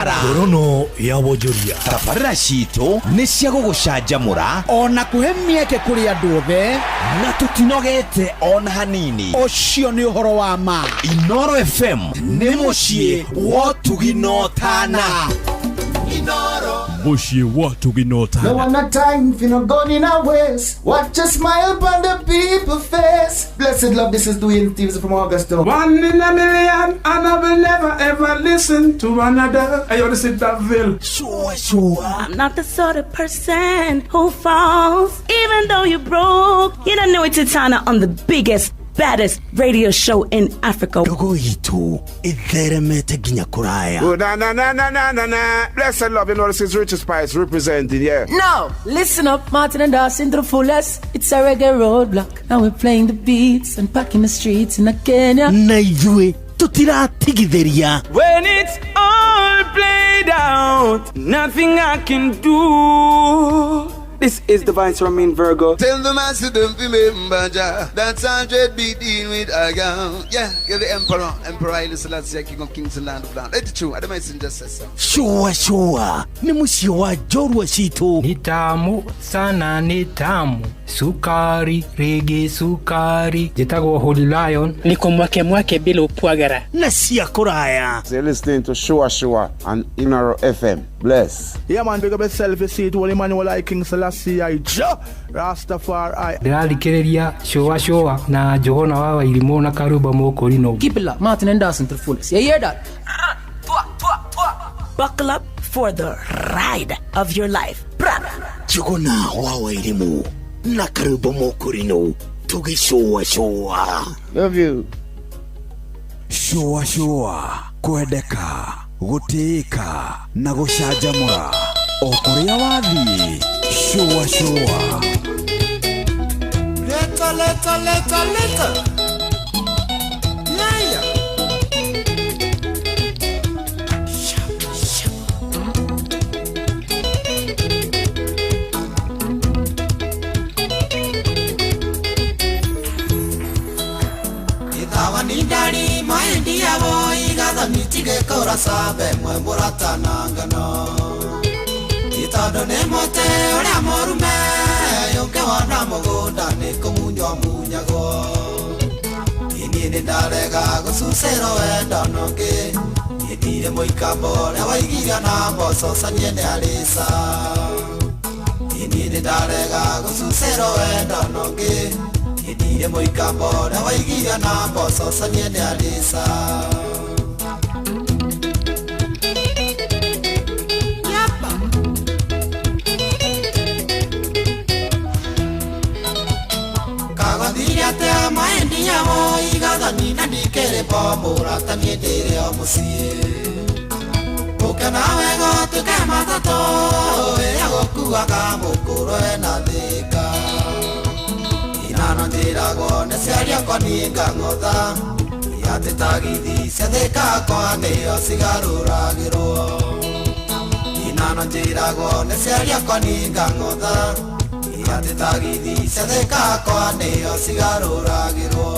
Ngorono ya wonjoria. Tabarĩra citũ nĩ cia gũgũcanjamũra ona kũhe mĩeke kũrĩ andũ othe, na tũtinogete ona hanini. Ũcio nĩ ũhoro wa ma. Inoro FM nĩ mũciĩ wa ũtugi na ũtana. Mũciĩ wa ũtugi na ũtana. No one a time for no gun in a waste. Watch a smile on the people face. Blessed love, this is Dwayne Stevens from Augusta. One in a million, and I will never ever listen to another. Hey, yo, this is Daville. Sure, sure. I'm not the sort of person who falls, even though you broke. You don't know it's Titana on the biggest, baddest radio show in Africa. Ndogo itũ ĩtheremete nginya kũraya. Oh, na na na na na na na. Blessed love, you know, this is Richard Spice representing, yeah. Now, listen up, Martin and Dawson to the fullest. It's a reggae roadblock. Now we're playing the beats and packing the streets in Kenya. Na ithuĩ tũtiratigithĩria. When it's all played out, nothing I can do. This is the Vice Ramin Virgo. Tell the master don't remember Jah. That's 100 be dealing with I am. Yeah, you're the emperor. Emperor Haile Selassie, King of Kings and Land of Land. Let it true. I don't mind just say so. Shua shua nĩ mũciĩ wa njorua citũ. Ni tamu sana, ni tamu sukari rigi sukari. Njĩtagwo Holy Lion. Niko mwake mwake bila upwagara na cia kũraya. So you're listening to Shua Shua on Inoro FM. Bless. Yeah, man, big up yourself. You see it, Holy Emmanuel I King Selassie I Jah Rastafari. Ndĩrathikĩrĩria Shua Shua na Njũgũna wa Wairimũ na Karumba Mũkũrinũ. Keep it locked, Martin and Dawson to the fullest. You hear that? Buckle up for the ride of your life. Bra. Njũgũna wa Wairimũ na Karumba Mũkũrinũ tũgĩcũa cũa. Love you. Shua shua kwendeka gũtĩĩka na gũcanjamũra o kũrĩa wathiĩ. Shua shua. Leta, leta, leta, leta. Yeah, yeah. Itawa ni ndari maendi yabo igathani tigekora sabe mwe mũratana ngano itondo nĩ mũtĩ ũrĩa mũrume ũngĩwona mũgũnda nĩ kũmunywo munyagwo niĩ nĩ ndarega gũcucĩrwo wendo nũngĩ niĩ ndirĩ mũikambo ũrĩa waigirio na mboco canie nĩ arĩca niĩ nĩ ndarega gũcucĩrwo wendo nũngĩ niĩ ndirĩ mũikambo ũrĩa waigirio na mboco canie nĩ arĩca. Kagathirie maendi yao igathani na ndikĩrĩ bo mũrata niĩ ndĩrĩ o mũciĩ ũke nawe gũtuĩke matatũ ĩrĩa gũkuaga mũkũrũ ena thĩka inano njĩragwo nĩ ciaria akwa niĩ ngang'otha atĩ tagithi cia thĩka akwa nĩo cigarũragĩrwo inano njĩragwo nĩ ciaria akwa niĩ ngang'otha atĩ tagithi cia thĩka akwa nĩo cigarũragĩrwo.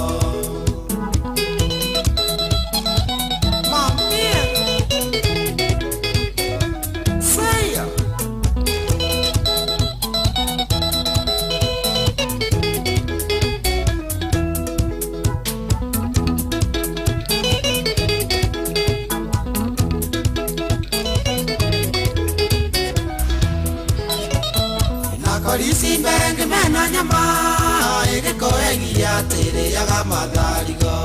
Korisi mbenge mena nyama ĩgĩkoegia atĩrĩaga matharigo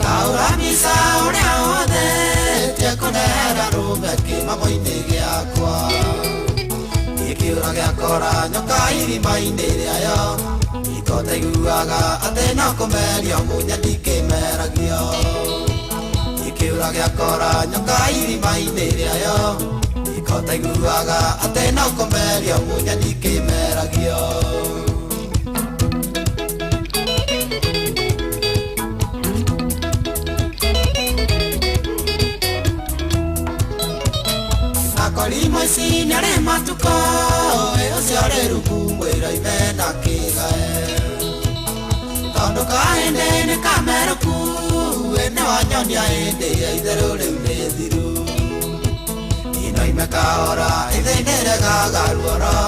taũra mbica ũrĩa ũthetie kũnehera rũme kĩmamo-inĩ gĩakwa gĩkĩũra gĩakora nyoka irima-inĩ rĩayo ikotaiguaga atĩ no kũmerio munya ndikĩmeragio gĩkĩũra gĩakora nyoka irima-inĩ rĩayo ikotaiguaga atĩ no kũmerio munya ndikĩmeragio. Akorimo ici nĩarĩ matukũ ũcio rĩ rungu mwĩra ithe ndakĩgae tondũ kahĩndĩ nĩ kamerũku nĩ wanyonia hĩndĩ ya itherũ rĩu nĩ thiru. kahora ithĩndĩregaga ruoro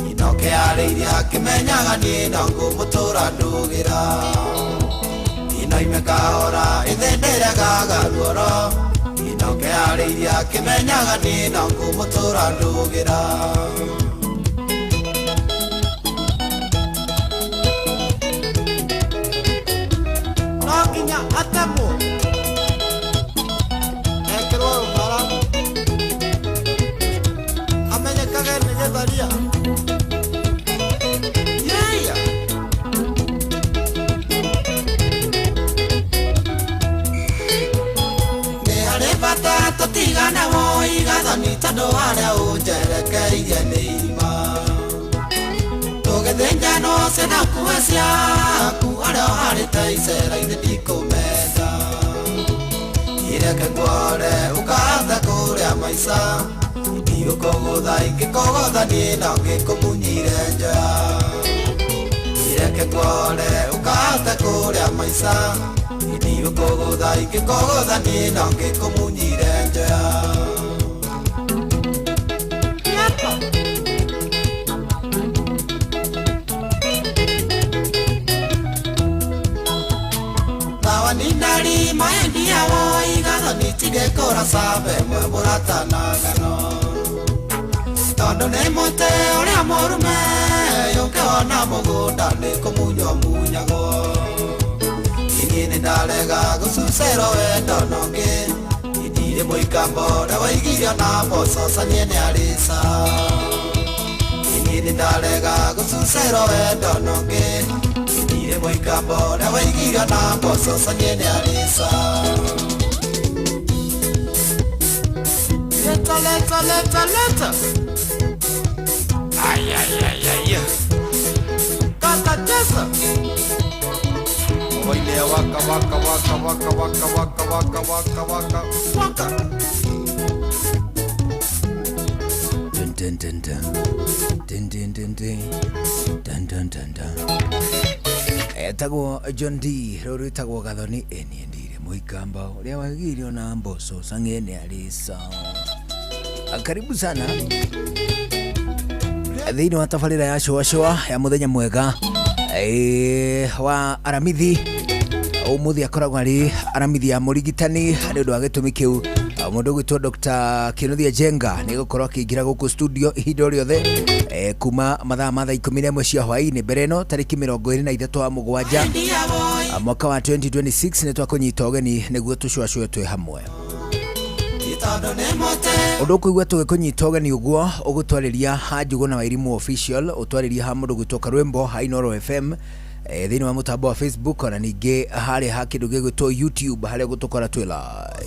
inoke arĩirie akĩmenyaga niĩ no ngũmũtũra ndũgĩra inoime kahora ithĩndĩregaga ruoro inoke arĩirie akĩmenyaga niĩ no ngũmũtũra ndũgĩra. No nginya atemwo ekĩrwo rũbara amenyekage nĩ gĩtharia. Yeah. Nĩ harĩ bata tũtigane woi gathoni tondũ harĩa ũnjerekeirie nĩ irima tũgĩthĩnjanwo ciana kuwe ciaku harĩa ũharĩte icera-inĩ ndikũmenda ireke nguore ũkahota kũrĩa maica ndigũkũgũtha ingĩkũgũtha niĩ no ngĩkũmunyire njoya ireke nguore ũkahota kũrĩa maica ndigũkũgũtha ingĩkũgũtha niĩ no ngĩkũmunyire njoya. Nindari maendia woi gathoni tigekora sabe mwe mũratana ngano tondũ nĩ mũtĩ ũrĩa mũrume yũngĩwona mũgũnda nĩ kũmunywo munyagwo iniĩ nĩ ndarega gũcucerwo wendo nongĩ indirĩ mũikambo ũrĩa waigirio na mboco canie nĩ arĩca iniĩ nĩ ndarega gũcucerwo wendo nongĩ indirĩ mũikambo ũrĩa waigirio na mboco canie nĩ arĩca. Leta, leta, leta, leta. Ay, ay, ay, ay, ay. Kata cheza. Oile waka waka waka waka waka waka waka waka waka waka. Dun dun dun dun. Dun dun dun dun. Dun dun dun dun. Etagwo John D rũrũ rwĩtagwo Gathoni ĩniĩ ndire mũikamba ũrĩa wagirio na mboco cang'ene arĩca. Karibu sana thĩinĩ wa tabarĩra ya Shũa Shũa ya mũthenya mwega wa Aramithi. Ũmũthĩ akoragwo arĩ Aramithi ya mũrigitani nĩ ũndũ wa gĩtũmi kĩu mũndũ ũgwĩtwo Dr. Kinuthia Njenga nĩ gũkorwo akĩingĩra gũkũ studio ihinda o rĩothe kuma mathaa ma thaa 11 cia hwaĩ-inĩ mbere ĩno tarĩki 23 wa mũgwanja mwaka wa 2026 nĩ twakũnyita ũgeni nĩguo tũcũacũe twĩ hamwe. Ũndũ ũkũigua tũgĩkũnyita ũgeni ũguo ũgũtwarĩria ha Njuguna wa Irimũ official ũtwarĩria ha mũndũ ũgwĩtwo Karwĩmbo ha Inooro FM thĩinĩ wa mũtambo wa Facebook ona ningĩ harĩa ha kĩndũ gĩgwĩtwo YouTube harĩa gũtũkora twĩ live.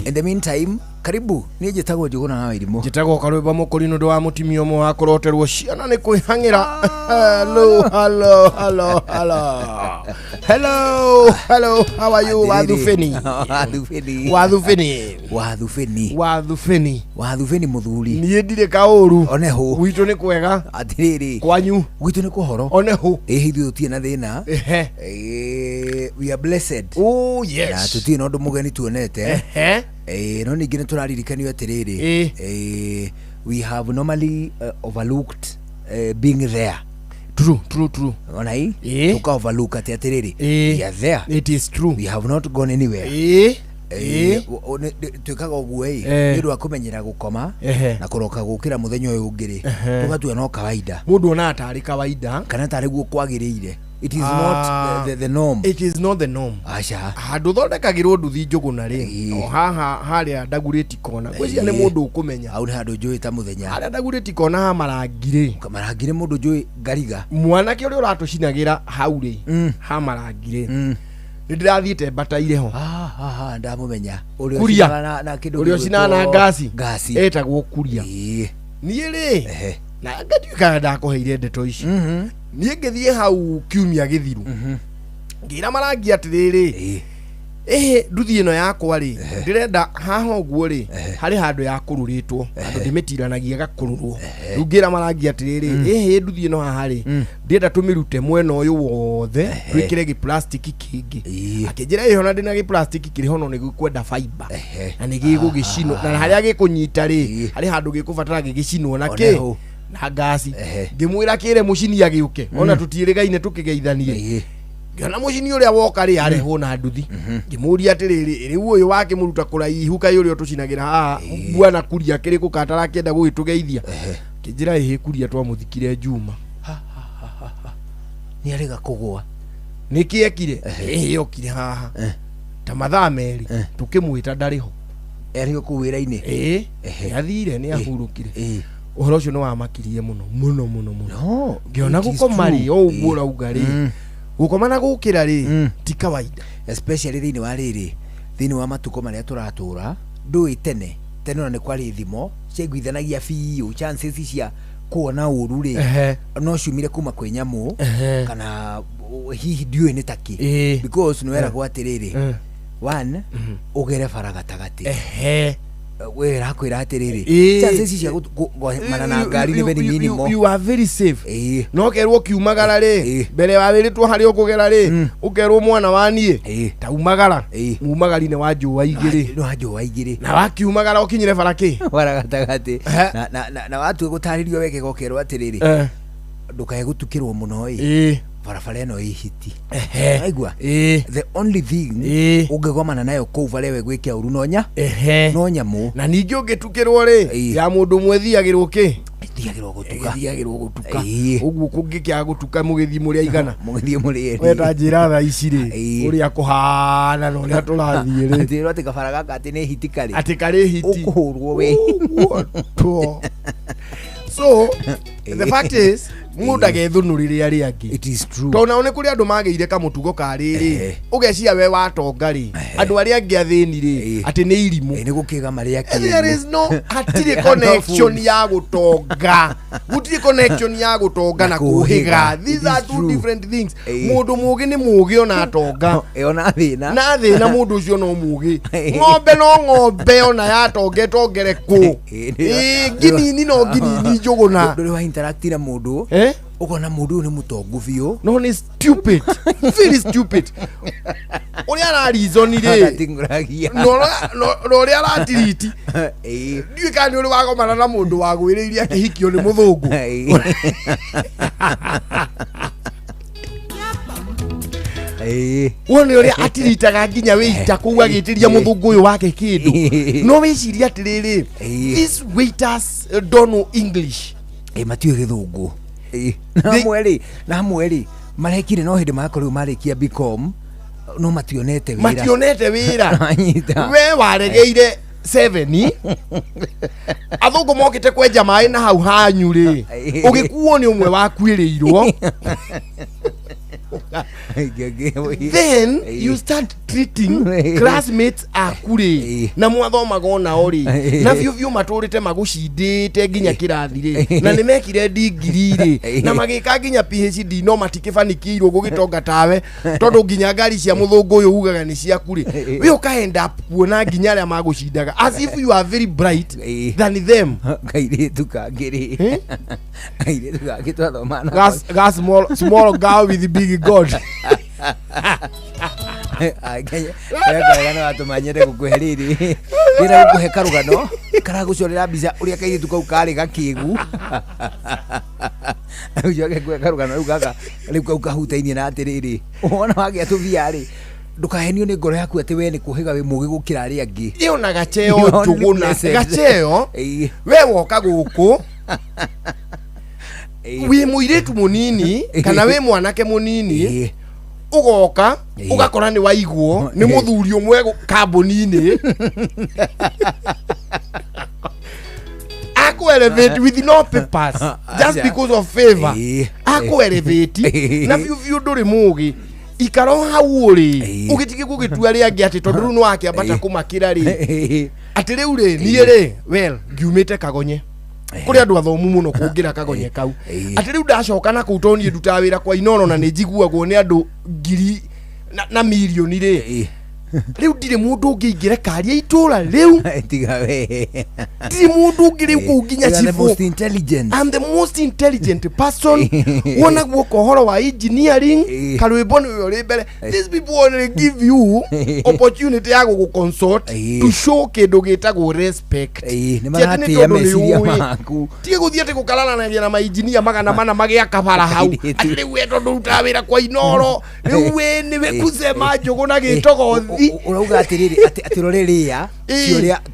In the meantime, karibu niĩ njĩtagwo Njuguna wa Irimũ. Njĩtagwo Karwĩmbo Mũkũri nĩ ũndũ wa mũtumia ũmwe wa kũroterwo ciana nĩ kwĩhang'ĩra. Hello, hello, hello, hello. Hello, hello, how are you? Wathubĩni. Wathubĩni. Wathubĩni. Wathubĩni. Wathubĩni. Wathubĩni mũthuri. Niĩ ndirĩ kaũru. One hũ. Gwitũ nĩ kwega. Atĩrĩrĩ. Kwanyu. Gwitũ nĩ kũhoro. One hũ. Ĩĩ ithuĩ tũtirĩ na thĩna. Ehe. We are blessed. Oh yes. Na tũtirĩ na ũndũ mũgeni tuonete. Ehe. No ningĩ nĩ tũraririkanio atĩrĩrĩ. We have normally overlooked being there. True, true, true. Ona hii tuka overlook ati atĩrĩrĩ. We are there. It is true. We have not gone anywhere. Twĩkaga ũguo ĩ nĩ ũndũ wa kũmenyera gũkoma na kũroka gũkĩra mũthenya ũyũ ũngĩ rĩ tũgatua no kawaida. Mũndũ onaga tarĩ kawaida kana tarĩ guo kwagĩrĩire. It is not the norm. It is not the norm. Aca. Handũ thondekagĩrwo nduthi Njũgũna rĩ o haha harĩa ndagurĩti kona ngwĩciria nĩ mũndũ ũkũmenya. Hau nĩ handũ njũĩ ta mũthenya. Harĩa ndagurĩti kona ha marangi rĩ. Marangi nĩ mũndũ njũĩ ngariga. Mwanake ũrĩa ũratũcinagĩra hau rĩ ha marangi rĩ nĩ ndĩrathiĩte mbataire ho. Ndamũmenya. Kuria. Ũrĩa ũcinaga na ngasi. Ngasi. Etagwo Kuria. Niĩ rĩ na ngatuĩka ndakũheire ndeto ici. Niĩ ngĩthiĩ hau kiumia gĩthiru ngĩra marangi atĩrĩrĩ Ĩhĩ, nduthi ĩno yakwa rĩ, ndĩrenda haha ũguo rĩ, harĩ handũ yakũrũrĩtwo, handũ ndĩmĩtiranagia ĩgakũrũrwo. Rĩu ngĩra marangi atĩrĩrĩ, ĩhĩ, nduthi ĩno haha rĩ, ndĩrenda tũmĩrute mwena ũyũ wothe, twĩkĩre gĩplastiki kĩngĩ. Akĩnjĩra ĩho na ndĩna gĩplastiki kĩrĩ ho no nĩ gĩkwenda fiber na nĩ gĩgũgĩcinwo, na harĩa gĩkũnyita rĩ, harĩ handũ gĩkũbatara gĩgĩcinwo na kĩ Oneho. na ngasi. Ngĩmwĩra kĩre mũcini agĩũke, ona tũtiĩrĩgaine tũkĩgeithanie. Ngĩona mũcini ũrĩa woka rĩ, arehwo na nduthi. Ngĩmũria atĩrĩrĩ, rĩu ũyũ wakĩmũruta kũraihu kaĩ ũrĩa ũtũcinagĩra haha bwana kuria kĩrĩkũ katarakĩenda gũgĩtũgeithia? Kĩnjĩra ĩhĩ, kuria twamũthikire Juma. Nĩ arega kũgũa. Nĩkĩ ekire? Ĩhĩ, okire haha ta mathaa 2, tũkĩmwĩta ndarĩ ho. Arĩ o kũu wĩra-inĩ? Ĩĩ, nĩ athire, nĩ ahurũkire. Ũhoro ũcio nĩ wamakirie mũno mũno mũno mũno. Ngĩona It is gũkoma rĩ, true. o ũguo ũrauga rĩ, gũkoma na gũkĩra rĩ, ti kawaida. Especially thĩinĩ wa rĩrĩ, thĩinĩ wa matukũ marĩa tũratũra. Ndũĩ tene tene ona nĩ kwarĩ thimo ciaiguithanagia biũ, chances cia kuona ũru rĩ, no ciumire kuma kwĩ nyamũ kana hihi ndiũĩ nĩ takĩ, because nĩ weragwo atĩrĩrĩ, one ũgere bara gatagatĩ. We rakwĩra atĩrĩrĩ, chances cia kũgomana na ngari nĩ very minimal. You are very safe. No kerwo kiumagara rĩ, mbere wa wĩrĩtwo harĩa ũkũgera rĩ, ũkerwo mwana wa niĩ ta umagara, mumagari nĩ wa njũa igĩrĩ. Nĩ wa njũa igĩrĩ. Na wakiumagara ũkinyire bara kĩ? Bara gatagatĩ. Na watua gũtarĩrio wegega ũkerwo atĩrĩrĩ, ndũkae gũtukĩrwo mũno ĩ, barabara ĩno ĩ hiti. Waigua? The only thing ũngĩgomana nayo kũu barĩa we gwĩke ũru no nya no nyamũ. Na ningĩ ũngĩtukĩrwo rĩ, ya mũndũ ũmwe ĩthiagĩrwo kĩ? Ĩthiagĩrwo gũtuka. Ĩthiagĩrwo gũtuka. Ũguo kũngĩkĩaga gũtuka mũgĩthiĩ mũrĩ aigana? Mũgĩthiĩ mũrĩ erĩ. We ta njĩra thaa ici rĩ, ũrĩa kũhana na ũrĩa tũrathiĩ rĩ, Atĩrwo atĩ kabara gaka atĩ nĩ hiti karĩ. Atĩ karĩ hiti. Ũkũhũrwo we. Ũguo two. So the fact is, mũndũ agethũnũrĩre arĩa angĩ. It is true. Tondũ nao nĩ kũrĩ andũ magĩire kamũtugo ka rĩrĩ, ũgeciria we watonga rĩ, andũ arĩa angĩ athĩni rĩ, atĩ nĩ irimũ. Nĩ gũkĩga marĩa. There is no, hatirĩ connection ya gũtonga, gũtirĩ connection ya gũtonga na kũhĩga. These are two different things. Mũndũ mũgĩ nĩ mũgĩ ona atonga. Ona thĩna. Na thĩna mũndũ ũcio no mũgĩ. Ng'ombe no ng'ombe, ona yatonga ĩtongere kũ. Ĩĩ, nginini no nginini njũgũna. Ndũrĩ wa interact na mũndũ, ũkona mũndũ ũyũ nĩ mũtongu biũ, no nĩ stupid, very stupid. Ũrĩa ararizoni rĩ, Agating'ũragia. na ũrĩa aratiriti, ndiũĩ kana nĩ ũrĩ wagomana na mũndũ wagwĩrĩirie akĩhikio nĩ mũthũngũ. Wone ũrĩa atiritaga nginya wĩita kũu agĩtĩria mũthũngũ ũyũ wake kĩndũ, no wĩcirie atĩrĩrĩ, these waiters don't know English. Ĩ, matiũĩ gĩthũngũ. Ĩ, na amwe rĩ, na amwe rĩ marekire no hĩndĩ marakorirwo marĩkia BCom, no mationete wĩra. Mationete wĩra. Manyita. We waregeire 7, athũngũ mokĩte kwenja maĩ na hau hanyu rĩ, ũgĩkuo nĩ ũmwe wakuĩrĩirwo. Then you start treating classmates aku rĩ, na mwathomaga onao rĩ, na biũ biũ matũrĩte magũcindĩte nginya kĩrathi rĩ, na nĩ mekire ndigiri rĩ, na magĩka nginya PhD, no matikĩbanikĩirwo gũgĩtonga tawe, tondũ nginya ngari cia mũthũngũ ũyũ ugaga nĩ ciaku rĩ, we ũka end up kuona nginya arĩa magũcindaga as if you are very bright than them. Kairĩtu kangĩ rĩ, kairĩtu kangĩ twathoma nako. Gas small girl with big god. Karugano watũma nyende gũkũhe rĩrĩ, ndĩrenda gũkũhe karũgano karagũcorera mbica ũrĩa kairĩtu kau karĩ gakĩgu. Ũcoke ngũhe karũgano rĩu gaka rĩu kau kahutainie na atĩrĩrĩ, wona wagĩa tũbia rĩ, ndũkahenio nĩ ngoro yaku atĩ we nĩ kũhĩga wĩ mũgĩ gũkĩra arĩa angĩ. Ĩyo na gacheo. You only Njũgũna. blessed. Gacheo, we woka gũkũ wĩ mũirĩtu mũnini kana wĩ mwanake mũnini, ũgoka ũgakora nĩ waigwo nĩ mũthuri ũmwe kambuni-inĩ, akũ elevate with no papers, just Acha. because of favor. Akũ elevate na biũ biũ ndũrĩ mũgĩ. Ikara o hau ũrĩ, ũgĩtige gũgĩtua rĩangĩ atĩ tondũ rĩu nĩ wakĩambata kũmakĩra rĩ, atĩ rĩu rĩ, niĩ rĩ, well, ngiumĩte kagonye kũrĩ andũ athomu mũno kũngĩra kagonye kau, atĩ rĩu ndacoka na kũu tondũ niĩ ndutaga wĩra kwa Inooro na nĩ njiguagwo nĩ andũ ngiri na mirioni rĩ. Rĩu ndirĩ mũndũ ũngĩ ingĩrekaria itũra rĩu. Tiga we. Ndirĩ mũndũ ũngĩ rĩu kũu nginya You are the cibũ. most intelligent. I'm the most intelligent person. Wona guoka ũhoro wa engineering, karwĩmbo nĩwe ũrĩ mbere. These people only give you opportunity ya gũgũ-consult to show kĩndũ gĩtagwo respect. Nĩ Ti atĩ nĩ maratĩĩa tondũ nĩ meciria ũĩ. maku. Tiga gũthiĩ atĩ gũkararanagia na mainjinia 400 magĩaka bara hau, atĩ rĩu we tondũ ũrutaga wĩra kwa Inoro, rĩu we nĩwe kusema njũgũ na gĩtogothi. Ũrauga atĩrĩrĩ, atĩ ũrore rĩa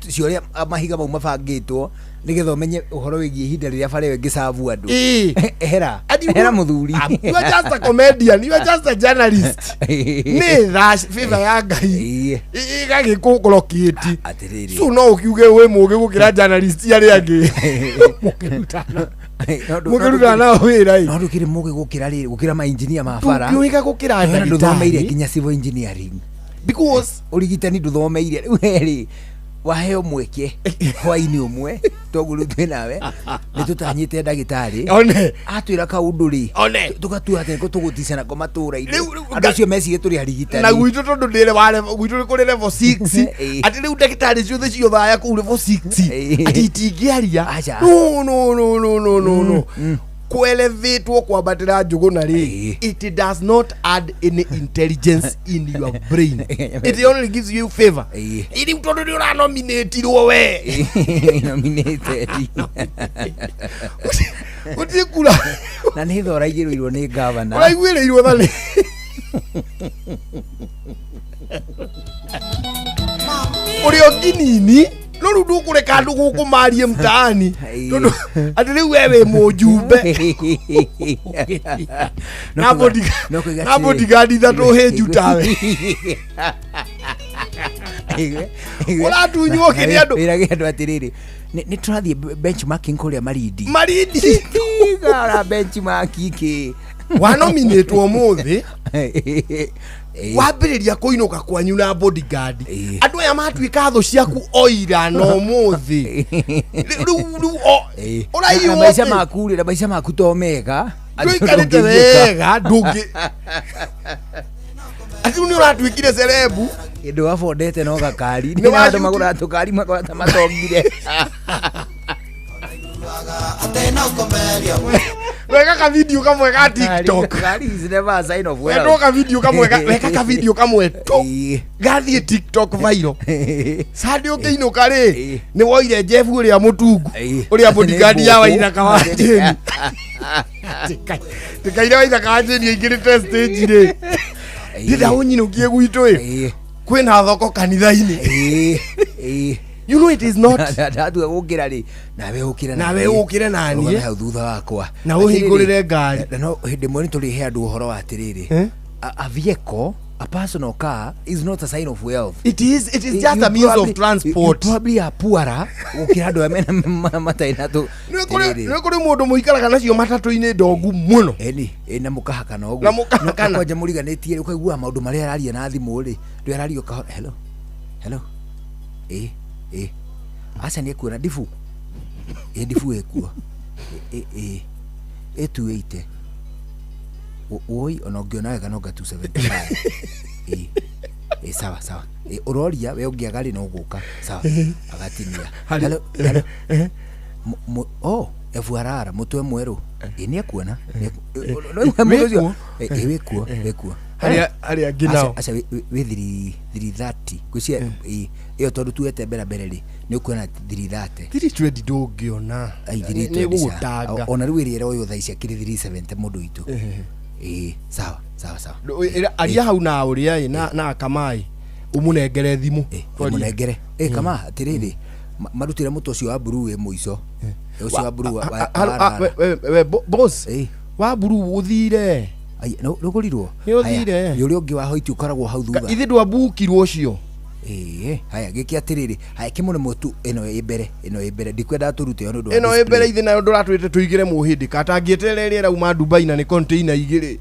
ciorĩa mahiga mau mabangĩtwo nĩgetha ũmenye ũhoro wĩgiĩ ihinda rĩrĩa bara ĩyo ĩngĩcabu andũ. Ehera ehera mũthuri. You are just a comedian, you are just a journalist. Nĩ tha favor ya Ngai ĩgagĩkũrokĩti. Atĩrĩrĩ. So no ũkiuge wĩ mũũgĩ gũkĩra journalist arĩa angĩ mũkĩrutana nao wĩra ĩ. No ndũkĩrĩ mũũgĩ gũkĩra rĩrĩ, gũkĩra mainjinia ma bara. Ndũngĩũhĩga gũkĩra Tondũ ndũthomeire ndagĩtarĩ. nginya civil engineering. Because ũrigitani ndũthomeire. Rĩu we rĩ, waheo mweke hwainĩ ũmwe, toguo rĩu twĩ nawe nĩ tũtanyĩte ndagĩtarĩ One. atwĩra kaũndũ rĩ, One. tũgatua atĩ nĩko tũgũtica nako matũra-inĩ, andũ acio mecirie tũrĩ arigitani. Na gwitũ tondũ ndĩrĩ wa level, gwitũ nĩ kũrĩ level 6, atĩ rĩu ndagĩtarĩ ciothe ciothaya kũu level 6 atĩ itingĩaria. No, no, no, no, no, no, no. Kwelevatwo kwambatĩra njũgũna rĩ, it does not add any intelligence in your brain, it only gives you favor. Rĩu tondũ nĩ ũranominatirwo we. Nominated. Gũtirĩ kura. Na nĩ tha ũraigĩrĩirwo nĩ gavana. Ũraiguĩrĩirwo tha nĩ ũrĩa ũnginini no rĩu ndũkũreka andũ gũkũ marie mtaani tondũ atĩ rĩu we wĩ mũjumbe na bodyguard ithatũ hĩnju tawe. Ũratunywo kĩ nĩ andũ. Wĩrage andũ atĩrĩrĩ, nĩ tũrathiĩ benchmarking kũrĩa Marindi. Marindi. Tiga benchmarking kĩ. Wanominĩtwo ũmũthĩ, wambĩrĩria kũinũka kwanyu na bodyguard, andũ aya matuĩka thũ ciaku oira na ũmũthĩ. Rĩu ũraiywo Na maica kĩ? maku rĩ, na maica maku to mega. Ndũikarĩte wega, ndũngĩ atĩ rĩu nĩ ũratuĩkire cerebu. Kĩndũ wabondete no gakari. Nĩ Nĩ andũ wacuti- magũraga tũkari makora ta matongire. Weka kavideo kamwe ga TikTok. Gakari is never a sign of wealth. Weka kavideo kamwe weka kavideo kamwe tu gathiĩ TikTok viral. Sunday ũkĩinũka rĩ, nĩ woire Jeff ũrĩa mũtungu ũrĩa bodyguard ya Waithaka wa Jane. Tikaire Waithaka wa Jane aingĩrĩte stage rĩ, ndĩrenda ũnyinũkie gwitũ ĩ, kwĩna thoko kanitha-inĩ. You know it is not. Ndatua gũkĩra rĩ, nawe ũkĩre. Nawe ũkĩre naniĩ. Ũrũgame hau thutha wakwa. Na ũhingũrĩre ngari. Na no hĩndĩ ĩmwe nĩ tũrĩhe andũ ũhoro wa atĩrĩrĩ, a vehicle, a personal car is not a sign of wealth. It is just a means of transport. You probably are poorer gũkĩra andũ arĩa mena matarĩ na tũ. Nĩ kũrĩ mũndũ mũikaraga nacio matatũ-inĩ ndongu mũno. Ĩni, na mũkahakana ũguo. Na mũkahakana. Na kwanja mũriganĩtie ũkaigua maũndũ marĩa araria na thimũ rĩ, ndũ araria ũkahora, hello, hello, ĩ, ĩ, aca nĩ ekuona ndibu, ĩ ndibu ĩkuo, ĩ, ĩ, ĩ 280. Woi ona ũngĩona wega no nga 275. Ĩ, ĩ, sawa sawa. Ĩ, ũroria we ũngĩaga rĩ no gũka, sawa, agatinia. Hello, hello. Oh, FRR mũtwe mwerũ. Ĩ nĩ ekuona. Wĩkuo? Ĩ wĩkuo, wĩkuo. Harĩa angĩ nao. Aca wĩ 330. Ngwĩciria ĩyo tondũ tuete mbere mbere rĩ, nĩ ũkuona 330. 320 ndũngĩona. Ai, Nĩ 320 gũgũtanga. Ona rĩu ĩrĩa ĩroywo thaa ici akĩrĩ 370 mũndũ witũ. Ĩ, sawa sawa sawa. Aria hau na ũrĩa ĩ na Kamai ũmũnengere thimũ. Mũnengere. Ĩ kama atĩrĩrĩ, marutĩre mũtwe ũcio wa blue wĩ mũico. Ũcio wa blue wa We boss, wa blue ũthire. Nũgũrirwo? Nĩ ũthire. Nĩ ũrĩa ũngĩ wa hoiti ũkoragwo hau thutha. Ithe ndwambukirwo ũcio. Ĩĩ, haya gĩkĩ atĩrĩrĩ, haya kĩmũrĩmwe tu ĩno ĩ mbere, ĩno ĩ mbere, ndikwendaga tũrute ĩyo nĩ ũndũ wa Ĩno ĩ display. mbere ithe nayo ndũratwĩte tũigĩre mũhĩndĩ katangĩeterera ĩrĩa ĩrauma Dubai na nĩ container igĩrĩ.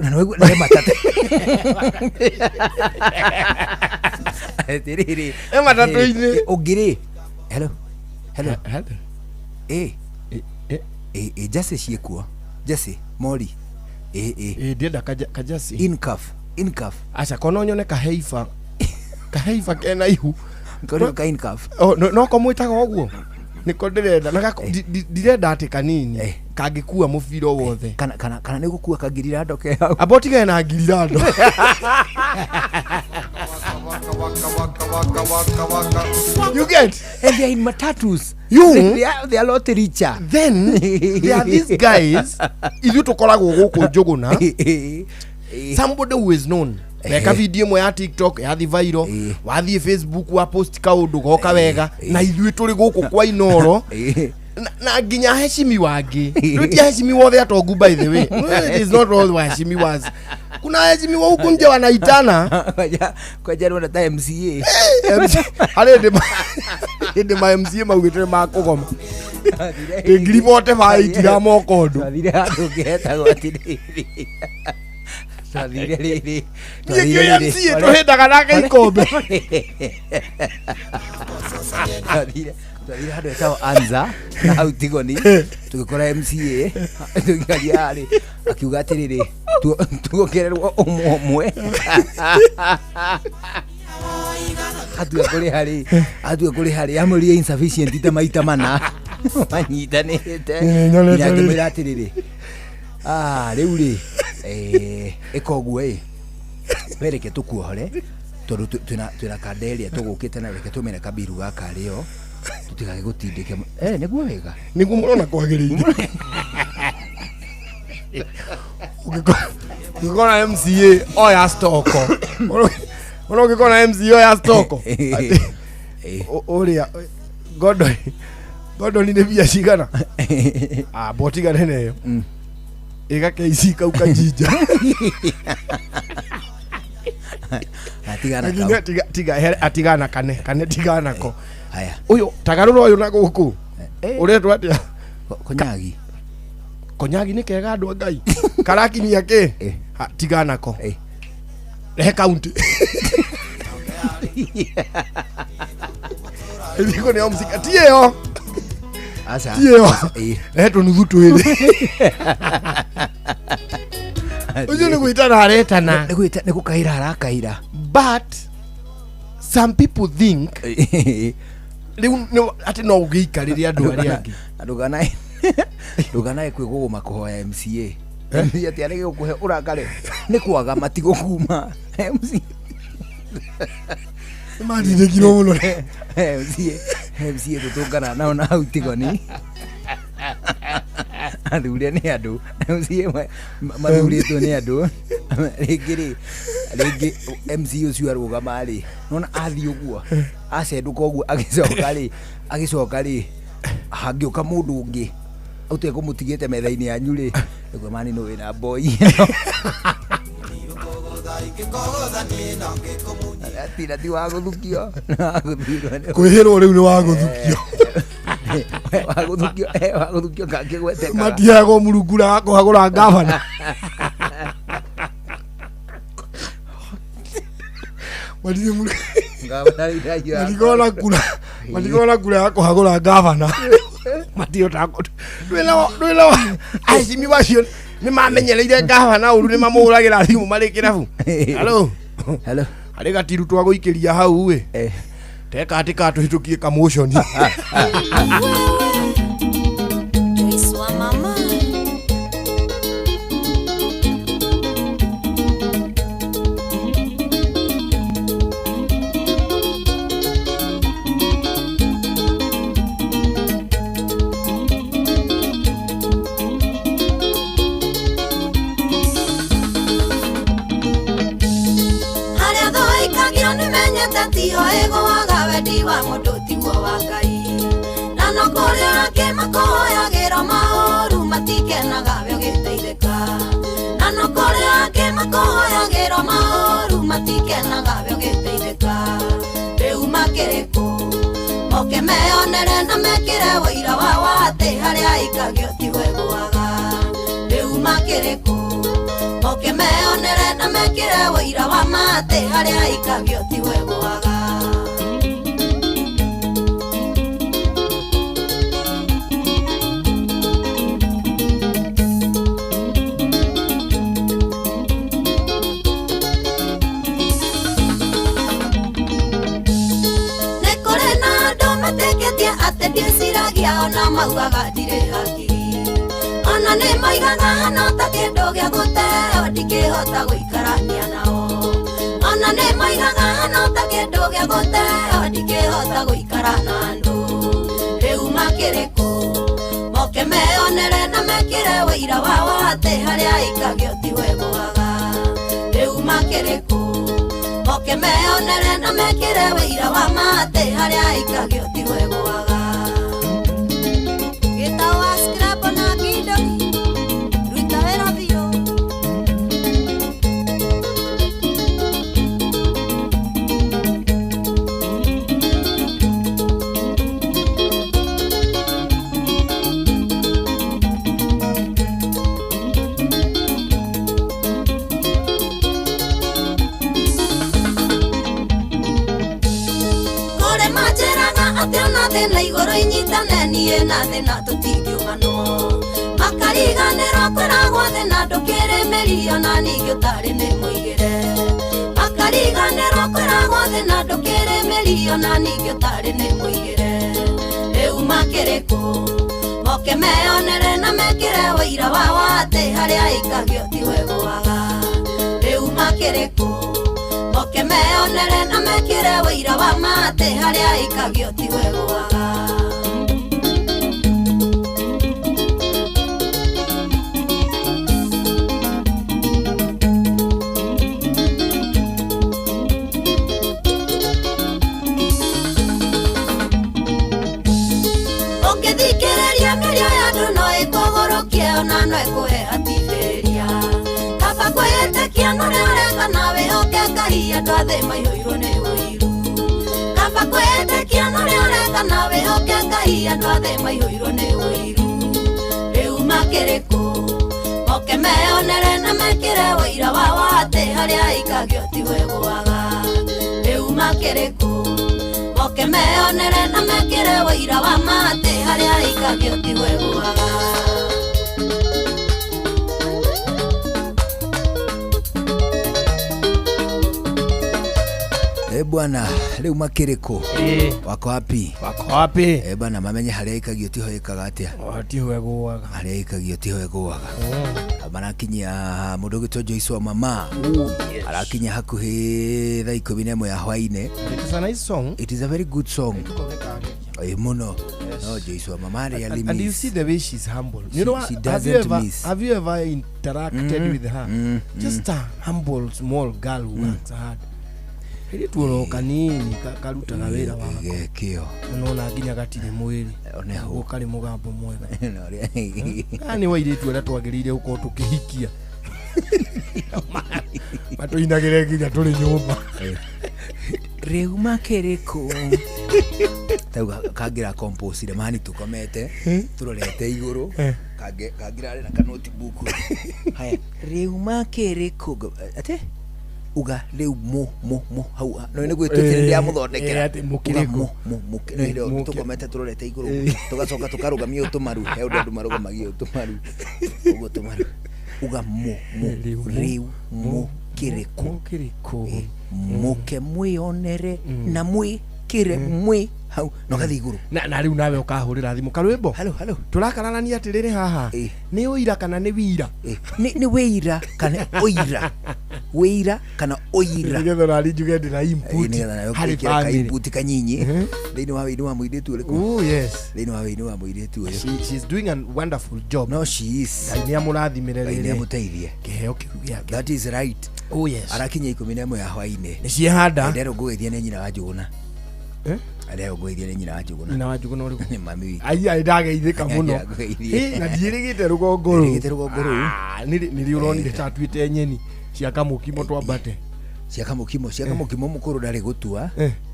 Na nĩ nĩ matatũ. Atĩrĩrĩ. E matatũ-inĩ. Ũngĩ rĩ, hello, hello. Ĩ, ĩ, ĩ, Jesse ciĩkuo. Jesse, Mori. Ĩ, ĩ. Ĩ, ndienda kajasi. Incaf, incaf. Aca kono nyone kaheifa. Kaheiba kena ihu. Ngori kain kaf. Oh, no ko mwitaga ũguo. Niko ndĩrenda na ndirenda atĩ kanini kangĩkua mũbira wothe. Kana kana kana nĩ gũkua kangirirando ke hau. Amba ũtigane na ngirirando. You get? And they are in matatus. You they are lot richer. Then there are these guys ithuĩ tũkoragwo gũkũ Njũgũna. Somebody who is known meka video ĩmwe ya TikTok yathi viral, wathiĩ Facebook wa post kaũndũ goka wega, na ithuĩ tũrĩ gũkũ kwa Inoro na nginya heshimiwa angĩ rĩu heshimiwa othe atongu, by the way it is not all waheshimiwas, kuna heshimiwa huku nje wanaitana kwa jana wanata MCA harĩ hĩndĩ ma MCA maugĩte makũgoma ngiri bote baitiramoka ũndũ. Twathire handũ ngetagwo atĩrĩrĩ, twathire rĩrĩ niĩ MCA tũhĩndaga nake ikombe. Twathire handũ hetagwo Anza na hau Tigoni, tũgĩkora MCA tũgĩaria harĩ akiuga atĩrĩrĩ tuongererwo ũmwe ũmwe atua kũrĩha rĩ atua kũrĩha rĩ amũrire insufficient ta maita mana manyitanĩte nginya ngĩmwĩra atĩrĩrĩ rĩu rĩ ĩka ũguo ĩ we reke tũkuohore tondũ twĩna kanda ĩrĩa tũgũkĩte na reke tũmene kabiru gaka rĩo tũtigagĩgũtindĩke nĩguo wega nĩguo mũrona kwagĩrĩire. Ũngĩkora MCA oya stoko, ũrona ũngĩkora MCA oya stoko ũrĩa Gordon nĩ mbia cigana botigane neyo ĩga KC kau kajinja atigana kane tigana ko ũyũ tagarũra ũyũ na gũkũ ũretwo atĩa? Konyagi. Konyagi nĩ kega andũ a Ngai karakinyia kĩ tigana ko rehe kaunti ĩthiko nĩ omsika ti ĩyo ti ĩyo rehe tũnuthu twĩrĩ ũcio nĩ gwĩtana aretana nĩ gũkaĩra arakaĩra. But some people think rĩu atĩ no ũgĩikarĩre andũ arĩa angĩ. Ndũganae kwĩgũgũma kũhoya MCA atĩ arege gũkũhe ũrakare nĩ kwaga matigũkuma MCA mandindĩkirwo mũno MCA tũtũngana nao na hau Tigoni athure nĩ andũ MCA mathurĩtwo nĩ andũ rĩngĩ rĩ rĩngĩ MCA ũcio arũgama rĩ nona athiĩ ũguo acendũka ũguo agĩcoka rĩ hangĩũka mũndũ ũngĩ ũtekũmũtigĩte metha-inĩ yanyu rĩ nĩguo mani nũ wĩna mboi ĩno ti wa gũthukio kwĩhĩrwo rĩu nĩ wa gũthukio wa gũthukio kangĩgwetekaga matiheagwo murungura wa kũhagũra ngavana matigona kura ya kũhagũra ngavana matihotaga ndwĩna aheshimiwa macio nĩ mamenyereire ngavana ũru nĩ mamũhũragĩra thimũ marĩ kĩrabu hello hello harĩ gatiru twagũikĩria hau ĩ teka atĩ katũhĩtũkie kamotion. Ona maugaga ndirĩ hakiri. Ona nĩ maigaga no ta kĩndũ gĩa gũteo ndingĩhota gũikarania nao. Ona nĩ maigaga no ta kĩndũ gĩa gũteo ndingĩhota gũikara na andũ. Rĩu makĩrĩ kũ? Moke meonere na mekĩre wĩira wao atĩ harĩa aikagio tiho ĩgũaga. Rĩu makĩrĩ kũ? Moke meonere na mekĩre wĩira wa ma atĩ harĩa aikagio tiho ĩgũaga. Gĩtawa scrap na kindoki ruta wĩra biũ. Kũrĩ manjĩraga atĩ ona thĩna igũrũ inyitane niĩ na thĩna tũtingiumanwo. Makariganĩrwo kwĩragwo thĩna ndũkĩrĩ mĩri ona ningĩ ũtarĩ nĩ mũigĩre. Makariganĩrwo kwĩragwo thĩna ndũkĩrĩ mĩri ona ningĩ ũtarĩ nĩ mũigĩre. Rĩu makĩrĩ kũ? Moke meonere na mekĩre wĩira wao atĩ harĩa aikagio tiho ĩgũaga. Rĩu makĩrĩ kũ? Moke meonere na mekĩre wĩira wa ma atĩ harĩa aikagio tiho ĩgũaga. Ũngĩthikĩrĩria mĩario ya andũ no ĩkũgũrũkie ona no ĩkũhe hatibĩria. Kaba kwĩĩtĩkia norĩa ũreka na wĩhoke Ngai andũ a thĩ maiyũirwo nĩ ũiru. Kaba kwĩĩtĩkia norĩa ũreka na wĩhoke Ngai andũ a thĩ maiyũirwo nĩ ũiru. Rĩu makĩrĩ kũ? Moke meonere na mekĩre wĩira wao atĩ harĩa aikagio tiho ĩgũaga. Rĩu makĩrĩ kũ? Moke meonere na mekĩre wĩira wa ma atĩ harĩa aikagio tiho ĩgũaga. E bwana, rĩu makĩrĩ kũ? Wako wapi? Wako wapi? E bwana, mamenye harĩa aikagio tiho ĩkaga atĩa? Tiho ĩgũaga. Harĩa aikagio tiho ĩgũaga. Marakinyia mũndũ ũgwĩtwo Joyce wa mama. Arakinya hakuhĩ thaa 11 ya hwainĩ. It is a nice song. It is a very good song. Ĩ mũno. No Joyce wa mama really And you miss. see the way she's humble. She- You know, she have you doesn't ever miss. have you ever interacted with her? Just a humble small girl who works hard. Hĩrĩ tuoro kanini karutaga wĩra wako. Gekĩo. Nona nginya gatirĩ mwĩrĩ. Oneho. Karĩ mũgambo mwega. Na ũrĩa- Aya nĩ wairĩtu arĩa twagĩrĩire gũkorwo tũkĩhikia. Matũinagĩre nginya tũrĩ nyũmba. Rĩu makĩrĩ kũ? Tau kangira compose mani tũkomete tũrorete igũrũ kangira arĩ na ka notebook. Haya, rĩu makĩrĩ kũ? Atĩ uga rĩu mũ mũ mũ hau no nĩ gwĩtwĩte nĩ ndĩramũthondekera. Atĩ mũkĩrĩ Uga kũ? mũ mũ mũ no hĩndĩ ĩyo Mũkĩ- tũkomete tũrorete igũrũ tũgacoka tũkarũgamia ũyũ tũmaru he ũndũ andũ marũgamagia ũyũ tũmaru ũguo tũmaru uga mũ mũ rĩu mũkĩrĩ kũ? Mũkĩrĩ kũ? Mũke mwĩonere na mwĩkĩre mwĩ hau na ũgathiĩ igũrũ. Na rĩu nawe ũkahũrĩra thimũ karwĩmbo. Halo halo. Tũrakararania atĩrĩrĩ haha. Nĩ ũira kana nĩ wira? Nĩ wĩira kana ũira? Wĩira kana ũira? Nĩgetha ũrari njuge ndĩna input Nĩgetha nawe harĩ ũkĩre ka family. input kanyinyi thĩinĩ wa wĩini wa mũirĩtu ũrĩkũ? Oh yes. Thĩinĩ wa wĩini wa mũirĩtu ũyũ. She's doing a wonderful job. No she is. Ngai nĩ amũrathimĩre Ngai nĩ rĩrĩ. amũteithie. Kĩheo kĩu gĩake. That is right. Oh yes. Arakinya 11 ya hwainĩ. Nĩ ciehanda. Nderwo ngũgeithia nĩ nyina wa Njũgũna. Eh? Nderwo ngũgeithia nĩ nyina wa Njũgũna. Nyina wa Njũgũna ũrĩkũ? Nĩ mami witũ. Ai ndageithĩka mũno. Ndagũgeithie. Ĩ, na ndiĩrĩgĩte rũgongo rũu. Ndĩrĩgĩte rũgongo rũu. Ah, nĩrĩ ũronire ta atuĩte nyeni cia kamũkimo twambate. Cia kamũkimo, cia kamũkimo mũkũrũ ndarĩ gũtua.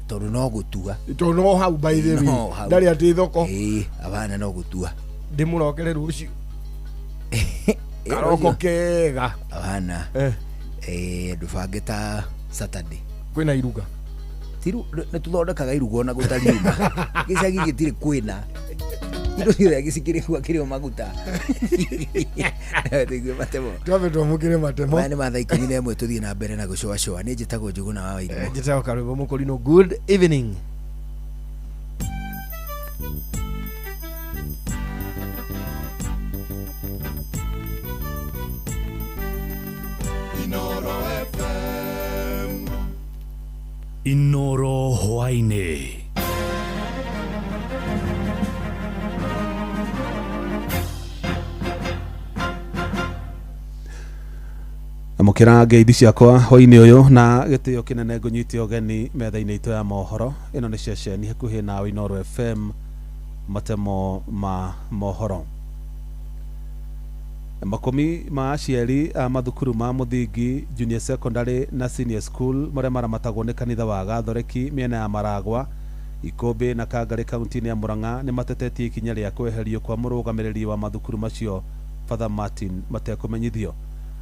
Tondũ no gũtua. Tondũ no hau by the way. No hau. Ndarĩ atĩ thoko. Ĩĩ, abana no gũtua. Ndĩmũrokere rũciũ. Karoko kega. Abana. Ndũbange ta Saturday. Kwĩna iruga. Tiru nĩ tũthondekaga iruga ona gũtariuma. Gĩcagi gĩtirĩ kwĩna. Indo ciothe gĩcikĩrĩ kĩrĩ o maguta. Tũigue matemo. Twambe twamũkĩre matemo. Maya nĩ ma thaa 11 tũthiĩ na mbere na gũcũacũa. Niĩ njĩtagwo Njũgũna wa Wairimu. Njĩtagwo Karwĩmbo Mũkũrinũ. Good evening. Hwaĩ-inĩ. Amũkĩra ngeithi ciakwa hwainĩ ũyũ na gĩtĩo kĩnene ngũnyite ũgeni metha-inĩ itũ ya mohoro. Ĩno nĩ ceceni hakuhĩ nawe Inooro FM, matemo ma mohoro. Makũmi ma aciari a mathukuru ma mũthingi, junior secondary na senior school marĩa maramatagwo nĩ kanitha wa Gathoreki mĩena ya Maragwa, Ikũmbĩ na Kangarĩ kaunti-inĩ ya Murang'a nĩ matetetie ikinya rĩa kweherio kwa mũrũgamĩrĩri wa mathukuru macio Father Martin matekũmenyithio.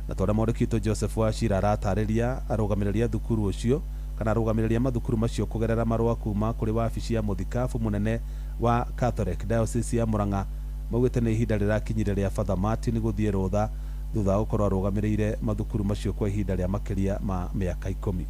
Na twarĩa mwandĩki witũ Joseph Wachira aratarĩria arũgamĩrĩri a thukuru ũcio kana arũgamĩrĩri a mathukuru macio kũgerera marũa kuma kũrĩ wabici ya mũthikabu mũnene wa Catholic Diocese ya Murang'a maugĩte nĩ ihinda rĩrakinyire rĩa Father Martin gũthiĩ rũtha thutha wa gũkorwo arũgamĩrĩire mathukuru macio kwa ihinda rĩa makĩria ma mĩaka 10.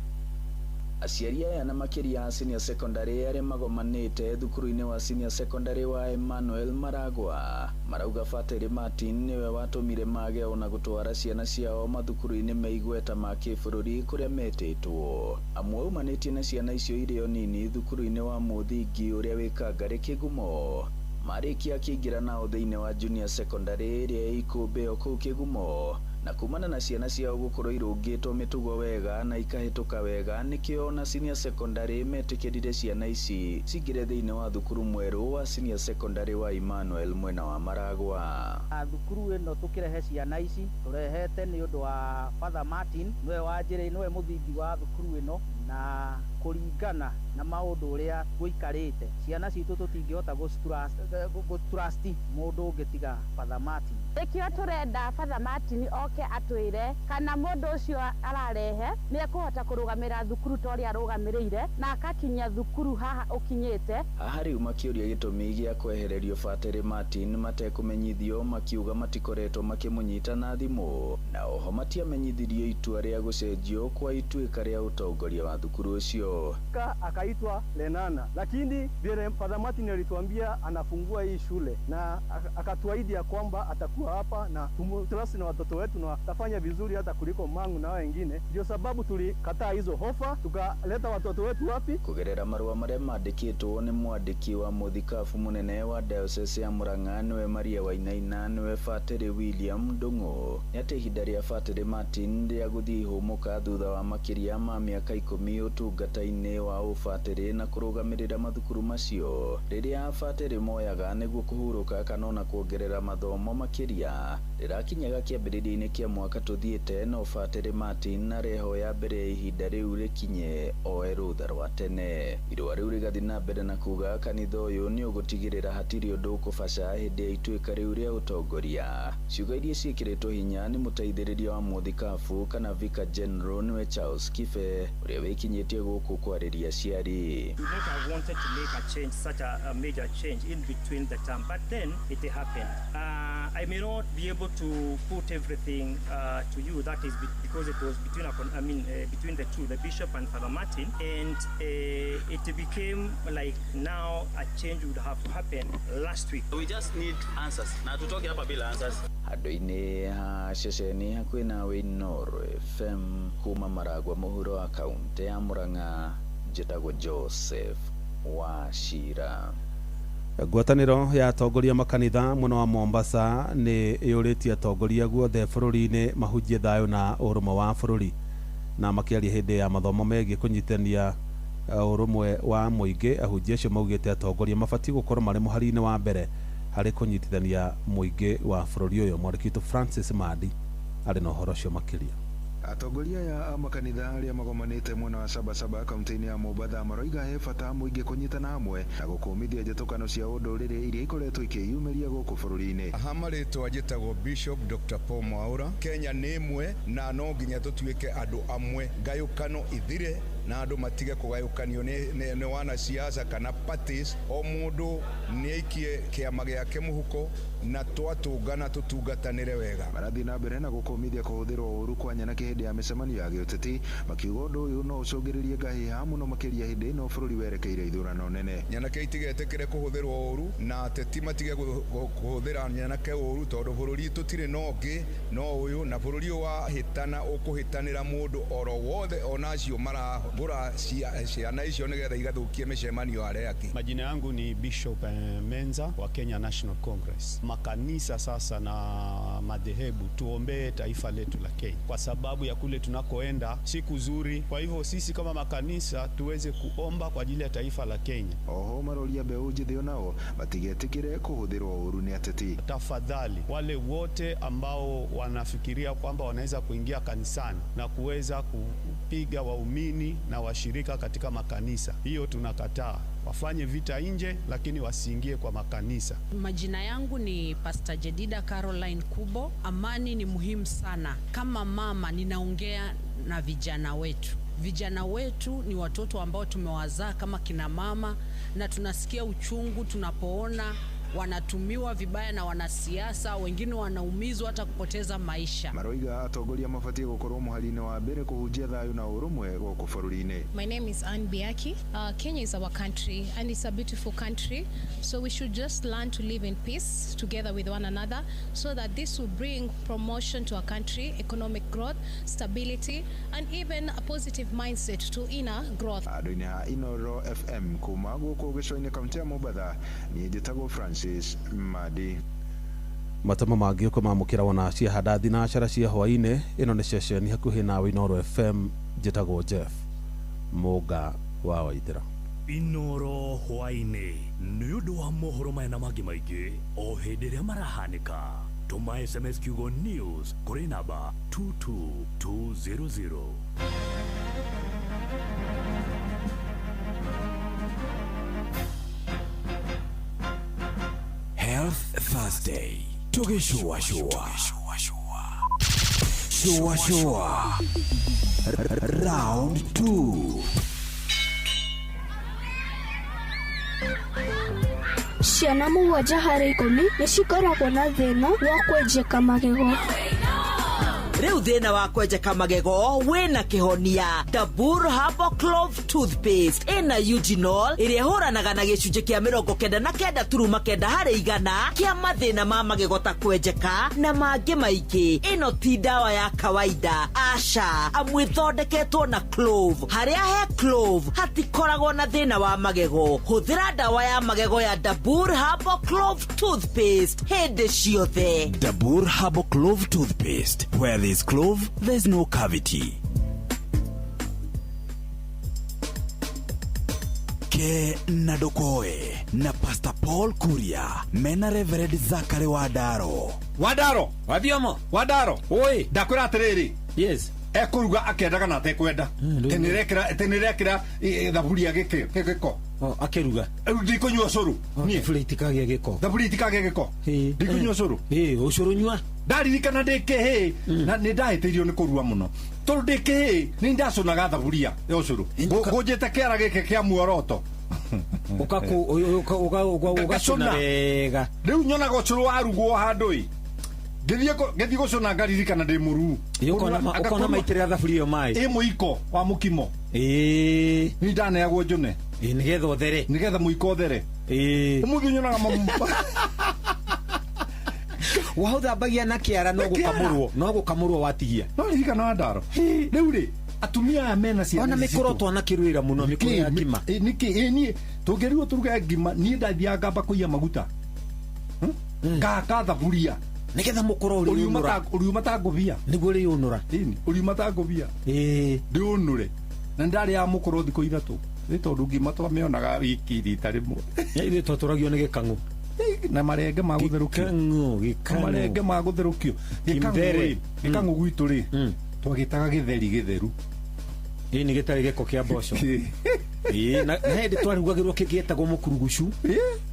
Aciari aya na makĩria a senior secondary arĩa magomanĩte thukuru-inĩ wa senior secondary wa Emmanuel Maragwa marauga Father Martin nĩwe watũmire mage ona gũtwara ciana ciao mathukuru-inĩ me igweta ma kĩbũrũri kũrĩa metĩtwo. Amwe aumanĩtie na ciana icio irĩ o nini thukuru-inĩ wa mũthingi ũrĩa wĩ Kangarĩ Kĩgumo marĩkia akĩingĩra nao thĩinĩ wa junior secondary ĩrĩa ĩ Ikũmbĩ o kũu Kĩgumo, na kumana na ciana ciao gũkorwo irũngĩtwo mĩtugo wega na ikahĩtũka wega nĩkĩo na senior secondary metĩkĩrire ciana ici cingĩre thĩinĩ wa thukuru mwerũ wa senior secondary wa Emmanuel mwena wa Maragwa. Thukuru ĩno tũkĩrehe ciana ici tũrehete nĩ ũndũ wa Father Martin, nĩwe wanjĩrĩ, nĩwe mũthingi wa thukuru ĩno, na kũringana na maũndũ ũrĩa gũikarĩte ciana citũ tũtingĩhota gũtrust mũndũ ũngĩ tiga Father Martin. Nĩkĩo tũrenda Father Martin oke atwĩre kana mũndũ ũcio ararehe nĩ ekũhota kũrũgamĩra thukuru ta ũrĩa arũgamĩrĩire na akakinyia thukuru haha ũkinyĩte. Haha rĩu makĩũria gĩtũmi gĩa kwehererio Father Martin matekũmenyithio, makiuga matikoretwo makĩmũnyita na thimũ, na oho matiamenyithirio itua rĩa gũcenjio kwa ituĩka rĩa ũtongoria wa thukuru ũcio. Akaitwa Lenana, lakini vile Father Martin alituambia anafungua hii shule na akatuahidi ya kwamba atakuwa hapa na tumtrust na watoto wetu na atafanya vizuri hata kuliko mangu na wengine. Ndio sababu tulikataa hizo ofa tukaleta watoto wetu wapi. Kugerera marũa marĩa mandĩkĩtwo nĩ mwandĩki wa mũthikabu mũnene wa diocese ya Murang'a nĩwe Maria Wainaina nĩwe Father William Ndung'u nĩ atĩ ihinda rĩa Father Martin rĩa gũthiĩ ihũmũka thutha wa makĩria ma mĩaka 10 ũtungata-inĩ wa ũbatĩrĩ na kũrũgamĩrĩra mathukuru macio rĩrĩa abatĩrĩ moyaga nĩguo kũhurũka kana ona kuongerera mathomo makĩria rĩrakinyaga kĩambĩrĩria-inĩ kĩa mwaka tũthiĩte, no Father Martin arehoya mbere ya ihinda rĩu rĩkinye oe rũtha rwa tene. Irũa rĩu rĩgathiĩ na mbere na kuga kanitha ũyũ nĩ ũgũtigĩrĩra hatirĩ ũndũ ũkũbaca hĩndĩ ya ituĩka rĩu rĩa ũtongoria. Ciugo iria ciĩkĩrĩtwo hinya nĩ mũteithĩrĩria wa mũthikabu kana Vicar General nĩwe Charles Kibe ũrĩa wĩkinyĩtie gũkũ kwarĩria aciari. We not have wanted to make a change, such a major change in between the term, but then it happened. I may not be able to put everything to you. That is because it was between between the two, the bishop and Father Martin, and it became like now a change would have to happen last week. We just need answers. Na tutoke hapa bila answers. Handũ-inĩ ha ceceni hakuhĩ nawe Inooro FM kuma Maragwa mũhuro wa kaunti ya Murang'a, njĩtagwo Joseph Wachira. Ngwatanĩro ya atongoria makanitha mwena wa Mombasa nĩ ĩũrĩtie atongoria guothe bũrũri-inĩ mahunjie thayũ na ũrũmwe wa bũrũri, na makĩaria hĩndĩ ya mathomo megiĩ kũnyitania ũrũmwe wa mũingĩ. Ahunjia acio maugĩte atongoria mabatiĩ gũkorwo marĩ mũhari-inĩ wa mbere harĩ kũnyitithania mũingĩ wa bũrũri ũyũ. Mwandĩki witũ Francis Mandi arĩ na ũhoro ũcio makĩria. Atongoria aya a makanitha arĩa magomanĩte mwena wa Sabasaba kaunti-inĩ ya Mombatha maroiga he bata mũingĩ kũnyitana hamwe na gũkũmithia njĩtũkano cia ũndũrĩrĩ iria ikoretwo ikĩyumĩria gũkũ bũrũri-inĩ. Aha marĩtwa njĩtagwo Bishop Dr. Paul Mwaura. Kenya nĩ ĩmwe na no nginya tũtuĩke andũ amwe, ngayũkano ithire na andũ matige kũgayũkanio nĩ wanasiasa kana parties. O mũndũ nĩ aikie kĩama gĩake mũhuko na twatũngana tũtungatanĩre wega. Marathiĩ na mbere na gũkũmithia kũhũthĩrwo ũru kwa nyanake hĩndĩ ya mĩcemanio ya gĩũteti, makiuga ũndũ ũyũ no ũcũngĩrĩrie ngahĩha mũno makĩria hĩndĩ ĩno bũrũri werekeire ithurano nene. Nyanake itigetĩkĩre kũhũthĩrwo ũru na ateti matige kũhũthĩra nyanake ũru, tondũ bũrũri tũtirĩ na ũngĩ no ũyũ, na bũrũri ũyũ wahĩtana ũkũhĩtanĩra mũndũ oro wothe ona acio Gũtambũra ciana icio nĩgetha igathukie mĩcemanio ya arĩa angĩ. Majina yangu ni Bishop Menza wa Kenya National Congress. Makanisa sasa na madhehebu, tuombee taifa letu la Kenya kwa sababu ya kule tunakoenda si kuzuri. Kwa hivyo sisi kama makanisa tuweze kuomba kwa ajili ya taifa la Kenya. Oho maroria mbeũ njĩthĩ onao matigetĩkĩre kũhũthĩrwo ũru nĩ ateti. Tafadhali wale wote ambao wanafikiria kwamba wanaweza kuingia kanisani na kuweza kupiga waumini na washirika katika makanisa, hiyo tunakataa. Wafanye vita nje, lakini wasiingie kwa makanisa. Majina yangu ni Pastor Jedida Caroline Kubo. Amani ni muhimu sana. Kama mama ninaongea na vijana wetu. Vijana wetu ni watoto ambao tumewazaa kama kina mama, na tunasikia uchungu tunapoona wanatumiwa vibaya na wanasiasa, wengine wanaumizwa hata kupoteza maisha. Maroiga atongoria mabatiĩ gũkorwo mũhari-inĩ wa mbere kũhunjia thayũ na ũrũmwe gũkũ bũrũri-inĩ. My name is Anne Biaki. Kenya is our country and it's a beautiful country, so we should just learn to live in peace together with one another so that this will bring promotion to our country, economic growth, stability and even a positive mindset to inner growth. Andũ-inĩ a Inoro FM kuma gũkũ gĩcũa-inĩ kaunti ya Mombatha, niĩ njĩtagwo Francis Madi. Matama mangĩ ũkũmamũkĩra wona ciahanda thinacara cia hwaĩ-inĩ. Ĩno nĩ ceceni hakuhĩ nawe Inoro FM. Njĩtagwo Jeff Mũnga wa Waithĩra. Inoro hwaĩ-inĩ nĩ ũndũ wa mohoro maya na mangĩ maingĩ o hĩndĩ ĩrĩa marahanĩka. Tũma SMS kiugo news kũrĩ namba 22200. Health Thursday. Tugishua shua. Shua shua. Round 2. Ciana 7 harĩ 10 nĩ cikoragwo na thĩna wa kwenjeka magego. Rĩu thĩna wa kwenjeka magego wĩna kĩhonia. Dabur Herbal Clove Toothpaste ĩna eugenol ĩrĩa ĩhũranaga na gĩcunjĩ kĩa 99.9 harĩ igana kĩa mathĩna ma magego ta kwenjeka na mangĩ maingĩ. Ĩno ti ndawa ya kawaida, aca, amu ĩthondeketwo na clove. Harĩa he clove hatikoragwo na thĩna wa magego. Hũthĩra ndawa ya magego ya Dabur Herbal Clove Toothpaste hĩndĩ ciothe. Dabur Herbal Clove Toothpaste. Where there's clove, there's no cavity. Ke na Ndokoe na Pastor Paul Kuria mena Reverend Zachary Wadaro. Wadaro, Wadiomo, Wadaro. Oi, ndakwira atiriri. Yes. Ekuruga akendaga na atekwenda. Tenirekira thaburia giko. Oh, akeruga. Ndikunyua cũrũ. Niĩ thaburia itikagĩa gĩko. Thaburia itikagĩa gĩko. Ndikunyua cũrũ. Ĩ, ũcũrũ nyua. Ndaririkana ndĩ kĩhĩ na nĩ ndahĩtĩirio nĩ kũrua mũno. Tondũ ndĩ kĩhĩ nĩ ndacunaga thaburia ya ũcũrũ. Ngũnjĩte kĩara gĩkĩ kĩa muoroto. Ũgacũna wega. Rĩu nyonaga ũcũrũ warugwo handũ ĩ. Ngĩthiĩ gũcũna ngaririkana ndĩ mũruu. Ũkona maitĩrĩra thaburia ĩyo maĩ. Ĩ mũiko wa mũkimo. Ĩ. Nĩ ndaneagwo njũne. Ĩ, nĩgetha ũthere. Nĩgetha mũiko ũthere. Ĩ. Ũmũthĩ nyonaga wahũthambagia na kĩara no gũkamũrwo, no gũkamũrwo watigia. No ririkana wa ndaro. Rĩu rĩ atumia aya mena ciana ona mĩkũro twanakĩruĩra mũno mĩkũro ya ngima. Nĩkĩ ĩ niĩ tũngĩrigwo tũruge ngima niĩ ndathiaga ngamba kũiya maguta. Ngaka thaburia nĩgetha mũkũro ũrĩũnũra. Ũriuma ta ngũbia. Nĩguo ũrĩũnũra. Ũriuma ta ngũbia. Ĩĩ. Ndĩũnũre. Na ndarĩaga mũkũro thikũ 3. Nĩ tondũ ngima twamĩonaga wiki rita rĩmwe. Ithuĩ twatũragio nĩ gĩkang'ũ. Na marenge ma gũtherũkio. Gĩkang'ũ. Marenge ma gũtherũkio. Gĩkang'ũ gwitũ rĩ twagĩtaga gĩtheri gĩtheru. Ĩ nĩ gĩtarĩ gĩko kĩa mboco. Ĩ na hĩndĩ twarugagĩrwo kĩngĩ gĩetagwo mũkurugucu.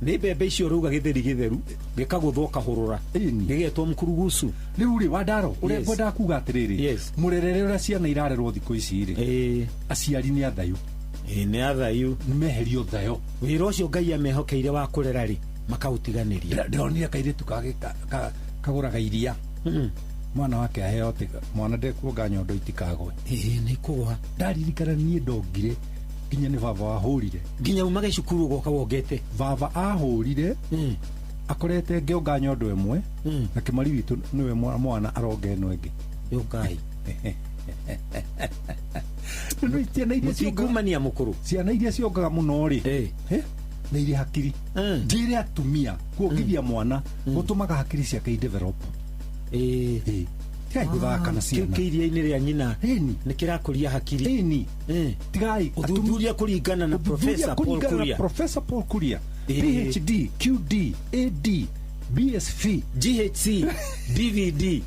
Nĩ mbembe icio ũrauga gĩtheri gĩtheru gĩkagũthwo kahũrũra gĩgetwo mũkurugucu. Rĩu rĩ Wandaro ũrĩa ngwendaga kuga atĩrĩrĩ, mũrerere ũrĩa ciana irarerwo thikũ ici rĩ, aciari nĩ athayu. Ĩ nĩ athayu. Nĩ meherio thayo. Wĩra ũcio Ngai amehokeire wa kũrera rĩ makaũtiganĩria. Ndĩronire kairĩtu kagũraga iria. Mwana wake aheo mwana ndekuonga nyondo itikagwe. Ĩ nĩ kũgwa. Ndaririkana niĩ ndongire nginya nĩ baba wahũrire. Nginya umage cukuru ũgoka wongete. Baba ahũrire akorete ngĩonga nyondo ĩmwe na Kĩmari witũ nĩwe mwana aronga ĩno ĩngĩ. Yũkai. Ciana iria Mũtingumania mũkũrũ. Ciana iria ciongaga mũno rĩ, nĩ irĩ hakiri. Njĩre atumia kuongithia mwana gũtũmaga hakiri ciake i-develop. Tigai gũthaka na Kĩu ciana. Kĩ iria-inĩ rĩa nyina Ĩni. nĩ kĩrakũria hakiri. Ĩni. Tigai. Ũthuthuria kũringana na Ũthuthuria Professor Paul kũringana na Kuria. Professor Paul Kuria, PhD, QD, AD, BSV, GHC, DVD,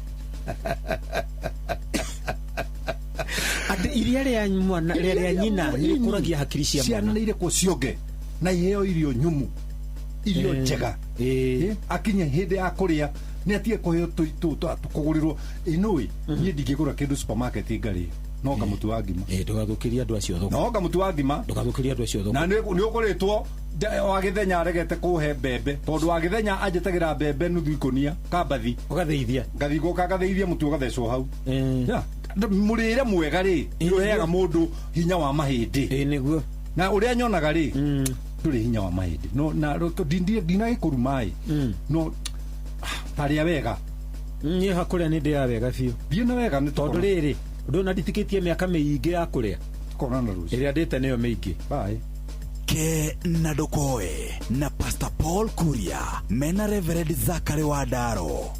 atĩ iria rĩa mwana rĩa nyina nĩ rĩkũragia hakiri cia ciana mwana. Nĩ irekwo cionge na iheo irio nyumu, irio njega. Akinye hĩndĩ ya kũrĩa nĩ atige kũheo kũgũrĩrwo inũĩ. Niĩ ndingĩgũra kĩndũ supermarket ngarĩe no nga mũtu wa ngima. Ndũgathũkĩrie andũ acio thoko. No nga mũtu wa ngima. Ndũgathũkĩrie andũ acio thoko. Na nĩ ũgũrĩtwo wa gĩthenya aregete kũhe mbembe tondũ wa gĩthenya anjĩtagĩra mbembe nuthu ikũnia kambathi. Ũgathĩithia. Ngathi gũka ngathĩithia mũtu ũgathecwo hau. Ya, mũrĩre mwega rĩ nĩ ũheaga mũndũ hinya wa mahĩndĩ. Nĩguo. Na ũrĩa nyonaga rĩ, ndũrĩ hinya wa mahĩndĩ no na ndinagĩkũrumaĩ no tarĩa wega. Niĩ hakũrĩa nĩ ndĩaga wega biũ. Thiĩ na wega nĩ tondũ rĩrĩ ũndũ na nditikĩtie mĩaka mĩingĩ ya kũrĩa. Tukonana rũciũ. Ĩrĩa ndĩte nĩyo mĩingĩ. Bye. Ke na Ndokoe na Pastor Paul Kuria mena Reverend Zakari wa Ndaro.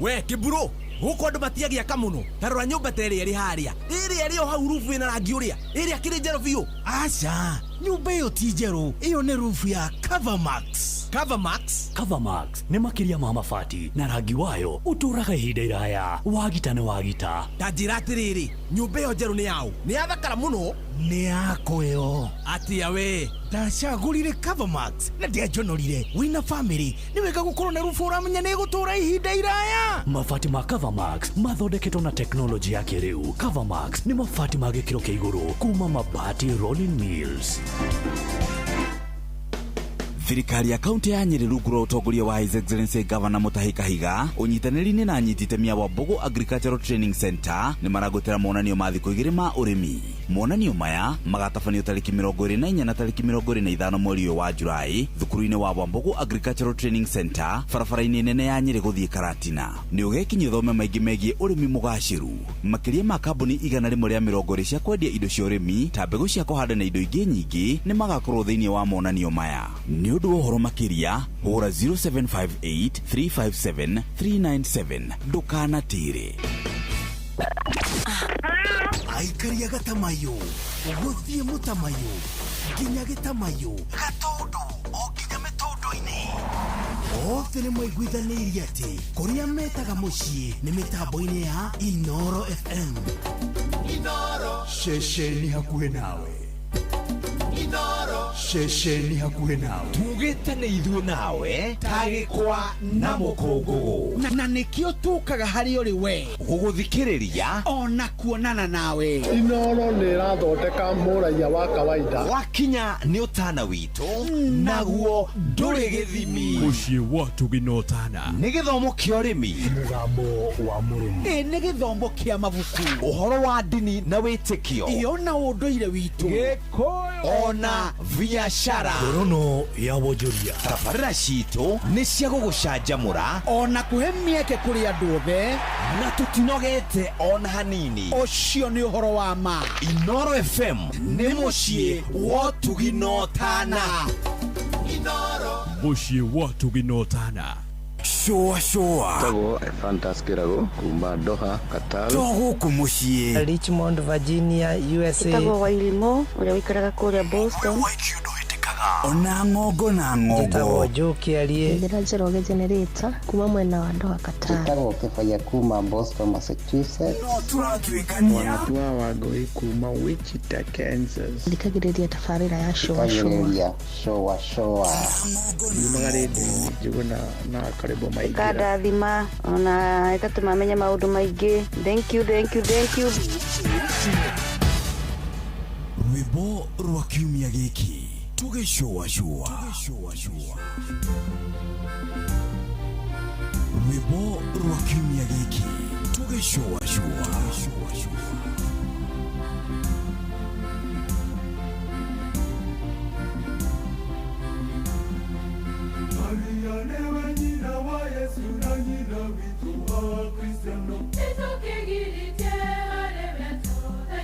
We kĩmburu, gũkũ andũ matiagĩaka mũno. Ta rora nyũmba ta ĩrĩa ĩrĩ harĩa, ĩrĩa ĩrĩ o hau, rubu ĩna rangi ũrĩa, ĩrĩa kĩrĩ njerũ biũ. Aca, nyũmba ĩyo ti njerũ, ĩyo nĩ rufu ya Covermax. Covermax? Covermax nĩ makĩria ma mabati, na rangi wayo ũtũũraga ihinda iraya. Wagita nĩ wagita. Ta njĩra atĩrĩrĩ, nyũmba ĩyo njerũ nĩ yaũ? Nĩ yathakara mũno. Nĩ yakwa ĩyo. Atĩa we? Ndacagũrire Covermax na ndianjonorire. Wĩna famĩlĩ nĩ wega gũkorwo na rubu ũramenya nĩ ĩgũtũũra ihinda iraya. Mabati ma Covermax mathondeketwo na teknolojĩ ya kĩrĩu. Covermax nĩ mabati ma gĩkĩro kĩa igũrũ kuma Mabati Rolling Mills. Thirikari ya kaunti ya Nyeri rungu rwa ũtongoria wa His Excellency Governor Mutahi Kahiga, ũnyitanĩri-inĩ na anyiti itemi a Wambugu Agricultural Training Center, nĩ maragũtĩra monanio ma thikũ 2 ma ũrĩmi. Monanio maya magatabanio tarĩki 24 na tarĩki 25 mweri ũyũ wa Julai thukuru-inĩ wa Wambugu Agricultural Training Center, barabara-inĩ nene ya Nyeri gũthiĩ Karatina. Nĩ ũgekinyia ũthome maingĩ megiĩ ũrĩmi mũgacĩru. Makĩria ma kambuni 120 cia kwendia indo cia ũrĩmi ta mbegũ cia kũhanda na indo ingĩ nyingĩ nĩ magakorwo thĩinĩ wa monanio maya. Nĩ ũndũ wa ũhoro makĩria hũra 0758 357 397. Ndũkanatĩre. Aikaria gatamayo gũthiĩ mũtamayo nginya gĩtamayo gatũndũ o nginya mĩtũndũ-inĩ, othe nĩ maiguithanĩirie atĩ kũrĩa metaga mũciĩ nĩ mĩtambo-inĩ ya Inoro FM. Inoro. Ceceni hakuhĩ nawe. Inoro. Ceceni hakuhĩ nawe. Tugĩte nĩ ithuĩ nawe tagĩkwa na mũkũngũgũ. Na nĩkĩo tũkaga harĩ ũrĩ we gũgũthikĩrĩria ona kuonana nawe. Inoro nĩ ĩrathondeka mũraiya wa kawaida. Wakinya nĩ ũtana witũ, naguo ndũrĩ gĩthimi. Mũciĩ wa tũginotana. Nĩ gĩthomo kĩa ũrĩmi. Mũgambo wa mũrĩmi. Ĩ nĩ gĩthomo kĩa mabuku. Ũhoro wa ndini na wĩtĩkio. Iyo na ũndũire witũ. Gĩkũyũ ona biacara. Ngorono ya wonjoria. Tabarĩra citũ nĩ cia gũgũcanjamũra ona kũhe mĩeke kũrĩ andũ othe, na tũtinogete ona hanini. Ũcio nĩ ũhoro wa ma. Inoro FM nĩ mũciĩ wa ũtugi na ũtana. Inoro. Mũciĩ wa ũtugi na ũtana. Shũa shũa. Tagwo Fantas Kĩrago kuma Doha, Qatar. To gũkũ mũciĩ. Richmond, Virginia, USA. Tagwo Wairimo ũrĩa ũikaraga kũrĩa Boston. Ona ng'ongo na ng'ongo. Njĩtagwo Joe Kĩarie. Njĩra Njoroge Generator kuma mwena wa Doha, Qatar. Njĩtagwo Kĩbaya kuma Boston, Massachusetts. No tũratuĩkania. Wanatua Wangũi kuma Wichita, Kansas. Thikagĩrĩria tabarĩra ya shũa shũa. Thikagĩrĩria shũa shũa. Yumaga rĩndiũ-inĩ Njũgũna na Karĩbo Maingĩra. Ĩkandathima ona ĩgatũma menye maũndũ maingĩ. Thank you, thank you, thank you. Rwĩmbo rwa kiumia gĩkĩ tũgĩcũacũa. Rwĩmbo rwa kiumia gĩkĩ tũgĩcũacũa. Maria nĩwe nyina wa Yesu na nyina witũ wa Kristiano. Nĩtũkĩgirĩtie harĩ we tũthaithanĩre.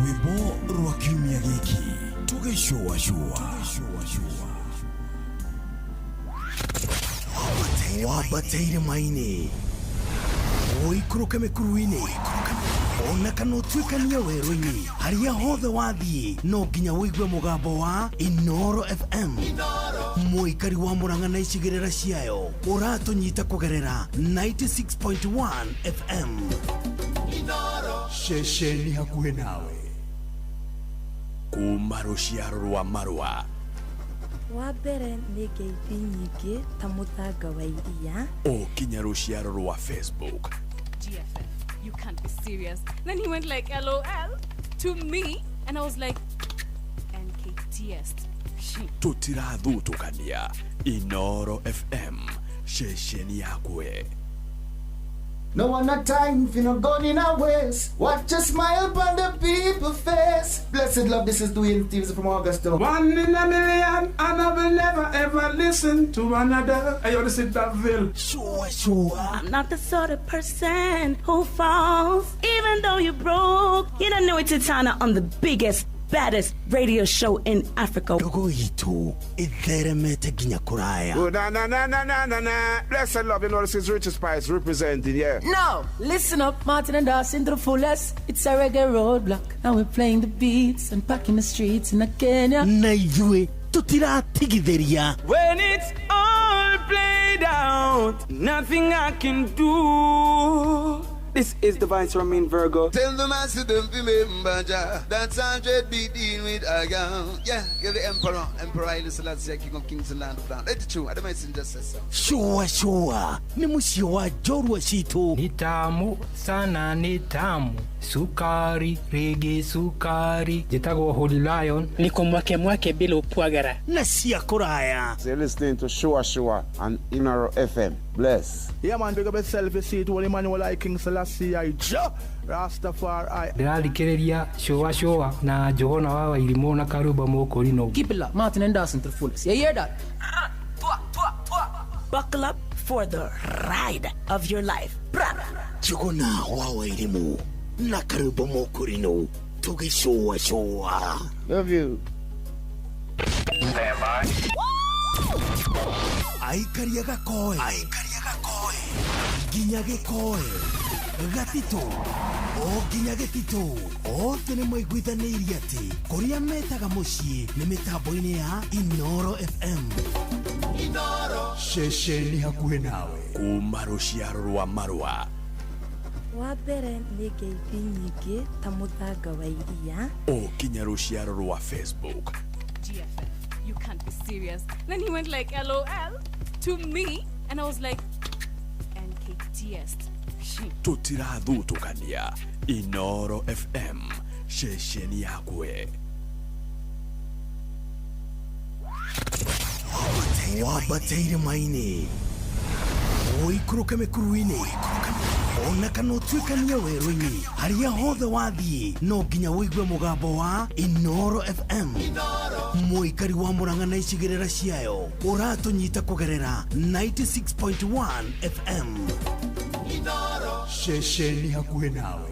Rwimbo rwa kiumia gĩkĩ tũgĩcũacũa. Rwimbo rwa kiumia gĩkĩ tũgĩcũacũa. Wambateire maini ũikũrũke mĩkuru-inĩ ona kana ũtuĩkanie werũ-inĩ harĩa hothe wathiĩ no nginya ũigue mũgambo wa Inoro FM. Mũikari wa Murang'a na icigĩrĩra ciayo ũratũnyita kũgerera 96.1 FM. Ceceni hakuhĩ nawe kuma rũciaro rwa marũa. Wa mbere nĩ ngeithi nyingĩ ta mũthanga wa iria o kinya rũciaro rwa Facebook. GFF, you can't be serious. Then he went like LOL. To me, and I was like, NKTS. Tũtirathutũkania. Inoro FM, ceceni yakwe. No one a time for no gun in a waste. Watch a smile upon the people face. Blessed love, this is Dwayne Stevens from Augusta. One in a million, and I will never ever listen to another. Hey, yo, this is Daville. Sure, sure. I'm not the sort of person who falls, even though you're broke. You don't know it's Titana on the biggest, baddest radio show in Africa. Ndogo itũ ĩtheremete nginya kũraya. Oh, na na na na na na na. Blessed love, you know this is Richard Spice representing, yeah. Now, listen up, Martin and Dawson to the fullest. It's a reggae roadblock. Now we're playing the beats and packing the streets in Kenya. Na ithuĩ tũtiratigithĩria. When it's all played out, nothing I can do. This is the Vice Romain Virgo. Tell the master don't remember Jah. That's 100 be dealing with a gun. Yeah, give the Emperor, Emperor Haile Selassie, King of Kings and Land of Land. Let it true. I don't mind just say so. Sure, sure. Ni mũciĩ wa njorua citũ. Ni tamu sana, ni tamu sukari rigi sukari. Njĩtagwo Holy Lion. Niko mwake mwake bila upwagara na cia kũraya. So you're listening to Shua Shua on Inoro FM. Bless. Yeah, man, big up yourself. You see it, Holy Emmanuel I, King Selassie I, Jah Rastafari. Ndĩrathikĩrĩria Shua Shua na Njũgũna wa Wairimũ na Karũmba Mũkũrinũ. Keep it locked, Martin and Dawson to the fullest. You hear that? Buckle up for the ride of your life. Njũgũna wa Wairimũ na Karũmba Mũkũrinũ tũgĩcũa cũa. Love you. Stand by. Aikaria gakoe, nginya gĩkoe, gatitũ o nginya gĩtitũ, othe nĩ maiguithanĩirie atĩ kũrĩa metaga mũciĩ nĩ mĩtambo-inĩ ya Inoro FM. Inoro ceceni hakuhĩ nawe kuma rũciaro rwa marũa. Wa mbere nĩ ngeithi nyingĩ ta mũthanga wa iria. O kinya rũciaro rwa Facebook. GFF, you can't be serious. Then he went like, LOL, to me, and I was like, NKTS. Tũtirathutũkania. Inoro FM, ceceni yakwe. Wambate irĩma-inĩ, ũikũrũke mĩkuru-inĩ, ona kana ũtuĩkanie werũ-inĩ, harĩa hothe wathiĩ no nginya ũigue mũgambo wa Inoro FM. Mũikari wa Murang'a na icigĩrĩra ciayo ũratũnyita kũgerera 96.1 FM. Ceceni hakuhĩ nawe.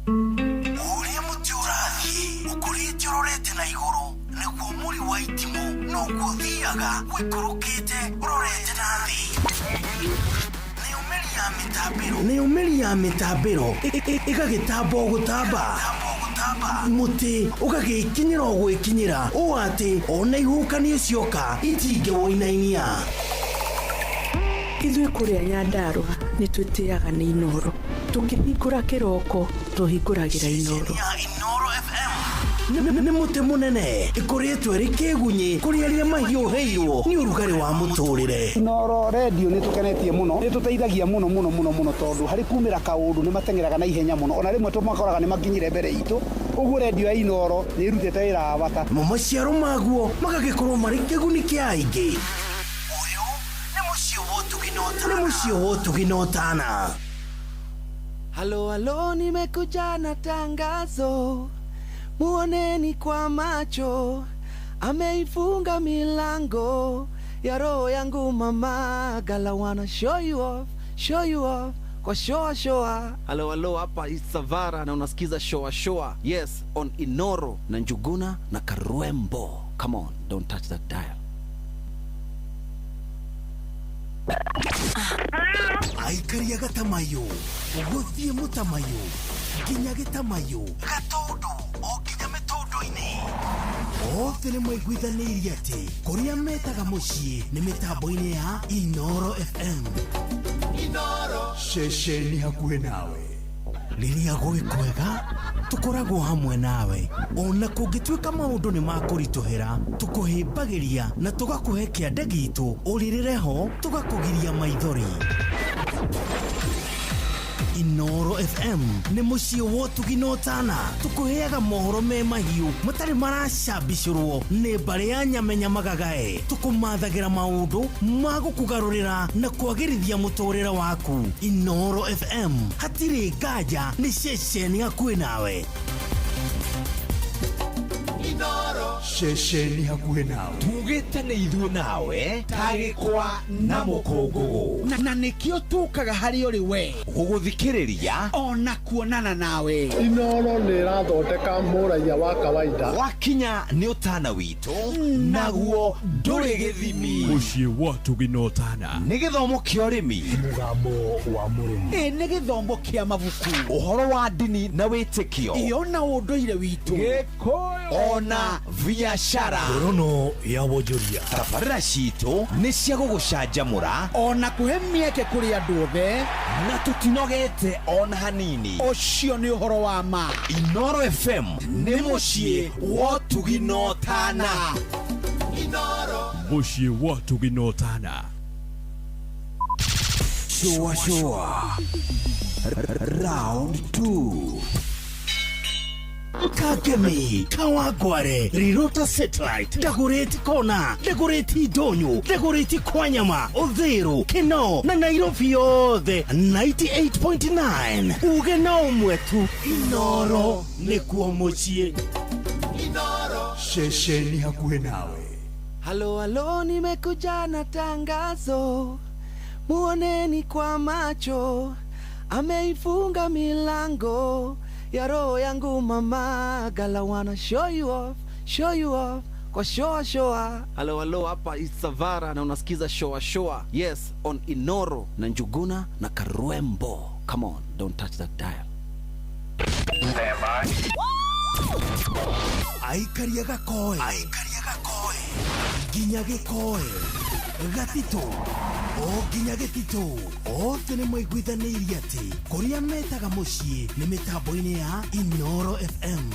Ũrĩa mũtĩ ũrathiĩ ũkũrĩte ũrorete na igũrũ nĩguo mũri wa itimũ noguo ũthiaga ũikũrũkĩte ũrorete na thĩ. Nayo mĩri ya mĩtambĩro ĩgagĩtamba o gũtamba, mũtĩ ũgagĩkinyĩra o gwĩkinyĩra ũũ atĩ ona ihuhũkanio cioka itingĩwũinainia. Ithuĩ kũrĩa Nyandarũa nĩ twĩtĩaga nĩ Inoro. Tũkĩhingũra kĩroko tũhingũragĩra Inoro. Nĩ mũtĩ mũnene ĩkũrĩtwo ĩrĩ kĩgunyĩ kũrĩ arĩa mahiũhĩirwo nĩ ũrugarĩ wa mũtũrĩre. Inoro radio nĩ tũkenetie mũno, nĩ tũteithagia mũno mũno mũno mũno tondũ harĩ kumĩra kaũndũ nĩ mateng'eraga na ihenya mũno, ona rĩmwe tũmakoraga nĩ makinyire mbere itũ. Ũguo radio ya Inoro nĩ ĩrutĩte wĩra wa bata. Namo maciaro maguo magagĩkorwo marĩ kĩguni kĩa aingĩ. Ũyũ nĩ mũciĩ wa ũtugi na ũtana. Halo halo, nimekuja na tangazo, muoneni kwa macho, ameifunga milango ya roho yangu mama. Gala wanna show you off, show you off kwa shoa shoa. Halo halo, hapa Isavara na unasikiza shoa shoa. Yes, on Inoro na Njuguna na Karwembo. Come on, don't touch that dial. Aikaria gatamayo, gũthiĩ mũtamayo, nginya gĩtamayo, gatũndũ o nginya mĩtũndũ-inĩ. Othe nĩ maiguithanĩirie atĩ kũrĩa metaga mũciĩ nĩ mĩtambo-inĩ ya Inoro FM. Inoro ceceni hakuhĩ nawe. Rĩrĩa gwĩ kwega tũkoragwo hamwe nawe, ona kũngĩtuĩka maũndũ nĩ makũritũhĩra, tũkũhĩmbagĩria na tũgakũhe kĩande gitũ ũrĩrĩre ho tũgakũgiria maithori. Inoro FM nĩ mũciĩ wa ũtugi na ũtana. Tũkũheaga mohoro me mahiũ matarĩ maracambicũrwo nĩ mbarĩ ya nyamenya magagae. Tũkũmathagĩra maũndũ ma gũkũgarũrĩra na kwagĩrithia mũtũrĩre waku. Inoro FM hatirĩ nganja, nĩ ceceni hakuhĩ nawe. Ceceni hakuhĩ nawe. Tugĩte nĩ ithuĩ nawe ta gĩkwa na mũkũngũgũ. Na nĩkĩo tũkaga harĩ ũrĩ we gũgũthikĩrĩria ona kuonana nawe. Inoro nĩ ĩrathondeka mũraiya wa kawaida. Wakinya nĩ ũtana witũ naguo ndũrĩ gĩthimi. Mũciĩ wa ũtugi na ũtana. Nĩ gĩthomo kĩa ũrĩmi, mũgambo wa mũrĩmi, ĩ nĩ gĩthomo kĩa mabuku, ũhoro wa ndini na wĩtĩkio, ĩyo na ũndũire witũ, Gĩkũyũ ona biashara. Ngorono ya wonjoria. Tabarĩra citũ nĩ cia gũgũcanjamũra ona kũhe mĩeke kũrĩ andũ othe, na tũtinogete ona hanini. Ũcio nĩ ũhoro wa ma. Inoro FM nĩ mũciĩ wa ũtugi na ũtana. Mũciĩ wa ũtugi na ũtana. Shua shua. Round 2. Kagemi, Kawangware, Rirota Satellite, Dagoretti Kona, Dagoretti Ndonyo, Dagoretti Kwanyama, Uthiru, Kinoo na Nairobi yothe 98.9. Uge na ũmwe tu, Inoro nĩkuo mũciĩ. Inoro ceceni hakuhĩ nawe. Halo halo, nimekuja na tangazo, muoneni kwa macho, ameifunga milango ya roho yangu mama, gala wanna show you off kwa shoa shoa. Halo halo, hapa Isavara na unasikiza shoa shoa. Yes, on Inoro na Njuguna na Karwembo. Come on, don't touch that dial. Stand by. Aikaria gakoe. Nginya gĩkoe. Gatito. O nginya gĩtitũ. Othe nĩ maiguithanĩirie atĩ kũrĩa metaga mũciĩ nĩ mĩtambo-inĩ ya Inoro FM.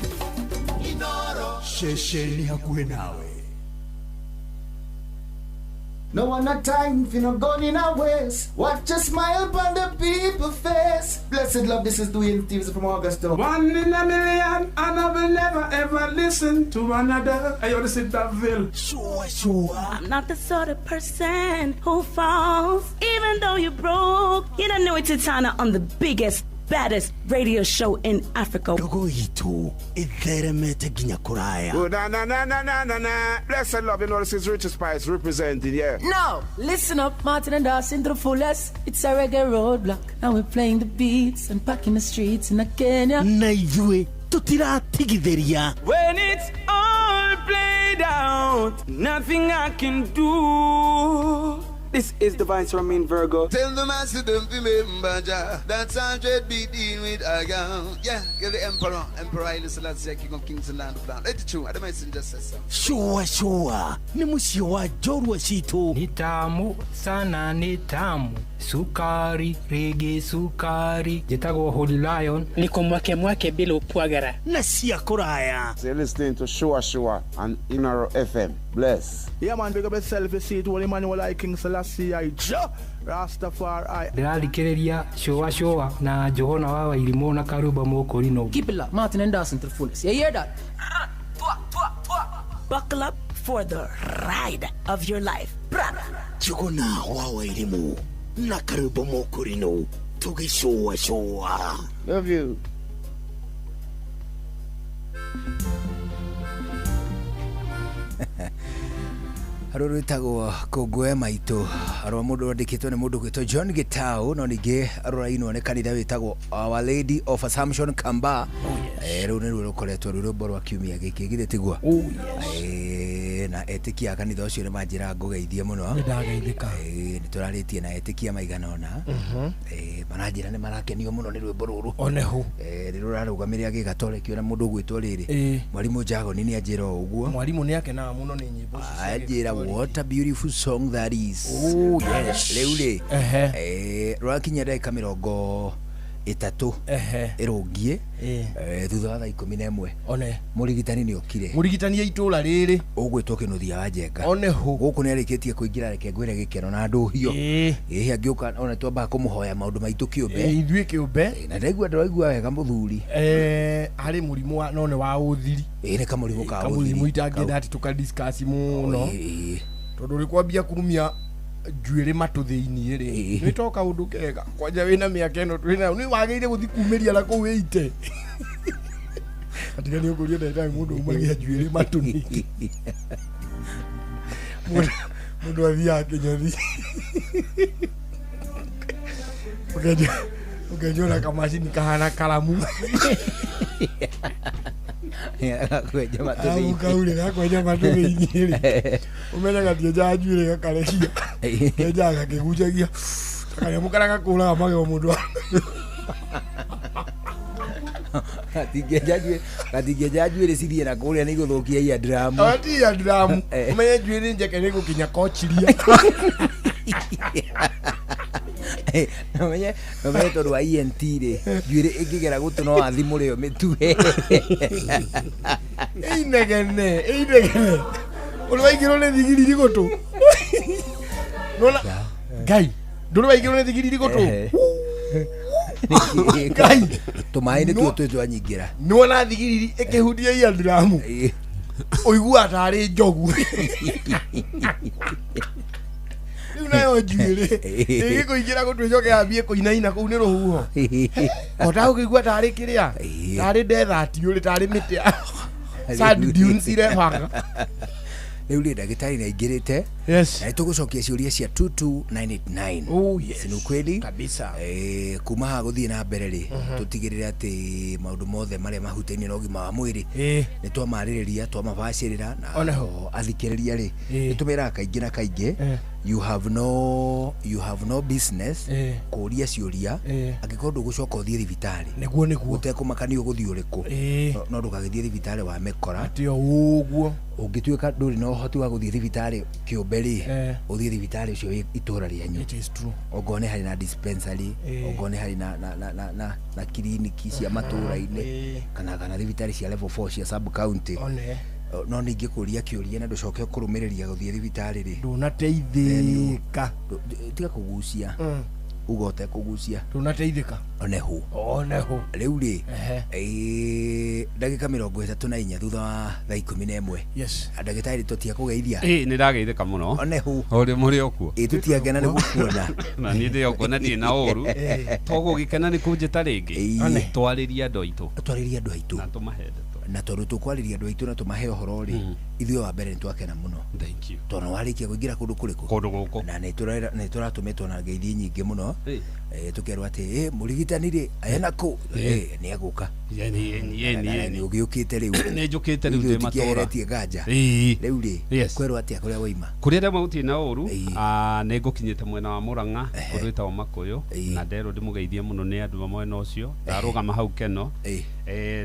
Inoro ceceni hakuhĩ nawe. No one a time for no gun in a waste. Watch a smile upon the people face. Blessed love, this is Dwayne Stevens from Augusta. One in a million, and I will never ever listen to another. I ought to sit that veil. Sure, sure. I'm not the sort of person who falls, even though you're broke. You don't know it's Titana on the biggest, baddest radio show in Africa. Ndogo itu itheremete nginya kuraya. Oh, na na na na na na na. Blessed love, you know this is Richard Spice representing, yeah. No, listen up, Martin and Dawson to the fullest. It's a reggae roadblock, and we're playing the beats and packing the streets in Kenya. Na ithuĩ tutiratigithĩria. When it's all played out, nothing I can do. This is Divine Ramin Virgo. Tell the master don't remember Jah. That's 100 beat in with a gun. Yeah, get the Emperor. Emperor Haile Selassie, King of Kings and Land of Land. Let it true. I don't just say so. Shua shua. Ni mũciĩ wa njorua citũ. Ni tamu sana, ni tamu. Sukari, rege sukari. Njĩtagwo Holy Lion. Niko mwake mwake bila upwagara. Na cia kũraya. So you're listening to Shua Shua on Inoro FM. Bless. Yeah man, big up yourself, you see it, Holy Emmanuel I King Selassie I Jah Rastafari. Ndĩrathikĩrĩria Shua Shua na Johana wa Wairimũ na Karuba Mũkũrinũ. Keep it locked, Martin and Dawson to the fullest. You hear that? Buckle up for the ride of your life. Johana wa Wairimũ na Karuba Mũkũrinũ tũgĩcũa cũa. Love you. Rũrũ rwĩtagwo Kũngũe Maitũ, rwa mũndũ rwandĩkĩtwo nĩ mũndũ gwĩtwo John Gitau, no ningĩ rũrainwo nĩ kanitha wĩtagwo Our Lady of Assumption Kamba. Rũu nĩruo rũkoretwo rwĩ rwĩmbo rwa kiumia gĩkĩ, githĩ tiguo? Na etĩkia a kanitha ũcio nĩ manjĩra ngũgeithie mũno. Nĩndageithĩka. Nĩ tũrarĩtie na etĩkia maigana ũna. Maranjĩra nĩ marakenio mũno nĩ rwĩmbo rũrũ. Oneho. Nĩ rũrarũgamĩrĩra gĩgatoreki ona mũndũ ũgwĩtwo rĩrĩ. Mwarimũ Jagoni nĩ anjĩra o ũguo. Mwarimũ nĩ akenaga mũno nĩ nyĩmbo icio cia Anjĩra what a beautiful song that is. Oh yes. Rĩu rĩ, rũrakinyia ndagĩka mĩrongo Ĩtatũ ĩrũngiĩ thutha wa thaa 11. One. Mũrigitani nĩ okire. Mũrigitani itũra rĩrĩ ũgwĩtwo Kĩnuthia wa Njenga. One hũ. Gũkũ nĩ arĩkĩtie kũingĩra, reke ngwĩre gĩkeno na ndũhio. Ĩĩ, angĩũka ona twambaga kũmũhoya maũndũ maitũ kĩũmbe. Ithuĩ kĩũmbe. Na ndaigua ndĩraigua wega mũthuri. Harĩ mũrimũ wa no nĩ wa ũthiri. Ĩĩ, nĩ kamũrimũ ka kamũrimũ ũthiri. Itangĩenda atĩ tũkadiscuss mũno, tondũ rĩ kwambia kurumia njuĩrĩ matũ thĩiniĩ rĩ, nĩ to kaũndũ kega kwanja wĩna mĩaka ĩno twĩnayo, nĩ wagĩrĩire gũthiĩ kumĩria na kũu wĩite. Atiga nĩ ũkũria ndagĩtarĩ, mũndũ umagia njuĩrĩ matũ nĩkĩ? Mũndũ athiaga kĩnyothi ũkenjwo na kamacini kahana karamu. Gakwenja matũ thĩinĩ. Kau rĩ gakwenja matũ thĩiniĩ rĩ, ũmenye gatienjaga njuĩrĩ, gakarekia, kenjaga gakĩgucagia kanyamũ karĩa gakũraga magego mũndũ. Gatingĩenja njuĩrĩ cithiĩ na kũrĩa, nĩ igũthũkia eardrum. Ti eardrum, ũmenye njuĩrĩ njeke nĩ gũkinya kochiria. Nomenye tondũ wa ENT rĩ, njuĩrĩ ĩngĩgera gũtũ no athimũre yo mĩtue. Ĩinegene ĩinegene, ũrĩ waingĩrwo nĩ thigiriri gũtũ? Nona Ngai, ndũrĩ waingĩrwo nĩ thigiriri gũtũ? Ngai, tũmaĩ nĩtuo twĩ twanyingĩra. Nĩwona thigiriri ĩkĩhutia eardrum, ũiguaga tarĩ njogu. Rĩu nayo njuĩrĩ ĩgĩkũingĩra gũtũ ĩcoke yambie kũinaina kũu nĩ rũhuho, kota ũkĩigua tarĩ kĩrĩa, tarĩ desert ũrĩ, tarĩ mĩtĩ sand dunes irebanga. Rĩu rĩ, ndagĩtarĩ nĩ aingĩrĩte. Yes. Na nĩtũgũcokia ciũria cia 22989. Oh, yes. Si ni ukweli kabisa. Kuma haha gũthiĩ na mbere rĩ, tũtigĩrĩre atĩ maũndũ mothe marĩa mahutaine na ũgima wa mwĩrĩ nĩ twamarĩrĩria, twamabacĩrĩra na One ho. Athikĩrĩria rĩ, nĩ tũmeraga kaingĩ na kaingĩ, you have no business kũria ciũria angĩkorwo ndũgũcoka ũthiĩ thibitarĩ. Nĩguo, nĩguo. Ũtekũmakania ũgũthiĩ ũrĩkũ. No ndũgagĩthiĩ thibitarĩ wa mĩkora. Atĩ o ũguo. Ũngĩtuĩka ndũrĩ na ũhoti wa gũthiĩ thibitarĩ kĩũmbe rĩ, ũthiĩ thibitarĩ ũcio wĩ itũra rĩanyu. It is true. Ongorwo nĩ harĩ na dispensary, ongorwo nĩ harĩ na kiriniki cia matũra-inĩ, kana thibitarĩ cia level 4 cia sub county. One. No ningĩ kũria kĩũria na ndũcoke kũrũmĩrĩria gũthiĩ thibitarĩ rĩ, Ndũnateithĩka. Tiga kũgucia, uga ũtekũgucia. Ndũnateithĩka. One hũ. One hũ. Rĩu rĩ, ndagĩka 34 thutha wa thaa 11. Yes. Ndagĩtarĩ, tũtia kũgeithia. Ĩĩ, nĩ ndageithĩka mũno. One hũ. Ũrĩ mũrĩ o kuo? Ĩ, tũtiakena nĩ gũkuona. Na niĩ ndĩ o kuo na ndirĩ na ũru, togũgĩkena nĩ kũnjĩta rĩngĩ. Ĩĩ. Twarĩrie andũ aitũ. Twarĩrie andũ aitũ. Na tũmahe ndeto. Na tondũ tũkwarĩria andũ aitũ na tũmahe ũhoro rĩ, ithuĩ wa mbere nĩ twakena mũno. Thank you. Tondũ warĩkia kũingĩra kũndũ kũrĩkũ? Kũndũ gũkũ. Na nĩ tũratũmĩtwo na ngeithi nyingĩ mũno. Tũkerwo atĩ mũrigitani rĩ ena kũ? Nĩ egũka. Yeni. Nĩ ũgĩũkĩte rĩu. Nĩ njũkĩte rĩu, Ithuĩ ndĩ matũra. tũtikĩeheretie nganja. Rĩu rĩ, kwerwo atĩa kũrĩa waima? Kũrĩa ndauma gũtirĩ na ũru. Nĩ ngũkinyĩte mwena wa Mũrang'a, kũndũ gwĩtagwo Makũyũ, na nderwo ndĩmũgeithie mũno nĩ andũ a mwena ũcio. Ndarũgama hau Keno.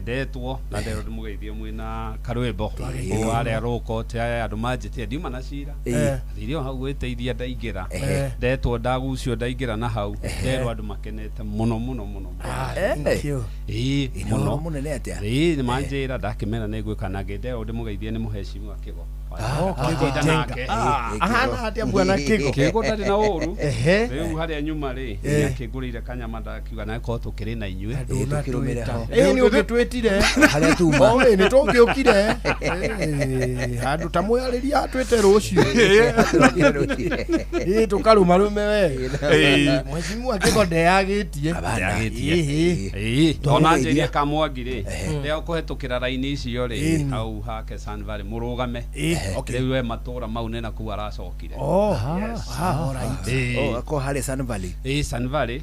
Ndetwo na nderwo ndĩmũgeithie mwĩna karwĩmbo arĩa rũkote aya andũ manjĩtire ndiuma na cira. Thire o hau gwĩteithia, ndaingĩra, ndetwo, ndagucio, ndaingĩra na hau nderwo andũ makenete mũno mũno mũno. Thank you. Ĩĩ. Ĩ, nĩ Mũno. ũhoro mũnene atĩa? Ĩĩ, nĩ manjĩra, ndakĩmera nĩ ngwĩka na ngĩnderwo ndĩmũgeithie nĩ mũhecimu Kĩgo. Kĩgo Tinda Njenga. nake. Ahana atĩa bwana Kĩgo? Kĩgo ndarĩ na ũru. Rĩu harĩa nyuma rĩ, nĩakĩngũrĩire kanyama, ndakiuga nakorwo tũkĩrĩ na inyuĩ. Tũkĩrũmĩre ho. Ĩ, nĩ ũngĩtwĩtire. Harĩa tuma. Ĩ, nĩ tũngĩũkire. Handũ ta mwĩarĩria atwĩte rũciũ. Ĩ, tũkarũmarũme we. Mheshimiwa Kĩgo ndeyagĩtie. Ndeyagĩtie. Ĩhĩ. Ĩĩ, ona njĩrie Kamwangi rĩ, rĩrĩa ũkũhetũkĩra raini icio rĩ, hau hake Sun Valley mũrũgame. Okay. Rĩu we matũra mau nĩ nakũu aracokire. Oh, Yes. alright. Ĩĩ. Oh, akorwo harĩa Sun Valley. Ĩĩ, Sun Valley,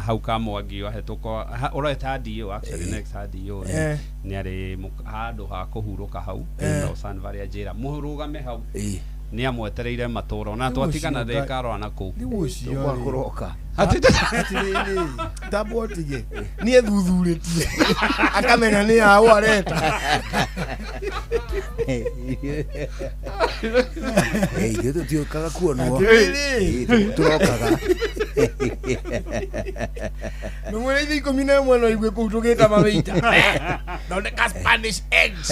hau Kamwangi wahetũka ũreta DO, actually next DO nĩ arĩ handũ ha kũhurũka hau no Sun Valley, anjĩra mũrũgame hau, nĩ amwetereire matũra ona Rĩu twatigana ũcio Ngai- ndĩkarora na kũu. Rĩu ũcio Tũkwa rĩ. kũroka. Atĩrĩrĩ, tamba ũtige niĩ thuthurĩtie akamenya nĩ aũ areta. Ithuĩ tũtiũkaga kuonwo. Atĩrĩrĩ. Tũrokaga. Nĩ mwĩrĩ 11 no igue kũu tũgĩta mawĩita. Thondeka Spanish eggs.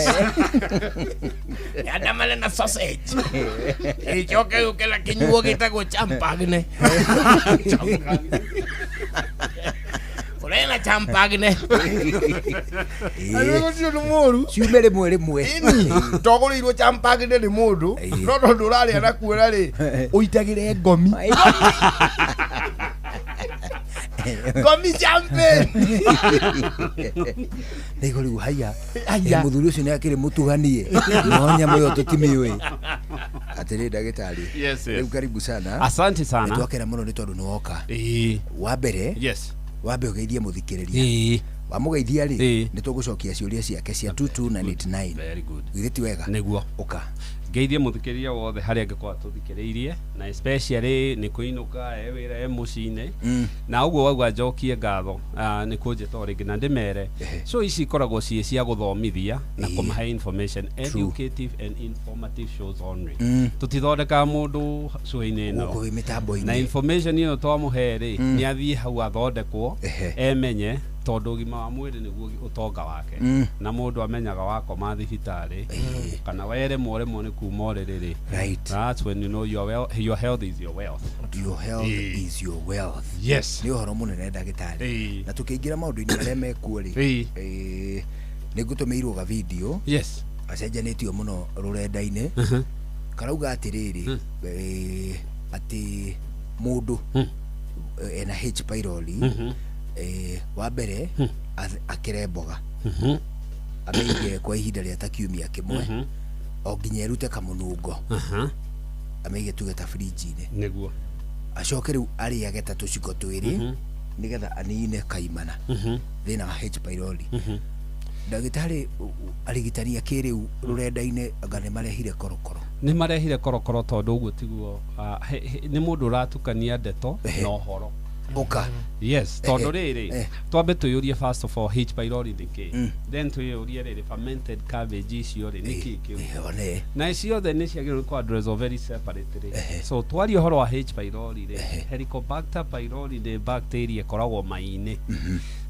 Yandamane na sausage. Ĩcoke yũke na kĩnyuo gĩtagwo champagne. Ũrena champagne. Arĩ gũtirĩ ũndũ mũru. Ciume rĩmwe rĩmwe. Ĩni, togũrĩirwo champagne nĩ mũndũ, no tondũ ũrarĩa na kuona rĩ, ũitagĩre ngomi. Ngomi champagne. Ndaigo rĩu haya. Haya. Mũthuri ũcio nĩ akĩrĩ mũtuganie. No nyamũ ĩyo tũtimĩũĩ. Atĩrĩ ndagĩtarĩ. Yes, yes. Rĩu karibu sana. Asante sana. Nĩtwakena mũno nĩ tondũ nĩ woka. Ĩĩ. Wa mbere. Yes. Wambe ũgeithie mũthikĩrĩria. Ĩĩ. Wamũgeithia rĩ, Ĩĩ. nĩ tũgũcokia ciũria ciake cia 22989. Very good. Githĩ ti wega? Nĩguo. Ũka. Ngeithie mũthikĩrĩria wothe harĩa angĩkorwo atũthikĩrĩirie na especially nĩ kũinũka e wĩra e mũciĩ-inĩ na ũguo wauga njokie ngatho nĩ kũnjĩta o rĩngĩ na ndĩmere so ici ikoragwo ciĩ cia gũthomithia na kũmahe information, educative and informative shows only. Tũtithondekaga mũndũ show-inĩ ĩno Gũkũ wĩ mĩtambo-inĩ. Na information ĩno twamũhe rĩ, nĩ athiĩ hau athondekwo emenye, tondũ ũgima wa mwĩrĩ nĩguo ũtonga wake. Na mũndũ amenyaga wakoma thibitarĩ kana weremwo rĩmwe nĩ kuma ũrĩrĩ rĩ. Right. That's when you know your, well, your health is your wealth. Your health is your wealth. Yes. Nĩ ũhoro mũnene ndagĩtarĩ. Ĩĩ. Na tũkĩingĩra maũndũ-inĩ marĩa mekuo rĩ, Ĩĩ. Nĩ ngũtũmĩirwo ga video. Yes. Gacenjanĩtio mũno rũrenda-inĩ. Karauga atĩrĩrĩ, atĩ mũndũ ena H pylori, wa mbere akĩre mboga, amĩige kwa ihinda rĩa ta kiumia kĩmwe o nginya ĩrute kamũnungo, amĩige tuge ta fridge-inĩ. Nĩguo. Acoke rĩu arĩage ta tũciko twĩrĩ nĩgetha anine kaimana thĩna wa H pylori. Ndagĩtarĩ, arigitani a kĩrĩu rũrenda-inĩ anga nĩ marehire korokoro? Nĩ marehire korokoro tondũ ũguo tiguo, nĩ mũndũ ũratukania ndeto na ũhoro. Ũka. Yes, tondũ rĩrĩ, twambe twĩyũrie first of all, H pylori nĩ kĩ? Then twĩyũrie rĩrĩ, fermented cabbage icio rĩ, nĩ kĩ kĩu? One. Na ciothe nĩ ciagĩrĩirwo nĩ address very separately. So twaria ũhoro wa H pylori rĩ, Helicobacter pylori nĩ bacteria ĩkoragwo mai-inĩ.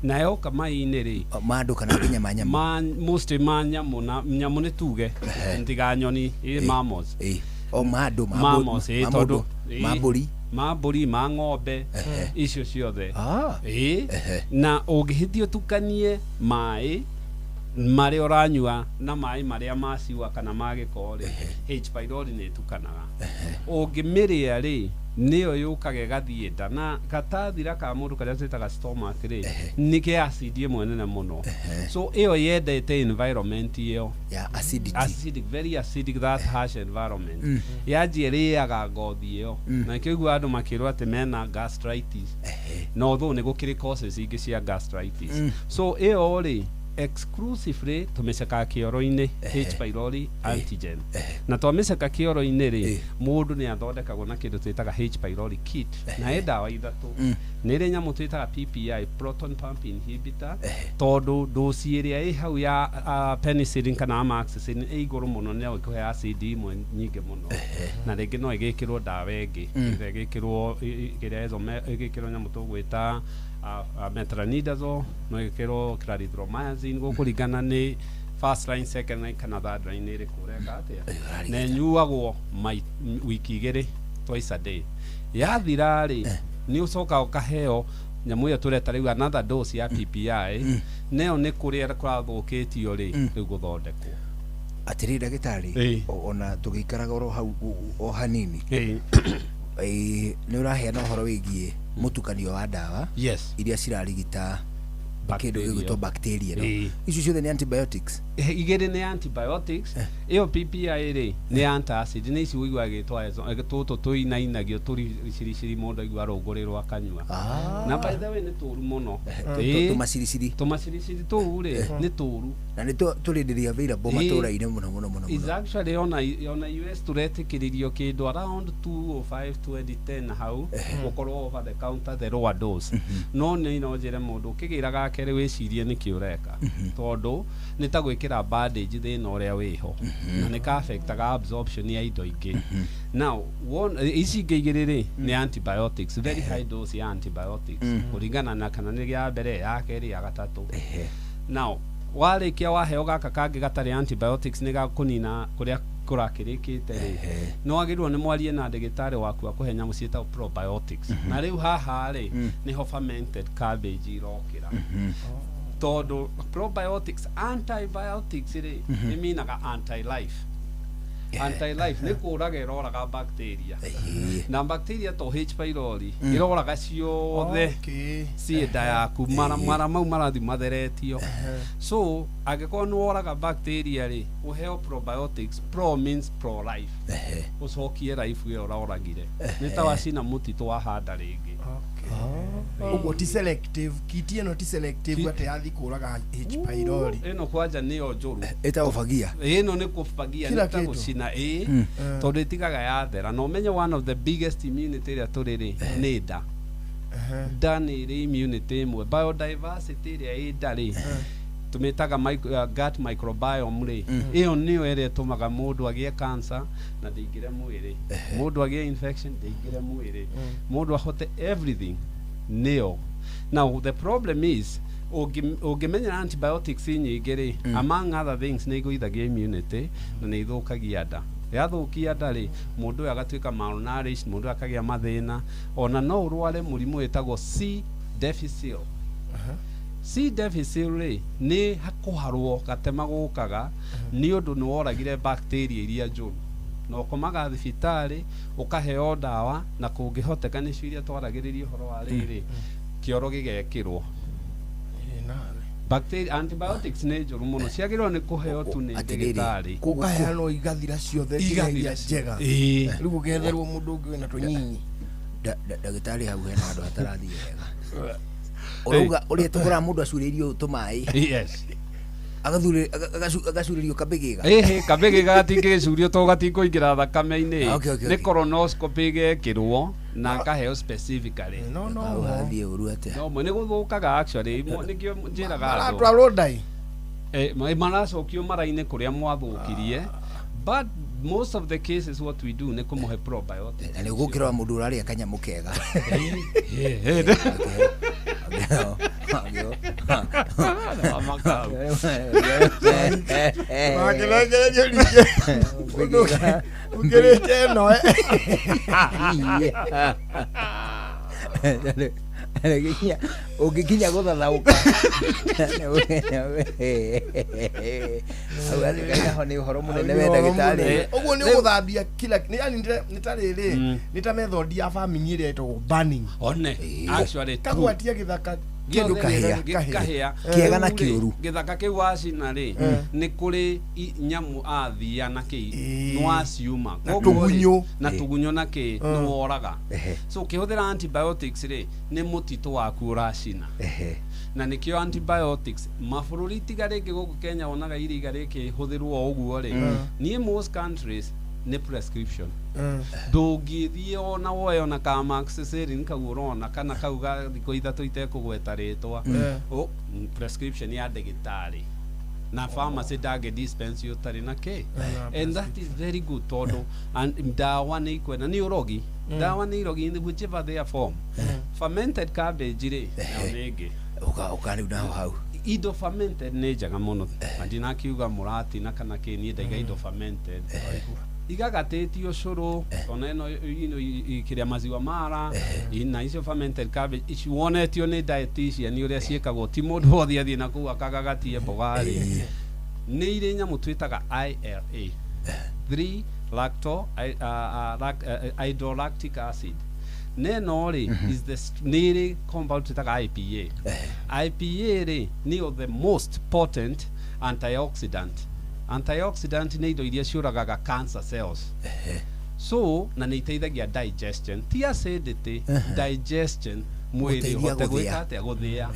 Na yoka mai-inĩ rĩ, ma andũ kana nginya ma nyamũ? Mostly ma nyamũ, na nyamũ nĩ tuge ntiga nyoni ĩ mammals. O ma andũ, ma mammals, ĩ ma tondũ mũndũ, ma mbũri, ma mbũri, ma ng'ombe, icio ciothe. Ĩ Ehe. Na ũngĩhĩtia ũtukanie maĩ marĩa ũranyua na maĩ marĩa maciwa kana ma gĩko rĩ, H pylori nĩ ĩtukanaga. Ũngĩmĩrĩa rĩ, nĩyo yũkaga ĩgathiĩ nda na gatathira ka mũndũ karĩa twĩtaga stomach rĩ, nĩ ke acid ĩmwe nene mũno. So ĩyo yendete environment ĩyo ya acidity. Acidic, very acidic, that harsh environment. Yanjia ĩrĩaga ngothi ĩyo, na nĩkĩo ũiguaga andũ makĩrwo atĩ mena gastritis, na although nĩ gũkĩrĩ causes ingĩ cia gastritis. So ĩyo rĩ, exclusively tũmĩcekaga kĩoro-inĩ, H pylori antigen, na twamĩceka kĩoro-inĩ rĩ, mũndũ nĩ athondekagwo na kĩndũ twĩtaga H pylori kit, na ĩ ndawa ithatũ. Nĩ ĩrĩ nyamũ twĩtaga PPI, proton pump inhibitor, tondũ dosi ĩrĩa ĩ hau ya penicillin kana amoxicillin ĩ igũrũ mũno, no ĩkũhe acid imwe nyingĩ mũno, na rĩngĩ no ĩgĩkĩrwo ndawa ĩngĩ, either ĩgĩkĩrwo kĩrĩa ĩgĩkĩrwo nyamũ tũgwĩta metronidazole, no ĩgĩkĩrwo clarithromycin, gũkũringana nĩ first line, second line kana third line ĩrĩkũ ũreka atĩa. Na ĩnyuagwo wiki igĩrĩ, twice a day. Yathira rĩ, nĩ ũcokaga ũkaheo nyamũ ĩyo tũreta rĩu another dose ya PPI, nayo nĩ kũrĩa kũrathũkĩtio rĩ, rĩu gũthondekwo. Atĩrĩ ndagĩtarĩ, ona tũgĩikaraga oro hau o hanini, nĩ ũraheana ũhoro wĩgiĩ mũtukanio wa ndawa Yes. iria cirarigita kĩndũ Bacteria. gĩgwĩtwo bacteria ĩno. Ĩĩ. Icio ciothe nĩ antibiotics? Igĩrĩ nĩ antibiotics. Ĩyo PPI rĩ, nĩ antacid, nĩ ici ũiguaga gĩtwa tũtũ tũinainagio tũriciriciri, mũndũ aigua rũngũrĩrwo akanyua. Na by the way nĩ tũru mũno. Ĩĩ. Tũmaciriciri. Tũmaciriciri tũu rĩ, nĩ tũru. Na nĩ tũrĩ ndĩrĩ available matũra-inĩ mũno mũno mũno Is mũno. actually ona US tũretĩkĩrĩrio kĩndũ around 205 2010 hau gũkorwo over the counter, the lower dose. No nĩ no njĩre mũndũ ũkĩgĩra gake. kerĩ wĩcirie nĩkĩ ũreka tondũ nĩ ta gwĩkĩra bandage thĩna ũrĩa wĩho na nĩ ka affectaga absorption ya indo ingĩ. Now one ici ingĩ igĩrĩ rĩ nĩ antibiotics, very high dose ya antibiotics kũringana na kana nĩ ya mbere, ya kerĩ, ya gatatũ. Now warĩkia waheo gaka kangĩ gatarĩ antibiotics nĩ gakũnina kũrĩa kũrakĩrĩkĩte rĩ, nĩ wagĩrĩirwo nĩ mwarie na ndagĩtarĩ waku akũhe nyamũ ciĩtagwo probiotics. Na rĩu haha rĩ nĩho fermented cabbage irokĩra tondũ probiotics, antibiotics rĩ ĩminaga anti-life. Anti-life nĩ kũraga ĩroraga bacteria, na bacteria to H pylori ĩroraga ciothe ciĩ nda yaku, mara mau marathi matheretio. So angĩkorwo nĩ woraga bacteria rĩ, ũheo probiotics. Pro means pro life, ũcokie life ĩyo ũroragire. Nĩ ta wacina mũtitũ wahanda rĩngĩ. Ũguo ti selective kiti ĩno, ti selective atĩ yathi kũraga H pylori. Ĩno kwanja nĩyo njũru. Ĩtagwo fagia. Ĩno nĩ kũbagia, Kila nĩ ta kĩndũ. gũcina ĩ, tondũ ĩtigaga yathera. Na ũmenye one of the biggest immunity ĩrĩa tũrĩ rĩ nĩ nda. Nda nĩ ĩrĩ immunity ĩmwe, biodiversity ĩrĩa ĩ nda rĩ tũmĩtaga gut microbiome rĩ, ĩyo nĩyo ĩrĩa ĩtũmaga mũndũ agĩe cancer na ndĩingĩre mwĩrĩ, mũndũ agĩe infection ndĩingĩre mwĩrĩ, mũndũ ahote everything nĩyo. Now the problem is ũngĩmenyera antibiotics nyingĩ rĩ, among other things nĩ igũithagia immunity na nĩ ithũkagia nda. Yathũkia nda rĩ, mũndũ ũyũ agatuĩka malnourished, mũndũ ũyũ akagĩa mathĩna, ona no ũrware mũrimũ wĩtagwo C difficile. C difficile rĩ nĩ kũharwo gatema gũkaga nĩ ũndũ nĩ woragire bacteria iria njũru, na ũkomaga thibitarĩ ũkaheo ndawa, na kũngĩhoteka nĩcio iria twaragĩrĩria ũhoro wa rĩrĩ kĩoro gĩgekĩrwo. Bacteria antibiotics nĩ njũru mũno, ciagĩrĩirwo nĩ kũheo tu nĩ ndagĩtarĩ. Kũkaheanwo igathira ciothe nginya Igathira iria njega. Ĩĩ. Rĩu ũgetherwo mũndũ ũngĩ wĩna tũnyinyi. Ndagĩtarĩ, hau hena handũ hatarathiĩ wega. Ũrauga ũrĩa tũkoraga mũndũ acurĩirio tũmaĩ, Yes. agacurĩrio kabĩgĩga. Ĩhĩ, kabĩgĩ gatingĩgĩcurio tondũ gatikũingĩra thakame-inĩ. Okay, Nĩ okay. colonoscopy ĩgekĩrwo na akaheo specifically. No no. Hau hathiĩ ũru atĩa? No mwe nĩ gũthũkaga actually, nĩkĩo njĩraga andũ. Maratwarwo ndai. Maracokio mara-inĩ kũrĩa mwathũkirie, but most of the cases what we do nĩ kũmũhe probiotics. Na nĩ ũgũkĩrora mũndũ ũrarĩa kanyamũ kega. Makĩrengererio ningĩ mũndũ ũkĩrĩte ĩno. Ũngĩkinya gũthathaũka hau naho nĩ ũhoro mũnene we ndagĩtarĩ. Ũguo nĩ ũgũthambia kila nĩ yani nĩ ta rĩrĩ, nĩ ta method ya farming ĩrĩa ĩtagwo burning. One actually true. Kagwatia gĩthaka. Kĩndũ kahĩa. Gĩkahĩa. Kĩega na Rĩu rĩ, kĩũru. Gĩthaka kĩu wacina rĩ, nĩ kũrĩ nyamũ athia na kĩ nĩwaciuma. Na Koguo rĩ, tũgunyũ. Na tũgunyũ na kĩ nĩworaga. So ũkĩhũthĩra antibiotics rĩ, nĩ mũtitũ waku ũracina. Na nĩkĩo antibiotics mabũrũri tiga rĩngĩ gũkũ Kenya wonaga iriga rĩkĩhũthĩrwo o ũguo rĩ, niĩ most countries nĩ prescription. Ndũngĩthiĩ ona woe ona ka amoxicillin kau ũrona kana kau ga thikũ 3 itekũgweta rĩtwa. Prescription ya ndagĩtarĩ na pharmacy ndangĩ dispense ũtarĩ na kĩ, and that is very good tondũ ndawa nĩ ikwenda nĩ ũrogi, ndawa nĩ irogi in whichever their form. Fermented cabbage rĩ, nayo nĩ ĩngĩ. Ũka rĩu naho hau. Indo fermented nĩ njega mũno, na ndinakiuga mũratina kana kĩ, niĩ ndaiga indo fermented igagatĩtio cũrũ ona ĩno ino kĩrĩa maziwa mara na icio fermented cabbage ici wonetio nĩ dietitian ũrĩa ciĩkagwo, ti mũndũ wothe athiĩ na kũu akagagatie mboga rĩ, nĩ irĩ nyamũ twĩtaga ILA 3 lacto hydrolactic acid, na ĩno rĩ is the nĩ ĩrĩ compound twĩtaga IPA. IPA rĩ nĩyo the most potent antioxidant. Antioxidant nĩ indo iria ciũragaga cancer cells, so na nĩ iteithagia digestion, ti acidity, digestion. Mwĩrĩ Gũteithia ũhote gũthĩa. gwĩka atĩa gũthĩa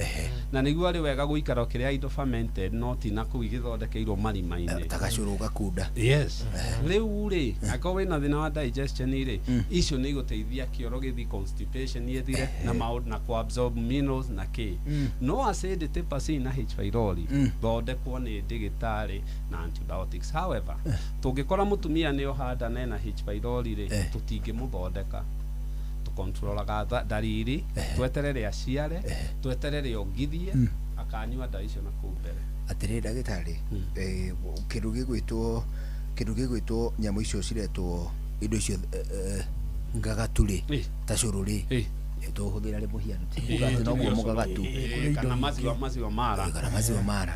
na nĩguo arĩ wega gũikara ũkĩrĩa indo fermented no ti na kũu igĩthondekeirwo marima-inĩ ta gacũrũ gakunda yes rĩu rĩ angĩkorwo wĩna thĩna wa digestion rĩ icio nĩ igũteithia kĩoro gĩthiĩ constipation ĩthire na maũndũ na kũ absorb minerals na kĩ no acidity per na H pylori thondekwo nĩ ndĩgĩtarĩ na antibiotics. However, tũngĩkora mũtumia nĩ oha nda na ena H pylori rĩ, tũtingĩmũthondeka, tũkontrolaga ndariri, tweterere aciare, tweterere ongithie, akanyua ndawa icio na kũu mbere. Atĩrĩ ndagĩtarĩ, kĩndũ gĩgwĩtwo nyamũ icio ciretwo indo icio ngagatu rĩ, ta cũrũ rĩ, tũhũthĩra rĩ mũhiano, ti kuga atĩ noguo mũgagatu. Kana maziwa mara. Kana maziwa mara.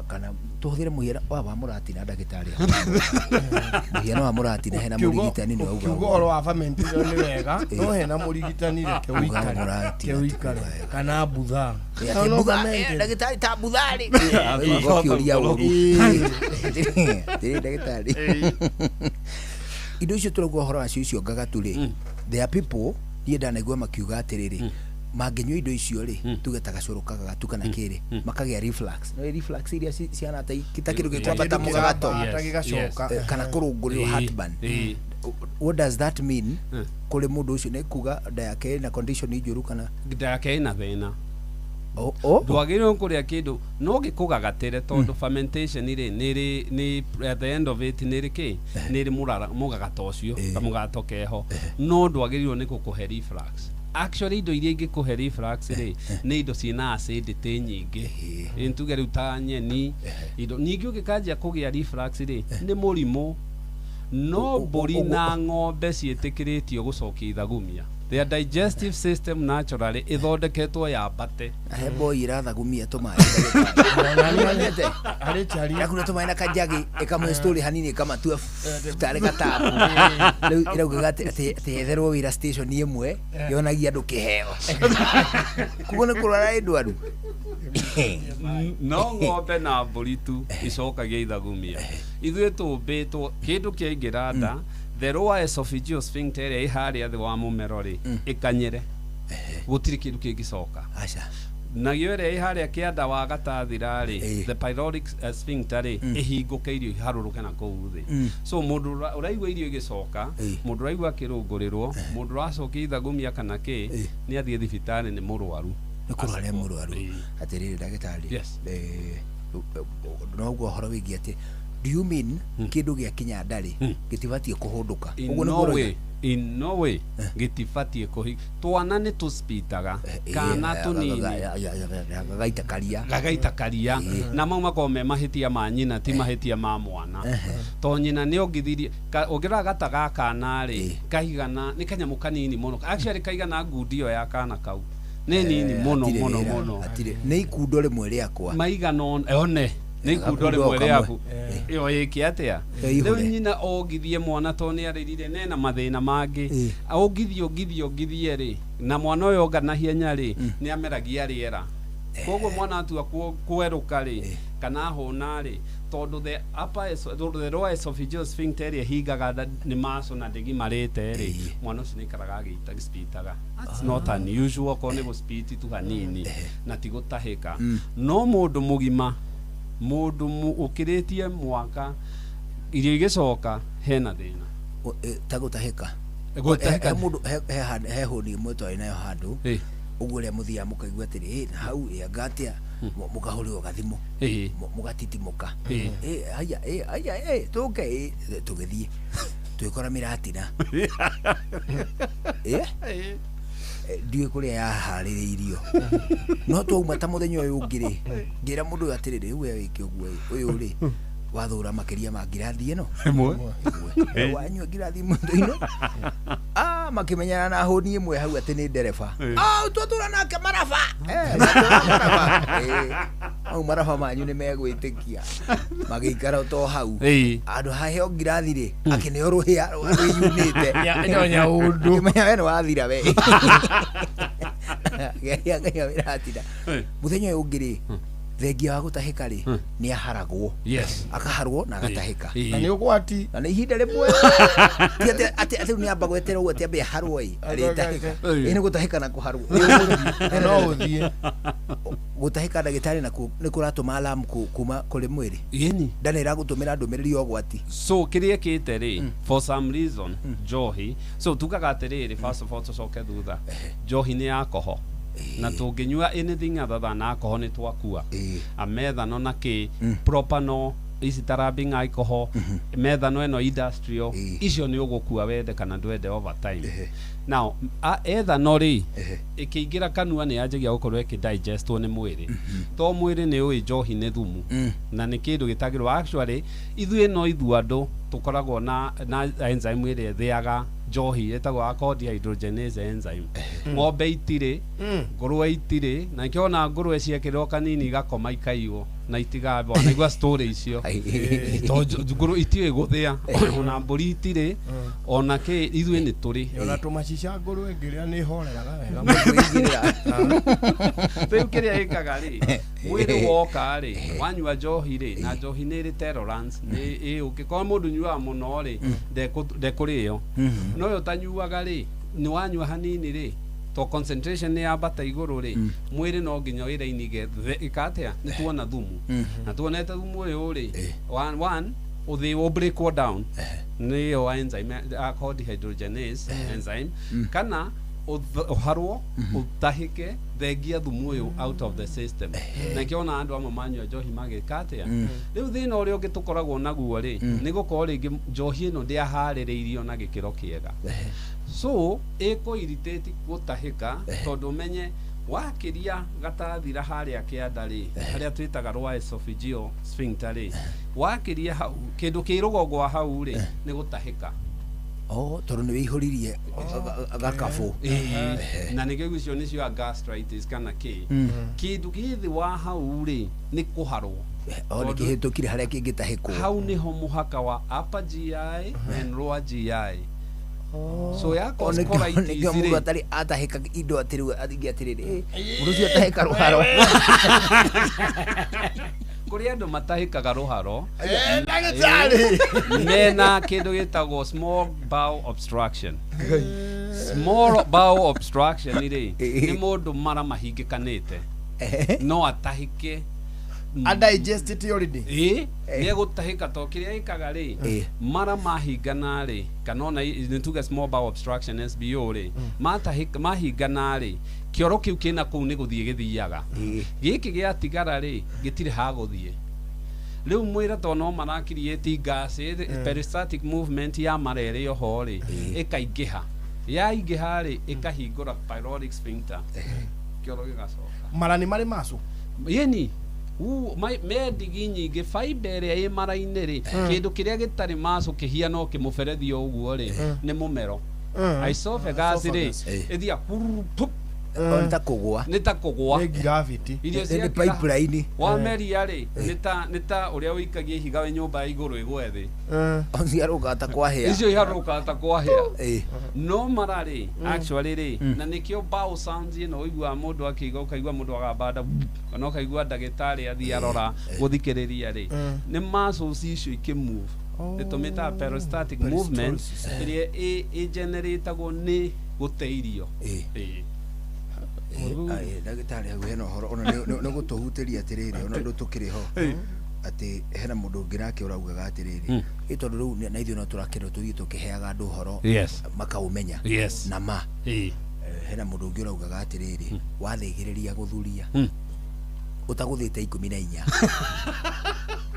Kana tũhũthĩre mũhiano wa mũratina, ndagĩtarĩ, mũhiano wa mũratina hena mũrigitani nĩ wauga. Kiugo ũhoro wa fermentation nĩ wega, no hena mũrigitani, reke Uga ũikare mũratina. Reke ũikare kana mbutha. Atĩ ndagĩtarĩ ta mbutharĩ ũkĩũria ũru. Atĩrĩ ndagĩtarĩ, indo icio tũrauga ũhoro wacio icio ngagatu rĩ, there are people niĩ ndanaigua makiuga atĩrĩrĩ, mangĩnyua indo icio rĩ, tuge ta gacũrũ kagagatu kana kĩrĩ, makagĩa reflux, no reflux iria cihana ta kĩndũ gĩkwambata Kĩndũ mũgagato. kĩrambata gĩgacoka. Kana kũrũngũrĩrwo, heartburn. What does that mean kũrĩ mũndũ ũcio? Nĩ kuga nda yake ĩna condition njũru kana? Nda yake ĩna thĩna. Oh. Ndwagĩrĩirwo kũrĩa kĩndũ no gĩkũgagatĩre, tondũ fermentation rĩ nĩ nĩ at the end of it nĩ rĩ kĩ nĩ rĩ mũgagato ũcio, kamũgato keho, no ndwagĩrĩirwo nĩ gũkũhe reflux. Actually, indo iria ingĩkũhe reflux rĩ nĩ indo ciĩna acidity nyingĩ. Ĩ tuge rĩu ta nyeni, indo nyingĩ. Ũngĩkanjia kũgĩa reflux rĩ, nĩ mũrimũ. No mbũri na ng'ombe ciĩtĩkĩrĩtio gũcokia ithagumia. Their digestive system naturally ĩthondeketwo yambate. He boy irathagumia tũmaĩ. Harĩ chari. Yakuna tũmaĩ na kajagi, ĩkamũhe story hanini, ĩkamatua tarĩ gatabu. Rĩu ĩraugaga atĩ etherwo wĩra station ĩmwe yonagia andũ kĩheo, koguo nĩ kũrwara ĩ ndwaru. No ng'ombe na mbũri tu icokagia ithagumia. Ithuĩ tũmbĩtwo kĩndũ kĩaingĩra nda, the lower esophageal sphincter ĩrĩa ĩ harĩa thĩ wa mũmero rĩ ĩkanyĩre, gũtirĩ kĩndũ kĩngĩcoka. Aca. Nagĩo ĩrĩa ĩ harĩa kĩanda wa gatathira rĩ, the pyloric sphincter rĩ, ĩhingũke, irio iharũrũke na kũu thĩ. So mũndũ ũraigua irio igĩcoka, mũndũ ũraigua akĩrũngũrĩrwo, mũndũ ũracokia ithagumia kana kĩ, nĩ athiĩ thibitarĩ, nĩ mũrwaru. Nĩ kũrwara nĩ mũrwaru. Atĩrĩrĩ ndagĩtarĩ, noguo ũhoro wĩgiĩ atĩ, do you mean kĩndũ gĩakinya ndarĩ gĩtibatiĩ kũhũndũka? In Ũguo no nĩguo ũroiga? way, in no way gĩtibatiĩ kũhi twana nĩ tũspitaga kana tũnini. Gagaita karia. Gagaita karia, na mau makorwo me mahĩtia ma nyina, ti mahĩtia ma mwana, to nyina nĩ ongithirie. Ũngĩrora gata ga kana rĩ, kaigana nĩ kanyamũ kanini mũno, actually kaigana ngundi ĩyo ya kana kau, nĩ nini mũno. Hatirĩ Mũno wĩra, mũno. Hatirĩ, nĩ ikundo rĩmwe rĩakwa. Maigana one nĩ ikundo Gakundo rĩmwe kamwe. Rĩaku ĩyo ĩke atĩa? Ĩihũre. Rĩu nyina ongithie mwana to nĩ arĩrire nena mathĩna mangĩ, ongithie ongithie ongithie rĩ, na mwana ũyũ onga na hienya rĩ, nĩ ameragia rĩera, koguo mwana atua kwerũka rĩ kana ahũna rĩ, tondũ the upper tondũ the lower esophageal sphincter ĩrĩa ĩhingaga nda nĩ maco na ndĩgimarĩte rĩ, mwana ũcio nĩ aikaraga agĩita spitaga. That's not unusual, okorwo nĩ gũspiti tu hanini na ti gũtahĩka. No mũndũ mũgima, mũndũ ũkĩrĩtie mwaka, irio igĩcoka hena thĩna. Ta gũtahĩka. Gũtahĩka. He mũndũ he hũni ĩmwe twarĩ nayo handũ ũguo, ũrĩa mũthiaga mũkaigua atĩrĩ, "Ĩ, na hau ĩ, anga atĩa?" Mũkahũrĩrwo gathimũ, mũgatitimũka. "Ĩ, haya, ĩ, haya, ĩ, tũke ĩ." Tũgĩthiĩ tũgĩkora mĩratina. Ĩ, ndiũĩ kũrĩa yaharĩrĩirio, no twauma ta mũthenya ũyũ ũngĩ rĩ, ngĩra mũndũ ũyũ atĩrĩrĩ, rĩu we wĩke ũguo ĩ, ũyũ rĩ wathũra makĩria ma ngirathi ĩno. Ĩmwe. Ĩmwe. Wanyua ngirathi ĩmwe ino, ah, makĩmenyana na hũni ĩmwe hau atĩ nĩ ndereba. Ah, twatũra nake maraba. Eh, twatũra maraba. Mau maraba manyu nĩ megwĩtĩkia magĩikara to hau handũ haheo ngirathi rĩ, akĩneo rũhĩa rwĩyunĩte. Nyaũndũ. Kĩmenya we nĩ wathira we geria wĩratina. Mũthenya ũyũ ũngĩ rĩ, Thengia wa gũtahĩka rĩ, nĩ aharagwo. Yes. Akaharwo na agatahĩka. Na nĩ ũgwati. Na nĩ ihinda rĩmwe ti atĩ rĩu nĩ amba gweterwo ũguo atĩ ambe aharwo ĩ arĩtahĩka. Ĩ nĩ gũtahĩka na kũharwo. Na no ũthiĩ. Gũtahĩka ndagĩtarĩ nakuo nĩ kũratũma alarm kuma kũrĩ mwĩrĩ. Ĩni. Nda nĩ ĩragũtũmĩra ndũmĩrĩri ya ũgwati. So kĩrĩa ĩkĩte rĩ, for some reason njohi, so tugaga atĩrĩrĩ, first of all tũcoke thutha, njohi nĩ alcohol na tũngĩnyua anything other than alcohol nĩ twakua. A methano na kĩ propanol ici ta rubbing alcohol, methano ĩno industrial, icio nĩ ũgũkua wende kana ndwende over time. Now ethanol rĩ, ĩkĩingĩra kanua nĩ yanjagia gũkorwo ĩkĩdigestwo nĩ mwĩrĩ, to mwĩrĩ nĩ ũĩ njohi nĩ thumu na nĩ kĩndũ gĩtagĩrwo. Actually ithuĩ no ithuĩ andũ tũkoragwo na enzyme ĩrĩa ĩthĩaga njohi ĩtagwo alcohol dehydrogenase enzyme. Ng'ombe itirĩ, ngũrwe itirĩ, na nĩkĩo ona ngũrwe ciekĩrwo kanini igakoma ikaiywo na itigamba. Naigua story icio, to ngũrwe itiũĩ gũthĩa, ona mbũri itirĩ, ona kĩ, ithuĩ nĩ tũrĩ. Ona tũmacica ngũrwe ngĩrĩa nĩ horeraga wega. Rĩu kĩrĩa ĩkaga rĩ, mwĩrĩ woka rĩ, wanyua njohi rĩ, na njohi nĩ ĩrĩ tolerance, nĩ ũngĩkorwo mũndũ nyuaga mũno rĩ, ndekũrĩo. No ũyũ ũtanyuaga rĩ, nĩ wanyua hanini rĩ, to concentration nĩ yambata igũrũ rĩ, mwĩrĩ no nginya wĩra-inĩ ĩka atĩa, nĩ tuona thumu. Na tuonete thumu ũyũ rĩ, one ũthĩo breakwo down nĩyo enzyme alcohol dehydrogenase enzyme, kana ũharwo ũtahĩke thengia thumu ũyũ out of the system. Na nĩkĩo ona andũ amwe manyua njohi magĩka atĩa. Rĩu thĩna ũrĩa ũngĩ tũkoragwo naguo rĩ, nĩ gũkorwo rĩngĩ njohi ĩno ndĩaharĩrĩirio na gĩkĩro kĩega, so ĩkũ irritate gũtahĩka, tondũ ũmenye wakĩria gatathira harĩa kĩanda rĩ, harĩa twĩtaga rwa esophageal sphincter rĩ, wakĩria hau kĩndũ kĩ rũgongo wa hau rĩ, nĩ gũtahĩka. Oh, tondũ nĩ wĩihũririe gakabũ. Na nĩkĩo icio nĩcio gastritis kana kĩ. Kĩndũ gĩ thĩ wa hau rĩ, nĩ kũharwo. O nĩ kĩhĩtũkire harĩa kĩngĩtahĩkwo. Hau nĩho mũhaka wa upper GI and lower GI. So ya cause colitis nĩkĩo mũndũ atarĩ atahĩka indo atĩ rĩu athingĩ atĩrĩrĩ, mũndũ ũcio atahĩka rũharo. Kũrĩ andũ matahĩkaga rũharo ndagĩtarĩ mena kĩndũ gĩtagwo small bowel obstruction. Small bowel obstruction rĩ, nĩ mũndũ mara mahingĩkanĩte, no atahĩke Undigested already. Ĩ nĩ egũtahĩka, to kĩrĩa ĩkaga rĩ, mara mahingana rĩ, kana ona nĩ tuge small bowel obstruction SBO rĩ, matahĩka mahingana rĩ, kĩoro kĩu kĩna kũu nĩ gũthiĩ gĩthiaga, gĩkĩ gĩatigara rĩ, gĩtirĩ ha gũthiĩ. Rĩu mwĩra to no mara create gas, peristaltic movement ya mara ĩrĩ oho rĩ, ĩkaingĩha, yaingĩha rĩ, ĩkahingũra pyloric sphincter, kĩoro gĩgacoka. Mara nĩ marĩ macu. Yeni me ndigi nyingĩ, fiber ĩrĩa ĩ mara-inĩ rĩ, kĩndũ kĩrĩa gĩtarĩ macu kĩhiana o kĩmũberethi o ũguo rĩ, nĩ mũmero. Esophagus rĩ, ĩthiaga pup. Nĩ ta kũgũa. Nĩ ta kũgũa. Nĩ gravity. Irio Nĩ cia pipeline. Wameria rĩ, nĩ ta ũrĩa ũikagia ihiga wĩ nyũmba ya igũrũ ĩgwe thĩ. Ciarũgaga ta kwahĩa. Icio iharũkaga ta kwahĩa. No mara rĩ, actually rĩ, na nĩkĩo bowel sounds ĩno ũiguaga mũndũ akĩigua, ũkaigua mũndũ agamba nda, kana ũkaigua ndagĩtarĩ athiĩ arora gũthikĩrĩria rĩ, nĩ muscles icio ikĩmove. Nĩ tũmĩtaga peristaltic movement ĩrĩa ĩgeneratagwo nĩ gũte irio. Ndagĩtarĩ hau hena ũhoro ona nĩ gũtũhutĩria atĩrĩrĩ, ona ũndũ tũkĩrĩ ho atĩ hena mũndũ ũngĩ nake ũraugaga atĩrĩrĩ, ĩ tondũ rĩu na ithuĩ no tũrakĩrwo tũthiĩ tũkĩheaga andũ ũhoro makaũmenya na ma. Hena mũndũ ũngĩ ũraugaga atĩrĩrĩ, wathĩgĩrĩria gũthuria ũtagũthĩte 14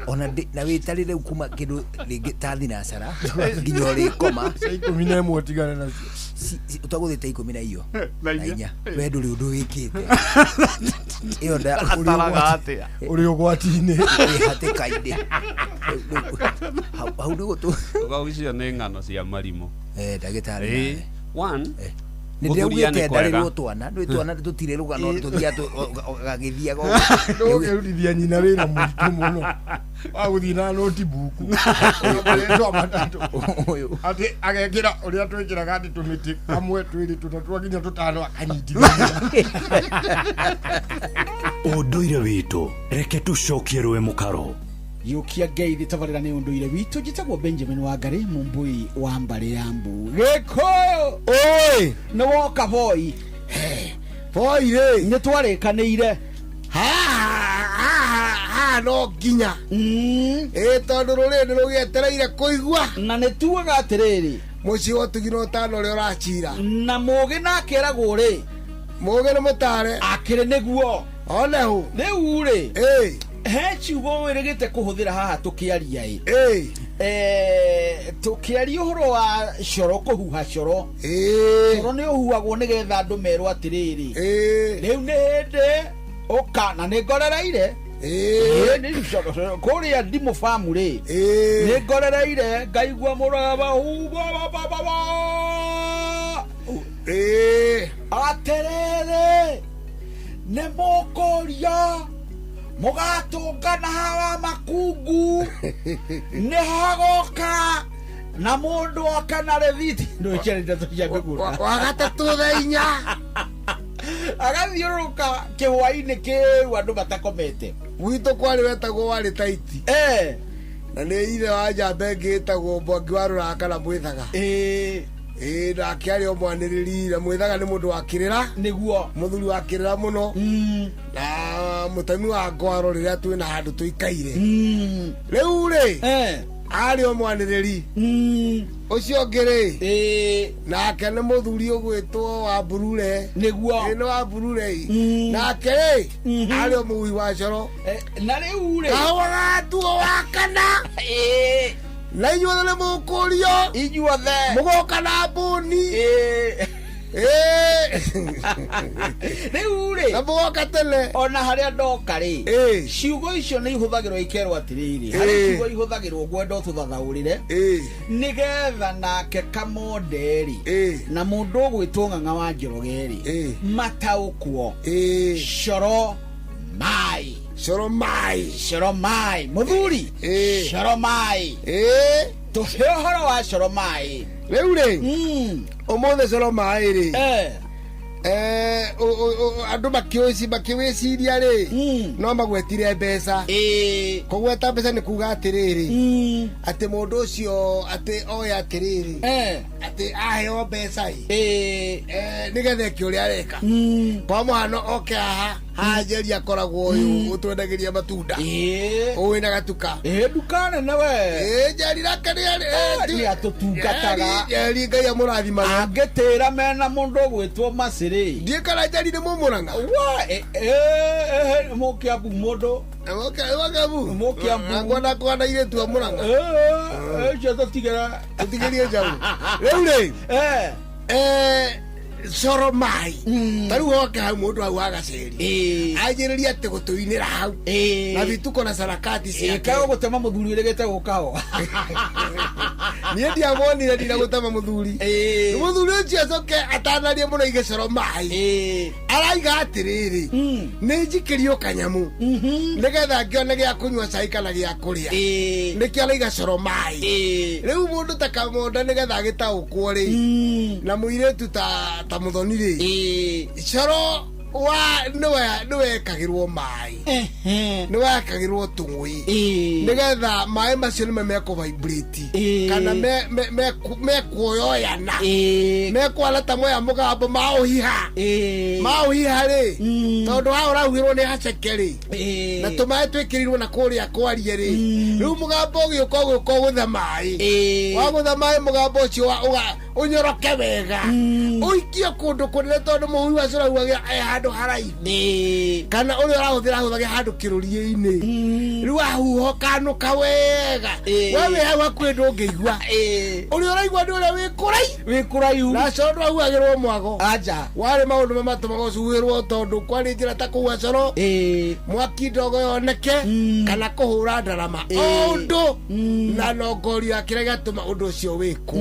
ona na wĩtarĩre rĩu kuma kĩndũ rĩngĩ ta thinacara nginya ũrĩkoma 11 tigane nacio, ũtagũthĩte 14 we ndũrĩ ũndũ wĩkĩte. Ĩyo Ataraga atĩa? Ũrĩ ũgwati-inĩ. Wĩ hatĩka-inĩ. Hau nĩ gũtũ Ũga icio nĩ ng'ano cia marimũ. Ndagĩtarĩ. One, Nĩ Gũthuria ndĩraugĩte nĩ kwega. ndarĩrwo twana nĩ twana tũtirĩ rũgano tũthiaga gagĩthiaga Ndũgũkĩrutithia nyina wĩra mũritũ mũno wa gũthiĩ na notebook marĩtwa matatũ atĩ agekĩra ũrĩa twĩkĩraga atĩ tũmĩtĩ kamwe twĩrĩ tũtatũ nginya tũtano akanyitithania. Ũndũire witũ reke tũcokie rũĩ mũkaro. Gĩũkia ngeithi tabarĩra nĩ ũndũire witũ. Njĩtagwo Benjamin Wangari, mũmbui wa mbarĩ ya mbu Gĩkũyũ. Oi, nĩ woka boi. Boi rĩ, nĩ twarĩkanĩire haha no nginya ĩ tondũ rũrĩrĩ nĩ rũgĩetereire kũigua. Na nĩ tugaga atĩrĩrĩ, mũciĩ wa ũtugi na ũtana ũrĩa ũracira. Na mũgĩ nake eragwo rĩ, mũgĩ nĩ mũtare. Akĩrĩ nĩguo onehu. Rĩu rĩ, he ciugo wĩrĩgĩte kũhũthĩra haha tũkĩaria ĩ tũkĩaria ũhoro wa coro, kũhuha coro. Coro nĩ ũhuhagwo nĩgetha andũ merwo atĩrĩrĩ, rĩu nĩ hĩndĩ ũka na nĩ ngorereire. Nĩ coro, coro. Kũrĩa ndimũ famu rĩ, nĩ ngorereire ngaigua mũraba hubabababa atĩrĩrĩ, nĩ mũkũria mũgatũngana hawa makungu nĩ hagoka na mũndũ oka na rĩthiti ndwĩkĩra ndeto cia mĩgũnda. Wa gatatũ thaa inya. Agathiũrũrũka kĩhwainĩ kĩu andũ matakomete. Gwitũ kwarĩ wetagwo warĩ taiti na nĩ ithe wa njamba ĩngĩ ĩtagwo Mwangi wa Rũraka na Mwĩthaga. Ĩĩ, nake arĩ o mwanĩrĩri, na Mwĩthaga nĩ mũndũ wa kĩrĩra. Nĩguo. Mũthuri wa kĩrĩra mũno na mũtemi wa ngwaro rĩrĩa twĩna handũ tũikaire. Rĩu rĩ, arĩ o mwanĩrĩri ũcio ũngĩ rĩ, nake nĩ mũthuri ũgwĩtwo wa Mburure. Nĩguo. Ĩ, nĩ wa Mburure ĩ. Nake rĩ, arĩ o mũui wa coro. Na rĩu rĩ, kahũa gatuo wa kana na inyuothe nĩ mũkũrio. Inyuothe mũgoka na mbũni. Rĩu rĩ, na mũgoka tene. Ona harĩa ndoka rĩ, ciugo icio nĩ ihũthagĩrwo ikerwo atĩrĩrĩ, harĩ ciugo ihũthagĩrwo ngwenda ũtũthathaũrĩre nĩgetha nake kamonde rĩ na mũndũ ũgwĩtwo Ng'ang'a wa Njoroge rĩ mataũkwo. Coro mai. Coro mai. Coro mai mũthuri. Coro mai. Tũhe ũhoro wa coro mai. Rĩu rĩ, ũmũthĩ coro maĩ rĩ, andũ makĩwĩciria rĩ, no magwetire mbeca. Kũgweta mbeca nĩ kuga atĩrĩrĩ, atĩ mũndũ ũcio atĩ oe atĩrĩrĩ, atĩ aheo mbeca ĩ, nĩgetha eke ũrĩa areka. Kwa mũhano oke haha hanjeri akoragwo ũyũ ũtwendagĩria matunda, ũyũ wĩna gatuka. Nduka nene we. Njeri nake nĩ atũtungataga. Njeri Ngai amũrathimage. Angĩtĩra mena mũndũ ũgwĩtwo Macĩrĩ. Ndiĩ kana Njeri nĩ mũmũrang'a. Wa mũkĩambu mũndũ. Mũkĩambu. Mũkĩambu. Ngwenda kwana irĩtu a mũrang'a. Ũcio tũtigĩra. Tũtigĩrie njaũ. Rĩu rĩ, coro mai ta rĩu hoke hau mũndũ hau agaceri anjĩrĩrie atĩ gũtũinĩra hau na vituko na sarakati ciake. Kago gũtema mũthuri ũrĩgĩte gũkaho. Niĩ ndiamonire ndina gũtema mũthuri. Mũthuri ũcio acoke atanarie mũno aige coro mai, araiga atĩrĩrĩ, nĩ njikĩrio kanyamũ nĩgetha ngĩone gĩa kũnyua cai kana gĩa kũrĩa, nĩkĩo araiga coro mai. Rĩu mũndũ ta Kamonda nĩgetha agĩtaũkwo rĩ, na mũirĩtu ta Mũthoni rĩ, coro wa nĩwekagĩrwo maĩ, nĩwekagĩrwo tũng'ũi nĩgetha maĩ macio nĩmo mekũ vibrate kana mekuoyoyana, mekwana ta moya mũgambo maũhiha maũhiha rĩ, tondũ haha ũrahuhĩrwo nĩ haceke rĩ, na tũmaĩ twĩkĩrirwo na kũrĩa kwarie rĩ, rĩu mũgambo ũgĩũka ũgĩũka ũgũtha maĩ, wagũtha maĩ mũgambo ũcio ũnyoroke wega, ũikie kũndũ kũnene, tondũ mũhuhi wa coro ahuhagia e handũ haraihu, kana ũrĩa ũrahũthĩra ahũthagĩra handũ kĩrũriĩ-inĩ, rĩu ahuha ũkanũka wega, we wĩ hau hakuhĩ ndũngĩigua, ũrĩa ũraigua nĩ ũrĩa wĩ wĩ kũraihu. Na coro ndwahuhagĩrwo mwago. Aja. Warĩ maũndũ marĩa matũmaga ũcuhĩrwo, tondũ kwarĩ njĩra ta kũhuha coro mwaki ndogo yoneke kana kũhũra ndarama, o ũndũ na nongorio ya kĩrĩa gĩatũma ũndũ ũcio wĩkwo,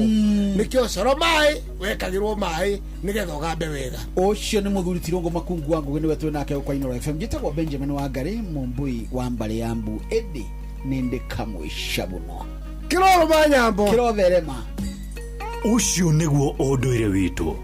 nĩkĩo coro. Coro maĩ wekagĩrwo maĩ nĩgetha ũgambe wega. Ũcio nĩ mũthuri Tirũngũ Makungu wa Ngũgĩ, nĩwe twĩ nake gũkũ Inooro FM. Njĩtagwo Benjamin Wangari, Mũmbui wa mbarĩ ya mbu, ĩndĩ nĩ ndĩ kamũica mũno. Kĩrorũma nyambo. Kĩrotherema. Ũcio nĩguo ũndũire witũ.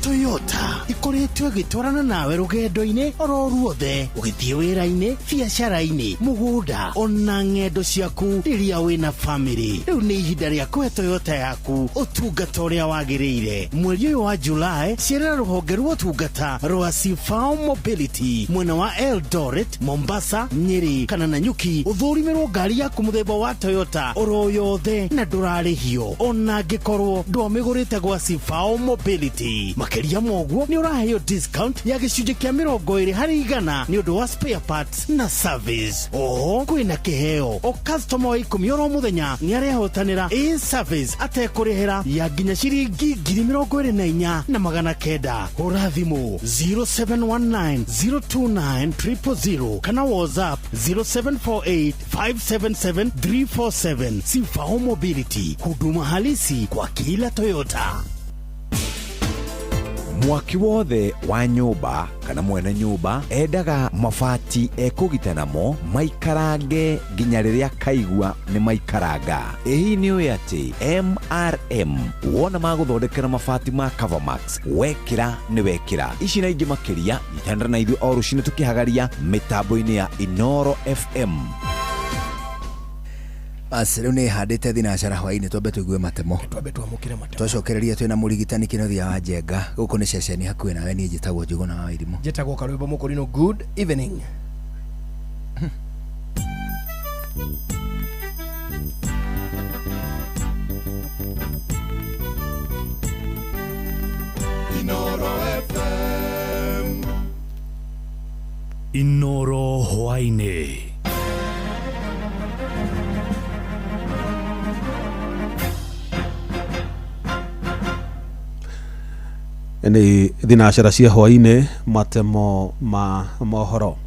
Toyota ikoretwo ĩgĩtwarana nawe rũgendo-inĩ oro ruothe, ũgĩthiĩ wĩra-inĩ, biacara-inĩ, mũgũnda ona ng'endo ciaku rĩrĩa wĩna famĩlĩ. Rĩu nĩ ihinda rĩa kũhe Toyota yaku ũtungata ũrĩa wagĩrĩire. Mweri ũyũ wa Julai, cerera rũhonge rwa ũtungata rwa Sifao Mobility mwena wa Eldoret, Mombasa, Nyeri kana Nanyuki, ũthũrimĩrwo ngari yaku mũthemba wa Toyota oro yothe na ndũrarĩhio ona angĩkorwo ndwamĩgũrĩte gwa Sifao Mobility. Makĩria ma ũguo, nĩ ũraheo discount ya gĩcunjĩ kĩa 20% nĩ ũndũ wa spare parts na service. Oho kwĩna kĩheo, o customer wa 10 oro mũthenya nĩ arehotanĩra a service atekũrĩhĩra ya nginya ciringi 24,900. Hũra thimũ 0719 029 000 kana WhatsApp 0748 577 347. Sifao Mobility, huduma halisi kwa kila Toyota. Mwaki wothe wa nyũmba kana mwene nyũmba endaga mabati ekũgita namo maikarange nginya rĩrĩa kaigua nĩ maikaranga. Ĩ hihi nĩ ũĩ atĩ MRM wona magũthondekera mabati ma Covermax wekĩra nĩ wekĩra. Ici na ingĩ makĩria, nyitanĩra na ithuĩ o rũcinĩ tũkĩhagaria mĩtambo-inĩ ya Inooro FM. Bas, rĩu nĩ handĩte thinacara hwainĩ, twambe tũigue matemo. Twambe twamũkĩre matemo. Twacokereria twĩna mũrigitani Kĩnuthia wa Njenga. Gũkũ nĩ ceceni hakuhĩ nawe. Niĩ njĩtagwo Njũgũna wa Irimũ. Njĩtagwo Karwĩmbo Mũkũrinũ. Good evening. Inooro FM. Inooro hwainĩ. Nĩ thinacara cia hwainĩ, matemo ma mohoro.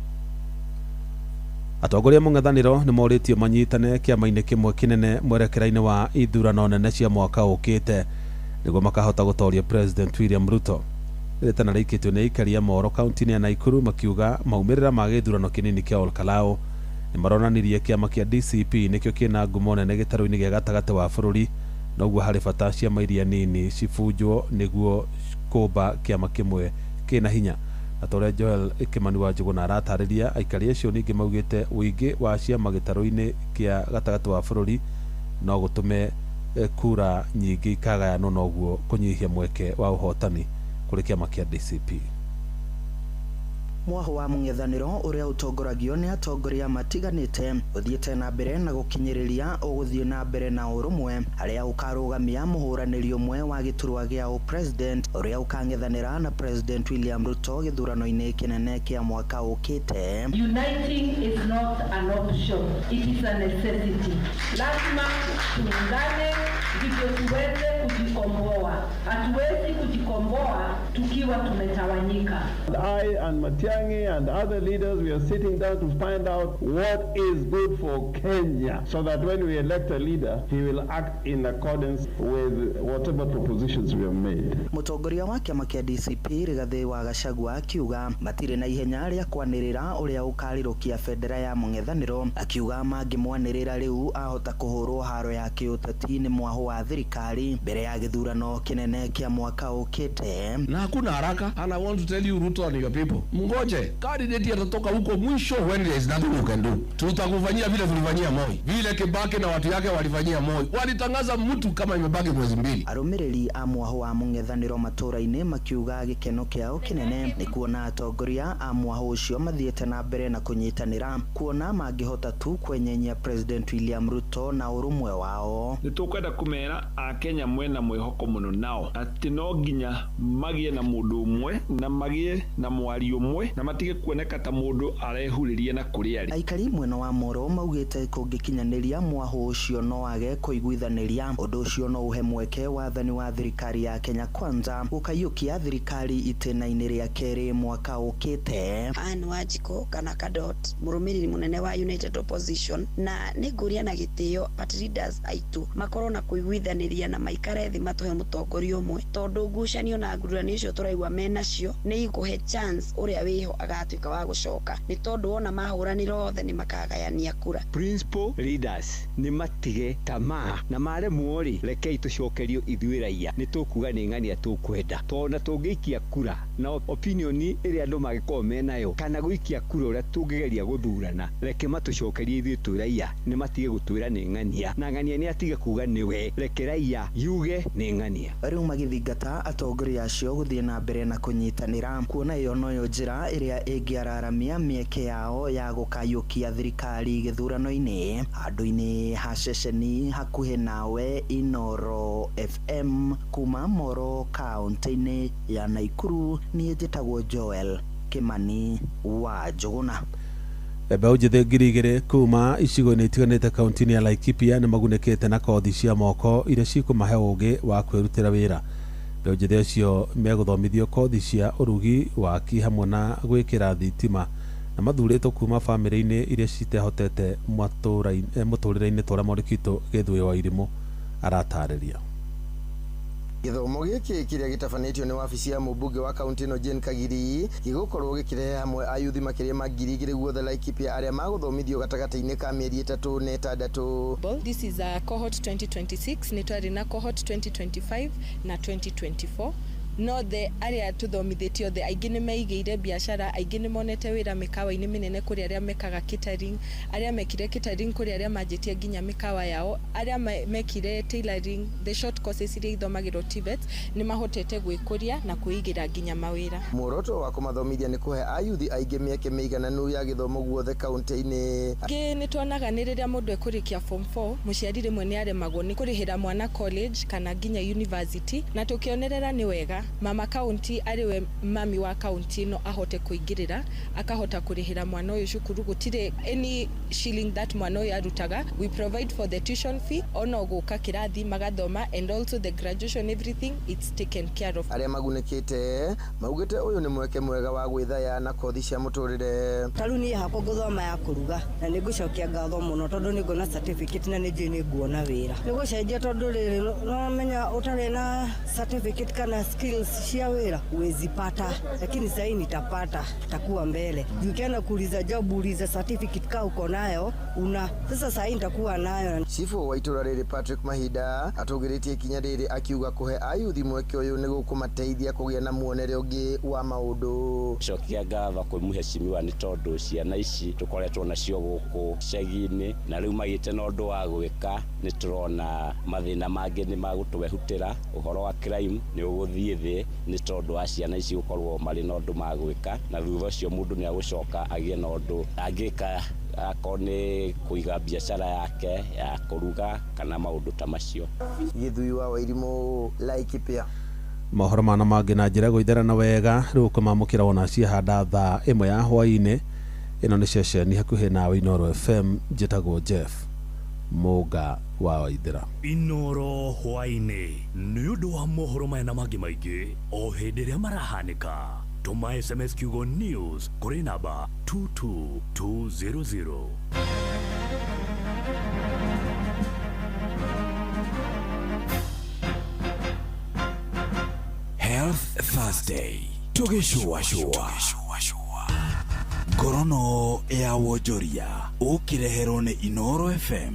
Atongoria mũng'ethanĩro nĩ morĩtio manyitane kĩama-inĩ kĩmwe kĩnene mwerekera-inĩ wa ithurano nene cia mwaka ũkĩte nĩguo makahota gũtoria President William Ruto. Rĩtana rĩikĩtio nĩ aikari a Moro kaunti-inĩ ya Nakuru, makiuga maumĩrĩra ma gĩthurano kĩnini kĩa Olkalou nĩ maronanirie kĩama kĩa DCP nĩkĩo kĩna ngumo nene gĩtarũ-inĩ gĩa gatagatĩ wa bũrũri, noguo harĩ bata ciama iria nini cibunjwo nĩguo kũmba kĩama kĩmwe kĩna hinya. Na ta ũrĩa Joel Kimani wa Njũgũna aratarĩria, aikari acio ningĩ maugĩte ũingĩ wa ciama gĩtarũ-inĩ kĩa gatagatĩ wa bũrũri no gũtũme kura nyingĩ ikagayanwo, noguo kũnyihia mweke wa ũhotani kũrĩ kĩama kĩa DCP. Mwaho wa mũng'ethanĩro ũrĩa ũtongoragio nĩ atongoria matiganĩte ũthiĩte na mbere na gũkinyĩrĩria ũgũthiĩ na mbere na ũrũmwe harĩa ũkarũgamia mũhũranĩri ũmwe wa gĩturwa gĩa ũpresident ũrĩa ũkang'ethanĩra na President William Ruto gĩthurano-inĩ kĩnene kĩa mwaka ũkĩte. Uniting is not an option, it is a necessity. Lazima tuungane ndivyo tuweze kujikomboa. Hatuwezi kujikomboa tukiwa tumetawanyika. I and Matiang'i and other leaders, we are sitting down to find out what is good for Kenya so that when we elect a leader, he will act in accordance with whatever propositions we have made. Mũtongoria wa kĩama kĩa DCP Rigathĩ wa Gachagua akiuga matirĩ na ihenya rĩa kwanĩrĩra ũrĩa ũkarirũkia bendera ya mũng'ethanĩro, akiuga mangĩmwanĩrĩra rĩu ahota kũhũrwo haro ya kĩũteti nĩ mwaho wa thirikari mbere ya gĩthurano kĩnene kĩa mwaka ũkĩte. Na hakuna haraka, and I want to tell you, Ruto and your people, mngoje candidate atatoka huko mwisho when there is nothing you can do. Tutakufanyia vile tulifanyia Moi, vile Kibaki na watu yake walifanyia Moi, walitangaza mtu kama imebaki mwezi 2. Arũmĩrĩri a mwaho wa mũng'ethanĩro matũra-inĩ makiuga gĩkeno kĩao kĩnene nĩ kuona atongoria a mwaho ũcio mathiĩte na mbere na kũnyitanĩra, kuona mangĩhota tu kwenyenyia President William Ruto na ũrũmwe wao. Nĩ tũkwenda kũmera akenya mwena mwĩhoko mũno nao atĩ no nginya magĩe na mũndũ ũmwe na magĩe na mwario ũmwe na matige kuoneka ta mũndũ arehurĩria na kũrĩa arĩ. Aikari mwena wa Moro maugĩte kũngĩkinyanĩria mwahũ ũcio no age kũiguithanĩria. Ũndũ ũcio no ũhe mweke wathani wa thirikari ya Kenya Kwanza gũkaiyũkia thirikari itĩna-inĩ rĩa kerĩ mwaka ũkĩte. Anne Wanjikũ kana Kadot, mũrũmĩrĩri mũnene wa United Opposition, na nĩ ngũria na gĩtĩo party leaders aitũ makorwo na kũiguithanĩria na maikare thĩ matũhe mũtongoria ũmwe, tondũ ngucanio na ngururanio icio tũraigua menacio nĩ ikũhe chance ũrĩa wĩho agatuĩka wa gũcoka, nĩ tondũ wona mahũranĩra othe nĩ makagayania kura. Principal leaders nĩ matige tamaa na maremwo rĩ, rekei tũcokerio ithuĩ raia, nĩ tũkuga nĩ ng'ania tũkwenda, tondũ na tũngĩikia kura na opinion ĩrĩa andũ mangĩkorwo menayo kana gũikia kura ũrĩa tũngĩgeria gũthurana, reke matũcokerie ithuĩ twĩ raia, nĩ matige gũtwĩra nĩ ng'ania na ng'ania nĩ atige kuga nĩwe, reke raia yuge nĩ ng'ania. Rĩu magĩthingata atongoria acio gũthiĩ na mbere na kũnyitanĩra, kuona ĩyo noyo njĩra ĩrĩa ĩngĩararamia mĩeke yao ya gũkayũkia thirikari gĩthurano-inĩ. Handũ-inĩ ha ceceni hakuhĩ nawe Inoro FM kuma Moro kaunti-inĩ ya Naikuru, niĩ njĩtagwo Joel Kimani wa Njũgũna. Mbeũ njĩthĩ 2000 kuma icigo-inĩ itiganĩte kaunti-inĩ ya Laikipia nĩ magunĩkĩte na kothi cia moko iria cikũmahe ũũgĩ wa kwĩrutĩra wĩra. Mbeũ njĩthĩ acio megũthomithio kothi cia ũrugi, waki hamwe na gwĩkĩra thitima, na mathurĩtwo kuma bamĩrĩ-inĩ iria citehotete mũtũrĩre-inĩ ta ũrĩa mwandĩki witũ Gĩthũĩ wa Irimũ aratarĩria. Gĩthomo gĩkĩ kĩrĩa gĩtabanĩtio nĩ wabici ya mũmbunge wa kaunti ĩno Jane Kagiri gĩgũkorwo gĩkĩrehe hamwe ayuthi makĩria ma 2000 guothe Laikipia arĩa magũthomithio gatagatĩ-inĩ ka mĩeri 3 na 6. This is a cohort 2026, nĩ twarĩ na cohort 2025 na 2024. No the arĩa tũthomithĩtio othe aingĩ nĩ meigĩire biacara, aingĩ nĩ monete wĩra mĩkawa-inĩ mĩnene, kũrĩ arĩa mekaga catering, arĩa mekire catering, kũrĩ arĩa manjĩtie nginya mĩkawa yao, arĩa mekire tailoring, the short courses iria ithomagĩrwo TVET nĩ mahotete gwĩkũria na kwĩigĩra nginya mawĩra. Muoroto wa kũmathomithia nĩ kũhe ayuthi aingĩ mĩeke mĩigananu ya gĩthomo guothe kaunti-inĩ. Ngĩ nĩ tuonaga nĩ rĩrĩa mũndũ ekũrĩkia form 4, mũciari rĩmwe nĩ aremagwo nĩ kũrĩhĩra mwana college kana nginya university, na tũkĩonerera nĩ wega mama kaunti ariwe mami wa kaunti no ahote kuingirira akahota kurihira mwana uyu cukuru, gutire any shilling that mwana uyu arutaga. We provide for the tuition fee ono guka kirathi magathoma, and also the graduation, everything it's taken care of. Arĩa magunĩkĩte maugĩte ũyũ nĩ mweke mwega wa gwĩthaya na kothi cia mũtũrĩre. Ta rĩu niĩ hakwa ngũthoma ya kũruga na nĩ ngũcokia ngatho mũno tondũ nĩ nguona certificate na nĩ njũĩ nĩ nguona wĩra. Nĩ gũcenjia tondũ rĩrĩ no ũtarĩ na certificate kana skills cia wĩra huwezi pata, lakini sasa nitapata, takuwa mbele. Ukienda kuuliza job uliza certificate ka uko nayo una sasa sasa nitakuwa nayo. Chifu wa itũra rĩrĩ Patrick Mahinda atũgĩrĩtie ikinya rĩrĩ akiuga kũhe ayuthi mweke ũyũ nĩ gũkũmateithia kũgĩa na muonere ũngĩ wa maũndũ. Cokia ngatho kwĩ mũheshimiwa nĩ tondũ ciana ici tũkoretwo nacio gũkũ cegi-inĩ na rĩu magĩte na ũndũ wa gwĩka, nĩ tũrona mathĩna mangĩ nĩ magũtwehutĩra, ũhoro wa crime nĩ ũgũthiĩ thĩ nĩ tondũ wa ciana ici gũkorwo marĩ na ũndũ magwĩka, na thutha ũcio mũndũ nĩ agũcoka agĩe na ũndũ angĩka, akorwo nĩ kũiga biacara yake ya kũruga kana maũndũ ta macio. Gĩthui wa Wairimũ, Laikipia. Mohoro mana mangĩ na njĩra gũitherana wega rĩu ũkũmamũkĩra wona ciahanda thaa 1 ya hwaĩ-inĩ. Ĩno nĩ ceceni hakuhĩ nawe Inoro FM, njĩtagwo Jeff Mũnga wa Waithĩra. Inoro hwaĩ-inĩ nĩ ũndũ wa mohoro maya na mangĩ maingĩ o hĩndĩ ĩrĩa marahanĩka. Tũma SMS kiugo news kũrĩ namba 22200. Health Thursday tũgĩcũacũa ngorono ya wonjoria ũkĩreherwo nĩ Inoro FM.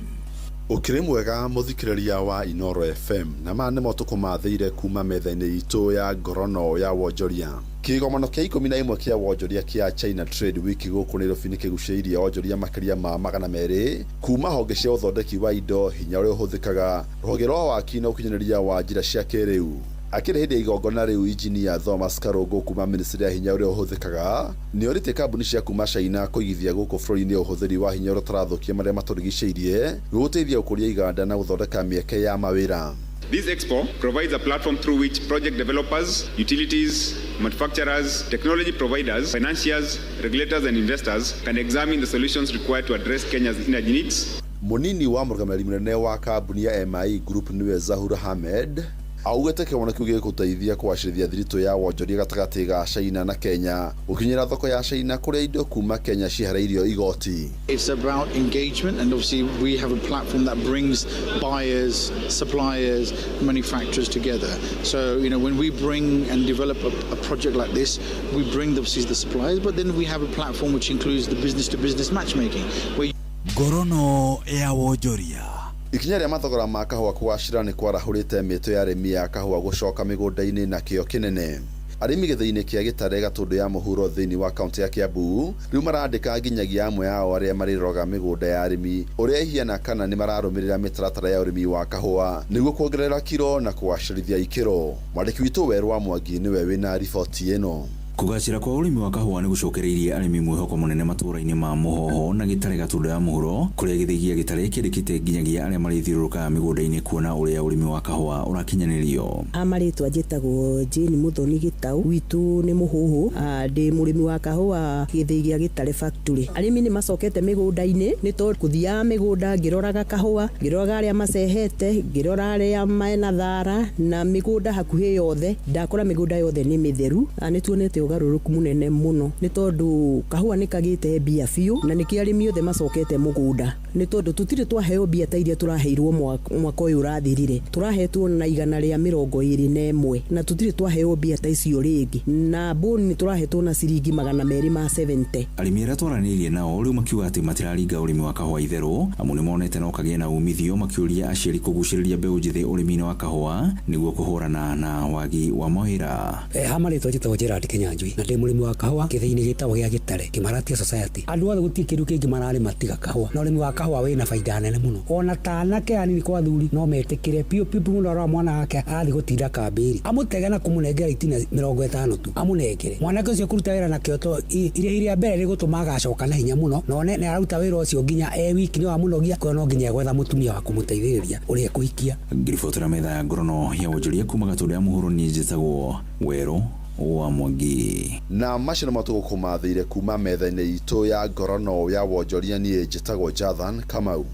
Ũkĩrĩ mwega mũthikĩrĩria wa Inoro FM, na maya nĩmo tũkũmathĩire kuma metha-inĩ itũ ya ngorono ya wonjoria. Kĩgomano kĩa 11 kĩa wonjoria kĩa China Trade Week gũkũ Nairobi nĩ kĩgucĩrĩirie wonjoria makĩria ma 200 kuma honge cia ũthondeki wa indo, hinya ũrĩa ũhũthĩkaga, rũhonge rwa waki na ũkinyanĩria wa njĩra cia kĩrĩu. Akĩrĩ hĩndĩ ya igongona rĩu, injinia Thomas Karũngũ kuma ministry ya hinya ũrĩa ũhũthĩkaga nĩorĩtie kambuni cia kuma China kũigithia gũkũ bũrũri-inĩ ũhũthĩri wa hinya ũrĩa ũtarathũkia marĩa matũrigicĩirie gũgũteithia gũkũria iganda na gũthondeka mĩeke ya mawĩra. This expo provides a platform through which project developers, utilities, manufacturers, technology providers, financiers, regulators, and investors can examine the solutions required to address Kenya's energy needs. Mũnini wa mũrũgamĩrĩri mũnene wa kambuni ya MIE Group nĩwe Zahur Ahmed augĩte kĩgomano kĩu gĩgũteithia kũgacĩrithia thiritũ ya wonjoria gatagatĩ ga China na Kenya gũkinyĩra thoko ya China kũrĩa indo kuma Kenya ciehereirio igoti. It's about engagement, and obviously we have a platform that brings buyers, suppliers, manufacturers together. So, when we bring and develop a project like this, we bring obviously the suppliers, but then we have a platform which includes the business-to-business matchmaking. Where Ngorono ya wonjoria. Ikinya rĩa mathogora ma kahũa kũgacĩra nĩ kwarahũrĩte mĩtũ ya arĩmi a kahũa gũcoka mĩgũnda-inĩ na kĩo kĩnene. Arĩmi gĩthĩi-inĩ kĩa Gĩtare Gatũndũ ya mũhuro thĩinĩ wa kaunti ya Kiambu rĩu marandĩka nginyagia amwe ao arĩa marĩroraga mĩgũnda ya arĩmi ũrĩa ĩhiana kana nĩ mararũmĩrĩra mĩtaratara ya ũrĩmi wa kahũa nĩguo kuongerera kiro na kũgacĩrithia ikĩro. Mwandĩki witũ Werũ wa Mwangi nĩwe wĩna riboti ĩno. Kũgacĩra kwa ũrĩmi wa kahũa nĩ gũcokereirie arĩmi mwĩhoko mũnene matũũra-inĩ ma Mũhoho na Gĩtare Gatũndũ ya mũhuro kũrĩa gĩthĩi gĩa Gĩtare kĩandĩkĩte nginyagia arĩa marĩthiũrũrũkaga mĩgũnda-inĩ kuona ũrĩa ũrĩmi wa kahũa ũrakinyanĩrio. Marĩtwa njĩtagwo Jane Muthoni Gĩtau, gwitũ nĩ Mũhũhũ, ndĩ mũrĩmi wa kahũa gĩthĩi gĩa Gĩtare factory. Arĩmi nĩ macokete mĩgũnda-inĩ nĩ tondũ kũthiaga mĩgũnda ngĩroraga kahũa, ngĩroraga arĩa macehete, ngĩrora arĩa mena thara na mĩgũnda hakuhĩ yothe, ndakora mĩgũnda yothe nĩ mĩtheru. Nĩ tuonete ũgarũrũku mũnene mũno nĩ tondũ kahũa nĩ kagĩte mbia biũ na nĩkĩo arĩmi othe macokete mũgũnda nĩ tondũ tũtirĩ twaheo mbia ta iria tũraheirwo mwaka ũyũ ũrathirire. Tũrahetwo na 121 na tũtirĩ twaheo mbia ta icio rĩngĩ, na boni nĩ tũrahetwo na ciringi 270. Arĩmi arĩa twaranĩirie nao rĩu makiuga atĩ matiraringa ũrĩmi wa kahũa itherũ amu nĩ monete no kagĩe na umithio, makĩũria aciari kũgucĩrĩria mbeũ njĩthĩ ũrĩmi-inĩ wa kahũa nĩguo kũhũrana na wagi wa mawĩra. Ha marĩtwa njĩtagwo Gerard Kinyanjui na ndĩ mũrĩmi wa kahũa gĩthĩi-inĩ gĩtagwo gĩa Gĩtare Kĩmaratia Society. Andũ othe gũtirĩ kĩndũ kĩngĩ mararĩma tiga kahũa, na ũrĩmi wa kahũa wĩna baida nene mũno. Ona ta anake anini kwa athuri no metĩkĩre piũ piũ mũndũ arora mwana wake athiĩ gũtinda kambĩri amũtege na kũmũnengera itina 50 tu amũnengere mwanake ũcio kũruta wĩra nakĩo to irĩhi rĩa mbere rĩgũtũma agacoka na hinya mũno, na one nĩ araruta wĩra ũcio nginya e wiki nĩ wamũnogia, kwa no nginya egwetha mũtumia wa kũmũteithĩrĩria ũrĩa ekũhikia. Ngiribotera metha ya ngorono ya wonjoria kuma Gatũndũ ya mũhuro, niĩ njĩtagwo Werũ wa Mwangi. Na macio nĩmo tũgũkũmathĩire kuma metha-inĩ itũ ya ngorono ya wonjoria. Niĩ njĩtagwo Jathan Kamau.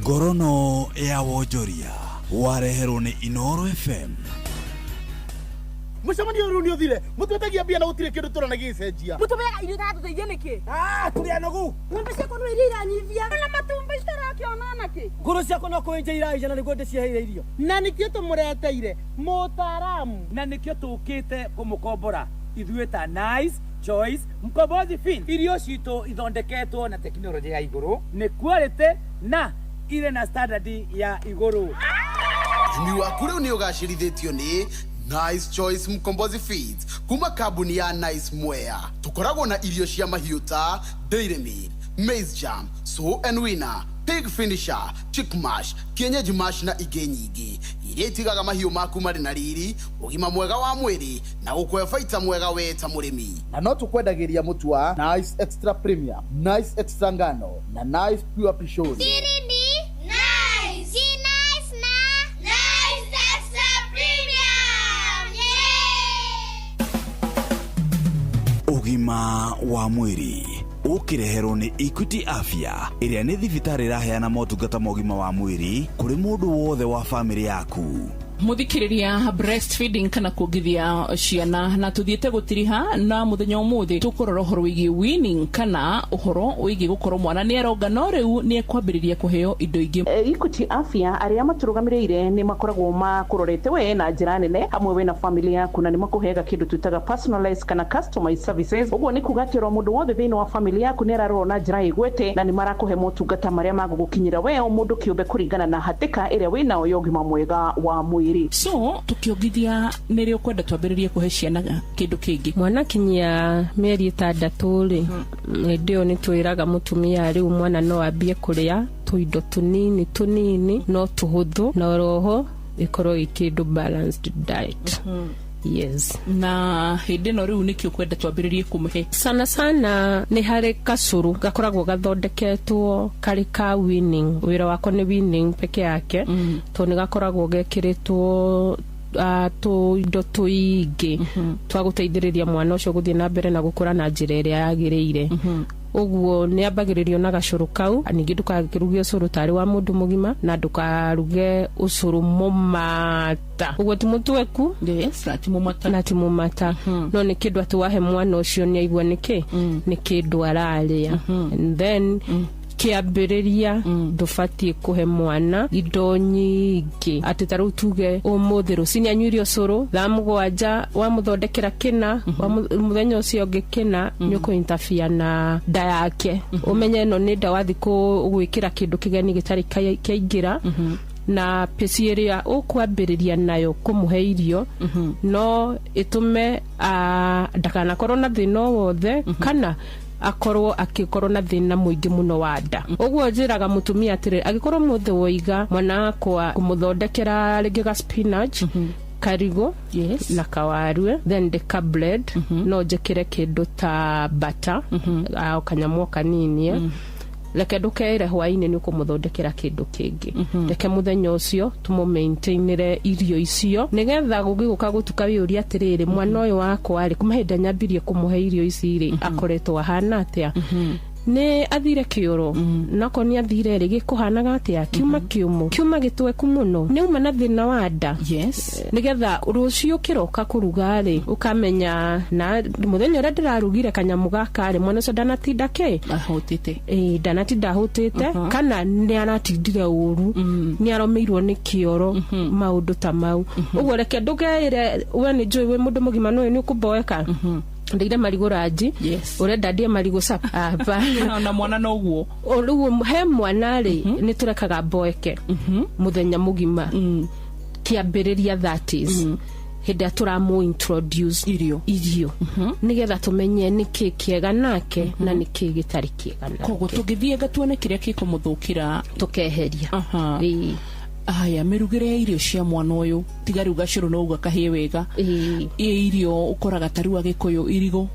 Ngorono ya wonjoria wareherwo nĩ Inoro FM. Mũcemanio ũyũ nĩ ũthire, mũtwetagia mbia na gũtirĩ kĩndũ tũrona gĩgĩcenjia. Mũtũmeaga irio itatũteithia nĩkĩ? Tũrĩ anogu. Ng'ombe ciakwa no iria iranyivia. Na matumbĩ citarakĩona nakĩ? Ngũrũ ciakwa no kũenja iraija na nĩguo ndĩciheire irio. Na nĩkĩo tũmũreteire mũtaaramu. Na nĩkĩo tũkĩte kũmũkombora ithuĩ ta Nice Choice Mkombozi Feed. Irio citũ ithondeketwo na tekinoronjĩ ya igũrũ, nĩ quality na irĩ na standard ya igũrũ. Ũrĩmi waku rĩu nĩ ũgacĩrithĩtio nĩ Nice Choice Mkombozi Feeds kuma kambuni ya Nice Mwea. Tukoragwo na irio cia mahiũ ta Dairy Meal, Maize Jam, Sow and Winner, Pig Finisher, Chick Mash, Kienyeji Mash na ingĩ nyingĩ iria itigaga mahiũ maku marĩ na riri, ũgima mwega wa mwĩrĩ na gũkũhe baita mwega we ta mũrĩmi. Na no tũkwendagĩria mũtu wa Nice Extra Premium, Nice Extra Ngano na Nice Pure Pishori. Siri ni Nice. Si Nice na Nice Extra Premium. Ũgima wa mwĩrĩ ũkĩreherwo nĩ Equity Afya ĩrĩa nĩ thibitarĩ ĩraheana motungata ma ũgima wa mwĩrĩ kũrĩ mũndũ wothe wa bamĩrĩ yaku. Muthikiriria breastfeeding kana kuongithia ciana na tuthiete gutiriha na muthenya umuthi tukurora uhoro wigie weaning kana uhoro wigie gukorwo mwana ni aronga no riu ni ekwambiriria kuheo indo ingi. Equity Afya aria maturugamireire ni makoragwo makurorete we na njira nene hamwe we na family yaku na ni makuheaga kindu twitaga personalized kana customized services. Uguo ni kuga ati mundu wothe thiini wa family yaku ni ararorwo na njira igwete na ni marakuhe motungata maria magugukinyira we o mundu kiumbe kuringana na hatika iria winao ya ugima mwega wa mwiri. So tukiongithia nä ukwenda twambĩrĩrie kũhe ciana kĩndũ kĩngĩ. Mwana kinyia mĩeri 6 rĩ, hĩndĩ ĩyo nĩ twĩraga mũtumia rĩu mwana no ambie kũrĩa tũindo tũnini tũnini no tũhũthũ, na oroho Ĩkorwo ĩ kĩndũ balanced diet. Yes. Na hĩndĩ ĩno rĩu nĩkĩ ũkwenda twambĩrĩrie kũmũhe? Sana sana nĩ harĩ kacũrũ gakoragwo gathondeketwo karĩ ka weaning. Wĩra wako nĩ weaning peke yake, tondũ nĩ gakoragwo gekĩrĩtwo tũindo tũingĩ twa gũteithĩrĩria mwana ũcio gũthiĩ na mbere na gũkũra na njĩra ĩrĩa yagĩrĩire. Ũguo nĩ ambagĩrĩrio na gacũrũ kau. Ningĩ ndũgakĩruge ũcũrũ tarĩ wa mũndũ mũgima, na ndũkaruge ũcũrũ mũmata. Ũguo ti mũtweku, yes, na ti mũmata, na ti mũmata, no nĩ kĩndũ atĩ wahe mwana ũcio nĩ aigua nĩkĩ nĩ kĩndũ ararĩa. And then kĩambĩrĩria ndũbatiĩ kũhe mwana indo nyingĩ, atĩ ta rĩu tuge ũmũthĩ rũcinĩ anyuire ũcũrũ thaa 7, wamũthondekera kĩna, mũthenya ũcio ũngĩ kĩna, nĩ ũkũ na nda yake. Ũmenye ĩno nĩ nda wathiĩ gwĩkĩra kĩndũ kĩgeni gĩtarĩ kĩaingĩra, na pĩci ĩrĩa ũkwambĩrĩria nayo kũmũhe irio no ĩtũme ndakanakorwo na thĩna o wothe, kana akorwo akĩkorwo na thĩna mũingĩ mũno wa nda. Ũguo njĩraga mũtumia atĩrĩ, angĩkorwo mũthĩ woiga mwana wakwa kũmũthondekera rĩngĩ ga spinach, karigũ na kawarue, then ndĩka bread, no njĩkĩre kĩndũ ta butter, o kanyamũ o kanini, reke ndũkeĩre hwaĩ-inĩ nĩ ũkũmũthondekera kĩndũ kĩngĩ. Reke mũthenya ũcio tũmũ-maintainĩre irio icio, nĩgetha gũgĩũka gũtuka wĩyũrie atĩrĩrĩ, mwana ũyũ wakwa rĩ, kuma hĩndĩ nyambirie kũmũhe irio ici rĩ, akoretwo ahana atĩa? Nĩ athire kĩoro? Nako nĩ athire rĩ, gĩkũhanaga atĩa? Kiuma kĩũmũ, kiuma gĩtweku mũno, nĩ uma na thĩna wa nda? Nĩgetha rũciũ kĩroka kũruga rĩ, ũkamenya na mũthenya ũrĩa ndĩrarugire kanyamũ gaka rĩ, mwana ũcio ndanatinda kĩ ahũtĩte. Ĩĩ, ndanatinda ahũtĩte, kana nĩ aratindire ũru, nĩ aromeirwo nĩ kĩoro, maũndũ ta mau. Ũguo reke ndũkeĩre we nĩ njũĩ wĩ mũndũ mũgima nĩ ũĩ nĩ ũkũmboeka, ndĩire marigũ ranji, ũrenda ndĩe marigũ supper. Hapana. Na mwana noguo. Rĩu he mwana rĩ, nĩ tũrekaga mboeke mũthenya mũgima kĩambĩrĩria, that is hĩndĩ ĩrĩa tũramũ introduce irio, nĩgetha tũmenye nĩkĩ kĩega nake na nĩkĩ gĩtarĩ kĩega nake. Koguo tũngĩthiĩ gatuone kĩrĩa gĩkũmũthũkĩra, tũkeheria. Ĩĩ. Aya, mĩrugĩre ya irio cia mwana ũyũ, tiga rĩu gacũrũ no uga kahĩe wega, ĩ irio ũkoraga ta rĩu Agĩkũyũ irigũ,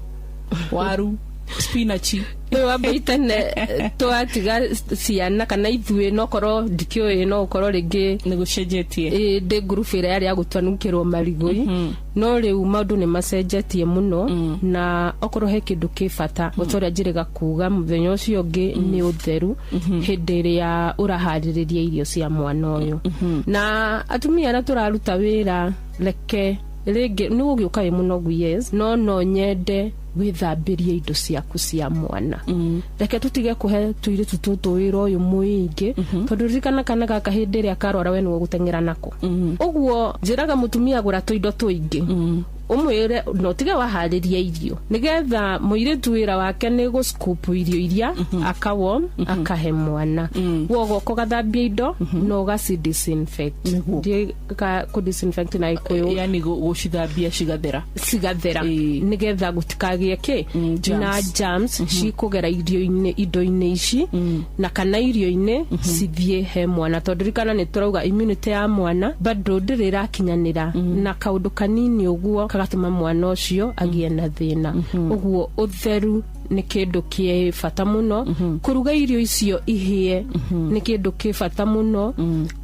waru, spinach. Rĩu wambui, tene twatiga ciana kana ithuĩ, nokorwo ndikĩũĩ, no ũkorwo rĩngĩ nĩ gũcenjetie. Ĩ, ndĩ ngurubu ĩrĩa yarĩ ya gũtanukĩrwo marigũ, no rĩu maũndũ nĩ macenjetie mũno. Na okorwo he kĩndũ kĩ bata o ta ũrĩa njĩrĩga kuga mũthenya ũcio ũngĩ, nĩ ũtheru hĩndĩ ĩrĩa ũraharĩrĩria irio cia mwana ũyũ. Na atumia arĩa tũraruta wĩra, reke rĩngĩ nĩ gũgĩũka wĩ mũnogu, yes, no nyende wĩthambĩrie indo ciaku cia mwana. Reke tũtige kũhe tũirĩtu tũtũ wĩra ũyũ mũingĩ, tondũ ririkana kana gaka hĩndĩ ĩrĩa karwara we nĩwe gũteng'era nako. Ũguo njĩraga mũtumia gũra tũindo tũingĩ, ũmwĩre no tige waharĩria irio, nĩgetha mũirĩtu wĩra wake nĩ gũ-scoop irio iria aka-warm akahe mwana. Wogoka ũgathambia indo na ũgaci disinfect. Ndiũĩ kũ disinfect na Gĩkũyũ. Yani gũcithambia cigathera. Cigathera, nĩgetha gũtikagĩe kĩ germs. Na germs cikũgera irio-inĩ, indo-inĩ ici na kana irio-inĩ, cithiĩ he mwana, tondũ ririkana nĩ tũrauga immunity ya mwana bado ndĩrĩ ĩrakinyanĩra, na kaũndũ kanini ũguo kagatũma mwana ũcio agĩe na thĩna. Ũguo ũtheru nĩ kĩndũ kĩ bata mũno. Kũruga irio icio ihĩe nĩ kĩndũ kĩ bata mũno.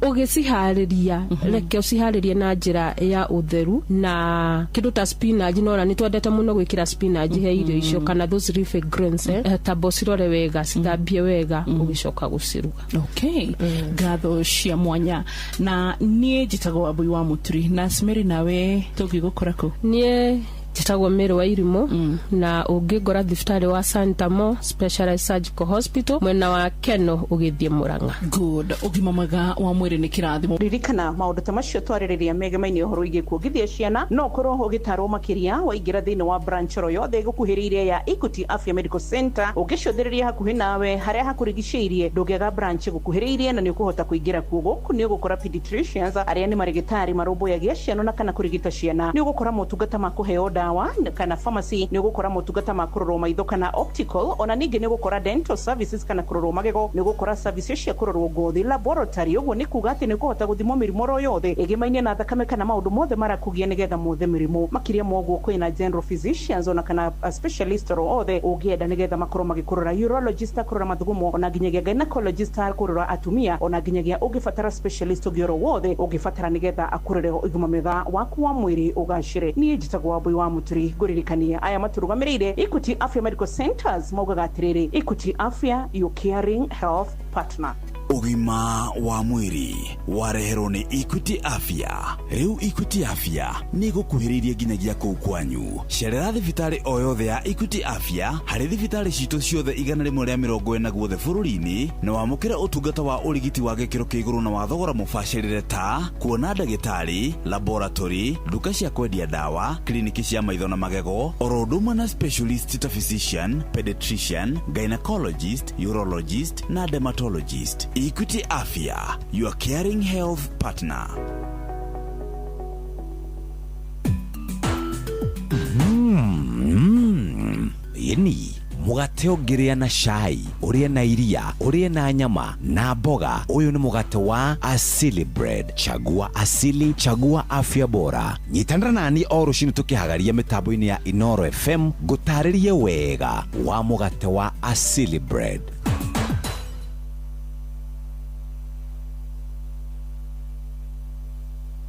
Ũgĩciharĩria, reke ũciharĩrie na njĩra ya ũtheru. Na kĩndũ ta spinach, nona nĩ twendete mũno gwĩkĩra spinach he irio icio, kana those leafy greens, tamba ũcirore wega, cithambie wega ũgĩcoka gũciruga. Okay, ngatho cia mwanya. Na niĩ njĩtagwo Wambui wa Mũturi. Na Mary, nawe tũngĩgũkora kũ? Niĩ njĩtagwo Mary wa Irimũ, na ũngĩngora thibitarĩ wa Santamo Specialized Surgical Hospital, mwena wa Keno ũgĩthiĩ Mũrang'a. Good. Ũgima mwega wa mwĩrĩ nĩ kĩrathimo. Ririkana maũndũ ta macio twarĩrĩria megemainie ũhoro wĩgiĩ kuongithia ciana, no ũkorwo ũgĩtarwo makĩria waingĩra thĩinĩ wa branch oro yothe ĩgũkuhĩrĩirie ya Equity Afya Medical Center. Ũngĩcũthĩrĩria hakuhĩ nawe harĩa hakũrigicĩirie, ndũngĩaga branch ĩgũkuhĩrĩirie na nĩ ũkũhota kũingĩra kuo. Gũkũ nĩ ũgũkora pediatricians, arĩa nĩ marĩgĩtarĩ marũmbũyagia ciana na kana kũrigita ciana. Nĩ ũgũkora motungata ma kũheo ndawa kana pharmacy, nĩ ũgũkora motungata ma kũrorwo maitho kana optical, ona ningĩ nĩ ũgũkora dental services kana kũrorwo magego, nĩ ũgũkora services cia kũrorwo ngothi, laboratory, ũguo nĩ kuga atĩ nĩ ũkũhota gũthimwo mĩrimũ oro yothe ĩgĩmainie na thakame kana maũndũ mothe marakũgia nĩgetha mothe mĩrimũ. Makĩria ma ũguo kwĩna general physicians ona kana specialist oro othe ũngĩenda nĩgetha makorwo magĩkũrora, urologist akũrora mathugumo, ona nginyagia gynecologist akũrora atumia, ona nginyagia ũngĩbatara specialist ũngĩ oro wothe ũngĩbatara nĩgetha akũrore ũgima mwega waku wa mwĩrĩ ũgacĩre. Niĩ njĩtagwo Wambui wa Mũturi, ngũririkanie aya matũrũgamĩrĩire Equity Afya Medical Centers maugaga atĩrĩrĩ, Equity Afya, your caring health partner. Ũgima wa mwĩrĩ wareherwo nĩ Equity Afya. Rĩu Equity Afya nĩ ĩgũkuhĩrĩirie nginyagia kũu kwanyu. Cerera thibitarĩ o yothe ya Equity Afya harĩ thibitarĩ citũ ciothe 140 guothe bũrũri-inĩ, na wamũkĩre ũtungata wa ũrigiti wa gĩkĩro kĩa igũrũ na wa thogora mũbacĩrĩre ta kuona ndagĩtarĩ, laboratory, nduka cia kwendia ndawa, kliniki cia maitho na magego, oro ũndũ ũmwe na specialist ta physician, pediatrician, gynecologist, urologist na dermatologist. Equity Afya, your caring health partner. Yeni mũgate ũngĩrĩa na cai, ũrĩe na iria, ũrĩe na nyama na mboga, ũyũ nĩ mũgate wa Asili Bread. Chagua Asili, chagua afya bora. Nyitanĩra nani o rũcinĩ tũkĩhagaria mĩtambo-inĩ ya Inoro FM ngũtarĩrie wega wa mũgate wa Asili Bread.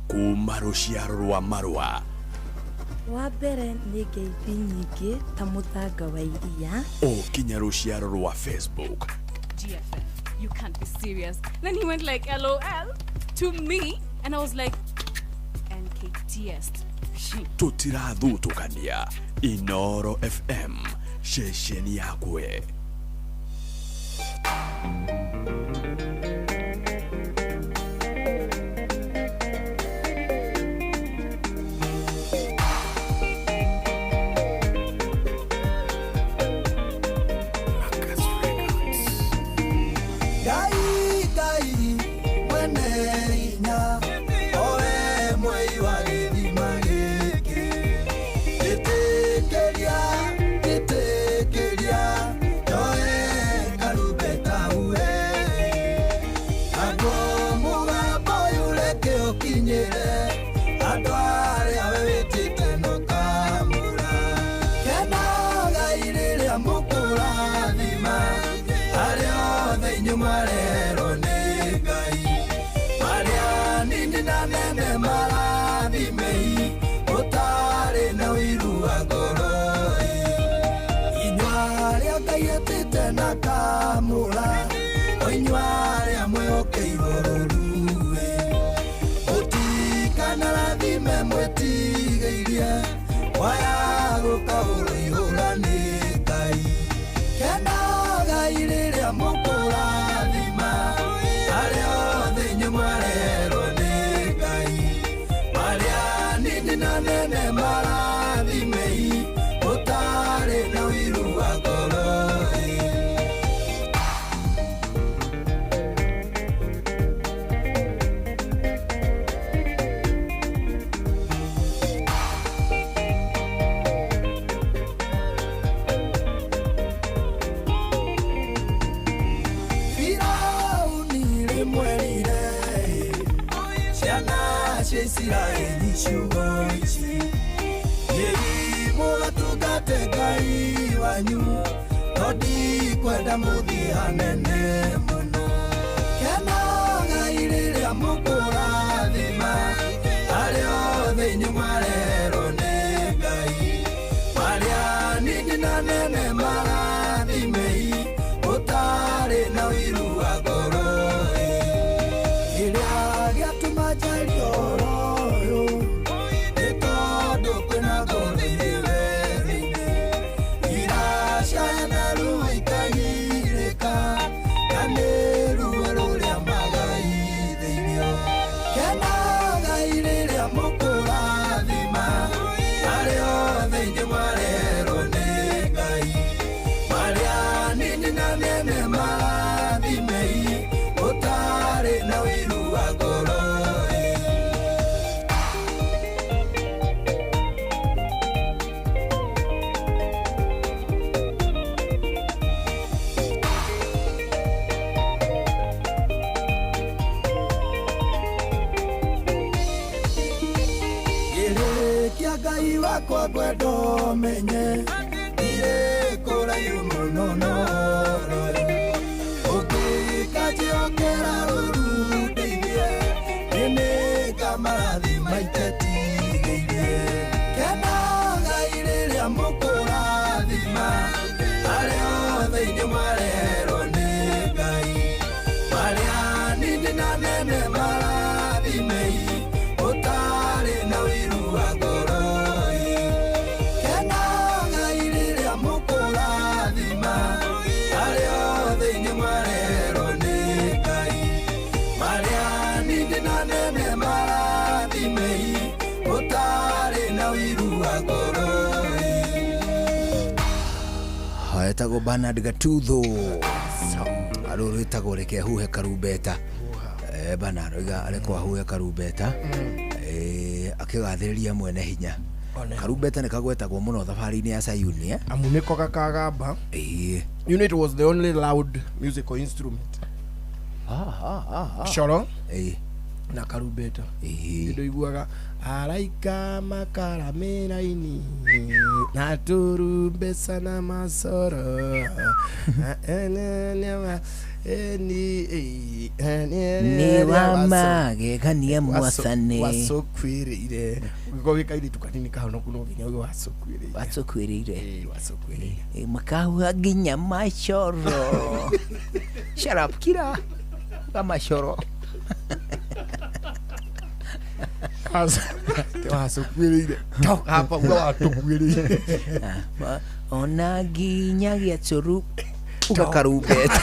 Kuma rũciaro rwa marũa. Wa mbere nĩ ngeithi nyingĩ ta mũthanga wa iria. O kinya rũciaro rwa Facebook. GFF, you can't be serious. Then he went like LOL to me, and I was like, NKTS. Tũtirathutũkania. Inoro FM, ceceni yakwe. Ngai Ngai mwene hinya, owe mwei wa gĩthima gĩkĩ, ĩtĩkĩria ĩtĩkĩria njoe karumbeta uhe, naguo mũgambo ũyũ reke ũkinyĩre andũ arĩa we wĩtĩte na ũkamũra. Kenagai rĩrĩa mũkũrathima arĩa othe inyuĩ mwarerwo nĩ Ngai, marĩa nini na nene marathimei, mũtarĩ na ũiru wa ngoro. Inyuĩ arĩa Ngai etĩte na akamũra, o inyuĩ arĩa mwĩhokeirwo rũrue, mũtikanarathime mwĩtigĩirie, mwaya gũkahũrwo ihũra nĩ Ngai. Kenagai rĩrĩa mũkũrathima arĩa othe inyuĩ mwarerwo nĩ Ngai, marĩa nini na nene marathimei, mũtarĩ na ũiru wa ngoro. Firauni rĩmwerire ciana cia Isiraeli ciugo ici, Thiĩi mũgatungate Ngai wanyu, no ndikwenda mũthiĩ hanene mũno. Kenagai rĩrĩa mũkũrathima arĩa othe inyuĩ mwarerwo nĩ Ngai, marĩa nini na nene marathimei, mũtarĩ na ũiru wa ngoro. Kĩrĩa gĩatũma njarie ũhoro ũyũ nĩ tondũ kwĩna ngũthi werũ-inĩ, iracaya na ruo ikagirĩka, na nĩ Yakwa ngwenda ũmenye ndirĩ kũraihu mũno noroĩ ũngĩkanjĩhokera rũru ndeithie nĩnĩngamarathima itetigĩirie kenagai rĩrĩa mũkũrathima arĩa othe inyuĩ mwarerwo nĩ Ngai marĩa nini na nene marathimei ũtarĩ na ũiru wa ngoro-ĩ kenagai rĩrĩa mũkũrathima arĩa othe inyuĩ mwarerwo nĩ Ngai marĩa nini na nene marathimei ũtarĩ na ũiru wa ngoro-ĩ. Etagwo Bernard Gatutho arå rwĩtagwo reke huhe karumbeta. Bernard oiga arekwo ahuhe karumbeta akĩgathĩrĩria mwene hinya. Karumbeta nĩ kagwetagwo mũno thabarĩ-inĩ ya Sayuni amu nĩko gakagamba. You know it was the only loud musical instrument. Coro na karumbeta indo iguaga araika makaramĩra-inĩ na turumbesa na masoro nĩ wa magegania mwathani wacokwĩrĩire gĩkorwo gĩ kairĩtu kanini kahonoku no nginya uge wacokwĩrĩire wacokwĩrĩire wacokwĩrĩire makahuha nginya macoro. Shut up kira ga macoro wacokwĩrĩire toka hapa uga watũkwĩrĩire ona nginyagia cũru uga karumbeta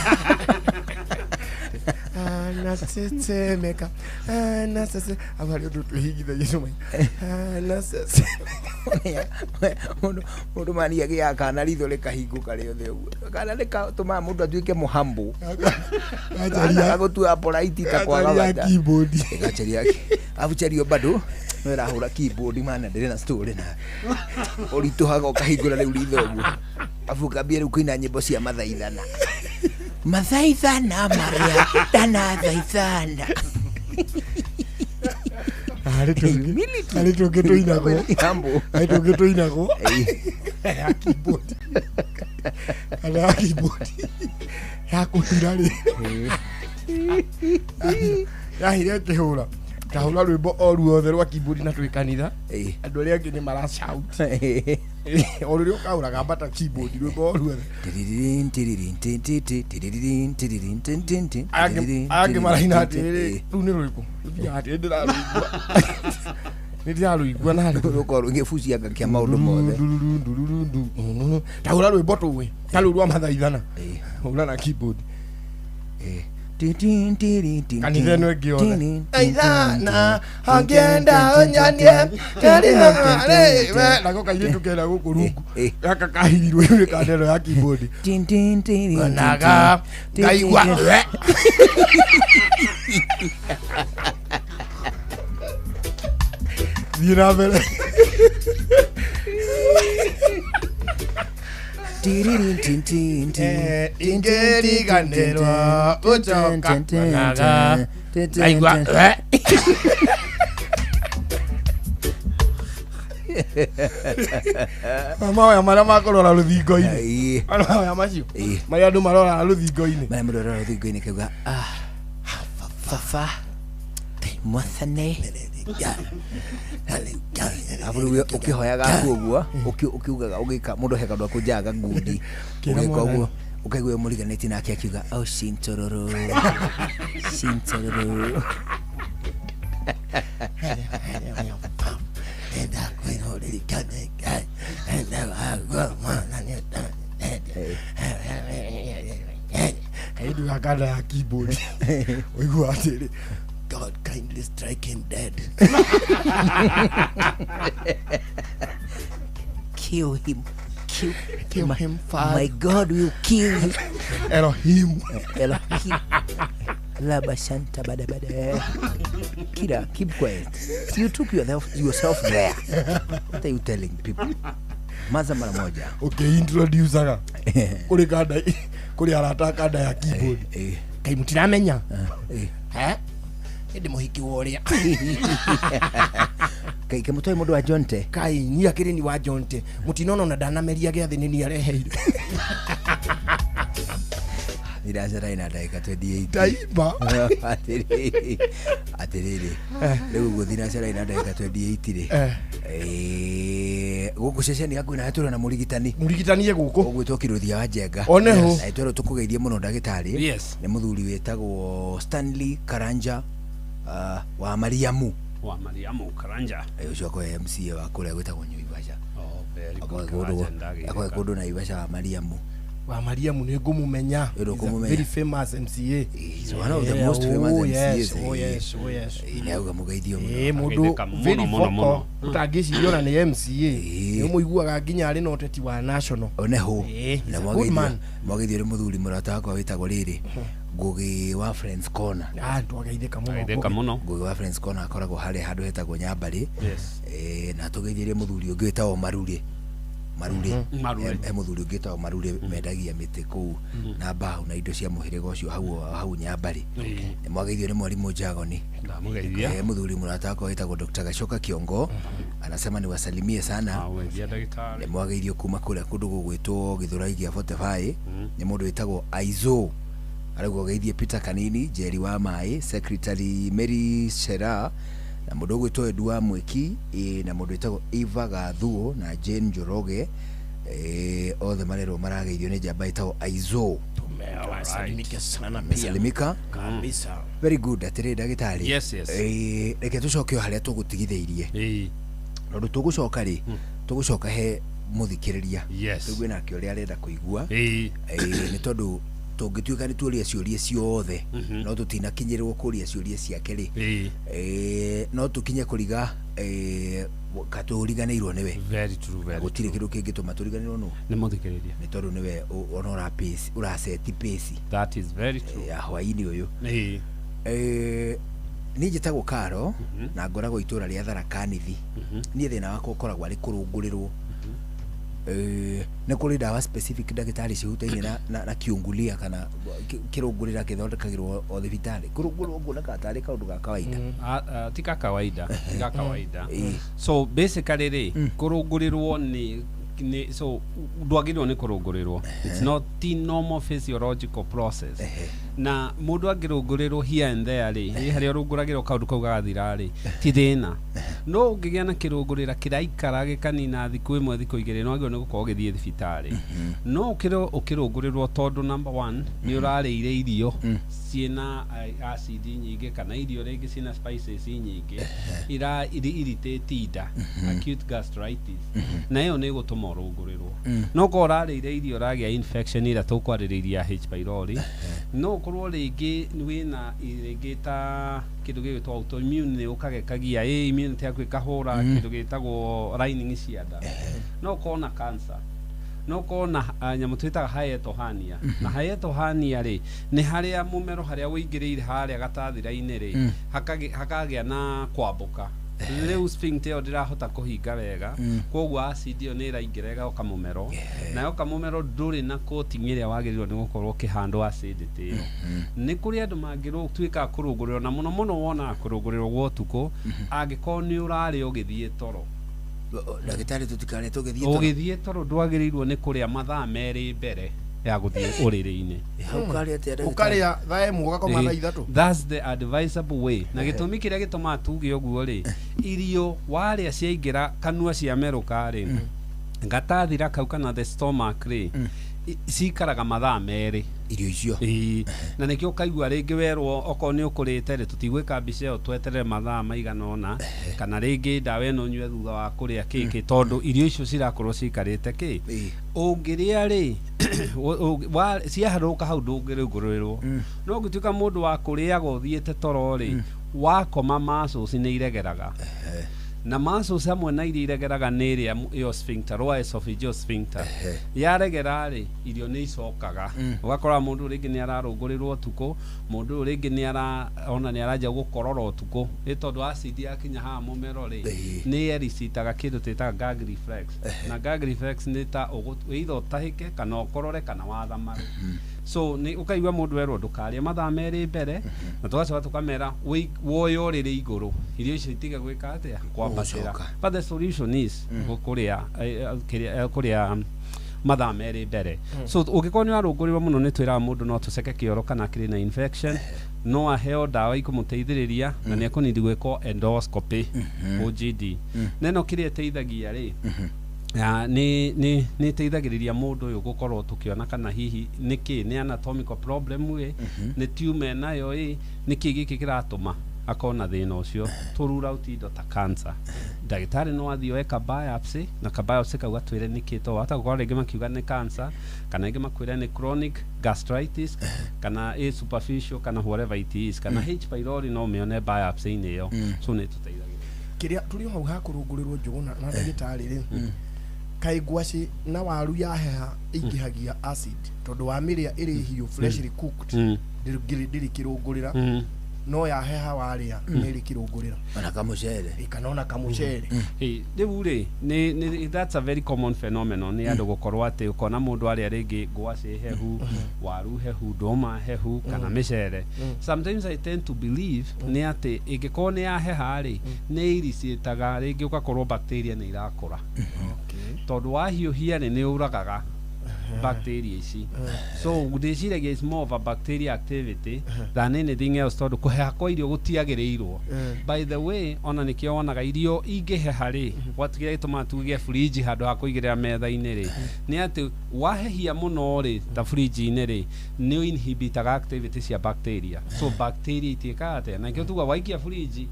anatetemeka anasese hau harĩ ũndũ twĩhingithagia tũmai anasese mũndũ mani agĩaga kana ritho rĩkahingũka rĩothe ũguo kana rĩgatũmaga mũndũ atuĩke mũhambo gagũtua polite ta kwaga bata gacharia abu chario bado no ĩrahũra keyboard mana ndĩrĩ na story na ũritũhaga ũkahingũra rĩu ritho ũguo abu ũkambia rĩu kũina nyĩmbo cia mathaithana mathaithana maria ndanathaithana harĩ tũngĩ tũinagwo harĩ tũngĩ tũinagwo ya keyboard kana ya keyboard ya kũhira rĩ yahira ĩkĩhũra kahũra rwĩmbo o ruothe rwa keyboard na twĩ kanitha andũ arĩa angĩ nĩ mara shout o rũrĩa ũkahũraga mbata keyboard rwĩmbo o ruothe angĩ maraina atĩrĩrĩ rũu nĩ rũrĩkũ rũthiaga atĩrĩ ndĩrarũigua nĩ ndĩrarũigua na rũkorwo rũgĩbucianga kĩa maũndũ mothe tahũra rwĩmbo tũĩ ta rũu rwa mathaithana hũra na keyboard kanitha ĩno ĩngĩ yothe aithana angĩenda ũnyonie nako kairĩtu kena gũkũ rungu gaka kahirirwo nĩ kanda ĩno ya keyboard onaga ngaigua thiĩ na mbere. Ingĩriganĩrwo ũcoka onaga ngaigua mahoya marĩa makũrora rũthingo-inĩ mahoya macio marĩa andũ maroraga rũthingo-inĩ marĩa mũndũ aroraga rũthingo-inĩ kauga baba mwathani abu rĩu ũkĩhoyaga aku ũguo ũkiugaga ũgĩka mũndũ he kaũndũ akũnjaga ngundi ũgĩka ũguo ũkaigua mũriganĩtie nake akiuga oh sintororo sintororo Hĩndĩ ya kanda ya keyboard ũigua atĩrĩ God kindly strike him dead. Kill him. Kill him, Father. My God will kill him. Elohim. Elohim. Laba Santa bada bada. Kira, keep quiet. You took yourself there. What are you telling people? Maza mara moja. Okay, introduce-aga. Kuri kanda, kuri arata kanda ya keyboard. Kai mutiramenya. Eh? Ndi muhiki wa uria. Kai kĩmũtoĩ mũndũ wa Jonte. Kai ni akĩrĩ ni wa Jonte. Mũtinono na ndanameria gĩathĩ nĩ ni areheire. Thinacara ina ndagĩka 28. Ndaimba. Atĩrĩrĩ. Atĩrĩrĩ. Rĩu ũguo thinacara ina ndagĩka 28 rĩ. Gũkũ ceceni yaku na tũrĩ na mũrigitani. Mũrigitani e gũkũ. Ũgwĩtwo Kĩrũthia wa Njenga. Oneho. Na ĩtwerwo tũkũgeithie mũno ndagĩtarĩ. Yes. Nĩ mũthuri wĩtagwo Stanley Karanja wa Mariamu. Wa Mariamu Karanja. Ũcio akorwo MCA wa kũrĩa gwĩtagwo Naivasha. Oh, very good. Akorwo kũndũ Naivasha wa Mariamu. Wa Mariamu nĩ ngũmũmenya. Very famous MCA. He's one of the most famous MCAs. Yes, oh yes, oh yes. Nĩ auga mũgeithio mũno. Mũndũ very vocal. Ũtangĩciria ona nĩ MCA. Nĩ ũmũiguaga nginya arĩ na ũteti wa national. Oneho. Na mwageithio nĩ mũthuri mũrata wakwa wĩtagwo rĩrĩ. Ngugi wa Friends Corner. Twageithĩka mũno. Geithĩka mũno. Ngugi wa Friends Corner akoragwo harĩa handũ hetagwo Nyambarĩ. Yes. Na tũgeithirie mũthuri ũngĩ wĩtagwo Marure. Marure. He mũthuri ũngĩ wĩtagwo Marure mendagia mĩtĩ kũu na mbaũ na indo cia mũhĩrĩga ũcio hau Nyambarĩ. Nĩ mwageithio nĩ mwarimũ Njagoni. Ndamũgeithia. Mũthuri mũrata wakwa wĩtagwo Dr. Gachoka Kiongo anasema niwasalimie sana. Nĩ mwageithio kuma kũrĩa kũndũ gũgwĩtwo Gĩthũrai gĩa 45. Nĩ mũndũ wĩtagwo Aizo. Arauga ũgeithie Peter Kanini, Jerry wa Maĩ, Secretary Mary Shera, na mũndũ ũgwĩtwo Edu wa Mwĩki, na mũndũ wĩtagwo Eva Gathuo na Jane Njoroge, othe marerwo marageithio nĩ njamba ĩtagwo Aizo. Tumewasalimika sana pia. Salimika. Kabisa. Very good. Atĩrĩ ndagĩtarĩ. Yes, yes. Reke tũcoke o harĩa tũgũtigithĩirie. Tondũ tũgũcoka rĩ, tũgũcoka he mũthikĩrĩria. Yes. Tũigue nake ũrĩa arenda kũigua. Nĩ tondũ tũngĩtuĩka nĩ tuoria ciũria ciothe no tũtinakinyĩrwo kũria ciũria ciake rĩ, no tũkinye kũriga katũriganĩirwo nĩwe. Very true, very gũtirĩ kĩndũ kĩngĩtũma tũriganĩrwo nũ nĩ mũthikĩrĩria, nĩ tondũ nĩwe ona ũraceti pace. That is very true. Ya hwaĩ-inĩ ũyũ. Niĩ njĩtagwo Karo na ngoragwo itũra rĩa Tharaka Nithi. Niĩ thĩna wakwa ũkoragwo arĩ kũrũngũrĩrwo. Nĩ kũrĩ ndawa specific ndagĩtarĩ cihutaine na kiungulia kana kĩrũngũrĩra kĩthondekagĩrwo o thibitarĩ. Kũrũngũrĩrwo nguonaga tarĩ kaũndũ ga kawaida. Ti ga kawaida, ti ga kawaida. So basically rĩ, kũrũngũrĩrwo nĩ so ndwagĩrĩirwo nĩ kũrũngũrĩrwo. It's not the normal physiological process. Na mũndũ angĩrũngũrĩrwo here and there rĩ, harĩa ũrũngũragĩrwo kaũndũ kau gagathira rĩ, ti thĩna. No ũngĩgĩa na kĩrũngũrĩra kĩraikara gĩkanina thikũ ĩmwe thikũ igĩrĩ, no wagĩrĩirwo nĩ gũkorwo ũgĩthiĩ thibitarĩ. No ũkĩrũngũrĩrwo tondũ number one nĩ ũrarĩire irio ciĩna acid nyingĩ kana irio rĩngĩ ciĩna spices nyingĩ ira irritate nda, acute gastritis, na ĩyo nĩ ĩgũtũma ũrũngũrĩrwo. No korwo ũrarĩire irio ũragĩa infection ĩrĩa tũkwarĩrĩria H pylori, no ũkorwo rĩngĩ wĩna rĩngĩ ta kĩndũ gĩgwĩtwo autoimmune ũkagekagia immunity yaku ĩkahũra kĩndũ gĩtagwo lining cia nda. No ũkorwo na cancer, no ũkorwo na nyamũ twĩtaga hiatal hernia. Na hiatal hernia rĩ, nĩ harĩa mũmero harĩa ũingĩrĩire harĩa gatathira-inĩ rĩ, hakagĩa na kwambũka. Rĩu sphincter ĩyo ndĩrahota kũhinga wega, koguo acid ĩyo nĩ ĩraingĩra ĩgoka mũmero, na yoka mũmero ndũrĩ na coating ĩrĩa wagĩrĩirwo nĩ gũkorwo ũkĩhandwo acidity ĩyo. Nĩ kũrĩ andũ mangĩtuĩka kũrũngũrĩrwo, na mũno mũno wonaga kũrũngũrĩrwo gwa ũtukũ angĩkorwo nĩ ũrarĩa ũgĩthiĩ toro. Ndagĩtarĩ tũtikarĩe tũgĩthiĩ toro. Ũgĩthiĩ toro ndwagĩrĩirwo nĩ kũrĩa mathaa merĩ mbere ya gũthiĩ ũrĩrĩ-inĩ. Ũkarĩa thaa ĩmwe ũgakoma thaa ithatũ. That's the advisable way. Na gĩtũmi kĩrĩa gĩtũmaga tuge ũguo rĩ, irio warĩa ciaingĩra kanua ciamerũka rĩ, gatathira kau kana the stomach rĩ, cikaraga mathaa merĩ irio icio. Na nĩkĩo ũkaigua rĩngĩ werwo okorwo nĩ ũkũrĩte rĩ, tũtigwĩka mbica ĩyo tweterere mathaa maigana ũna, kana rĩngĩ ndawa ĩno ũnyue thutha wa kũrĩa kĩkĩ, tondũ irio icio cirakorwo cikarĩte kĩ. Ũngĩrĩa rĩ, ciaharũka hau ndũngĩrũngũrĩrwo. No ũngĩtuĩka mũndũ wa kũrĩaga ũthiĩte toro rĩ, wakoma muscles nĩ iregeraga. Na muscles hamwe na iria iregeraga nĩ ĩrĩa ĩyo sphincter, lower esophageal sphincter. Yaregera rĩ, irio nĩ icokaga. Ũgakora mũndũ rĩngĩ nĩ ararũngũrĩrwo ũtukũ, mũndũ ũyũ rĩngĩ nĩ ona nĩ aranjia gũkorora ũtukũ, nĩ tondũ acid yakinya haha mũmero rĩ, nĩ elicitaga kĩndũ twĩtaga gag reflex. Na gag reflex nĩ ta either ũtahĩke kana ũkorore kana wathamare. So nĩ ũkaigua mũndũ erwo ndũkarĩe mathaa 2 mbere, na tũgacoka tũkamera woye ũrĩrĩ igũrũ, irio icio itige gwĩka atĩa, kwambatĩra. But the solution is kũrĩa kũrĩa mathaa 2 mbere. So ũngĩkorwo nĩ warũngũrĩrwo mũno, nĩ twĩraga mũndũ no tũceke kĩoro kana kĩrĩ na infection, no aheo ndawa ikũmũteithĩrĩria, na nĩ ekũnidi gwĩkwo endoscopy, OGD. Na ĩno kĩrĩa ĩteithagia rĩ, nĩ ĩteithagĩrĩria mũndũ ũyũ gũkorwo tũkĩona kana hihi nĩkĩ, nĩ anatomical problem ĩ, nĩ tumor nayo ĩ, nĩkĩ gĩkĩ kĩratũma akorwo na thĩna ũcio, to rule out indo ta cancer. Ndagĩtarĩ no athiĩ oe ka biopsy, na ka biopsy kau gatwĩre nĩkĩ, to wahota gũkorwo rĩngĩ makiuga nĩ cancer, kana rĩngĩ makwĩre nĩ chronic gastritis, kana ĩ superficial, kana whatever it is, kana H pylori no mĩone biopsy-inĩ ĩyo. So nĩ tũteithagia. Kĩrĩa tũrĩ hau hakũrũngũrĩrwo Njũgũna na ndagĩtarĩ rĩ, kaĩ ngwacĩ na waru yaheha ĩingĩhagia acid, tondũ wamĩrĩa ĩrĩ hiũ, freshly cooked, ndĩrĩ kĩrũngũrĩra, no yaheha warĩa nĩ ĩrĩ kĩrũngũrĩra. Ona kamũcere. Kana ona kamũcere. Rĩu rĩ, nĩ that's a very common phenomenon, nĩ andũ gũkorwo atĩ ũkona mũndũ arĩa rĩngĩ ngwacĩ hehu, waru hehu, ndũma hehu, kana mĩcere. Sometimes I tend to believe nĩ atĩ ĩngĩkorwo nĩ yaheha rĩ, nĩ iricĩtaga rĩngĩ ũgakorwo bacteria nĩ irakũra, tondũ wahiũhia rĩ, nĩ ũragaga bacteria ici. So ndĩciragia is more of a bacteria activity than anything else, tondũ kũheha kwa irio gũtiagĩrĩirwo. By the way, ona nĩkĩo wonaga irio ingĩheha rĩ, kĩrĩa gĩtũmaga tuge fridge handũ ha kũigĩrĩra metha-inĩ rĩ, nĩ atĩ wahehia mũno rĩ, ta fridge-inĩ rĩ, nĩ inhibitaga activity cia bacteria. So bacteria itiĩkaga atĩa, na nĩkĩo tuga waikia fridge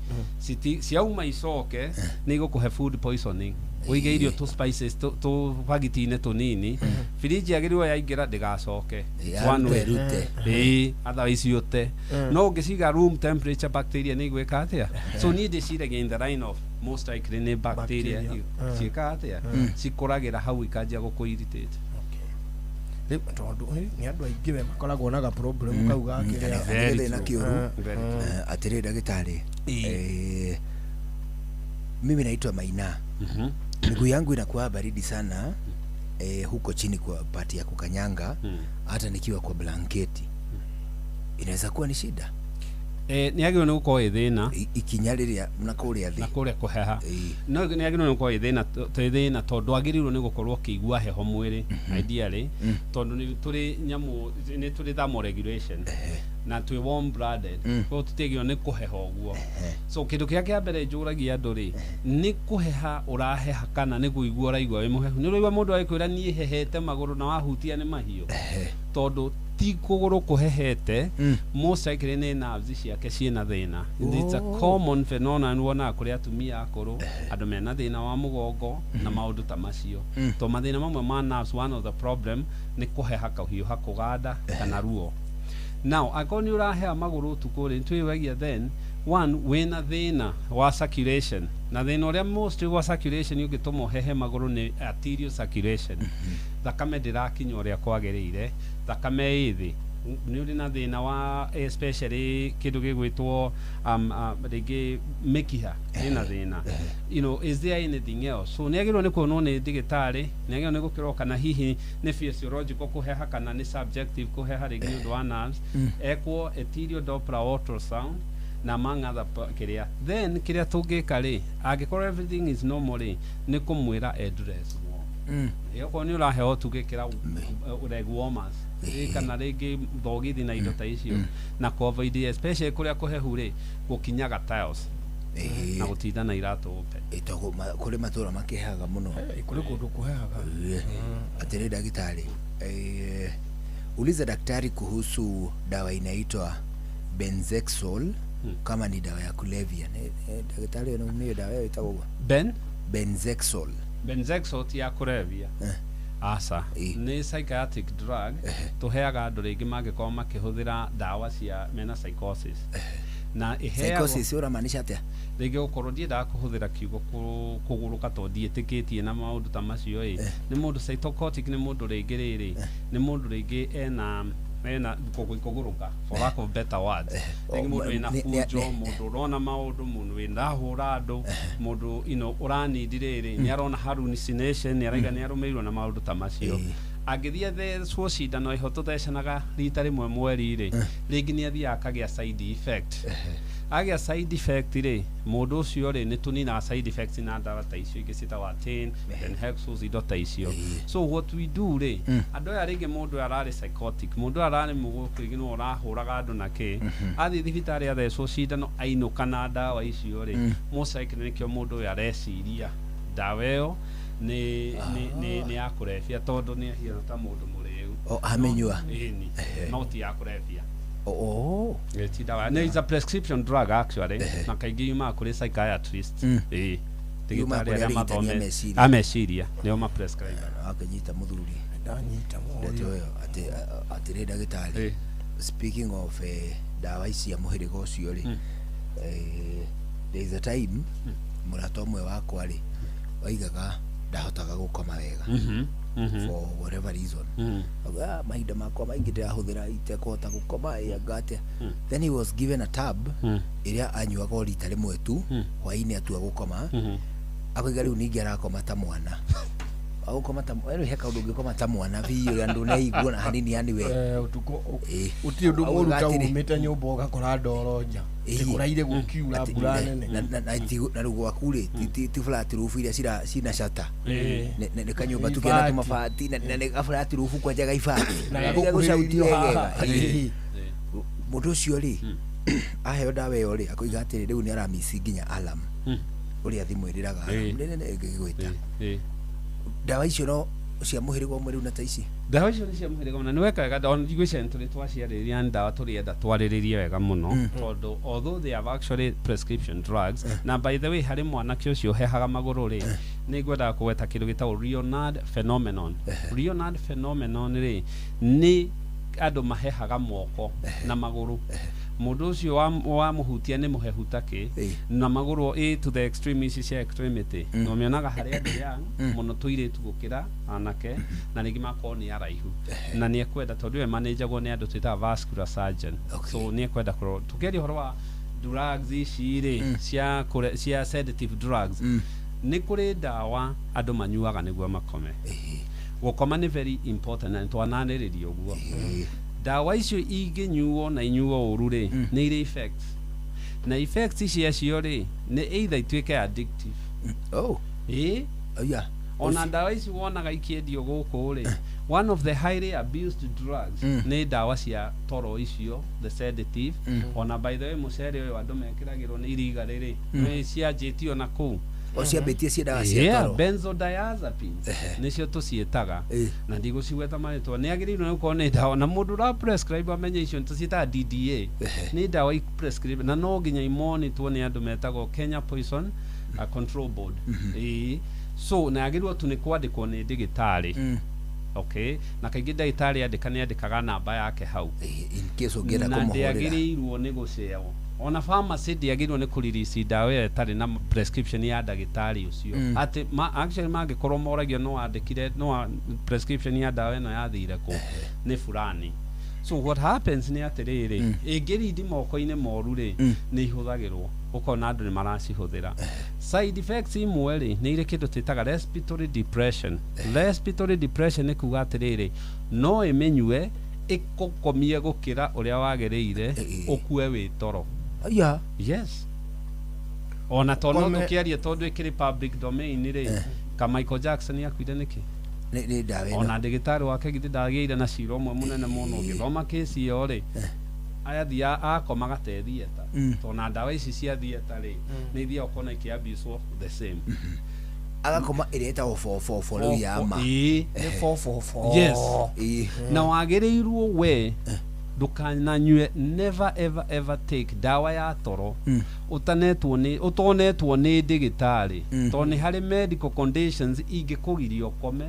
ciauma icoke nĩ igũkũhe food poisoning. Ũige irio tũ spices tũ bagiti-inĩ tũnini, fridge yagĩrĩirwo yaingĩra ndĩgacoke. Ĩĩ, otherwise ũte. No ũngĩciga room temperature, bacteria nĩ igwĩka atĩa. So niĩ ndĩciragia in the line of most likely nĩ bacteria ciĩkaga atĩa, cikũragĩra hau ikanjia gũkũ irritate. Rĩu tondũ nĩ andũ aingĩ we makoragwo na ga problem kau ga kĩrĩa thĩna kĩũru. Atĩrĩ ndagĩtarĩ, mimi naitwa Maina. Miguu yangu inakuwa baridi sana huko chini kwa pati ya kukanyanga, hata nikiwa kwa blanketi. Inaweza kuwa ni shida. Nĩ agĩrĩirwo nĩ gũkorwo ĩ thĩna ikinya rĩrĩa na kũrĩa thĩ, na kũrĩa kũheha. No nĩ agĩrĩirwo nĩ gũkorwo ĩ thĩna tondũ agĩrĩirwo nĩ gũkorwo ũkĩigua heho mwĩrĩ ideally, tondũ nĩ tũrĩ nyamũ, nĩ tũrĩ thermoregulation na twĩ warm blooded, koguo tũtiagĩrĩirwo nĩ kũheha ũguo. So kĩndũ kĩrĩa kĩa mbere njũragia andũ rĩ, nĩ kũheha ũraheha kana nĩ kũigua ũraigua wĩ mũhehu? Nĩ ũraigua mũndũ agĩkwĩra niĩ hehete magũrũ na wahutia nĩ mahiũ, tondũ ti kũgũrũ kũhehete, most likely nĩ nerves ciake ciĩna thĩna. It's a common phenomenon wonaga kũrĩ atumia akũrũ, andũ mena thĩna wa mũgongo na maũndũ ta macio. To mathĩna mamwe ma nerves, one of the problem nĩ kũheha, kũhiũha, kũganda kana ruo. Now angĩkorwo nĩ ũraheha magũrũ ũtukũ rĩ, nĩtwĩwagia then one wĩna thĩna wa circulation, na thĩna ũrĩa most wa circulation ũngĩtũma ũhehe magũrũ nĩ arterial circulation. Thakame ndĩrakinya ũrĩa kwagĩrĩire, thakame ĩ thĩ, nĩ ũrĩ na thĩna wa especially kĩndũ gĩgwĩtwo rĩngĩ mĩkiha ĩna thĩna, you know, is there anything else? So nĩ agĩrĩirwo nĩ kuonwo nĩ ndagĩtarĩ, nĩ agĩrĩirwo nĩ gũkĩrwo kana hihi nĩ physiological kũheha kana nĩ subjective kũheha rĩngĩ nĩ ũndũ wa nerves, ekwo arterial Doppler ultrasound na among other kĩrĩa. Then kĩrĩa tũngĩka rĩ, angĩkorwo everything is normal rĩ, nĩ kũmwĩra address warm. Okorwo nĩ ũraheo tũgĩkĩra leg warmers kana rĩngĩ thogithi na indo ta icio, na kũ avoid especially kũrĩa kũhehu rĩ, gũkinyaga tiles na gũtinda na iratũ open. Kũrĩ matũra makĩhehaga mũno. Kũrĩ kũndũ kũhehaga. Atĩrĩ ndagĩtarĩ, uliza daktari kuhusu dawa inaitwa Benzexol, kama ni dawa ya kulevya. Daktari anaumia dawa hiyo itakuwa Benzexol. Benzexol ti ya kulevya. Aca, nĩ psychiatric drug tũheaga andũ rĩngĩ mangĩkorwo makĩhũthĩra ndawa cia mena psychosis. Na psychosis ũramaanisha atĩa? Rĩngĩ gũkorwo ndiendaga kũhũthĩra kiugo kũgũrũka tondũ ndiĩtĩkĩtie na maũndũ ta macio ĩ. Nĩ mũndũ psychotic, nĩ mũndũ rĩngĩ rĩrĩ, nĩ mũndũ rĩngĩ ena kũgũrũka, for lack of better words. Rĩngĩ mũndũ wĩna bunjo, mũndũ ũrona maũndũ, mũndũ wĩna andũ, mũndũ you know ũranindi rĩrĩ, nĩ arona hallucination, nĩ araiga nĩ arũmĩrĩirwo na maũndũ ta macio. Angĩthiĩ athecwo cindano ĩho tũthecanaga rita rĩmwe mweri rĩ, rĩngĩ nĩ athiaga akagĩa side effect. Agĩa side effect rĩ, mũndũ ũcio rĩ, nĩ tũninaga side effects na ndawa ta icio ingĩ ciĩtagwo Atane, then hexos, indo ta icio. So what we do rĩ, andũ aya rĩngĩ mũndũ ũyũ ararĩ psychotic, mũndũ ũyũ ararĩ mũgũrũku, rĩngĩ no ũrahũraga andũ na kĩ, athiĩ thibitarĩ athecwo cindano ainũka na ndawa icio rĩ, most likely nĩkĩo mũndũ ũyũ areciria ndawa ĩyo nĩ ya kũrebia, tondũ nĩ ahiana ta mũndũ mũrĩu. O, amĩnyua. Ĩni, no ti ya kũrebia. Oh. Ĩ, ti ndawa, nĩ is a prescription drug actually, na kaingĩ yumaga kũrĩ psychiatrist. Ĩ, Yumaga ndagĩtarĩ kũrĩ arĩa arigitani a mathomete meciria. A meciria nĩo ma prescribe. Akĩnyita mũthuri. Ndanyita. Ndeto ĩyo atĩ atĩrĩ ndagĩtarĩ, speaking of ndawa ici cia mũhĩrĩga ũcio rĩ, there is a time mũrata ũmwe wakwa rĩ waigaga ndahotaga gũkoma wega for whatever reason. Auga, "Ah, mahinda makwa maingĩ ndĩrahũthĩra itekũhota gũkoma, ĩ anga atĩa?" Then he was given a tab ĩrĩa anyuaga o rita rĩmwe tu hwaĩ-inĩ atua gũkoma. Akoiga rĩu ningĩ arakoma ta mwana, agũkoma ta rĩu he kaũndũ ũngĩkoma ta mwana biũ ũrĩa ndũneigua na hanini yani we. Ũtukũ gũtirĩ ũndũ mũru ta umĩte nyũmba ũgakora ndoro nja, kũraire gũkiura mbura nene. Na rĩu gwaku rĩ ti flat roof iria cina shata. Nĩ kanyũmba tu kena Ibati. Tũmabati na nĩ ga flat roof kwanja ga ibati. Na Rĩrĩa gũcauti gagũkuhĩrĩirio wegega. haha. Mũndũ ũcio rĩ aheo ndawa ĩyo rĩ, akoiga atĩrĩ rĩu nĩ aramisi nginya alarm ũrĩa thimũ ĩrĩraga alarm nene ĩngĩgwĩta. Ndawa icio no cia mũhĩrĩga ũmwe rĩu na ta ici? Ndawa icio nĩ cia mũhĩrĩga mũna, nĩ weka wega. Ona ngwĩciria nĩ tũrĩ twaciarĩrĩria, nĩ ndawa tũrĩenda twarĩrĩrie wega mũno, tondũ although they have actually prescription drugs. Na by the way, harĩ mwanake ũcio ũhehaga magũrũ rĩ, nĩ ngwendaga kũgweta kĩndũ gĩtagwo Leonard phenomenon. Leonard phenomenon rĩ, nĩ andũ mahehaga moko na magũrũ. Mũndũ ũcio wamũhutia nĩ mũhehu takĩ na magũrũ ĩ to the extreme, ici cia extremity na ũmĩonaga harĩ andũ young mũno, tũirĩtu gũkĩra anake, na rĩngĩ makorwo nĩ araihu na nĩ ekwenda, tondũ we manĩnjagwo nĩ andũ twĩtaga vascular surgeon, so nĩ ekwenda kũrora. Tũkĩaria ũhoro wa drugs ici rĩ, cia sedative drugs, nĩ kũrĩ ndawa andũ manyuaga nĩguo makome. Gũkoma nĩ very important na nĩtwananĩrĩria ũguo. Ndawa icio ingĩnyuo na inyuo ũru rĩ, nĩ irĩ effects, na effects ciacio rĩ, nĩ either ituĩke addictive. Oh. Ĩ. Yeah. Ona ndawa ici wonaga ikĩendio gũkũ rĩ, one of the highly abused drugs nĩ ndawa cia toro icio, the sedative. Ona by the way, mũcere ũyũ andũ mekĩragĩrwo nĩ iriga rĩrĩ, nĩ cianjĩtio na kũu. O ciambĩtie cia ndawa cia Yeah, toro. Benzodiazepines nĩcio tũciĩtaga, na ndigũcigweta marĩtwa, nĩ agĩrĩirwo nĩ gũkorwo nĩ ndawa na mũndũ ũra prescribe amenye icio tũciĩtaga DDA, nĩ ndawa i prescribe na no nginya imonitwo nĩ andũ metagwo Kenya Poison Control Board. Ĩĩ, so na yagĩrĩirwo tu nĩ kwandĩkwo nĩ ndĩgĩtarĩ. Okay, na kaingĩ ndagĩtarĩ andĩka nĩ andĩkaga namba yake hau in case ũngĩenda na kũmũhũrĩra. Ndĩagĩrĩirwo nĩ gũceo, ona pharmacy ndĩagĩrĩirwo nĩ kũrelease ndawa ĩyo ĩtarĩ na prescription ya ndagĩtarĩ ũcio. Atĩ actually mangĩkorwo moragio no andĩkire no prescription ya ndawa ĩno yathire kũ nĩ fulani. So what happens nĩ atĩrĩrĩ, ĩngĩrindi moko-inĩ moru rĩ, nĩ ihũthagĩrwo ũkona andũ nĩ maracihũthĩra. Side effects imwe rĩ, nĩ irĩ kĩndũ twĩtaga respiratory depression. Respiratory depression nĩ kuga atĩrĩrĩ, no ĩmĩnyue ĩkũkomie gũkĩra ũrĩa wagĩrĩire, ũkue wĩ toro. Yeah. Yes, ona to no tũkĩaria tondũ ĩkĩrĩ public domain rĩ, ka Michael Jackson akuire nĩkĩ? Nĩ ndawa ĩno. Ona ndagĩtarĩ wake githĩ ndagĩire na cira ũmwe mũnene mũno? Ũngĩthoma kĩci ĩyo rĩ, athia akomaga te theatre. Tondũ ndawa ici cia theatre rĩ, nĩ ithiaga ũkona ikĩabuswo the same. Agakoma ĩrĩa ĩtagwo 444 rĩu ya ma. Ĩĩ. Nĩ 444. Yes. Na wagĩrĩirwo we ndũkananyue, never ever ever take ndawa ya toro ũtanetwo nĩ ũtonetwo nĩ ndĩgĩtarĩ, tondũ nĩ harĩ medical conditions ingĩkũgiria ũkome,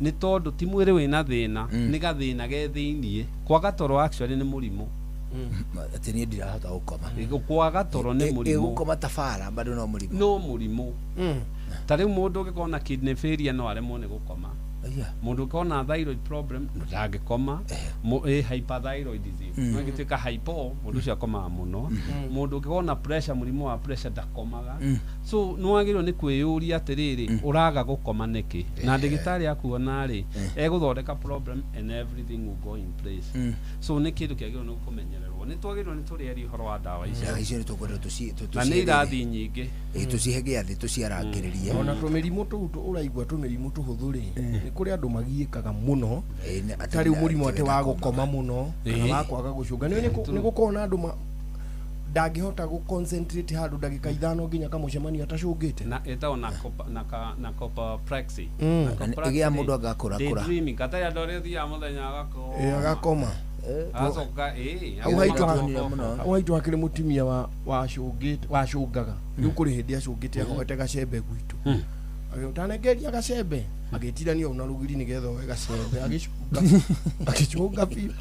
nĩ tondũ ti mwĩrĩ wĩna thĩna, nĩ gathĩna ge thĩiniĩ. Kwaga toro actually nĩ mũrimũ. Atĩ niĩ ndirahota gũkoma. Kwaga toro nĩ mũrimũ. Ĩgũkoma ta bara bado no mũrimũ. No mũrimũ. Ta rĩu mũndũ ũngĩkorwo na kidney failure no aremwo nĩ gũkoma. Mũndũ ũkoragwo na thyroid problem ndangĩkoma. Ĩ hyperthyroidism, no ĩngĩtuĩka hypo, mũndũ ũcio akomaga mũno. Mũndũ ũngĩkorwo na pressure, mũrimũ wa pressure, ndakomaga. So nĩ wagĩrĩirwo nĩ kwĩyũria atĩrĩrĩ, ũraga gũkoma nĩkĩ? Na ndagĩtarĩ akuona rĩ, egũthondeka problem and everything will go in place. So nĩ kĩndũ kĩagĩrĩirwo nĩ kũmenyererwo. Nĩ twagĩrĩirwo nĩ tũrĩarie ũhoro wa ndawa icio. Ndawa icio nĩ tũkwenda Na nĩ irathi nyingĩ. Tũcihe gĩathĩ, tũciarangĩrĩrie. Ona tũmĩrimũ tũu ũraigua tũmĩrimũ tũhũthũ rĩ, nĩ kũrĩ andũ magiĩkaga mũno, ta rĩu mũrimũ atĩ wa gũkoma mũno kana wa kwaga gũcũnga. Nĩ nĩ gũkorwo na andũ ndangĩhota gũ concentrate handũ ndagĩka 5 nginya kamũcemanio atacũngĩte. Na ĩtagwo na copaprexy. Na ĩgĩa mũndũ agakũra kũra. Daydreaming, katarĩ andũ arĩa ũthiaga mũthenya agakoma. Ĩ, agakoma. Agacoka ĩ Hau haitũ, hau haitũ hakĩrĩ mũtumia wa wacũngĩte, wacũngaga. Rĩu kũrĩ hĩndĩ acũngĩte ahoete gacembe gwitũ. Agĩũtanengeria gacembe, agĩtirania ũũ na rũgiri nĩgetha oe gacembe, agĩcũnga, agĩcũnga biũ.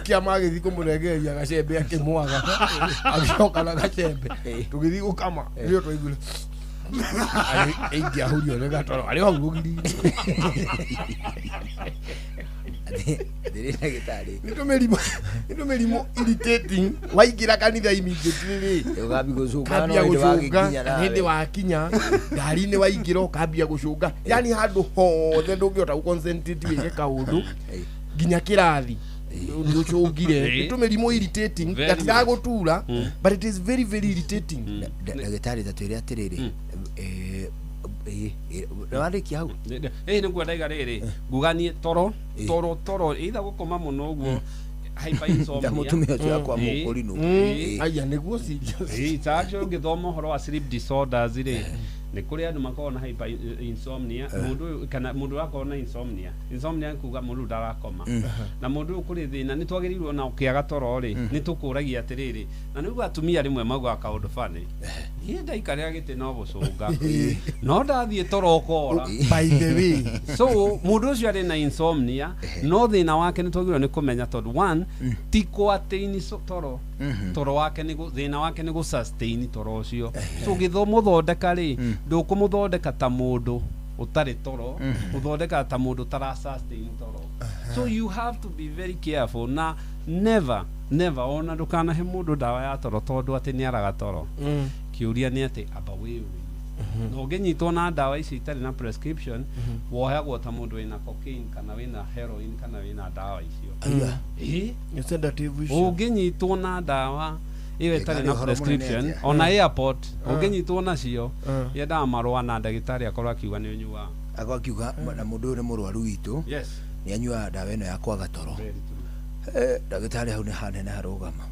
Kĩama agĩthiĩ kũmũrengereria gacembe, akĩmwaga, agĩcoka na gacembe, tũgĩthiĩ gũkama, rĩo twaiguire ingĩahurio nĩ gatoro arĩ hau rũgiri-inĩ. Ndĩrĩ ndagĩtarĩ. Nĩ tũmĩrimũ irritating. Waingĩra kanitha immediately rĩ, ũkambia gũcũnga, kambia no hĩndĩ gũcũnga. wagĩkinya nawe. Hĩndĩ wakinya ngari-inĩ, waingĩra ũkambia gũcũnga, yani handũ hothe ndũngĩhota gũ-concentrate wĩke kaũndũ, nginya kĩrathi nĩ ũcũngire. Nĩ tũmĩrimũ irritating. Very gatiragũtura, but it is very very irritating. Ndagĩtarĩ, ta twĩre atĩrĩrĩ, nĩwarĩkia hau? Ĩ, nĩguo ndaiga rĩrĩ, nguga niĩ toro toro toro either gũkoma mũno ũguo, hyperinsomnia. Ta mũtumia ũcio wakwa mũkũrinũ. Aya nĩguo serious. Ĩ, ta actually ũngĩthoma ũhoro wa sleep disorders rĩ, nĩ kũrĩ andũ makoragwo na hyper insomnia. Mũndũ ũyũ kana mũndũ ũrakorwo na insomnia, insomnia nĩ kuga mũndũ ũyũ ndarakoma. Na mũndũ ũyũ kũrĩ thĩna nĩ twagĩrĩirwo na ũkĩaga toro rĩ, nĩ tũkũragia atĩrĩrĩ, na nĩguo atumia rĩmwe maugaga kaũndũ bani, niĩ ndaikarĩra gĩtĩ no gũcũnga, no ndathiĩ toro ũkora. By the way, so mũndũ ũcio arĩ na insomnia, no thĩna wake nĩ twagĩrĩirwo nĩ kũmenya, tondũ one, ti kũ-attain toro, toro wake nĩ thĩna wake nĩ gũ sustain toro ũcio. So ũgĩmũthondeka rĩ, ndũkũmũthondeka ta mũndũ ũtarĩ toro, ũthondekaga ta mũndũ ũtara sustain toro. So you have to be very careful na never never ona ndũkanahe mũndũ ndawa ya toro tondũ atĩ nĩ araga toro. Kĩũria nĩ atĩ amba wĩyũrie. Na ũngĩnyitwo na ndawa ici itarĩ na prescription, wohagwo ta mũndũ wĩna cocaine kana wĩna heroin kana wĩna ndawa icio. Ĩ. Nĩ sedative icio. Ũngĩnyitwo na ndawa ĩyo ĩtarĩ Ĩkarĩ na ũhoro mũnene prescription, atĩa? ona airport ũngĩnyitwo nacio, yendaga marũa na ndagĩtarĩ akorwo akiuga nĩ ũnyuaga. Akorwo akiuga na mũndũ ũyũ nĩ mũrwaru witũ, nĩ anyuaga ndawa ĩno ya kwaga toro. Ndagĩtarĩ, hau nĩ hanene harũgama.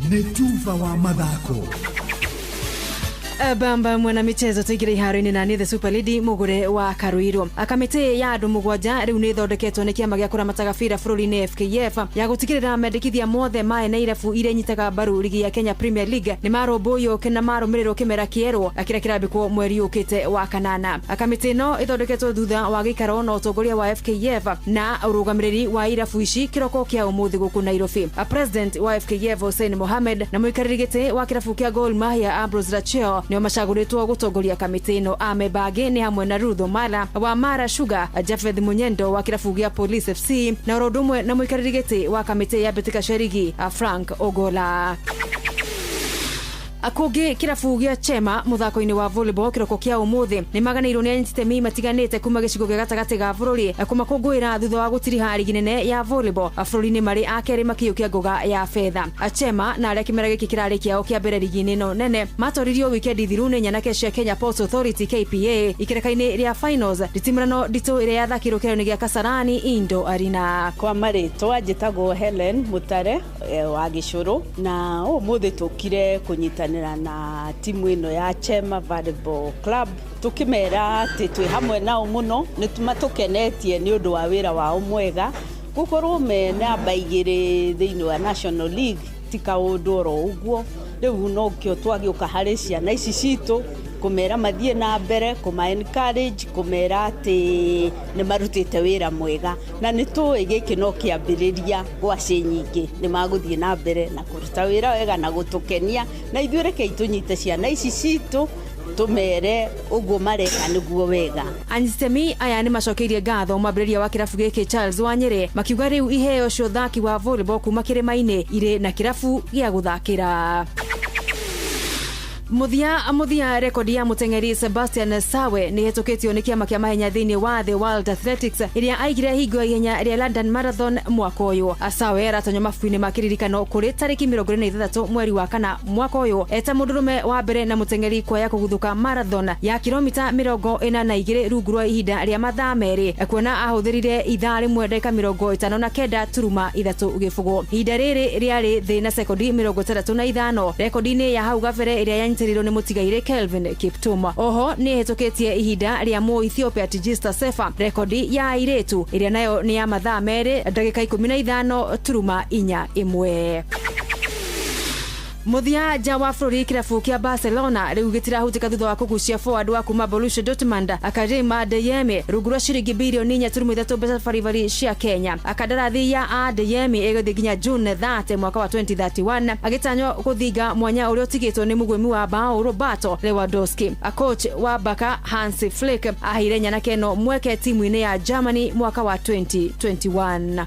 Nĩ tuba wa mathako. Bamba mwana michezo, tuingire iharo-inĩ na niĩ the super lady Mũgũre wa Karuirũ. Kamĩtĩ ya andũ 7 rĩu nĩ ĩthondeketwo nĩ kĩama gĩa kũramataga bira bũrũri-inĩ FKF ya gũtigĩrĩra mendekithia mothe ma ene irabu iria inyitaga mbaru ligi ya Kenya Premier League nĩ marũmbũiyo na marũmĩrĩrwo kĩmera kĩerũ kĩrĩa kĩrambĩkwo mweri ũkĩte wa kanana. Kamĩtĩ ĩno ĩthondeketwo thutha wa gĩikaro na ũtongoria wa FKF na ũrũgamĩrĩri wa irabu ici kĩroko kĩa ũmũthĩ gũkũ Nairobi. President wa FKF Hussein Mohamed na mũikarĩri gĩtĩ wa kĩrabu kĩa Gor Mahia Ambrose Rachel nĩo macagũrĩtwo gũtongoria kamĩtĩ ĩno. Amemba angĩ nĩ hamwe na Ruth Omala wa Mara Sugar, Japheth Munyendo wa kĩrabu gĩa Police FC na oro ũndũ ũmwe na mũikarĩri gĩtĩ wa kamĩtĩ ya mbĩtĩka cia rigi Frank Ogola. Kũngĩ, kĩrabu gĩa Chema mũthako-inĩ wa volleyball kĩroko kĩa ũmũthĩ nĩ maganĩirwo nĩ anyiti itemi matiganĩte kuma gĩcigo gĩa gatagatĩ ga bũrũri kũmakũngũĩra thutha wa gũtiriha rigi nene ya volleyball bũrũri-inĩ marĩ a kerĩ makĩiyũkia ngoga ya betha. Chema na arĩa kĩmera gĩkĩ kĩrarĩ kĩao kĩa mbere rigi-inĩ ĩno nene matoririo wikendi thiru nĩ nyanake cia Kenya Ports Authority KPA ikereka-inĩ rĩa finals nditimũrano nditũ ĩrĩa yathakĩirwo kĩrabu-inĩ gĩa Kasarani Indo Arena. Kwa marĩtwa njĩtagwo Helen Mutare wa Gĩcũrũ, na ũmũthĩ tũkire kũnyitanĩra na timu ĩno ya Chema Volleyball Club, tũkĩmera atĩ twĩ hamwe nao mũno, nĩ matũkenetie nĩ ũndũ wa wĩra wao mwega. Gũkorwo me namba 2 thĩinĩ wa National League ti kaũndũ oro ũguo. Rĩu nokĩo twagĩũka harĩ ciana ici citũ kũmera mathiĩ na mbere, kũma encourage, kũmera atĩ nĩ marutĩte wĩra mwega, na nĩ tũĩ gĩkĩ no kĩambĩrĩria ngwacĩ nyingĩ, nĩ magũthiĩ na mbere na kũruta wĩra wega na gũtũkenia. Na ithuĩ rekei tũnyite ciana ici citũ. Tũmere ũguo mareka nĩguo wega. Anyititemi aya nĩ macokeirie ngatho mwambĩrĩria wa kĩrabu gĩkĩ Charles Wanyĩrĩ, makiuga rĩu iheo cia ũthaki wa volleyball kuma kĩrĩma-inĩ irĩ na kĩrabu gĩa gũthakĩra. Mũthia mũthia, rekondi ya mũteng'eri Sebastian Sawe nĩ ĩhetũkĩtio nĩ kĩama kĩa mahenya thĩinĩ wa The World Athletics ĩrĩa aigire hingo ya ihenya rĩa London Marathon mwaka ũyũ. Sawe aratonywo mabuku-inĩ ma kĩririkano kũrĩ tarĩki 26 mweri wa kana mwaka ũyũ eta mũndũrũme wa mbere na mũteng'eri kuoya kũguthũka marathon ya kilomita 42 rungu rwa ihinda rĩa mathaa 2, kuona ahũthĩrire ithaa rĩmwe ndagĩka 59 turuma 3 gĩbũgũ. Ihinda rĩrĩ rĩarĩ thĩ na sekondi 65 rekondi-inĩ ya hau gabere ĩrĩa yanyitirĩirwo nĩ mũtigairĩ Kelvin Kiptum. Oho nĩ ĩhĩtũkĩtie ihinda rĩa mũ Ethiopia Tigist Sefa, rekondi ya airĩtu ĩrĩa nayo nĩ ya mathaa 2 ndagĩka 15 turuma 4 ĩmwe. Mũthia nja wa bũrũri, kĩrabu kĩa Barcelona rĩu gĩtirahutĩka thutha wa kũgucia forward wa kuma Borussia Dortmund Karim Adeyemi rungu rwa ciringi birioni 4.3 mbeca baribari cia Kenya. Kandarathi ya Adeyemi ĩgũthiĩ nginya June 30 mwaka wa 2031, agĩtanywo gũthinga mwanya ũrĩa ũtigĩtwo nĩ mũgwĩmi wa bao Roberto Lewandowski. Coach wa Barca Hansi Flick aheire nyanake ĩno mweke timu-inĩ ya Germany mwaka wa 2021.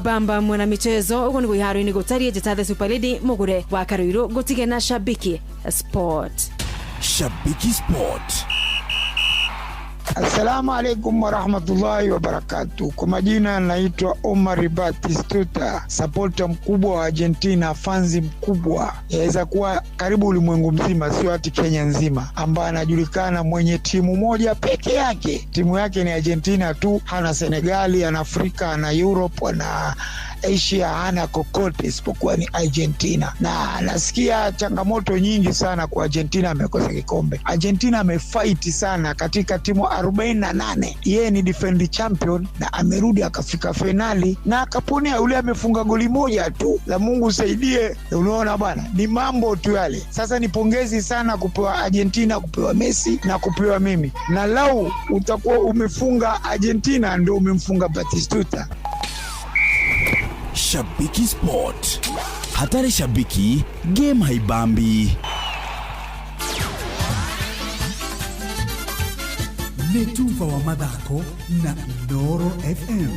Bamba mwana michezo, uguo niguo iharo-inĩ gũtariĩ. Njĩta The Super Lady Mũgũre wa Karũirũ, ngũtige na Shabiki Sport. Shabiki Sport. Assalamu alaikum warahmatullahi wabarakatuh. Kwa majina naitwa Omar Batistuta, sapota mkubwa wa Argentina, fanzi mkubwa, yaweza kuwa karibu ulimwengu mzima, sio hati Kenya nzima, ambaye anajulikana mwenye timu moja peke yake. Timu yake ni Argentina tu, hana Senegali, ana Afrika, ana Europe, ana Asia, hana kokote isipokuwa ni Argentina. Na nasikia changamoto nyingi sana kwa Argentina, amekosa kikombe. Argentina amefight sana katika timu 48. Yeye ni defend champion na amerudi akafika finali na akaponea, yule amefunga goli moja tu. La Mungu saidie. Unaona bwana, ni mambo tu yale. Sasa ni pongezi sana kupewa Argentina, kupewa Messi na kupewa mimi. Na lau utakuwa umefunga Argentina ndio umemfunga Batistuta. Shabiki Sport. Hatari shabiki, game haibambi. Nĩ tuba wa mathako na Inooro FM.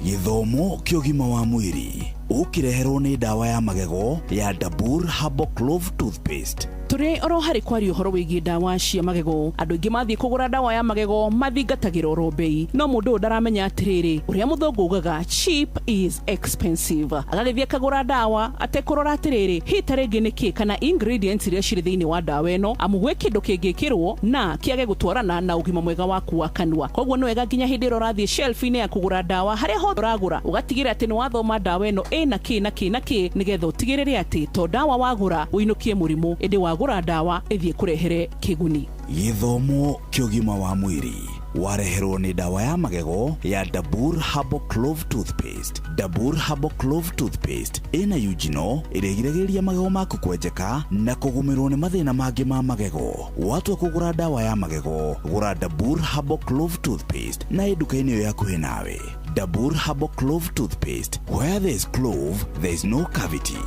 Gĩthomo kĩa ũgima wa mwĩrĩ ũkĩreherwo nĩ ndawa ya magego ya Dabur Herbal Clove Toothpaste. Tũrĩ oro harĩ kwaria ũhoro wĩgiĩ ndawa cia magego. Andũ aingĩ mathiĩ kũgũra ndawa ya magego mathingatagĩra oro bei, no mũndũ ũyũ ndaramenya atĩrĩrĩ, ũrĩa mũthũngũ ugaga cheap is expensive. Agagĩthiĩ akagũra ndawa atekũrora atĩrĩrĩ, hihi ta rĩngĩ nĩ kĩ kana ingredients iria cirĩ thĩinĩ wa ndawa ĩno, amu gwĩ kĩndũ kĩngĩkĩrwo na kĩage gũtwarana na ũgima mwega waku wa kanua. Koguo nĩ wega nginya hĩndĩ ĩrĩa ũrathiĩ shelf-inĩ ya kũgũra ndawa, harĩa hothe ũragũra, ũgatigĩrĩra atĩ nĩ wathoma ndawa ĩno ĩna kĩ na kĩ na kĩ, nĩgetha ũtigĩrĩre atĩ to ndawa wagũra ũinũkie mũrimũ, ĩndĩ wagũra ndawa ĩthiĩ kũrehere kĩguni. Gĩthomo kĩa ũgima wa mwĩrĩ wareherwo nĩ ndawa ya magego ya Dabur Herbal Clove Toothpaste. Dabur Herbal Clove Toothpaste ĩna eugenol ĩrĩa ĩgiragĩrĩria magego maku kwenjeka na kũgũmĩrwo nĩ mathĩna mangĩ ma magego. Watua kũgũra ndawa ya magego, gũra Dabur Herbal Clove Toothpaste na ĩ nduka-inĩ ĩyo hakuhĩ nawe. Dabur Herbal Clove Toothpaste, where there is clove, there is no cavity.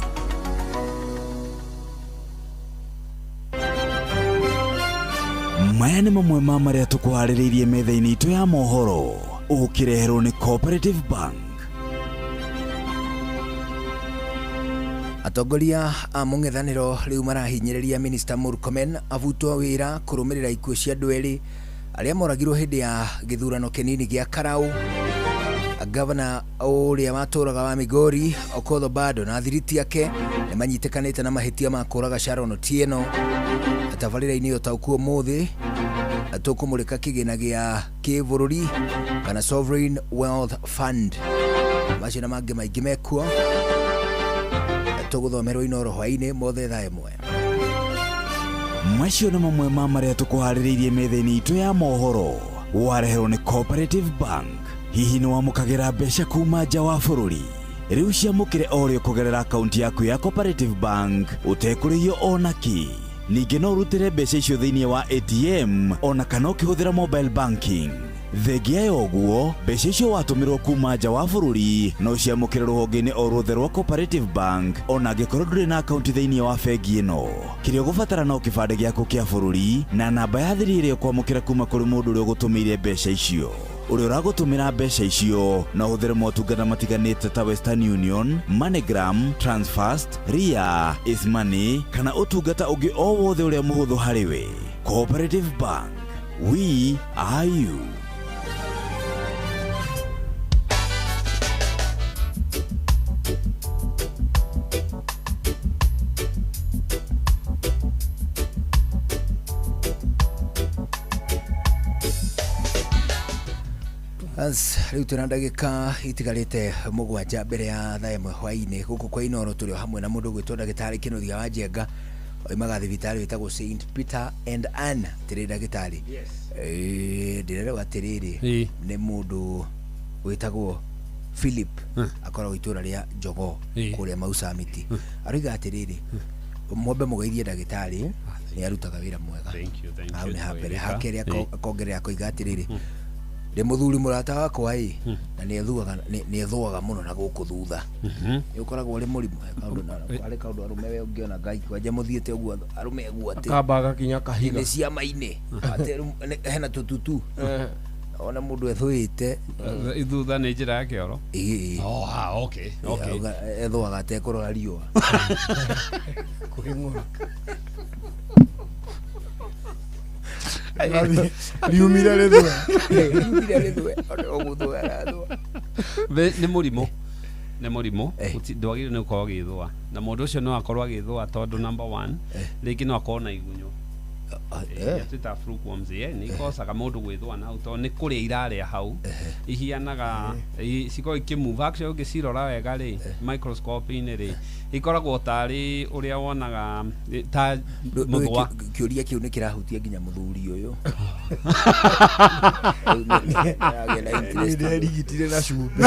Maya nĩ mamwe ma marĩa tũkũharĩrĩirie metha-inĩ itũ ya mohoro, ũkĩreherwo nĩ Cooperative Bank. Atongoria a mũng'ethanĩro rĩu marahinyĩrĩria Minister Murkomen avutwo wĩra kũrũmĩrĩra ikuũ cia andũ erĩ arĩa moragirwo hĩndĩ ya gĩthurano kĩnini gĩa Karau. Gavana ũrĩa watũraga wa Migori Okoth Obado na athiriti ake nĩ manyitĩkanĩte na mahĩtia ma kũraga Sharon Otieno. Tabarĩra-inĩ ũtaũku ũmũthĩ tũkũmũrĩka kĩgĩna gĩa kĩbũrũri kana Sovereign Wealth Fund. Macio na mangĩ maingĩ mekuo tũgũthomerwo Inooro hwaĩ-inĩ mothe thaa 1. Macio nĩ mamwe ma marĩa tũkũharĩrĩirie metha-inĩ itũ ya mohoro, wareherwo nĩ Cooperative Bank. Hihi nĩ wamũkagĩra mbeca kuma nja wa bũrũri? Rĩu ciamũkĩre o rĩo kũgerera akaunti yaku ya Cooperative Bank ũtekũrĩhio ona kĩ. Ningĩ no ũrutĩre mbeca icio thĩinĩ wa ATM ona kana ũkĩhũthĩra mobile banking. Thengia ya ũguo, mbeca icio watũmĩrwo kuma nja wa bũrũri no ciamũkĩre rũhonge-inĩ o ruothe rwa Cooperative Bank ona angĩkorwo ndũrĩ na akaunti thĩinĩ wa bengi ĩno. Kĩrĩa ũgũbatara no kĩbandĩ gĩaku kĩa bũrũri na namba ya thiri ĩrĩa ũkwamũkĩra kuma kũrĩ mũndũ ũrĩa ũgũtũmĩire mbeca icio. Ũrĩa ũragũtũmĩra mbeca icio no ũhũthĩre motungata matiganĩte ta Western Union, MoneyGram, Transfast, Ria, Ismoney kana ũtungata ũngĩ o wothe ũrĩa mũhũthũ harĩ we. Cooperative Bank, we are you. As rĩu twĩna ndagĩka itigarĩte 7 mbere ya thaa 1 hwaĩ-inĩ gũkũ kwa Inoro tũrĩ o hamwe na mũndũ ũgwĩtwo ndagĩtarĩ Kĩnuthia wa Njenga oimaga thibitarĩ wĩtagwo St Peter and Ann tĩrĩ ndagĩtarĩ. Ndĩrerwo atĩrĩrĩ nĩ mũndũ wĩtagwo Philip akoragwo itũra rĩa Jogoo kũrĩa Mau Summit. Aroiga atĩrĩrĩ mwambe mũgeithie ndagĩtarĩ nĩ arutaga wĩra mwega. Thank you, thank Hau you. nĩ ha mbere. Twĩrĩka. Ha kerĩ akongerera akoiga atĩrĩrĩ ndĩ mũthuri mũrata wakwa ĩ na nĩ ethũaga mũno na gũkũ thutha. Nĩ ũkoragwo ũrĩ mũrimũ he kaũndũ na harĩ kaũndũ arũme we ũngĩona Ngai kwanja mũthiĩte ũguo arũme ũguo atĩ Akamba agakinya kahiga. nĩ ciama-inĩ atĩ rĩu hena tũtutu ona mũndũ ethũĩte Thutha nĩ njĩra ya kĩoro. Ĩĩ. Oh, ah, okay, okay. Ethũaga atekũrora riũa. Kwĩng'ũra. Riumire rĩthũe. Riumire rĩthũe ũgũthũa arathũa. Nĩ mũrimũ. Nĩ mũrimũ ndwagĩrĩirwo nĩ gũkorwo ũgĩthũa na mũndũ ũcio no akorwo agĩthũa tondũ number one rĩngĩ no akorwo na igunyũ iria twĩtaga fluke-worms nĩ ikocaga mũndũ gwĩthũa na hau tondũ nĩ kũrĩa irarĩa hau ihianaga cikoragwo ikĩmove actually ũngĩcirora wega rĩ microscope-inĩ rĩ ikoragwo tarĩ ũrĩa wonaga ta mũthũa. Kĩũria kĩu nĩ kĩrahutia nginya mũthuri ũyũ. Nderigitire na cumbĩ.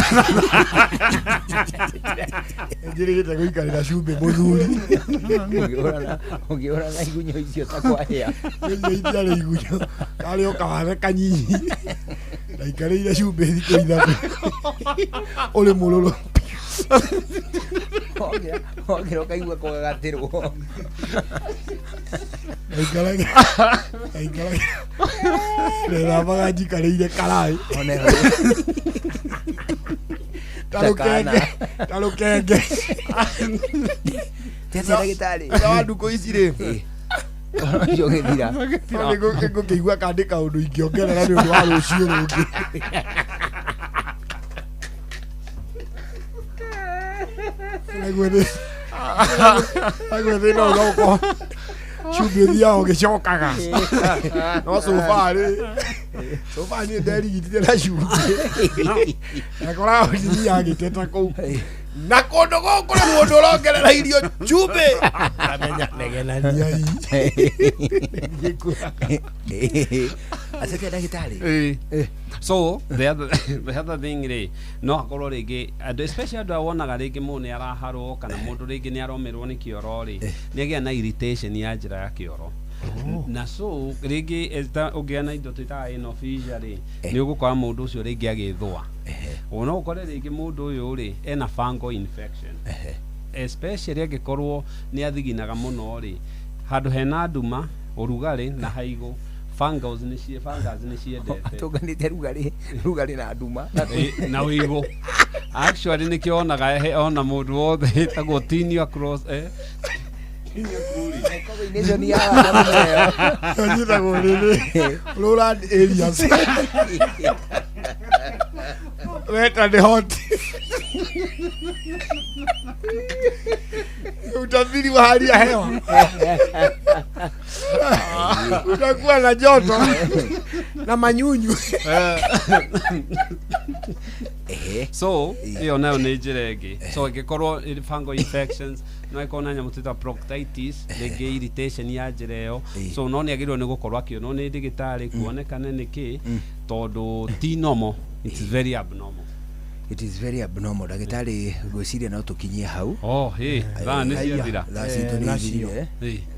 Njĩrĩgĩte gũikarĩra cumbĩ mũthuri. Ũngĩhũra na igunyũ icio ta kwahĩa. Icio itiarĩ igunyũ karĩ o kawathe kanyinyi ndaikarĩire cumbĩ thikũ 3 ũrĩ mũrũrũ. Wongera ũkaigua kũgagatĩrwo. Ndaikaraga ndethambaga njikarĩire karaĩ ta rũkenge. Tete ndagĩtarĩ. Thutha wa ndukũ ici rĩ ũcio ũgĩthira. Ngũkĩigua kandĩ kaũndũ ingĩongerera nĩ ũndũ wa rũciũ rũngĩ. Naguo thĩna ũyũ no ũkorwo cumbĩ ũthiaga ũgĩcokaga no sofa rĩ sofa niĩ nderigitire na cumbĩ nakoraga ũthiaga gĩteta kũu na kũndũ gũkũ nĩ mũndũ ũrongerera irio cumbĩ amenya negenania Atete ndagĩtarĩ. So the other thing rĩ no akorwo rĩngĩ andũ especially andũ wonaga rĩngĩ mũndũ nĩ araharwo kana mũndũ rĩngĩ nĩ aromĩrwo nĩ kĩoro rĩ nĩ agĩa na irritation ya njĩra ya kĩoro na so rĩngĩ ũngĩgĩa na indo twĩtaga anal fissure rĩ nĩ ũgũkora mũndũ ũcio rĩngĩ agĩthũa. No ũkore rĩngĩ mũndũ ũyũ rĩ ena fungal infection especially angĩkorwo nĩ athiginaga mũno rĩ handũ hena nduma ũrugarĩ na haigũ fungus nĩ ciendete Tũnganĩte rugarĩ na nduma na ũigũ. Actually nĩkĩo wonaga ona mũndũ wothe ĩtagwo tinea cross combination ya wanyama ĩyo. Nyitagwo rĩrĩ lowland areas wet and hot. Utabiri wa hali ya hewa utakuwa na joto na manyunyu. So ĩyo nayo nĩ njĩra ĩngĩ. So ĩngĩkorwo ĩrĩ fungal infections no ĩkorwo na nyamũ twĩtaga proctitis rĩngĩ irritation ya njĩra ĩyo. So no nĩ agĩrĩirwo nĩ gũkorwo akĩonwo nĩ ndagĩtarĩ kuonekane nĩkĩ tondũ ti normal, it's very abnormal. It is very abnormal. Ndagĩtarĩ ngwĩciria no tũkinyie hau. Oh, hey, thaa nĩ ciathira. Thaa citũ nĩ ithirire.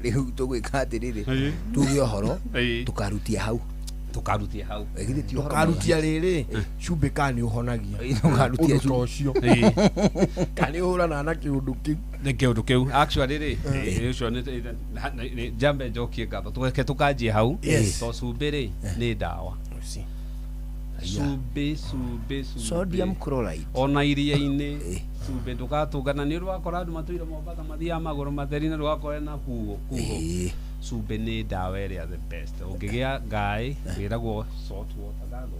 Rĩu tũgwĩka atĩrĩrĩ tuge ũhoro tũkarutia hau. Tukarutie hau. Tukarutia rĩrĩ cumbĩ ka nĩ ũhonagia. Ndũkarutie Ũndũ ta ũcio. Ka nĩ ũhũranaga na kĩũndũ kĩu. Nĩ kĩũndũ kĩu actually rĩ ũcio nĩ njambe njokie ngatho tũreke tũkanjie hau. Yes. To cumbĩ rĩ nĩ ndawa. Cumbĩ cumbĩ cumbĩ. Sodium chloride. Ona iria-inĩ cumbĩ ndũgatũngana nĩ ũndũ wakora andũ matũire Mombasa mathiaga magũrũ matheri na ndũgakore na huo kuho. Cumbĩ nĩ ndawa ĩrĩa the best. Ũngĩgĩa ngaĩ ĩragwo salt water gargle.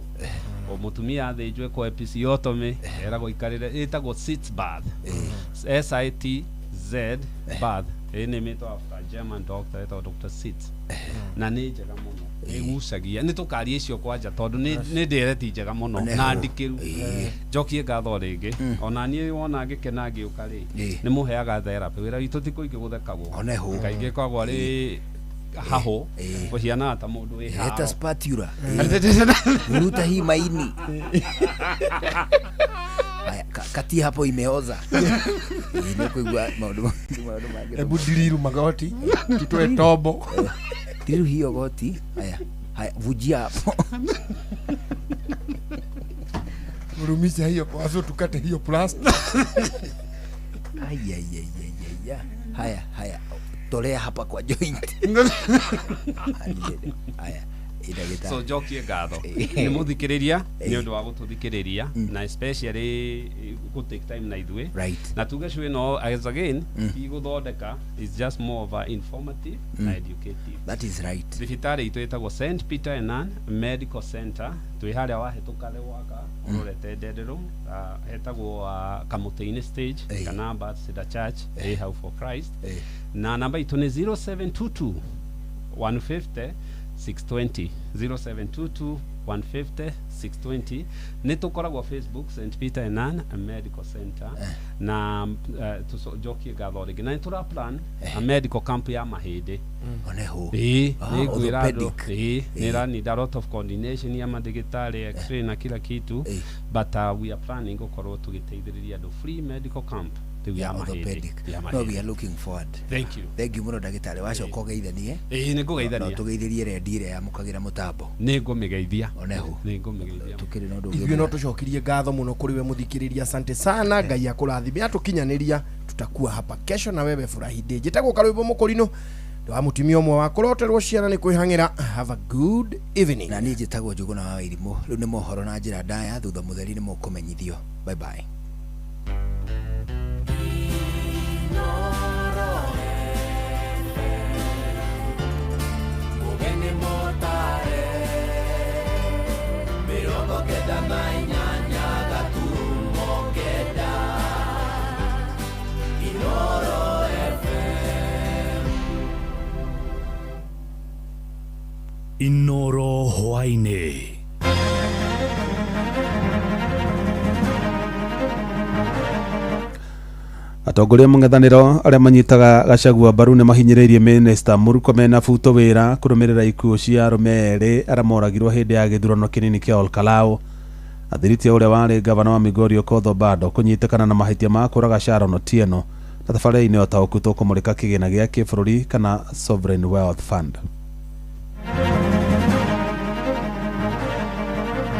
O mũtumia athĩnjwo ĩkwo episiotomy ĩragwo ikarĩre ĩtagwo sitz bath. S I T Z bath. Ĩ nĩ mĩtwo after German doctor ĩtagwo Dr. Sitz. Na nĩ njega mũno. Ĩgucagia nĩ tũkaria icio kwanja tondũ nĩ ndereti njega mũno na ndikĩru. Njokie ngatho rĩngĩ ona niĩ wona ngĩkena ngĩũka rĩ nĩ mũheaga therapy wĩra witũ ti kũingĩ gũthekagwo kaingĩ kwagwo arĩ haho ũhianaga ta mũndũ wĩ Leta haro. spatula. Vuruta hii maini. Haya, kati hapo imeoza. Nĩ kũigua maũndũ mangĩ. Hebu diriru magoti tutoe tobo. Diriru hiyo goti. Haya, haya vujia hapo. Urumisha hiyo kwazo tukate hiyo plastic. Ai ai ai ai ai. Haya haya. Tolea hapa kwa joint. Haya. So njokie ngatho nĩ mũthikĩrĩria nĩ ũndũ wa gũtũthikĩrĩria na especially gũ take time na ithuĩ na tuge show ĩno as again ti gũthondeka, is just more of a informative na educative. That is right. Thibitarĩ itũ ĩtagwo St Peter and Ann Medical Center twĩ harĩa wahĩtũka Rĩwaka ũrorete Ndenderũ hetagwo Kamũtĩ-inĩ stage kana Ambassador Church ĩ hau for Christ na namba itũ nĩ 0722 150 620 0722 150 620. Nĩ tũkoragwo Facebook St Peter and Ann Medical Center na tũcokie ngatho rĩngĩ na nĩ tũra plan a medical camp ya mahĩndĩ. Oneho. Ĩĩ nĩ ngwĩra andũ Orthopedic. ĩĩ nĩ ĩra need a lot of coordination ya mandagĩtarĩ x-ray na kila kitu but we are planning gũkorwo tũgĩteithĩrĩria andũ free medical camp rĩu ya mahĩndĩ Orthopedic. ya No, we are mahĩndĩ. looking forward. Thank you. Thank you mũno ndagĩtarĩ wacoka ũgeithanie. Ĩĩ nĩ ngũgeithania. No tũgeithĩrie rendi ĩrĩa yamũkagĩra mũtambo. Nĩ ngũmĩgeithia. Oneho. Nĩ ngũmĩgeithia. Tũkĩrĩ na ũndũ ũngĩ Ithuĩ no tũcokirie ngatho mũno kũrĩ we mũthikĩrĩria, asante sana. Ngai akũrathime atũkinyanĩria tutakuwa hapa kesho na wewe furahi day. Njĩtagwo Karwĩmbo Mũkũrinũ wa mũtumia ũmwe wa kũroterwo ciana nĩ kwĩhang'ĩra. Have a good evening. Na niĩ njĩtagwo Njũgũna wa Wairimũ. Rĩu nĩ mohoro na njĩra ndaya thutha mũtheri nĩ mũkũmenyithio. Bye bye. Mugeni motare 98 gaturumo 9 Inoro FM. Inoro hwaĩ-inĩ. Atongoria mũng'ethanĩro arĩa manyitaga Gachagua mbaru nĩ mahinyĩrĩirie Minista Murkomen abutwo wĩra kũrũmĩrĩra ikuũ cia arũme erĩ arĩa moragirwo hĩndĩ ya gĩthurano kĩnini kĩa Olkalau. Athiritie ũrĩa warĩ gavana wa Migori Okoth Obado kũnyitĩkana na mahĩtia ma kũraga Sharon Otieno na tabarĩra-inĩ ũtaũku tũkũmũrĩka kĩgĩna gĩa kĩbũrũri kana Sovereign Wealth Fund.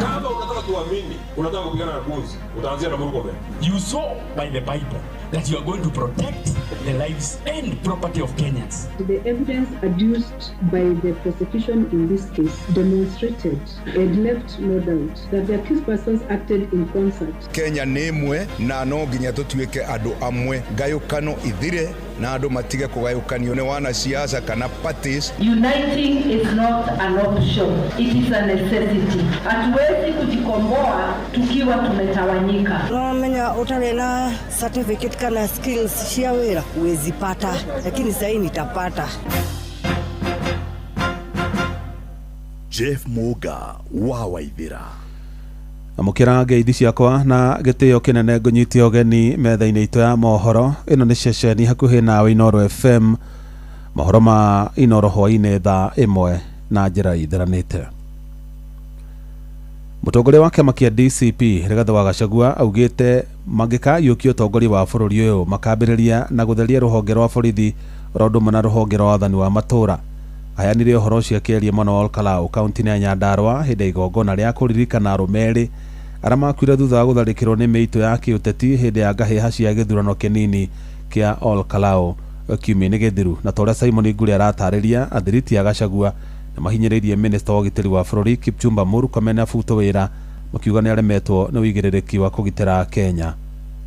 Kama unataka tuamini, unataka kupigana na goons, utaanzia na Murkomen. You saw by the Bible that you are going to protect the lives and property of Kenyans. The evidence adduced by the prosecution in this case demonstrated and left no doubt that the accused persons acted in concert. Kenya nĩ ĩmwe na no nginya tũtuĩke andũ amwe ngayũkano ithire na andũ matige kũgayũkanio nĩ wanasiasa kana parties. Uniting is not an option, it is a necessity. Hatuwezi kujikomboa tukiwa tumetawanyika. Uramenya utarĩ na certificate kana skills cia wĩra huwezi pata, lakini sahii nitapata. Jeff Muga wa Waithira. Amũkĩra ngeithi ciakwa na gĩtĩo kĩnene ngũnyite ũgeni metha-inĩ itũ ya mohoro. Ĩno nĩ ceceni hakuhĩ nawe Inoro FM. Mohoro ma Inoro hwaĩ-inĩ thaa 1 na njĩra itheranĩte. Mũtongoria wa kĩama kĩa DCP Rigathĩ wa Gachagua augĩte mangĩkayũkia ũtongoria wa bũrũri ũyũ makambĩrĩria na gũtheria rũhonge rwa borithi oro ũndũ ũmwe na rũhonge rwa wathani wa matũũra. Aheanire ũhoro ũcio akĩaria mwena wa Olkalau kaunti-inĩ ya Nyandarua hĩndĩ ya igongona rĩa kũririkana arũme erĩ arĩa makuire thutha wa gũtharĩkĩrwo nĩ mĩitũ ya kĩũteti hĩndĩ ya ngahĩha cia gĩthurano kĩnini kĩa Olkalau kiumia-inĩ gĩthiru. Na ta ũrĩa Simon Ngure aratarĩria, athiriti a Gachagua nĩ mahinyĩrĩirie minista wa ũgitĩri wa bũrũri Kipchumba Murkomen abutwo wĩra, makiuga nĩ aremetwo nĩ ũigĩrĩrĩki wa kũgitĩra Kenya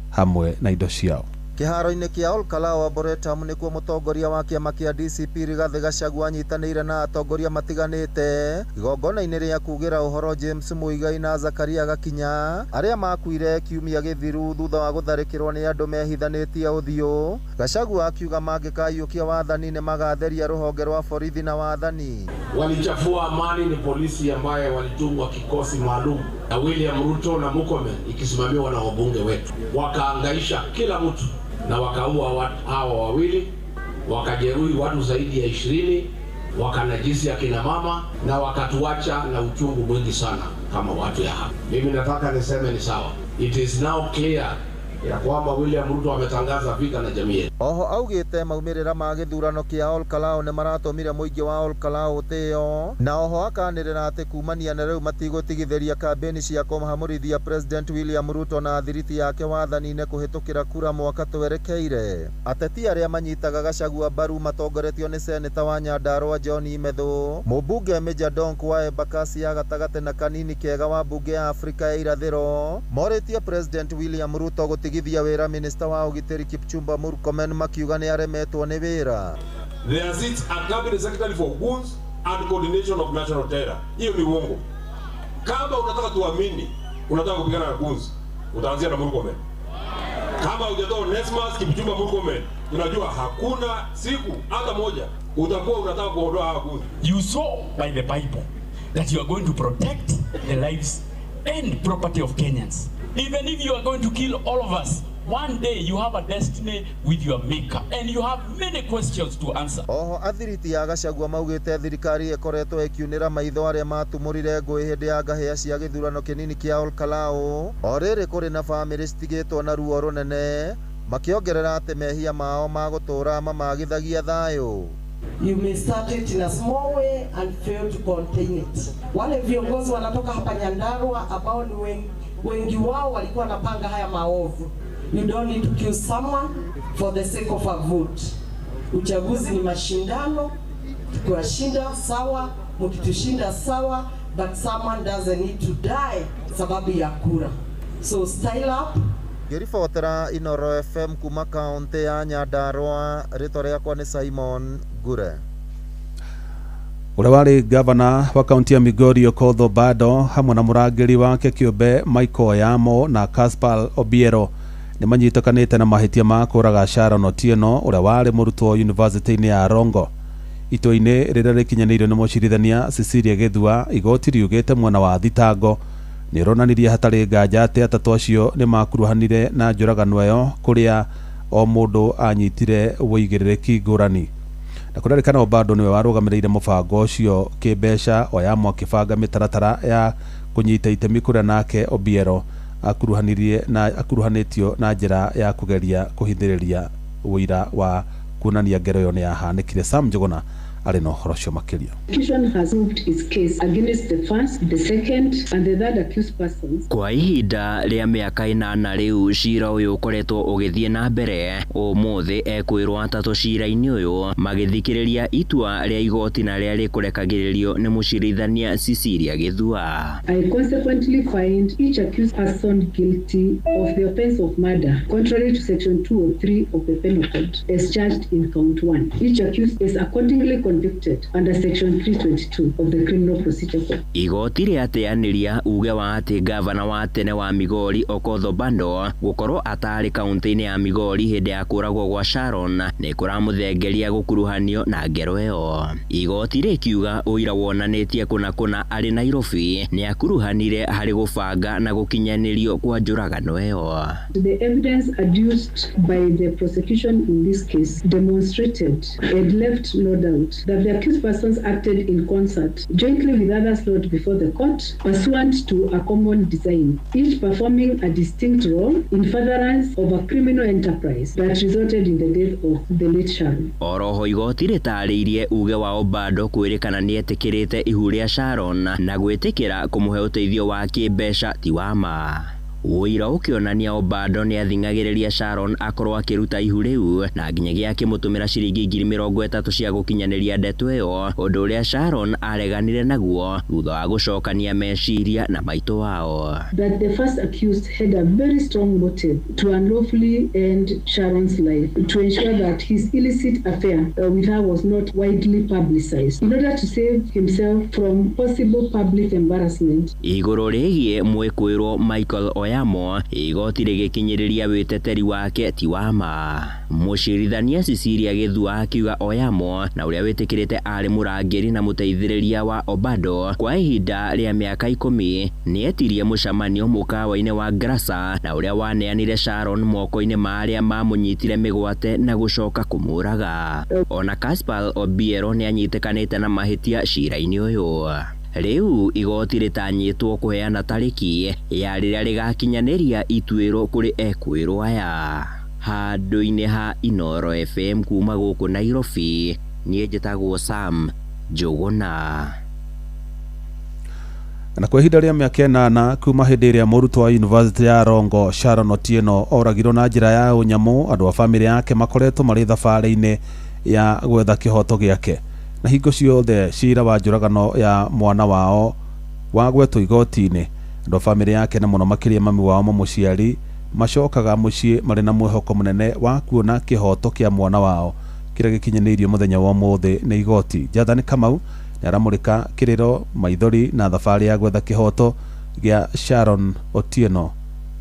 hamwe na indo ciao. Kĩharo-inĩ kĩa Olkalau Arboretum nĩkuo mũtongoria wa kĩama kĩa DCP Rigathĩ Gachagua anyitanĩire na atongoria matiganĩte igongona-inĩ rĩa kugĩra ũhoro James Muigai na Zakaria Gakinya arĩa makuire kiumia gĩthiru thutha wa gũtharĩkĩrwo nĩ andũ mehithanĩtie ũthiũ. Gachagua akiuga mangĩkaiyũkia wathani nĩ magatheria rũhonge rwa borithi na wathani. Walichafua amani ni polisi ambaye walitumwa kikosi maalum na William Ruto na Murkomen ikisimamiwa na wabunge wetu, wakaangaisha kila mtu na wakaua hawa wawili, wakajeruhi watu zaidi ya 20, wakanajisi akina mama na wakatuacha na uchungu mwingi sana kama watu ya hapa. Mimi nataka niseme ni sawa, it is now clear ya kwamba William Ruto ametangaza vita na jamii yetu. Oho augite maumirira ma githurano kia Olkalau ni maratumire muingi wa Olkalau utio, na oho akanirira ati kumania na riu matigũtigithĩria kambeni cia kũhamũrithia President William Ruto na thiriti yake wathani-inĩ kũhĩtũkĩra kura mwaka twerekeire. Ateti arĩa manyitaga Gachagua mbaru matongoretio nĩ seneta wa Nyandarua John Imethu, mũmbunge Major Donk wa Embakasi ya gatagatĩ na Kanini Kega wa mbunge ya Afrika ya irathĩro morĩtie President William Ruto gũtigithia wĩra minista wa ũgitĩri Kipchumba Murkomen makiuga nĩ aremetwo nĩ wĩra. There sits a cabinet secretary for goons and coordination of national terror. Hiyo ni uongo. Kama unataka tuamini unataka kupigana na goons, utaanzia na Murkomen. Kama hujatoa Onesmus Kipchumba Murkomen, unajua hakuna siku hata moja utakuwa unataka kuondoa hawa goons. You saw by the Bible that you are going to protect the lives and property of Kenyans. Even if you are going to kill all of us, one day you have a destiny with your maker and you have many questions to answer. Oho athiriti ya Gachagua maugite thirikari ikoretwo ikiunira maitho aria matumurire ngui hindi ya ngahĩa cia gĩthurano kĩnini kĩa Olkalau, o rĩrĩ kũrĩ na bamĩrĩ citigĩtwo na ruo rũnene, makĩongerera atĩ mehia mao ma gũtũũra mamagithagia thayũ. You may start it in a small way and fail to contain it. Wale viongozi wanatoka hapa Nyandarua ambao ni wengi wao walikuwa wanapanga haya maovu. You don't need to kill someone for the sake of a vote. Uchaguzi ni mashindano, tukiwashinda sawa, mkitushinda sawa, but someone doesn't need to die sababu ya kura. So style up. Ngĩribotera Inoro FM kuma kaunti ya Nyandarua, rĩtwa rĩakwa nĩ Simon Ngure. Ũrĩa warĩ gavana wa kaunti ya Migori Okoth Obado hamwe na mũrangĩri wake kĩũmbe Michael Oyamo na Caspar Obiero nĩ manyitĩkanĩte na mahĩtia ma kũraga Sharon Otieno ũrĩa warĩ mũrutwo yunivasĩtĩ-inĩ ya Rongo. Itua-inĩ rĩrĩa rĩkinyanĩirio nĩ mũcirithania Cecilia Gĩthua, igoti riugĩte mwena wa thitango nĩ ũronanirie hatarĩ nganja atĩ atatũ acio nĩ makuruhanire na njũragano ĩyo kũrĩa o mũndũ anyitire ũigĩrĩrĩki ngũrani. Na kũrerĩkana Obado nĩwe warũgamĩrĩire mũbango ũcio kĩmbeca, Oyamo akĩbanga mĩtaratara ya kũnyita itemi kũrĩa nake Obiero akuruhanĩtio na njĩra ya kũgeria kũhithĩrĩria ũira wa kuonania ngero ĩyo nĩ yahanĩkire. Sam Njuguna arĩ na ũhoro ũcio makĩria. Prosecution has moved its case against the first, the second and the third accused persons. Kwa ihinda rĩa mĩaka 8 rĩu cira ũyũ ũkoretwo ũgĩthiĩ na mbere. Ũmũthĩ ekwĩrwo atatũ cira-inĩ ũyũ magĩthikĩrĩria itua rĩa igoti na rĩa rĩkũrekagĩrĩrio nĩ mũcirithania Cecilia Gĩthua. I consequently find each accused person guilty of the offense of murder contrary to section 203 of the Penal Code as charged in count 1. Each accused is accordingly convicted under section 322 of the Criminal Procedure Code. Igoti rĩateanĩria uge wa atĩ gavana wa tene wa Migori Okoth Obado gũkorwo atarĩ kaunti-inĩ ya Migori hĩndĩ ya kũragwo gwa Sharon nĩ kũramũthengeria gũkuruhanio na ngero ĩyo. Igoti rĩkiuga ũira wonanĩtie kũna kũna arĩ Nairobi nĩ akuruhanire harĩ gũbanga na gũkinyanĩrio kwa njũragano ĩyo. The evidence adduced by the prosecution in this case demonstrated and left no doubt that the accused persons acted in concert, jointly with others not before the court, pursuant to a common design, each performing a distinct role in furtherance of a criminal enterprise that resulted in the death of the late Sharon. Oroho igoti rĩtarĩirie uge wa Obado kwĩrĩkana nĩetĩkĩrĩte ihu rĩa Sharon na gwĩtĩkĩra kũmũhe ũteithio wa kĩmbeca ti wa ma. Ũira ũkĩonania Obado nĩathing'agĩrĩria Sharon akorwo akĩruta ihu rĩu na nginyagia akĩmũtũmĩra ciringi 30,000 cia gũkinyanĩria ndeto ĩyo, ũndũ ũrĩa Sharon areganire naguo thutha wa gũcokania meciria na maitũ wao. That the first accused had a very strong motive to unlawfully end Sharon's life, to ensure that his illicit affair with her was not widely publicized, in order to save himself from possible public embarrassment. Igũrũ rĩgiĩ mwĩkũĩrwo Michael Oyamo, igoti rĩgĩkinyĩrĩria wĩteteri wake ti wa ma. Mũcirithania Cecilia Gĩthua akiuga Oyamo na ũrĩa wĩtĩkĩrĩte arĩ mũrangĩri na mũteithĩrĩria wa Obado kwa ihinda rĩa mĩaka 10 nĩetirie mũcemanio mũkawa-inĩ wa Grasa na ũrĩa waneanire Sharon moko-inĩ ma arĩa mamũnyitire mĩgwate na gũcoka kũmũraga. Ona Caspal Obiero nĩanyitĩkanĩte na mahĩtia cira-inĩ ũyũ. Rĩu igoti rĩtanyĩtwo kũheana tarĩki ya rĩrĩa rĩgakinyanĩria ituĩro kũrĩ ekwĩrwo aya. Handũ-inĩ ha Inoro FM kuma gũkũ Nairobi, niĩ njĩtagwo Sam Njũgũna. Na kwa ihinda rĩa mĩaka 8 kuma hĩndĩ ĩrĩa mũrutwo wa University ya Rongo Sharon Otieno oragirwo na njĩra ya ũnyamũ, andũ a bamĩrĩ yake makoretwo marĩ thabarĩ-inĩ ya gwetha kĩhoto gĩake. Na hingo ciothe cira wa njũragano ya mwana wao wagwetwo igoti-inĩ, andũ a bamĩrĩ yake na mũno makĩria mami wao mũmũciari macokaga mũciĩ marĩ na mwĩhoko mũnene wa kuona kĩhoto kĩa mwana wao kĩrĩa gĩkinyanĩirio mũthenya wa ũmũthĩ nĩ igoti. Jathani Kamau nĩaramũrĩka kĩrĩro, maithori na thabarĩ ya gwetha kĩhoto gĩa Sharon Otieno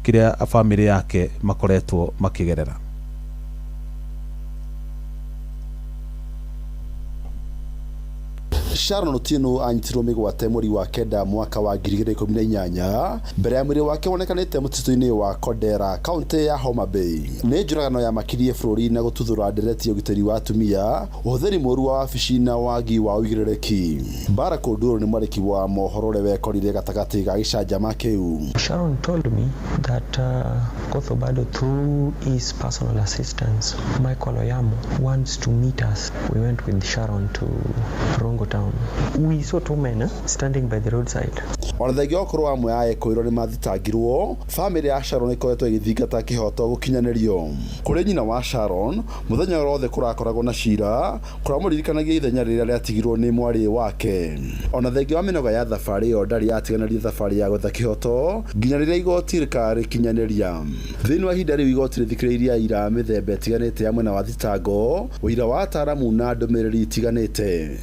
kĩrĩa bamĩrĩ yake makoretwo makĩgerera. Sharon Otieno anyitirwo mĩgwate mweri wa 9 mwaka wa 2018 mbere ya mwĩrĩ wake wonekanĩte mũtitũ-inĩ wa Kodera, kaunti ya Homa Bay. Nĩ njũragano ya makirie bũrũri na gũtuthũra ndereti ya ũgitĩri wa atumia, ũhũthĩri mũũru wa wabici na wagi wa ũigĩrĩrĩki. Barack Oduro nĩ mwandĩki wa mohoro ũrĩa wekorire gatagatĩ ga gĩcanjama kĩu. Sharon told me that Okoth Obado, through his personal assistant Michael Oyamo, wants to meet us. We went with Sharon to Rongo town. We saw two men standing by the roadside. Ona thengia wa gũkorwo amwe a ekũĩrwo nĩ mathitangirwo, bamĩrĩ ya Sharon ĩkoretwo ĩgĩthingata kĩhoto gũkinyanĩrio. Kũrĩ nyina wa Sharon, mũthenya wothe kũrakoragwo na cira kũramũririkanagia ithenya rĩrĩa rĩatigirwo nĩ mwarĩ wake. Ona thengia wa mĩnoga ya thabarĩ ĩyo, ndarĩ atiganĩria thabarĩ ya gwetha kĩhoto nginya rĩrĩa igoti rĩkarĩkinyanĩria. Thĩinĩ wa ihinda rĩu igoti rĩthikĩrĩirie aira mĩthemba ĩtiganĩte ya mwena wa thitango, ũira wa ataaramu na ndũmĩrĩri itiganĩte.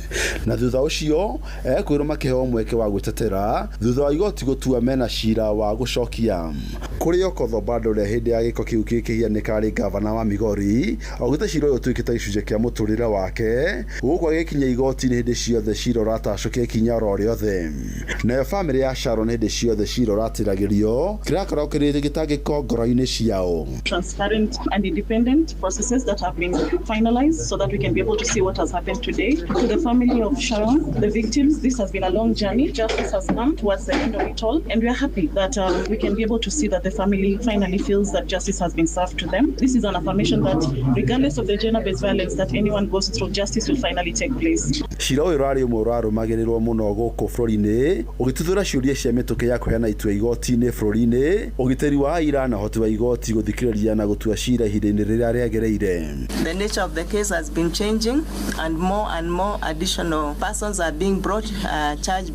Na thutha ũcio ekwĩrwo makĩheo mweke wa gwĩtetera thutha wa igoti gũtua mena cira wa gũcokia. Kũrĩ Okoth Obado ũrĩa hĩndĩ ya gĩko kĩu gĩkĩhianĩka arĩ gavana wa Migori, augĩte cira ũyũ ũtuĩkĩte gĩcunjĩ kĩa mũtũrĩre wake, gũkũ agĩkinya igoti-inĩ hĩndĩ ciothe cira ũratacũkia ikinya oro rĩothe. Nayo bamĩrĩ ya Sharon hĩndĩ ciothe cira ũratĩragĩrio kĩrakorwo kĩrĩ gĩtangĩko ngoro-inĩ ciao. Transparent and independent processes that have been finalized so that we can be able to see what has happened today. To the family of Sharon, the victims, this has been a long journey. Justice has come towards the end of it all, and we are happy that we can be able to see that the family finally feels that justice has been served to them. This is an affirmation that regardless of the gender-based violence that anyone goes through, justice will finally take place. Cira ũyũ ũrarĩ ũmwe ũrarũmagĩrĩrwo mũno gũkũ bũrũri-inĩ, ũgĩtuthũra ciũria cia mĩtũkĩ ya kũheana itua igoti-inĩ bũrũri-inĩ, ũgitĩri wa aira na ũhoti wa igoti gũthikĩrĩria na gũtua cira ihinda-inĩ rĩrĩa rĩagĩrĩire. The nature of the case has been changing, and more additional persons are being brought charged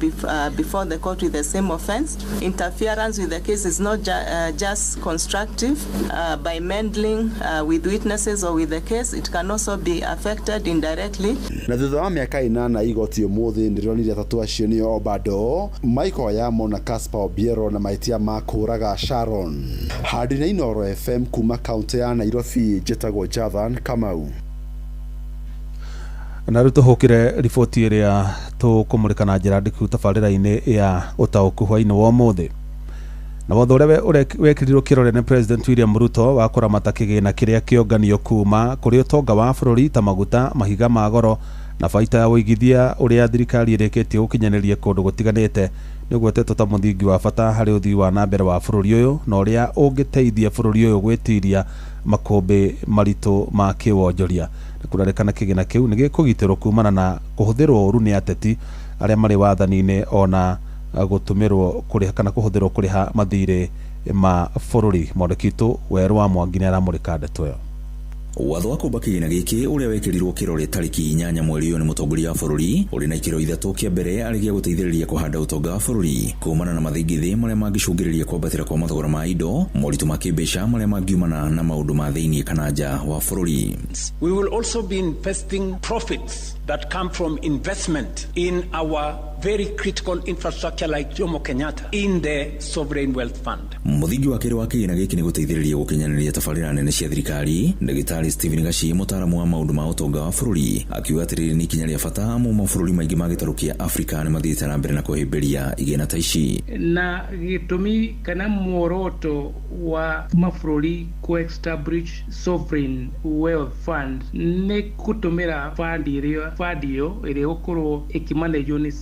before the court with the same offense. Interference with the case is not just constructive by meddling with witnesses or with the case. It can also be affected indirectly. Na thutha wa mĩaka 8 igoti ũmũthĩ nĩrĩonire atatũ acio nĩo Obado, Michael Oyamo na Caspar Obiero na mahĩtia ma kũũraga Sharon. Handũ-inĩ Inoro FM kuma kaunti ya Nairobi, njĩtagwo Jathan Kamau. Na rĩu tũhũkĩre riboti ĩrĩa tũkũmũrĩka na njĩra ndiku tabarĩra-inĩ ya ũtaũku hwaĩ-inĩ wa ũmũthĩ. Na watho ũrĩa wekĩrirwo kĩrore nĩ President William Ruto wa kũramata kĩgĩna kĩrĩa kĩonganio kuma kũrĩ ũtonga wa bũrũri ta maguta, mahiga ma goro Na baita ya ũigithia ũrĩa thirikari ĩrĩkĩtie gũkinyanĩria kũndũ gũtiganĩte nĩ ũgwetetwo ta mũthingi wa bata harĩ ũthii wa na mbere wa bũrũri ũyũ na ũrĩa ũngĩteithia bũrũri ũyũ gwĩtiria makũmbĩ maritũ ma kĩwonjoria. Nĩ kũrerĩkana kĩgĩna kĩu nĩ gĩkũgitĩrwo kumana na kũhũthĩrwo ũru nĩ ateti arĩa marĩ wathani-inĩ ona gũtũmĩrwo kũrĩha kana kũhũthĩrwo kũrĩha mathirĩ ma bũrũri. Mwandĩki witũ Werũ wa Mwangi nĩ aramũrĩka ndeto ĩyo. Watho wa kũmba kĩgĩna gĩkĩ ũrĩa wekĩrirwo kĩrore tarĩki 8 mweri ũyũ nĩ mũtongoria wa bũrũri ũrĩ na ikĩro 3 kĩa mbere arĩ gĩa gũteithĩrĩria kũhanda ũtonga wa bũrũri kumana na mathingithĩ marĩa mangĩcũngĩrĩria kwambatĩra kwa mathogora ma indo, moritũ ma kĩmbeca marĩa mangiumana na maũndũ ma thĩinĩ kana nja wa bũrũri. We will also be investing profits that come from investment in our very critical infrastructure like Jomo Kenyatta in the Sovereign Wealth Fund. Mũthingi wa kerĩ wa kĩgĩna gĩkĩ nĩ gũteithĩrĩria gũkinyanĩria tabarĩra nene cia thirikari. Ndagĩtarĩ Stephen Gashi, mũtaaramu wa maũndũ ma ũtonga wa bũrũri, akiuga atĩ rĩrĩ nĩ ikinya rĩa bata amu mabũrũri maingĩ ma gĩtarũ kĩa Afrika nĩ mathiĩte na mbere na kũhĩmbĩria igĩna ta ici. Na gĩtũmi kana muoroto wa mabũrũri ku establish Sovereign Wealth Fund nĩ gũtũmĩra fund ĩrĩa ĩgũkorwo ĩkĩmanĩjwo nĩ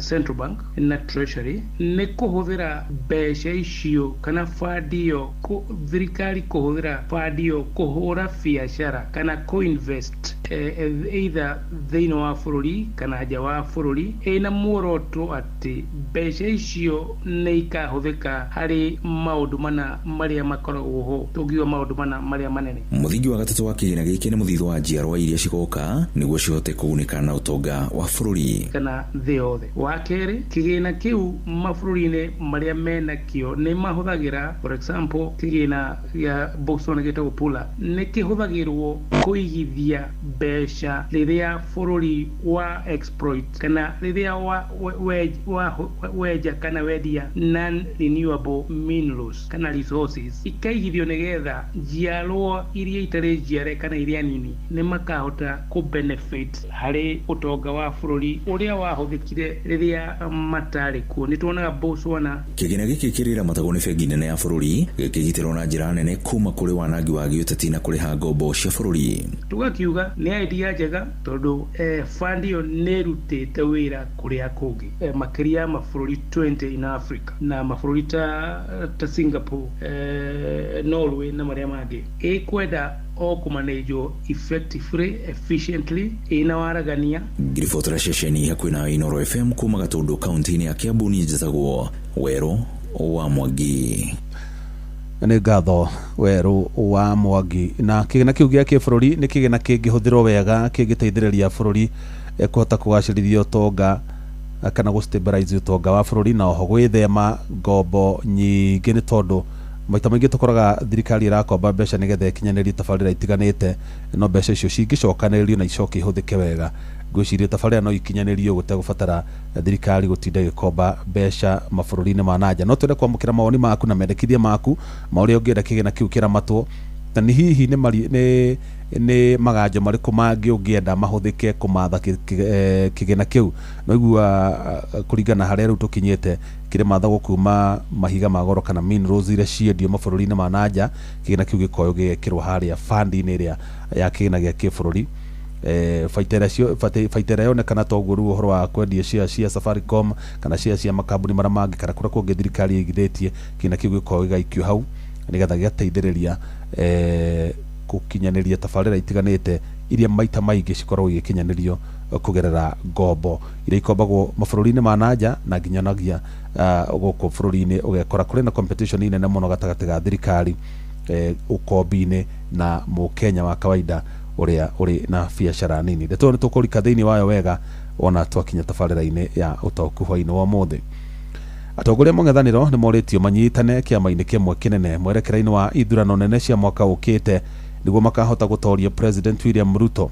Central Bank na Treasury, nĩ kũhũthĩra mbeca icio kana fund ĩyo, thirikari kũhũthĩra fund ĩyo kũhũra biacara kana kũ-invest either thĩinĩ wa bũrũri kana nja wa bũrũri, ĩna muoroto atĩ mbeca icio nĩ ikahũthĩka harĩ maũndũ mana marĩa makoragwo ho, tũngiuga maũndũ mana marĩa manene. Mũthingi wa gatatũ wa kĩgĩna gĩkĩ nĩ mũthithũ wa njiarwa iria cigoka nĩguo cihote kũgunĩka na ũtonga wa bũrũri kana thĩ yothe. Wa kerĩ, kĩgĩna kĩu mabũrũri-inĩ marĩa menakĩo nĩ mahũthagĩra, for example kĩgĩna gĩa Botswana gĩtagwo Pula, nĩ kĩhũthagĩrwo kũigithia mbeca rĩrĩa bũrũri wa exploit kana rĩrĩa wenja kana wendia non renewable minerals kana resources, ikaigithio nĩgetha njiarwa iria itarĩ njiare kana iria nini nĩ makahota kũ benefit harĩ ũtonga wa bũrũri ũrĩa wahũthĩkire rĩrĩa matarĩ kuo. Nĩ tuonaga Botswana. Kĩgĩna gĩkĩ kĩrĩramatagwo nĩ bengi nene ya bũrũri gĩkĩgitĩrwo na njĩra nene kuma kũrĩ wanangi wa gĩũteti na kũrĩha ngombo cia bũrũri. Tũgakiuga nĩ idea njega tondũ fund ĩyo nĩ ĩrutĩte wĩra kũrĩa kũngĩ, makĩria ya mabũrũri 20 in Africa na mabũrũri ta Singapore, Norway na marĩa mangĩ. Ĩkwenda o kũmanĩjwo effectively, efficiently, ĩna waragania. Ngiribotera ceceni hakuhĩ na Inooro FM kuma Gatũndũ kaunti-inĩ ya Kiambu, niĩ njĩtagwo Werũ wa Mwangi. Nĩ ngatho Werũ wa Mwangi. Na kĩgĩna kĩu gĩa kĩbũrũri nĩ kĩgĩna kĩngĩhũthĩrwo wega kĩngĩteithĩrĩria bũrũri kũhota kũgacĩrithia ũtonga kana gũ-stabilize ũtonga wa bũrũri na oho gwĩthema ngombo nyingĩ, nĩ tondũ maita maingĩ tũkoraga thirikari ĩrakomba mbeca nĩgetha ĩkinyanĩrie tabarĩra itiganĩte, no mbeca icio cingĩcokanĩrĩrio na icoke ihũthĩke wega, ngwĩciria tabarĩra no ikinyanĩrio gũtegũbatara thirikari gũtinda ĩgĩkomba mbeca mabũrũri-inĩ ma nanja. No twende kwamũkĩra mawoni maku na mendekithia maku ma ũrĩa ũngĩenda kĩgĩna kĩu kĩramatwo, na nĩ hihi nĩ maganjo marĩkũ mangĩ ũngĩenda mahũthĩke kũmatha kĩgĩna kĩu. No igua kũringana harĩa rĩu tũkinyĩte kĩrĩmathagwo kuma mahiga ma goro kana minerals iria ciendio mabũrũri-inĩ ma nanja, kĩgĩna kĩu gĩkoywo gĩgekĩrwo harĩa fund-inĩ ĩrĩa ya kĩgĩna gĩa kĩbũrũri. Baita ĩrĩa yonekana toguo rĩu ũhoro wa kwendia share cia Safaricom kana share cia makambuni marĩa mangĩ kana kũrĩa kũngĩ thirikari ĩigithĩtie, kĩgĩna kĩu gĩkoragwo gĩgaikio hau nĩgetha gĩgateithĩrĩria gũkinyanĩria tabarĩra itiganĩte iria maita maingĩ cikoragwo igĩkinyanĩrio kũgerera ngombo iria ikombagwo mabũrũri-inĩ ma nanja na nginyanagia gũkũ bũrũri-inĩ ũgekora kũrĩ na competition nene mũno gatagatĩ ga thirikari ũkombi-inĩ na mũkenya wa kawaida ũrĩa ũrĩ na biacara nini. Ndeto nĩ tũkũrika thĩinĩ wayo wega ona twakinya tabarĩra-inĩ ya ũtaũku hwaĩ-inĩ wa ũmũthĩ. Atongoria mũng'ethanĩro nĩ morĩtio manyitane kĩama-inĩ kĩmwe kĩnene mwerekera-inĩ wa ithurano nene cia mwaka ũkĩte nĩguo makahota gũtoria President William Ruto.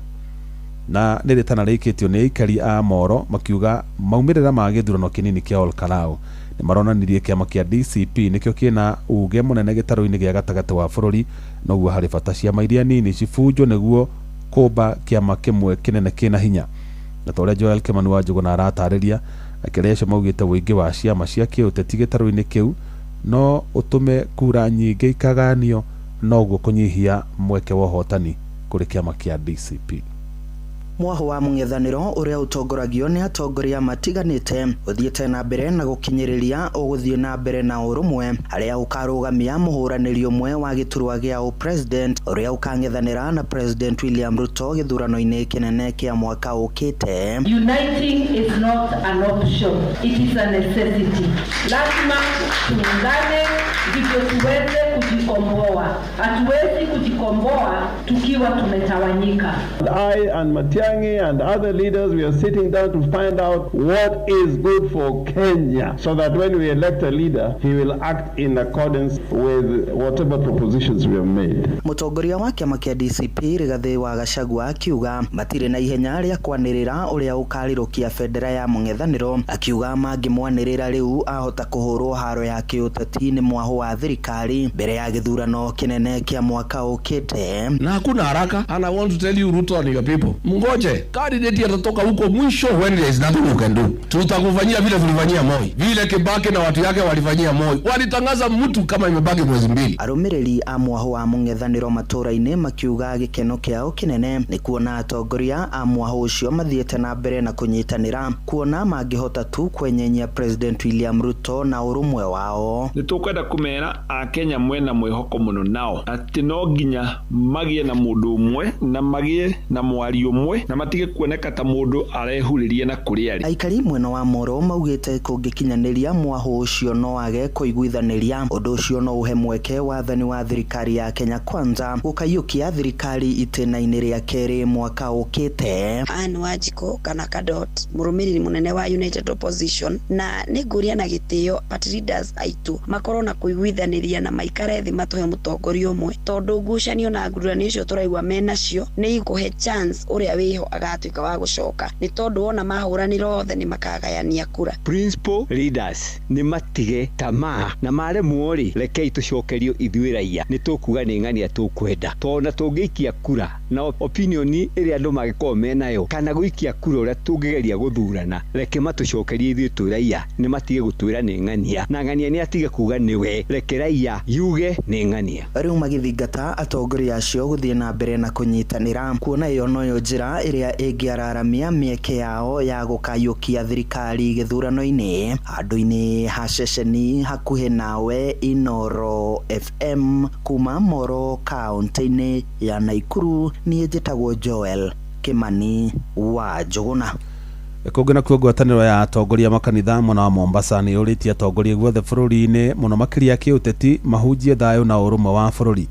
Na nĩ rĩtana rĩikĩtio nĩ aikari a Moro makiuga maumĩrĩra ma gĩthurano kĩnini kĩa Olkalau nĩ maronanirie kĩama kĩa DCP nĩkĩo kĩna uge mũnene gĩtarũ-inĩ gĩa gatagatĩ wa bũrũri, noguo harĩ bata ciama iria nini cibunjwo nĩguo kũmba kĩama kĩmwe kĩnene kĩna hinya. Na ta ũrĩa Joel Kimani wa Njũgũna aratarĩria, akĩrĩa acio maugĩte ũingĩ wa ciama cia kĩũteti gĩtarũ-inĩ kĩu no ũtũme kura nyingĩ ikaganio, noguo kũnyihia mweke wa ũhotani kũrĩ kĩama kĩa DCP. Mwaho wa mũng'ethanĩro ũrĩa ũtongoragio nĩ atongoria matiganĩte ũthiĩte na mbere na gũkinyĩrĩria ũgũthiĩ na mbere na ũrũmwe harĩa ũkarũgamia mũhũranĩri ũmwe wa gĩturwa gĩa ũpresident ũrĩa ũkang'ethanĩra na President William Ruto gĩthurano-inĩ kĩnene kĩa mwaka ũkĩte. Uniting is not an option, it is a necessity. Lazima tuungane ndivyo tuweze kujikomboa. Hatuwezi kujikomboa tukiwa tumetawanyika. I and Matiang'i and other leaders, we are sitting down to find out what is good for Kenya so that when we elect a leader, he will act in accordance with whatever propositions we have made. Mũtongoria wa kĩama kĩa DCP Rigathĩ wa Gachagua akiuga matirĩ na ihenya rĩa kwanĩrĩra ũrĩa ũkarirũkia bendera ya mũng'ethanĩro, akiuga mangĩmwanĩrĩra rĩu ahota kũhũrwo haro ya kĩũteti nĩ mwaho wa thirikari mbere ya gĩthurano kĩnene kĩa mwaka ũkĩte. Na hakuna haraka, and I want to tell you Ruto and your people, mngoje candidate atatoka huko mwisho when there is nothing you can do. Tutakufanyia vile tulifanyia Moi, vile Kibaki na watu yake walifanyia Moi, walitangaza mtu kama imebaki mwezi mbili. Arũmĩrĩri a mwaho wa mũng'ethanĩro matũra-inĩ makiuga gĩkeno kĩao kĩnene nĩ kuona atongoria a mwaho ũcio mathiĩte na mbere na kũnyitanĩra, kuona mangĩhota tu kwenyenyia President William Ruto na ũrũmwe wao. Nĩ tũkwenda kũmera akenya mwena mwĩhoko mũno nao atĩ no nginya magĩe na mũndũ ũmwe na magĩe na mwario ũmwe na matige kuoneka ta mũndũ arehurĩria na kũrĩa arĩ. Aikari mwena wa Moro maugĩte kũngĩkinyanĩria mwaho ũcio no age kũiguithanĩria, ũndũ ũcio no ũhe mweke wathani wa thirikari ya Kenya Kwanza gũkaiyũkia thirikari itĩna-inĩ rĩa kerĩ mwaka ũkĩte. Anne Wanjikũ kana Kadot, mũrũmĩrĩri mũnene wa United Opposition, na nĩ ngũria na gĩtĩo party leaders aitũ makorwo na kũiguithanĩria na maikare thĩ matũhe mũtongoria ũmwe, tondũ ngucanio na nguranio icio tũraigua menacio nĩ ikũhe chance ũrĩa wĩho agatuĩka wa gũcoka, nĩ tondũ wona mahũranĩra othe nĩ makagayania kura. Principal leaders nĩ matige tamaa na maremwo rĩ, rekei tũcokerio ithuĩ raia, nĩ tũkuga nĩ ng'ania tũkwenda, tondũ na tũngĩikia kura na opinion ĩrĩa andũ mangĩkorwo menayo kana gũikia kura ũrĩa tũngĩgeria gũthurana, reke matũcokerie ithuĩ twĩ raia, nĩ matige gũtwĩra nĩ ng'ania na ng'ania nĩ atige kuga nĩwe, reke raia yuge nĩ ng'ania. Rĩu magĩthingata atongoria acio gũthiĩ na mbere na kũnyitanĩra, kuona ĩyo noyo njĩra ĩrĩa ĩngĩararamia mĩeke yao ya gũkayũkia thirikari gĩthurano-inĩ. Handũ-inĩ ha ceceni hakuhĩ nawe Inoro FM kuma Moro kaunti-inĩ ya Naikuru, niĩ njĩtagwo Joel Kimani wa Njũgũna. Kũngĩ nakuo ngwatanĩro ya atongoria makanitha mwena wa Mombasa nĩ yũrĩtie atongoria guothe bũrũri-inĩ mũno makĩria kĩũteti mahunjie thayũ na ũrũmwe wa bũrũri.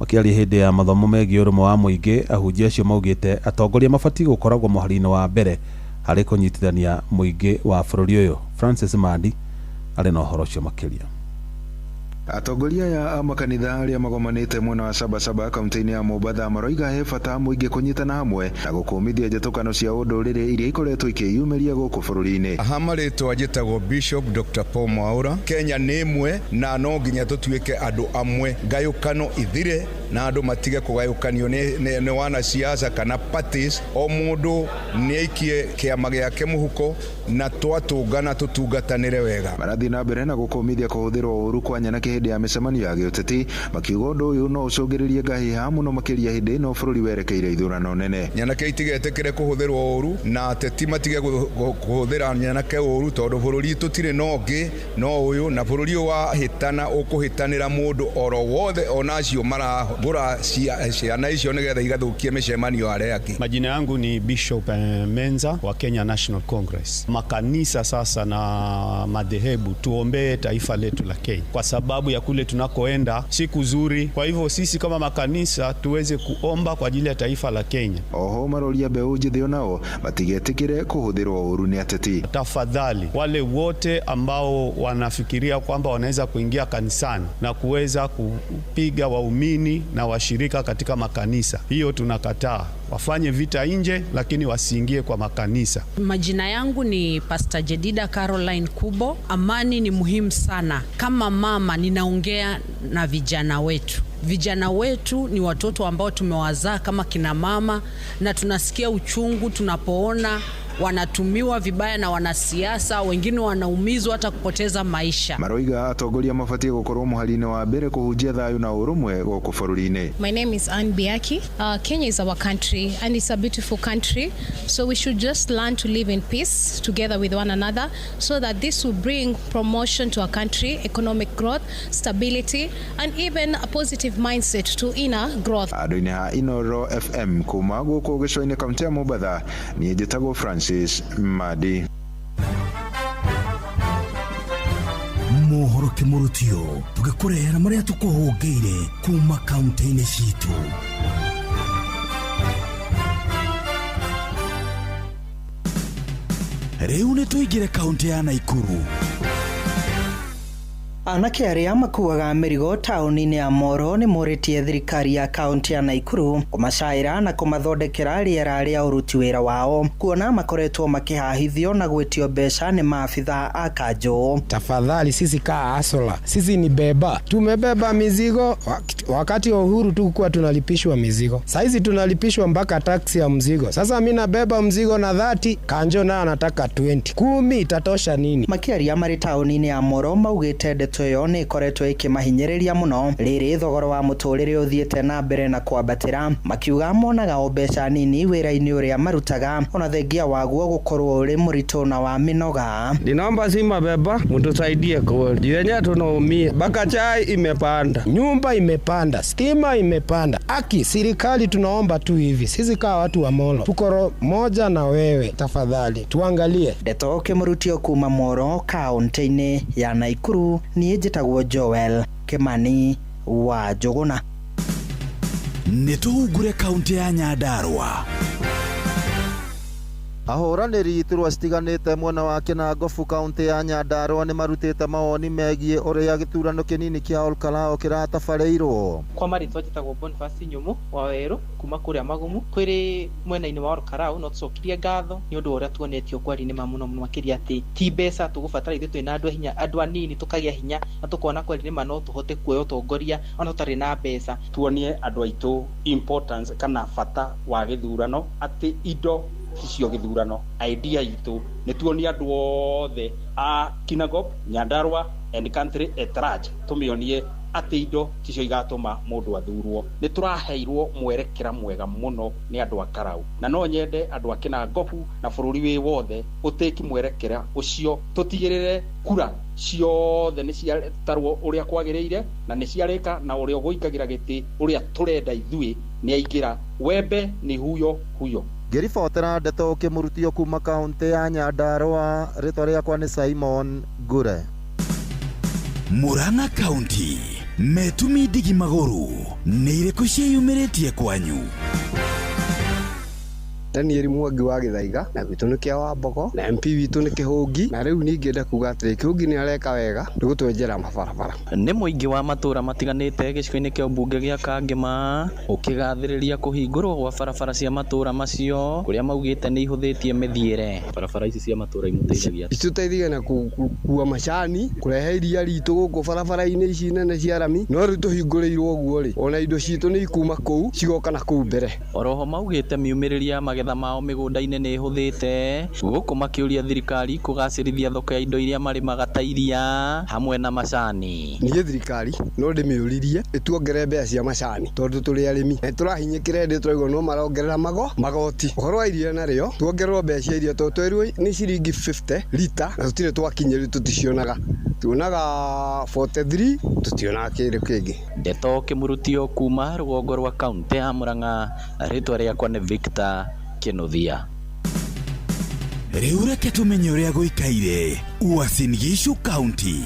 Makĩaria hĩndĩ ya mathomo megiĩ ũrũmwe wa mũingĩ, ahunjia acio maugĩte atongoria mabatiĩ gũkoragwo mũhari-inĩ wa mbere harĩ kũnyitithania mũingĩ wa bũrũri ũyũ. Francis Mandi arĩ na ũhoro ũcio makĩria. Atongoria aya a makanitha arĩa magomanĩte mwena wa Sabasaba kaunti-inĩ ya Mombatha maroiga he bata mũingĩ kũnyitana hamwe na gũkũmithia njatũkano cia ũndũrĩrĩ iria ikoretwo ikĩyumĩria gũkũ bũrũri-inĩ. Aha marĩtwa njĩtagwo Bishop Dr. Paul Mwaura. Kenya nĩ ĩmwe na no nginya tũtuĩke andũ amwe, ngayũkano ithire na andũ matige kũgayũkanio nĩ wanasiasa kana parties. O mũndũ nĩ aikie kĩama gĩake mũhuko na twatũngana tũtungatanĩre wega. Marathiĩ na mbere na gũkũmithia kũhũthĩrwo ũru kwa nyanake hĩndĩ ya mĩcemanio ya gĩũteti, makiuga ũndũ ũyũ no ũcũngĩrĩrie ngahĩha mũno makĩria hĩndĩ ĩno bũrũri werekeire ithurano nene. Nyanake itigetĩkĩre kũhũthĩrwo ũru na ateti matige kũhũthĩra nyanake ũru, tondũ bũrũri tũtirĩ na ũngĩ no ũyũ, na bũrũri ũyũ wahĩtana ũkũhĩtanĩra mũndũ oro wothe ona acio maragũra ciana icio nĩgetha igathũkie mĩcemanio arĩa angĩ. Majina yangu ni Bishop Menza wa Kenya National Congress. Makanisa sasa na madhehebu, tuombee taifa letu la Kenya kwa sababu ya kule tunakoenda si kuzuri. Kwa hivyo sisi kama makanisa tuweze kuomba kwa ajili ya taifa la Kenya. Oho maroria mbeũ njĩthĩ onao matigetĩkĩre kũhũthĩrwo ũru nĩ ateti. Tafadhali wale wote ambao wanafikiria kwamba wanaweza kuingia kanisani na kuweza kupiga waumini na washirika katika makanisa, hiyo tunakataa. Wafanye vita nje lakini wasiingie kwa makanisa. Majina yangu ni Pastor Jedida Caroline Kubo. Amani ni muhimu sana. Kama mama ninaongea na vijana wetu. Vijana wetu ni watoto ambao tumewazaa kama kina mama, na tunasikia uchungu tunapoona Wanatumiwa vibaya na wanasiasa, wengine wanaumizwa hata kupoteza maisha. Maroiga atongoria mabatie gukorwo muhari-inĩ wa mbere kũhunjia thayũ na ũrũmwe gũkũ bũrũri-inĩ. My name is Anne Biaki. Kenya is our country and it's a beautiful country. So we should just learn to live in peace together with one another so that this will bring promotion to our country, economic growth, stability, and even a positive mindset to inner growth. Andũ-inĩ ha Inoro FM kuma gũkũ gĩcũa-inĩ kaũntĩ ya Mombatha, niĩ njĩtagwo Francis Madi. Mohoro kĩmũrutio tũgĩkũrehera marĩa tũkũhũngĩire kuma kaunti-inĩ citũ. Rĩu nĩ tũingĩre kaunti ya Naikuru. Anake arĩa makuaga mĩrigo taũni-inĩ ya Moro nĩ morĩtie thirikari ya kaunti ya Naikuru kũmacaĩra na kũmathondekera rĩera rĩa ũruti wĩra wao, kuona makoretwo makĩhahithio na gwĩtio mbeca nĩ maabitha a kanjũ. Tafadhali sisi kaa asola, sisi ni beba, tumebeba mizigo wakati wa uhuru tukuwa tunalipishwa mizigo, saizi tunalipishwa mpaka taksi ya mzigo. Sasa mi nabeba mzigo na 30, kanjo naye anataka 20, 10 itatosha nini? Makĩaria marĩ taũni-inĩ ya Moro maugĩte ndeto ĩyo nĩ ĩkoretwo ĩkĩmahinyĩrĩria mũno rĩrĩ thogora wa mũtũrĩre ũthiĩte na mbere na kwambatĩra, makiuga monaga o mbeca nini wĩra-inĩ ũrĩa marutaga ona thengia waguo gũkorwo ũrĩ mũritũ na wa mĩnoga. Ninaomba si mabeba mtusaidie kweli, yenyewe tunaumia mpaka chai imepanda, nyumba imepanda, stima imepanda. Aki serikali tunaomba tu hivi, sisi kaa watu wa Molo tukoro moja na wewe, tafadhali tuangalie. Ndeto kĩmũrutio kuma Moro kaunti-inĩ ya Naikuru, niĩ njĩtagwo Joel Kimani wa Njũgũna. Nĩ tũhungure kaunti ya Nyandarua. Ahũranĩri iturwa citiganĩte mwena wa Kinangofu kaunti ya Nyandarua nĩmarutĩte mawoni megiĩ ũrĩa gĩthurano kĩnini kĩa Olkalou kĩratabarĩirwo. Kwa marĩtwa njĩtagwo Boniface Nyumu wa Werũ kuma kũrĩa Magumu. Kwĩrĩ mwena-inĩ wa Olkalou no tũcokirie ngatho nĩ ũndũ wa ũrĩa tuonetio kwari nĩ ma mũno mũno makĩria atĩ ti mbeca tũgũbatara ithuĩ twĩna andũ hinya, andũ anini tũkagĩa hinya na tũkona kwari nĩ ma no tũhote kuoya ũtongoria ona tũtarĩ na mbeca. Tuonie andũ aitũ importance kana bata wa gĩthurano atĩ indo ticio gĩthurano, idea itũ nĩ tuonie andũ othe a Kinangop, Nyandarua and country at large tũmĩonie atĩ indo ticio igatũma mũndũ athurwo. Nĩ tũraheirwo mwerekera mwega mũno nĩ andũ a Karau, na no nyende andũ a Kinangofu na bũrũri wĩ wothe ũtĩki mwerekera ũcio, tũtigĩrĩre kura ciothe nĩ ciatarwo ũrĩa kwagĩrĩire na nĩ ciarĩka na ũrĩa ũgũikagĩra gĩtĩ ũrĩa tũrenda ithuĩ nĩ aingĩra. Wembe ni huyo huyo. Ngĩribotera ndeto kĩmũrutio kuma kaunti ya Nyandarua, rĩtwa rĩakwa nĩ Simon Ngure. Murang'a kaunti metumi ndigi magũrũ nĩ irĩkũ ciĩyumĩrĩtie kwanyu? Daniel Mwangi wa Gĩthaiga na gwitũ nĩ kĩa Wambogo na MP witũ nĩ Kĩhũngi, na rĩu ningĩenda kuga atĩrĩ, Kĩhũngi nĩ areka wega nĩ gũtwenjera mabarabara. Nĩ mũingĩ wa matũra matiganĩte gĩcigo-inĩ kĩa ũmbunge gĩa Kangema ũkĩgathĩrĩria kũhingũrwo gwa barabara cia matũra macio kũrĩa maugĩte nĩ ihũthĩtie mĩthiĩre. Barabara ici cia matũra imũteithagia itũteithagia na kũkua macani, kũrehe iria ritũ gũkũ barabara-inĩ ici nene cia rami, no rĩu tũhingũrĩirwo ũguo rĩ, ona indo citũ nĩ ikuma kũu cigoka na kũu mbere. Oroho maugĩte miumĩrĩria ya magetha mao mĩgũnda-inĩ nĩ ĩhũthĩte gũkũ makĩũria thirikari kũgacĩrithia thoko ya indo iria marĩmaga ta iria hamwe na macani. Niĩ thirikari no ndĩmĩũririe ĩtuongerere mbeca cia macani tondũ tũrĩ arĩmi na tũrahinyĩkĩra hĩndĩ tũraigua no marongerera magoti. Ũhoro wa iria narĩo tuongererwo mbeca cia iria tondũ twerwo nĩ ciringi 50 lita na tũtirĩ twakinyĩrio, tũticionaga, tuonaga 43 tũtionaga kĩndũ kĩngĩ. Ndeto kĩmũrutio kuma rũgongo rwa kaunti ya Murang'a, rĩtwa rĩakwa nĩ Victor Kinuthia. Rĩu reke tũmenye ũrĩa gũikaire Uasin Gishu County.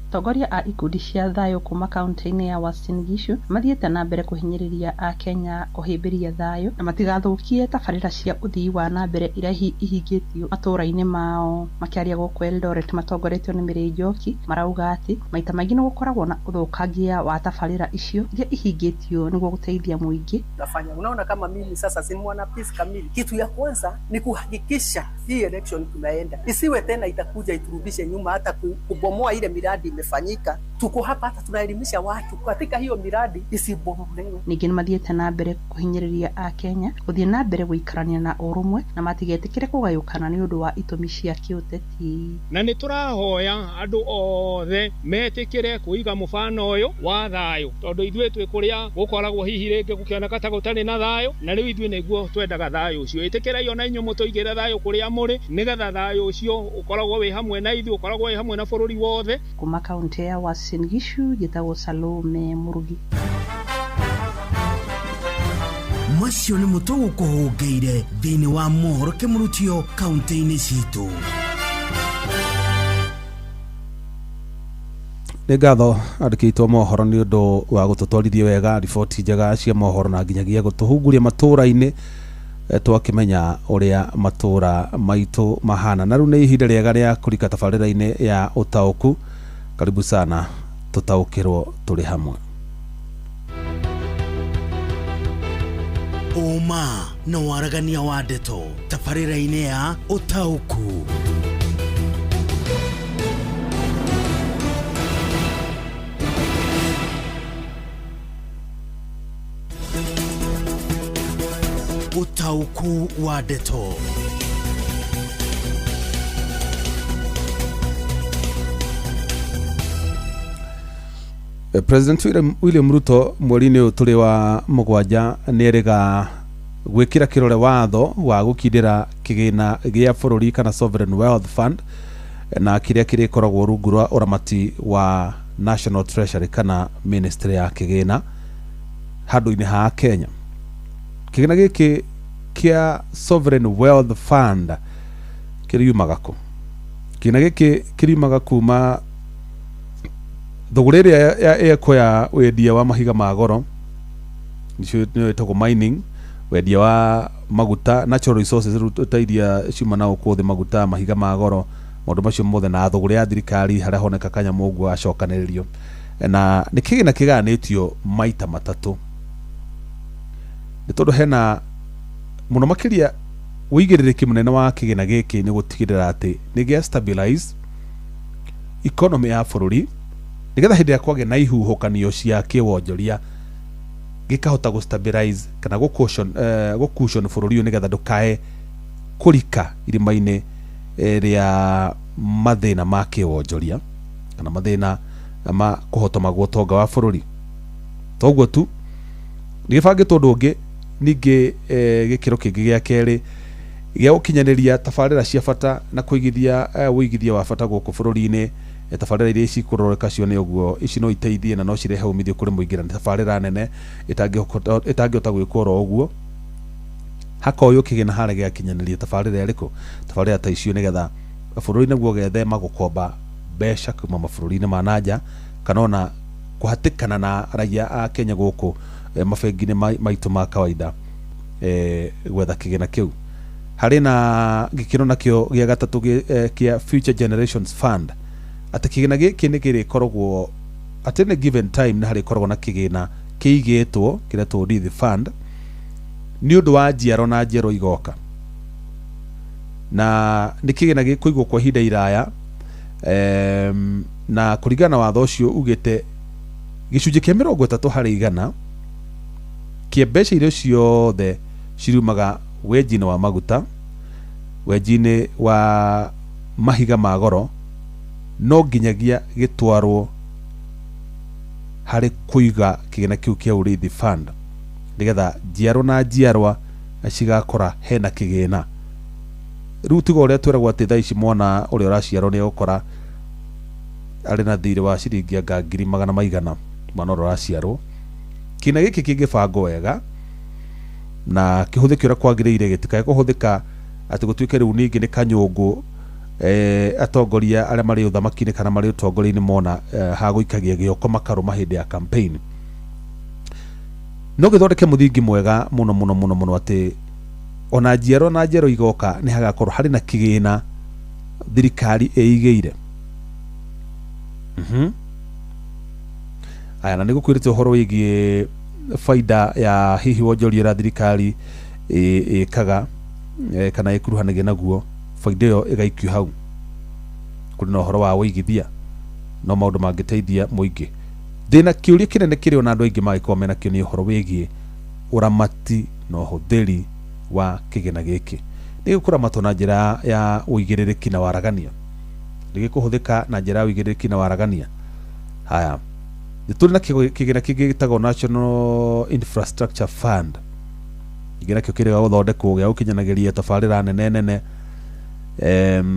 Atongoria a ikundi cia thayũ kuma kaunti-inĩ ya Uasin Gishu mathiĩte na mbere kũhinyĩrĩria akenya kũhĩmbĩria thayũ na matigathũkie tabarĩra cia ũthii wa na mbere iria ihingĩtio matũũra-inĩ mao. Makĩaria gũkũ Eldoret matongoretio nĩ Mary Njoki marauga atĩ maita maingĩ nĩ gũkoragwo na ũthũkangia wa tabarĩra icio iria ihingĩtio nĩguo gũteithia mũingĩ. Nafanya unaona kama mimi sasa si mwana peace kamili. Kitu ya kwanza ni kuhakikisha hii election tunaenda isiwe tena itakuja iturudishe nyuma hata kubomoa ile miradi imefanyika. Tuko hapa hata tunaelimisha watu katika hiyo miradi isibomolewe. Ningĩ nĩ mathiĩte na mbere kũhinyĩrĩria akenya gũthiĩ na mbere gũikarania na ũrũmwe na matigetĩkĩre kũgayũkana nĩ ũndũ wa itũmi cia kĩũteti. Na nĩ tũrahoya andũ othe metĩkĩre kũiga mũbano ũyũ wa thayũ, tondũ ithuĩ twĩ kũrĩa gũkoragwo hihi rĩngĩ gũkĩoneka ta gũtarĩ na thayũ, na rĩu ithuĩ nĩguo twendaga thayũ ũcio. Ĩtĩkĩrai ona inyuĩ mũtũigĩre thayũ kũrĩa mũrĩ, nĩgetha thayũ ũcio ũkoragwo wĩ hamwe na ithuĩ, ũkoragwo wĩ hamwe na bũrũri wothe. Kuma kaunti ya Uasin Gishu njĩtagwo Salome Murugi. Macio nĩ mũtũ gũkũhũngĩire thĩinĩ wa mohoro kĩmũrutio kaunti-inĩ citũ. Nĩ ngatho andĩkĩtwo mohoro nĩ ũndũ wa gũtũtwarithia wega riboti njega cia mohoro na nginyagia gũtũhunguria matũũra-inĩ twakĩmenya ũrĩa matũũra maitũ mahana. Na rĩu nĩ ihinda rĩega rĩa kũrika tabarĩra-inĩ ya ũtaũku. Karibu sana, tũtaũkĩrwo tũrĩ hamwe. Ũma na waragania wa ndeto tabarĩra-inĩ ya ũtaũku. Ũtaũku wa ndeto. President William Ruto mweri-inĩ ũyũ tũrĩ wa mũgwanja nĩerĩga gwĩkĩra kĩrore watho wa gũkindĩra kĩgĩna gĩa bũrũri kana Sovereign Wealth Fund na kĩrĩa kĩrĩkoragwo rungu rwa ũramati wa National Treasury kana Ministry ya kĩgĩna handũ-inĩ ha Kenya. Kĩgĩna gĩkĩ kĩa Sovereign Wealth Fund kĩriumaga kũ? Kĩgĩna gĩkĩ kĩriumaga kuma thogora ĩrĩa ĩkwo ya wendia wa mahiga ma goro, nĩcio nĩyo ĩtagwo mining, wendia wa maguta, natural resources ta iria ciuma na gũkũ thĩ, maguta, mahiga ma goro, maũndũ macio mothe, na thogora ya thirikari harĩa honeka kanyamũ ũguo acokanĩrĩrio. Na nĩ kĩgĩna kĩgayanĩtio maita matatũ, nĩ tondũ hena mũno makĩria ũigĩrĩrĩki mũnene wa kĩgĩna gĩkĩ nĩ gũtigĩrĩra atĩ nĩ gĩa stabilize economy ya bũrũri, nĩgetha hĩndĩ ĩrĩa kwagĩa na ihuhũkanio cia kĩwonjoria gĩkahota gũ stabilize kana gũ cushion bũrũri ũyũ, nĩgetha ndũkae kũrika irima-inĩ rĩa mathĩna ma kĩwonjoria kana mathĩna ma kũhotoma gwa ũtonga wa bũrũri. Toguo tu nĩ gĩbangĩtwo ũndũ ũngĩ ningĩ, gĩkĩro kĩngĩ gĩa kerĩ gĩa gũkinyanĩria tabarĩra cia bata na kũigithia ũigithia wa bata gũkũ bũrũri-inĩ. Tabarĩra iria cikũroreka cione ũguo, ici no iteithie na no cirehe umithio kũrĩ mũingĩ, na nĩ tabarĩra nene ĩtangĩhota gwĩkwo oro ũguo. Hakoywo kĩgĩna harĩa gĩakinyanĩria tabarĩra ĩrĩkũ, tabarĩra ta icio, nĩgetha bũrũri naguo ũgethema gũkomba mbeca kuma mabũrũri-inĩ ma nanja kana ona kũhatĩkana na raia a Kenya gũkũ mabengi-inĩ maitũ ma kawaida gwetha kĩgĩna kĩu. Harĩ na gĩkĩro nakĩo gĩa gatatũ kĩa Future Generations Fund, atĩ kĩgĩna gĩkĩ nĩ kĩrĩkoragwo at any given time nĩ harĩkoragwo na kĩgĩna kĩigĩtwo kĩretwo Urithi Fund nĩ ũndũ wa njiaro na njiaro igoka, na nĩ kĩgĩna gĩkũigwo kwa ihinda iraya, na kũringana na watho ũcio ugĩte gĩcunjĩ kĩa 30% kĩa mbeca iria ciothe ciriumaga wenji-inĩ wa maguta, wenji-inĩ wa mahiga ma goro, no nginyagia gĩtwarwo harĩ kũiga kĩgĩna kĩu kĩa Urithi Fund, nĩgetha njiarwa na njiarwa cigakora hena kĩgĩna. Rĩu tiga ũrĩa twĩragwo atĩ thaa ici mwana ũrĩa ũraciarwo nĩ egũkora arĩ na thirĩ wa ciringi anga 400,000 mwana ũrĩa ũraciarwo. Kĩgĩna gĩkĩ kĩngĩbangwo wega na kĩhũthĩke ũrĩa kwagĩrĩire, gĩtikae kũhũthĩka atĩ gũtuĩke rĩu ningĩ nĩ kanyũngũ atongoria arĩa marĩ ũthamaki-inĩ kana marĩ ũtongoria-inĩ mona ha gũikagia gĩoko makarũma hĩndĩ ya campaign. No gĩthondeke mũthingi mwega mũno mũno mũno mũno atĩ ona njiaro na njiaro igoka nĩ hagakorwo harĩ na kĩgĩna thirikari ĩigĩire. Aya, na nĩgũkwĩrĩte ũhoro wĩgiĩ faida ya hihi wonjoria ũrĩa thirikari ĩkaga kana ĩkuruhanagia naguo, faida ĩyo ĩgaikio hau. Kũrĩ na ũhoro wa wũigithia, No maũndũ mangĩteithia mũingĩ. Thĩna kĩũria kĩnene kĩrĩ ona andũ aingĩ mangĩkorwo mena kĩo nĩ ũhoro wĩgiĩ ũramati na ũhũthĩri wa kĩgĩna gĩkĩ. Nĩ gĩkũramatwo na njĩra ya ũigĩrĩrĩki na waragania? Nĩ gĩkũhũthĩka na njĩra ya ũigĩrĩrĩki na waragania? Haya, nĩ tũrĩ na kĩgĩna kĩngĩ gĩtagwo National Infrastructure Fund. Kĩgĩna kĩo kĩrĩ gĩa gũthondekwo gĩa gũkinyanagĩria tabarĩra nene nene,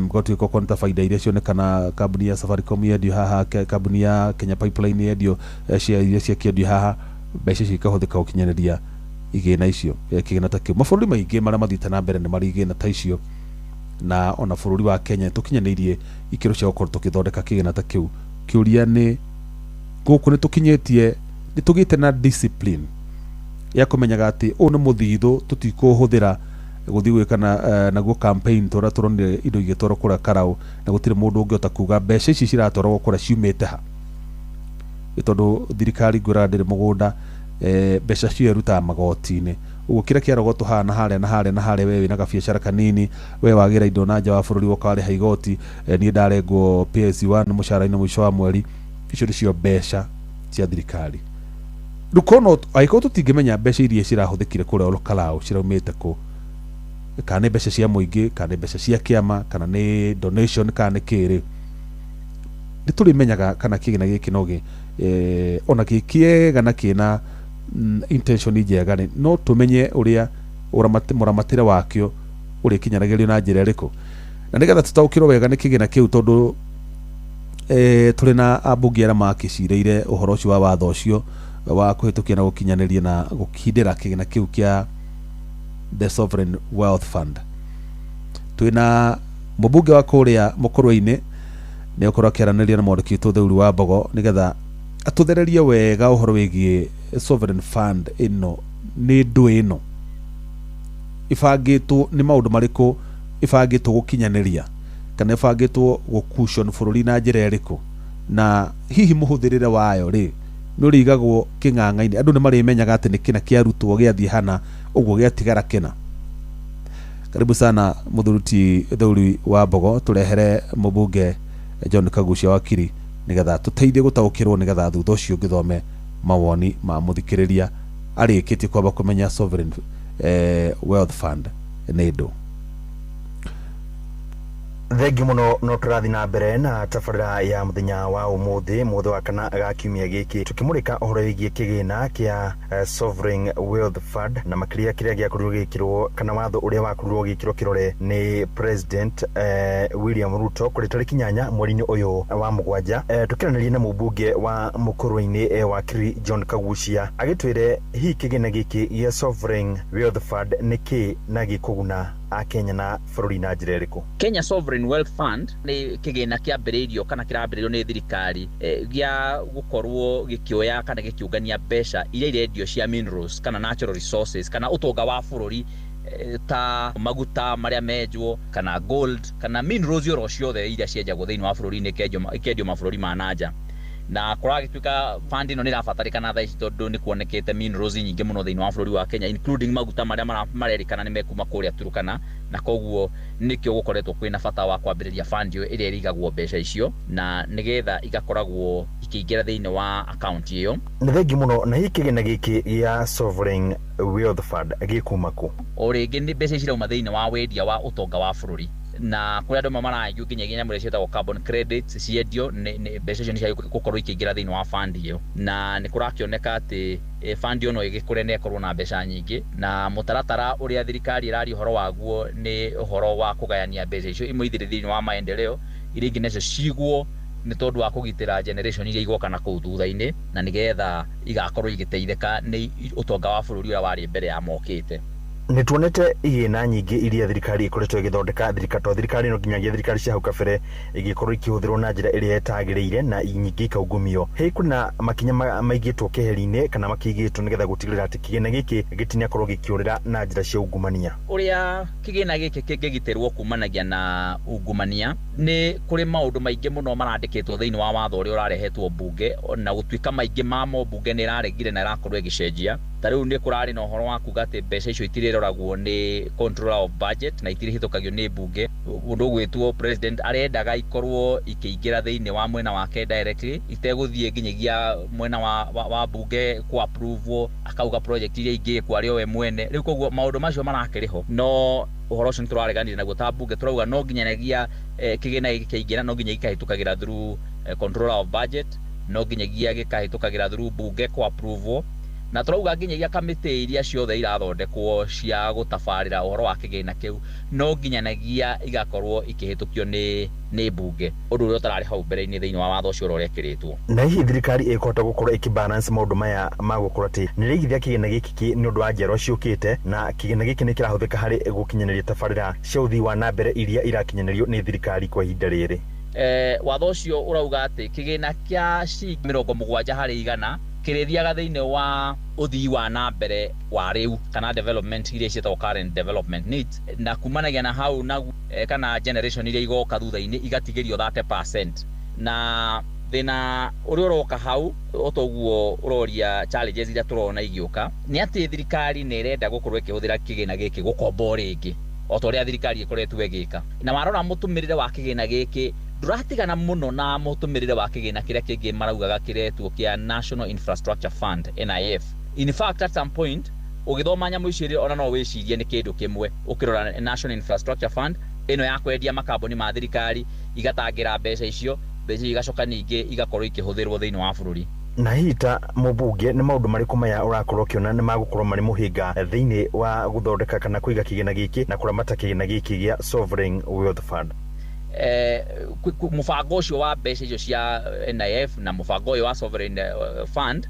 gwatuĩka okorwo nĩ ta baida iria cionekana kambuni ya Safaricom yendio haha, kambuni ya Kenya Pipeline yendio, share iria ciakĩendio haha, mbeca icio ikahũthĩka gũkinyanĩria igĩna icio, kĩgĩna ta kĩu. Mabũrũri maingĩ marĩa mathiĩte na mbere nĩ marĩ igĩna ta icio, na ona bũrũri wa Kenya tũkinyanĩirie ikĩro cia gũkorwo tũkĩthondeka kĩgĩna ta kĩu. Kĩũria nĩ gũkũ nĩ tũkinyĩtie, nĩ tũgĩte na discipline ya kũmenyaga atĩ ũyũ nĩ mũthithũ tũtikũhũthĩra gũthiĩ gwĩka na naguo campaign tũrĩa tũronire indo igĩtwarwo kũrĩa Karau, na gũtirĩ mũndũ ũngĩhota kuga mbeca ici ciratwarwo kũrĩa ciumĩte ha, nĩ tondũ thirikari ngwĩraga ndĩrĩ mũgũnda, mbeca cio ĩrutaga magoti-inĩ. Ũguo kĩrĩa kĩarogotwo haha na harĩa na harĩa na harĩa, we wĩna gabiacara kanini, we wagĩra indo na nja wa bũrũri woka warĩha igoti, niĩ ndarengwo PSU1 mũcara-inĩ mũico wa mweri, icio nĩcio mbeca cia thirikari. Rĩu kono angĩkorwo tũtingĩmenya mbeca iria cirahũthĩkire kũrĩa Olkalau ciraumĩte kũ, kana nĩ mbeca cia mũingĩ, kana nĩ mbeca cia kĩama, kana nĩ donation, kana nĩ kĩrĩ, nĩ tũrĩmenyaga kana kĩgĩna gĩkĩ no gĩ ona gĩ kĩega na kĩna intention njega rĩ, no tũmenye ũrĩa mũramatĩre wakĩo ũrĩkinyanagĩrio na njĩra ĩrĩkũ, na nĩgetha tũtaũkĩrwo wega nĩ kĩgĩna kĩu, tondũ tũrĩ na ambunge arĩa makĩcirĩire ũhoro ũcio wa watho ũcio wa kũhĩtũkia na gũkinyanĩria na gũkindĩra kĩgĩna kĩu kĩa the Sovereign Wealth Fund. Twĩna mũmbunge wa kũrĩa Mũkũrwe-inĩ, nĩ ũkorwo akĩaranĩria na mwandĩki witũ Theuri wa Mbogo nĩgetha atũthererie wega ũhoro wĩgiĩ Sovereign Fund ĩno nĩ ndũ ĩno ibangĩtwo nĩ maũndũ marĩkũ ibangĩtwo gũkinyanĩria, kana ibangĩtwo gũcushion bũrũri na njĩra ĩrĩkũ, na hihi mũhũthĩrĩre wayo rĩ nĩ ũrĩigagwo kĩng'ang'a-inĩ, andũ nĩ marĩmenyaga atĩ nĩ kĩna kĩarutwo gĩathiĩ hana ũguo gĩatigara kĩna. Karibu sana mũthuruti Theuri wa Mbogo, tũrehere mũmbunge John Kagucia wakiri nĩgetha tũteithie gũtaũkĩrwo, nĩgetha thutha ũcio ngĩthome mawoni ma mũthikĩrĩria arĩkĩtie kwamba kũmenya Sovereign Wealth Fund nĩ ndũ. Thengi muno. No tũrathiĩ na mbere na tabarĩra ya mũthenya wa ũmũthĩ, mũthĩ wa kana ga kiumia gĩkĩ, tũkĩmũrĩka ũhoro wĩgiĩ kĩgĩna kĩa Sovereign Wealth Fund, na makĩria kĩrĩa gĩakorirwo gĩgĩkĩrwo kana watho ũrĩa wakorirwo ũgĩkĩrwo kĩrore nĩ President William Ruto kũrĩ tarĩki 8 mweri-inĩ ũyũ wa 7. Tũkĩaranĩria na mũmbunge wa Mũkũrwe-inĩ, wakiri John Kagucia, agĩtwĩre hihi kĩgĩna gĩkĩ gĩa Sovereign Wealth Fund nĩ kĩ na gĩkũguna Akenya na bũrũri na njĩra ĩrĩkũ. Kenya Sovereign Wealth Fund nĩ kĩgĩna kĩambĩrĩirio kana kĩrambĩrĩirio nĩ thirikari gĩa gũkorwo gĩkĩoya kana gĩkĩũngania mbeca iria irendio cia minerals kana natural resources kana ũtonga wa bũrũri, ta maguta marĩa menjwo kana gold kana minerals oro ciothe iria cienjagwo thĩinĩ wa bũrũri-inĩ, ikendio mabũrũri ma nanja. Na kũragĩtuĩka fund ĩno nĩ ĩrabatarĩkana thaa ici tondũ nĩ kuonekete minerals nyingĩ mũno thĩinĩ wa bũrũri wa Kenya, including maguta marĩa marerĩkana nĩ mekuma kũrĩa Turkana, na koguo nĩkĩo gũkoretwo kwĩna bata wa kwambĩrĩria fund ĩyo ĩrĩa ĩrĩigagwo mbeca icio na nĩgetha igakoragwo ikĩingĩra thĩinĩ wa account ĩyo. Nĩ thengi mũno. Na hihi kĩgĩna gĩkĩ gĩa Sovereign Wealth Fund gĩkuma kũ? O rĩngĩ nĩ mbeca cirauma thĩinĩ wa wendia wa ũtonga wa bũrũri, na kũrĩ andũ amwe marargue nginyagia nyamũ iria ciĩtagwo carbon credits ciendio, nĩ mbeca icio nĩ gũkorwo ikĩingĩra thĩinĩ wa fund ĩyo. Na nĩ kũrakĩoneka atĩ fund ĩyo no ĩgĩkũre na ĩkorwo na mbeca nyingĩ, na mũtaratara ũrĩa thirikari ĩraria ũhoro waguo nĩ ũhoro wa kũgayania mbeca icio, imwe ithire thĩinĩ wa maendeleo, iria ingĩ nacio cigwo nĩ tondũ wa kũgitĩra generation iria igoka na kũu thutha-inĩ, na nĩgetha igakorwo igĩteithĩka nĩ ũtonga wa bũrũri ũrĩa warĩ mbere ya mokĩte. Nĩ tuonete igĩna nyingĩ iria thirikari ĩkoretwo ĩgĩthondeka, thirikari to thirikari ĩno, nginyagia thirikari cia hau kabere, igĩkorwo ikĩhũthĩrwo na njĩra ĩrĩa ĩtagĩrĩire na nyingĩ ikaungumio. Hihi kwĩna makinya maigĩtwo keheri-inĩ kana makĩigĩtwo nĩgetha gũtigĩrĩra atĩ kĩgĩna gĩkĩ gĩtinakorwo gĩkĩũrĩra na njĩra cia ungumania? Ũrĩa kĩgĩna gĩkĩ kĩngĩgitĩrwo kumanagia na ungumania, nĩ kũrĩ maũndũ maingĩ mũno marandĩkĩtwo thĩinĩ wa watho ũrĩa ũrarehetwo mbunge, na gũtuĩka maingĩ mamo mbunge nĩ ĩraregire na ĩrakorwo ĩgĩcenjia. Ta rĩu nĩ kũrarĩ na ũhoro wa kuga atĩ mbeca icio itirĩroragwo nĩ controller of budget na itirĩhĩtũkagio nĩ mbunge. Ũndũ ũgwĩtwo president arendaga ikorwo ikĩingĩra thĩinĩ wa mwena wake directly, itegũthiĩ nginyagia mwena wa mbunge ku approve, akauga project iria ingĩkwo arĩ o we mwene. Rĩu koguo maũndũ macio marakĩrĩ ho, no ũhoro ũcio nĩ tũrareganire naguo ta mbunge. Tũrauga no nginyagia kĩgĩna gĩkĩ kĩaingĩra, no nginya gĩkahĩtũkagĩra through controller of budget, no nginyagia gĩkahĩtũkagĩra through mbunge ku approve, na tũrauga nginyagia kamĩtĩ iria ciothe irathondekwo cia gũtabarĩra ũhoro wa kĩgĩna kĩu no nginyanagia igakorwo ikĩhĩtũkio nĩ mbunge, ũndũ ũrĩa ũtararĩ hau mbere-inĩ thĩinĩ wa watho ũcio ũrĩa ũrekĩrĩtwo. Na hihi thirikari ĩkũhota gũkorwo ĩkĩbalance maũndũ maya ma gũkorwo atĩ nĩ ĩraigithia kĩgĩna gĩkĩ nĩ ũndũ wa njiarwa ciũkĩte, na kĩgĩna gĩkĩ nĩ kĩrahũthĩka harĩ gũkinyanĩria tabarĩra cia ũthii wa na mbere iria irakinyanĩrio nĩ thirikari kwa ihinda rĩrĩ? Watho ũcio ũrauga atĩ kĩgĩna kĩa ciringi 70% kĩrĩthiaga thĩinĩ wa ũthii wa na mbere wa rĩu, kana development iria ciĩtagwo current development needs, na kumanagia na hau na kana generation iria igoka thutha-inĩ igatigĩrio 30%. Na thĩna ũrĩa ũroka hau, otoguo ũroria challenges iria tũrona igĩũka, nĩ atĩ thirikari nĩ ĩrenda gũkorwo ĩkĩhũthĩra kĩgĩna gĩkĩ gũkomba o rĩngĩ, o ta ũrĩa thirikari ĩkoretwo ĩgĩka. Na warora mũtũmĩrĩre wa kĩgĩna gĩkĩ ndũratigana mũno na mũtũmĩrĩre wa kĩgĩna kĩrĩa kĩngĩ maraugaga kĩretwo kĩa National Infrastructure Fund, NIF. In fact, at some point ũgĩthoma nyamũ icio ona no wĩcirie nĩ kĩndũ kĩmwe. Ũkĩrora National Infrastructure Fund ĩno ya kwendia makambuni ma thirikari, igatangĩra mbeca icio, mbeca igacoka ningĩ igakorwo ikĩhũthĩrwo thĩinĩ wa bũrũri. Na hihi ta mũmbunge, nĩ maũndũ marĩkũ maya ũrakorwo ũkĩona nĩ magũkorwo marĩ mũhĩnga thĩinĩ wa gũthondeka kana kũiga kĩgĩna gĩkĩ na kũramata kĩgĩna gĩkĩ gĩa Sovereign Wealth Fund? Mũbango ũcio wa mbeca icio cia NIF na mũbango ũyũ wa Sovereign Fund,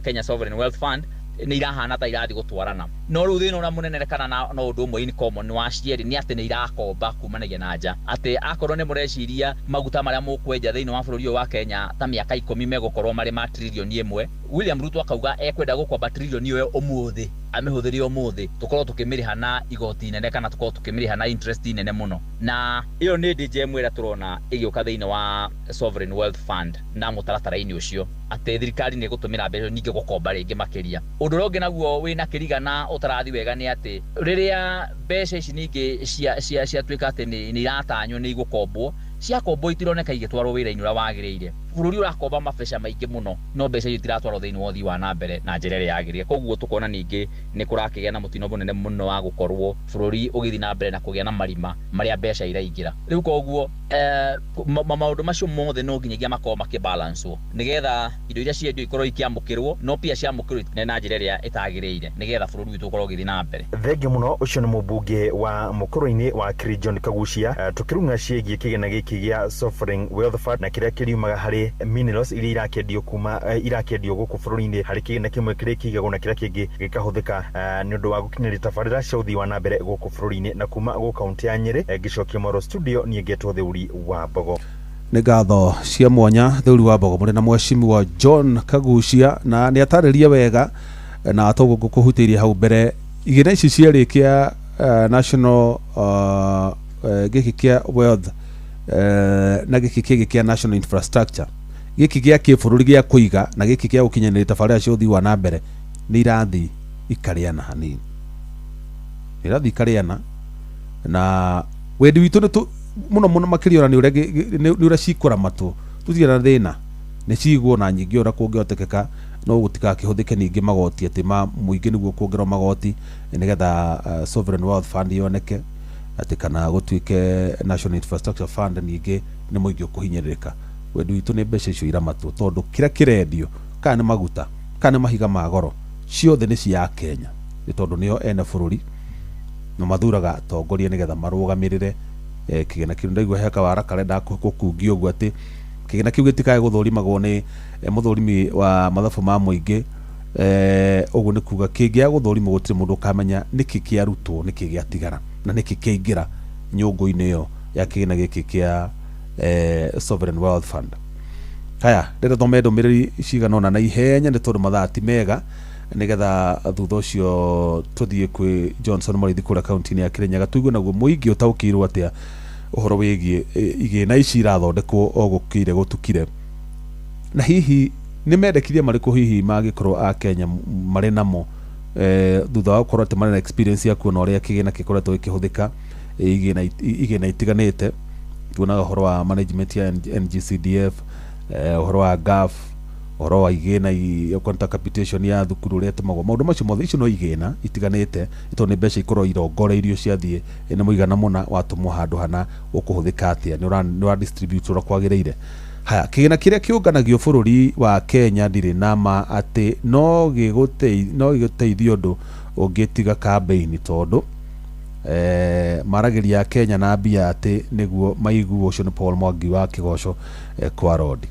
Kenya Sovereign Wealth Fund, nĩ irahana ta irathiĩ gũtwarana. No rĩu thĩna ũrĩa mũnene kana no ũndũ ũmwe in common wa cierĩ nĩ atĩ nĩ irakomba kumanagia na nja, atĩ akorwo nĩ mũreciria maguta marĩa mũkwenja thĩinĩ wa bũrũri ũyũ wa Kenya ta mĩaka 10 megũkorwo marĩ ma 1 trillion, William Ruto akauga ekwenda gũkomba trillion ĩyo ũmũthĩ, amĩhũthĩre ũmũthĩ, tũkorwo tũkĩmĩrĩha na igoti inene kana tũkorwo tũkĩmĩrĩha na interest nene mũno. Na ĩyo nĩ ndĩnje ĩmwe ĩrĩa tũrona ĩgĩũka thĩinĩ wa Sovereign Wealth Fund na mũtaratara-inĩ ũcio, atĩ thirikari nĩ ĩgũtũmĩra mbeca ningĩ gũkomba rĩngĩ makĩria. Ũndũ ũrĩa ũngĩ naguo wĩna kĩriga na ũtarathi wega nĩ atĩ rĩrĩa mbeca ici ningĩ ciatuĩka atĩ nĩ iratanywo nĩ igũkombwo, ciakombwo itironeka igĩtwarwo wĩra-inĩ ũrĩa wagĩrĩire. Bũrũri ũrakomba mabeca maingĩ mũno, no mbeca icio itiratwarwo thĩinĩ wa ũthii wa na mbere na njĩra ĩrĩa yagĩrĩire. Koguo tũkona ningĩ nĩ kũrakĩgĩa na mũtino mũnene mũno wa gũkorwo bũrũri ũgĩthiĩ na mbere na kũgĩa na marima marĩa mbeca iraingĩra rĩu. Koguo maũndũ macio mothe no nginyagia makorwo makĩbalancwo nĩgetha indo iria ciendio ikorwo ikĩamũkĩrwo, no pia ciamũkĩrwo na njĩra ĩrĩa ĩtagĩrĩire, nĩgetha bũrũri witũ ũkorwo ũgĩthiĩ na mbere. Thengiũ mũno. Ũcio nĩ mũmbunge wa mũkũrũ-inĩ wa John Kagucia, tũkĩrung'a ciĩgiĩ kĩgĩna gĩkĩ gĩa Sovereign Wealth Fund na kĩrĩa kĩriumaga harĩ minerals iria irakĩendio kuma irakĩendio gũkũ bũrũri-inĩ, harĩ kĩgĩna kĩmwe kĩrĩa kĩigagwo na kĩrĩa kĩngĩ gĩkahũthĩka nĩ ũndũ wa gũkinyĩria tabarĩra cia ũthii wa na mbere gũkũ bũrũri-inĩ. Na kuma gũkũ kaunti ya Nyĩrĩ, ngĩcokia mwaro studio, niĩ ngetwo Theuri wa Mbogo. Nĩ ngatho cia mwanya, Theuri wa Mbogo, mũrĩ na mheshimiwa John Kagucia, na nĩ atarĩria wega na toguo ngũkũhutĩirie hau mbere. Igĩna ici cierĩ kĩa national gĩkĩ kĩa wealth na gĩkĩ kĩngĩ kĩa national infrastructure, gĩkĩ gĩa kĩbũrũri gĩa kũiga na gĩkĩ gĩa gũkinyanĩria tabarĩra cia ũthii wa na mbere, nĩ irathiĩ ikarĩana hanini, nĩ irathiĩ ikarĩana. Na wendi witũ nĩ mũno mũno makĩria ona nĩ ũrĩa nĩ ũrĩa cikũramatwo, tũtirĩ na thĩna nĩ cigwo na nyingĩ ũrĩa kũngĩhotekeka, no gũtikakĩhũthĩke ningĩ magoti atĩ ma mũingĩ nĩguo kuongererwo magoti nĩgetha Sovereign Wealth Fund yoneke, atĩ kana gũtuĩke National Infrastructure Fund ningĩ nĩ mũingĩ ũkũhinyĩrĩrĩka. Wendi witũ nĩ mbeca icio iramatwo, tondũ kĩrĩa kĩrendio, kana nĩ maguta kana nĩ mahiga ma goro, ciothe nĩ cia Kenya, nĩ tondũ nĩo ene bũrũri na mathuraga atongoria nĩgetha marũgamĩrĩre kĩgĩna kĩu. Ndaigua he kawara karenda gũkungia ũguo atĩ kĩgĩna kĩu gĩtikae gũthũrimagwo nĩ mũthũrimi wa mathabu ma mũingĩ. Ũguo nĩ kuga kĩngĩaga gũthũrimwo, gũtirĩ mũndũ ũkamenya nĩkĩ kĩarutwo, nĩkĩ gĩatigara na nĩkĩ kĩaingĩra nyũngũ-inĩ ĩyo ya kĩgĩna gĩkĩ kĩa Sovereign Wealth Fund. Haya, rĩrĩa thome ndũmĩrĩri cigana ũna na ihenya, nĩ tondũ mathaa ti mega, nĩgetha thutha ũcio tũthiĩ kwĩ Johnson Mũrĩithi kũrĩa kaunti-inĩ ya Kĩrĩnyaga, tũigue naguo mũingĩ ũtaũkĩirwo atĩa ũhoro wĩgiĩ igĩna ici irathondekwo o gũkĩire gũtukire, na hihi nĩ mendekithia marĩkũ hihi mangĩkorwo a Kenya marĩ namo. Thutha wa gũkorwo atĩ marĩ na experience ya kuona ũrĩa kĩgĩna gĩkoretwo gĩkĩhũthĩka igĩna itiganĩte. Tuonaga ũhoro wa management ya NGCDF, ũhoro wa GAF, ũhoro wa igĩna okorwo capitation ya thukuru ũrĩa ĩtũmagwo, maũndũ macio mothe, icio no igĩna itiganĩte, tondũ nĩ mbeca ikorwo irongoreirio ciathiĩ nĩ mũigana mũna watũmwo handũ hana ũkũhũthĩka atĩa, nĩ ũra distribute ũrĩa kwagĩrĩire. Haya, kĩgĩna kĩrĩa kĩũnganagio bũrũri wa Kenya ndirĩ na ma atĩ no gĩgũteithie ũndũ ũngĩtiga kambĩini, tondũ maragĩria Kenya na mbia atĩ nĩguo maiguo. Ũcio nĩ Paul Mwangi wa Kĩgoco kwa Rodi.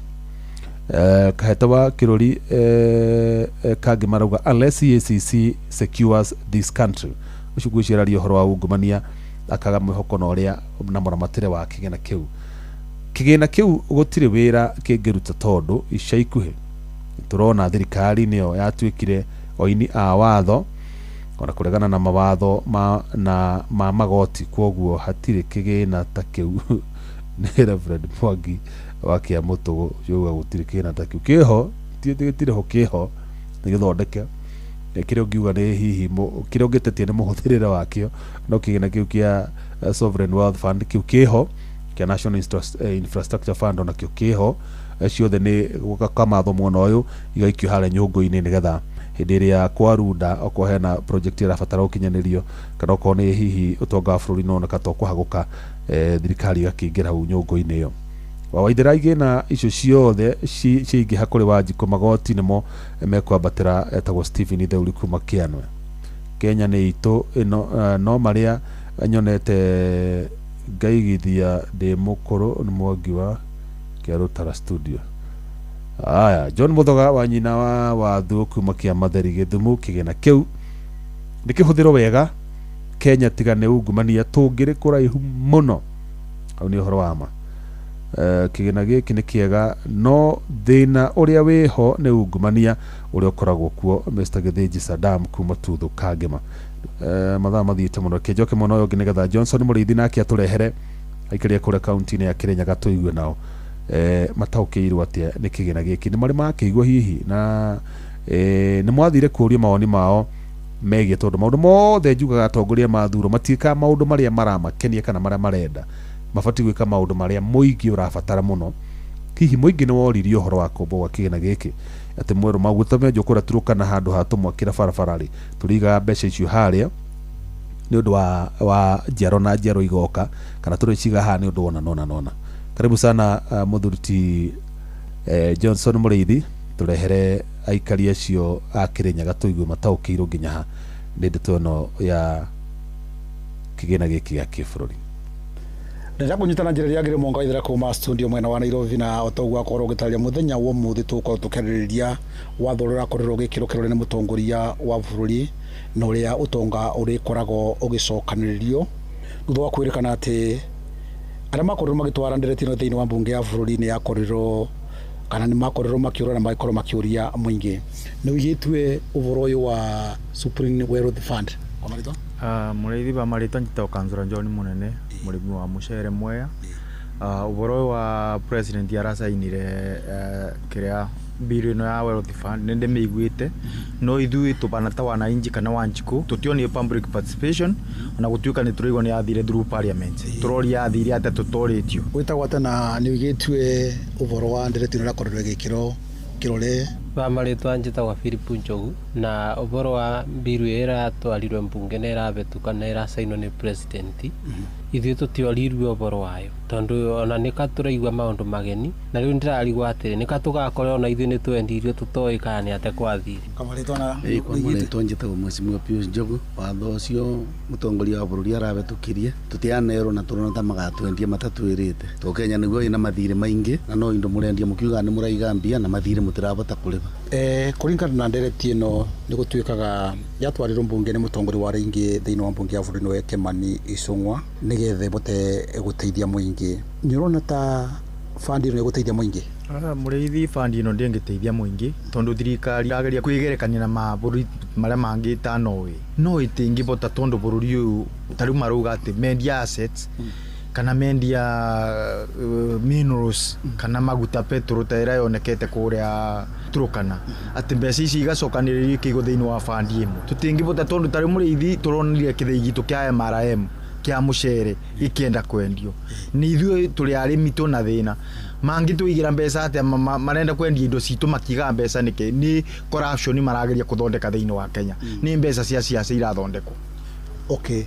Kaheta wa Kirori Kangĩ marauga unless EACC secures this country. Ũcio ngwĩciria ũhoro wa ungumania, akaga mwĩhoko na ũrĩa na mũramatĩre wa kĩgĩna kĩu. Kĩgĩna kĩu gũtirĩ wĩra kĩngĩruta, tondũ ica ikuhĩ tũrona thirikari nĩyo yatuĩkire oini a watho ona kũregana na mawatho ma magoti, kwoguo hatirĩ kĩgĩna ta kĩu. Nĩ Reverend Mwangi wa Kĩamũtũgũ yuga gũtirĩ kĩgĩna ta kĩu kĩho, gĩtirĩ ho, kĩho nĩ gĩthondeke. Kĩrĩa ũngiuga nĩ hihi kĩrĩa ũngĩtetia nĩ mũhũthĩrĩre wakĩo, no kĩgĩna kĩu kĩa Sovereign Wealth Fund kĩu kĩho, kĩa National Infrastructure Fund onakĩo kĩho, ciothe nĩ gũkamatho mwena ũyũ igaikio harĩa nyũngũ-inĩ, nĩgetha hĩndĩ ĩrĩa kwarunda okorwo hena project ĩrabatara gũkinyanĩrio, kana okorwo nĩ hihi ũtonga wa bũrũri nĩwoneka to kũhagũka, thirikari ĩgakĩingĩra hau nyũngũ-inĩ ĩyo. Wawaithĩra igĩna icio ciothe ciaingĩha kũrĩ Wanjikũ, magoti nĩmo mekwambatĩra. Etagwo Stephen Theuri kuma Kĩanwe. Kenya nĩ itũ ĩno, no marĩa nyonete ngaigithia ndĩ mũkũrũ. Nĩ Mwangi wa Kĩarũtara studio. Aya, John Muthoga wa nyina wa Wathuũ kuma Kĩamatheri Gĩthumo, kĩgĩna kĩu nĩ kĩhũthĩrwo wega Kenya tiga nĩ ungumania tũngĩrĩ kũraihu mũno. Hau nĩ ũhoro wa ma. Kĩgĩna gĩkĩ nĩ kĩega, no thĩna ũrĩa wĩho nĩ ungumania ũrĩa ũkoragwo kuo. Mr Gĩthĩnji Saddam kuma Tuthu Kangĩma. Mathaa mathiĩte mũno, kĩnjoke mwena ũyũ ũngĩ nĩgetha Johnson Mũrĩithi nake atũrehere aikaria kũrĩa kaunti-inĩ ya Kĩrĩnyaga tũigue nao mataũkĩirwo atĩa nĩ kĩgĩna gĩkĩ, nĩ marĩ makĩigua hihi, na nĩ mwathire kũũria mawoni mao megiĩ, tondũ maũndũ mothe njugaga atongoria mathuro matiĩkaga maũndũ marĩa maramakenia kana marĩa marenda, mabatiĩ gwĩka maũndũ marĩa mũingĩ ũrabatara mũno. Hihi mũingĩ nĩ woririe ũhoro wa kũmbwo gwa kĩgĩna gĩkĩ, atĩ mwerũ maguta menjwo kũrĩa Turukana handũ ha tũmwakĩra barabara rĩ, tũrĩigaga mbeca icio harĩa nĩ ũndũ wa njiaro na njiaro igoka, kana tũrĩciga haha nĩ ũndũ wona nona nona. Karibu sana mũthuri ti Johnson Mũrĩithi, tũrehere aikari acio a Kĩrĩnyaga tũigue mataũkĩirwo nginya ha nĩ ndeto ĩno ya kĩgĩna gĩkĩ gĩa kĩbũrũri. Ndĩrenda kũnyita na njĩra ĩrĩa yagĩrĩire mwanga waithera kuma studio mwena wa Nairobi, na o ta ũguo akorwo ũgĩtarĩria mũthenya wa ũmũthĩ tũgũkorwo tũkĩarĩrĩria watho ũrĩa ũrakorirwo ũgĩkĩrwo kĩrore nĩ mũtongoria wa bũrũri, na ũrĩa ũtonga ũrĩkoragwo ũgĩcokanĩrĩrio thutha wa kwĩrĩkana atĩ arĩa makorirwo magĩtwara ndereti ĩno thĩinĩ wa mbunge ya bũrũri nĩ yakorirwo kana nĩ makorirwo makĩũra na magĩkorwo makĩũria mũingĩ. Nĩ ũigĩtue ũhoro ũyũ wa Supreme Wealth Fund kwa marĩtwa? Mũrĩithi ba marĩtwa njĩtagwo Kanzura John Mũnene, mũrĩmi wa mũcere Mwea. Ũhoro ũyũ wa president aracainire kĩrĩa bill ĩno ya Wealth Fund nĩ ndĩmĩiguĩte, no ithuĩ tũbana ta wananchi kana Wanjikũ tũtionire public participation, ona gũtuĩka nĩ tũraigua nĩ yathire through parliament, tũroria yathire atĩa tũtorĩtio. Wĩtagwo atĩa na nĩ ũigĩtue ũhoro wa ndereti ĩno ĩrakorirwo ĩgĩkĩrwo kĩrore? Ba marĩtwa njĩtagwo Philip Njogu, na ũhoro wa mbiru ĩyo ĩratwarirwe mbunge na ĩrahetũka na ĩracainwo nĩ president, ithuĩ tũtiorirwe ũhoro wayo, tondũ ona nĩka tũraigua maũndũ mageni, na rĩu ndĩrarigwo atĩrĩ nĩka tũgakorwo ona ithuĩ nĩ twendirio tũtoĩ kana nĩ atĩa kwathire. Kwa marĩtwa na Kwa marĩtwa njĩtagwo Mheshimiwa Pius Njogu. Watho ũcio mũtongoria wa bũrũri arahetũkirie tũtianerwo na tũrona ta magatwendia matatwĩrĩte, to Kenya nĩguo ĩna mathirĩ maingĩ na no indo mũrendia mũkiuga nĩ mũraiga mbia na mathirĩ mũtirahota kũrĩha. Kũringana na ndereti ĩno nĩ gũtuĩkaga yatwarirwo mbunge nĩ mũtongoria wa rĩingĩ thĩinĩ wa mbunge ya bũrũri nĩwe Kimani Ichung'wa, nĩgetha ĩbote gũteithia mũingĩ. Nĩ ũrona ta fund ĩno ĩgũteithia mũingĩ? Mũrĩithi, fund ĩno ndĩngĩteithia mũingĩ, tondũ thirikari irageria kwĩgerekania na mabũrũri marĩa mangĩ ta Norway, no ĩtingĩbota, tondũ bũrũri ũyũ ta rĩu marauga atĩ mendia assets. Kana mendia minerals kana maguta, petrol ta ĩrĩa yonekete kũrĩa Turkana, atĩ mbeca ici igacokanĩrĩrio ikĩigwo thĩinĩ wa fund ĩmwe, tũtingĩbota, tondũ tarĩ mũrĩithi tũronire kĩthĩi gitũ kĩa MRM kĩa mũcere gĩkĩenda kwendio. Nĩ ithuĩ tũrĩ arĩmi tũna thĩna mangĩtũigĩra mbeca atĩa? Marenda kwendia indo citũ makiigaga mbeca nĩkĩ? Nĩ corruption marageria kũthondeka thĩinĩ wa Kenya, nĩ mbeca cia ciaca irathondekwo. Okay,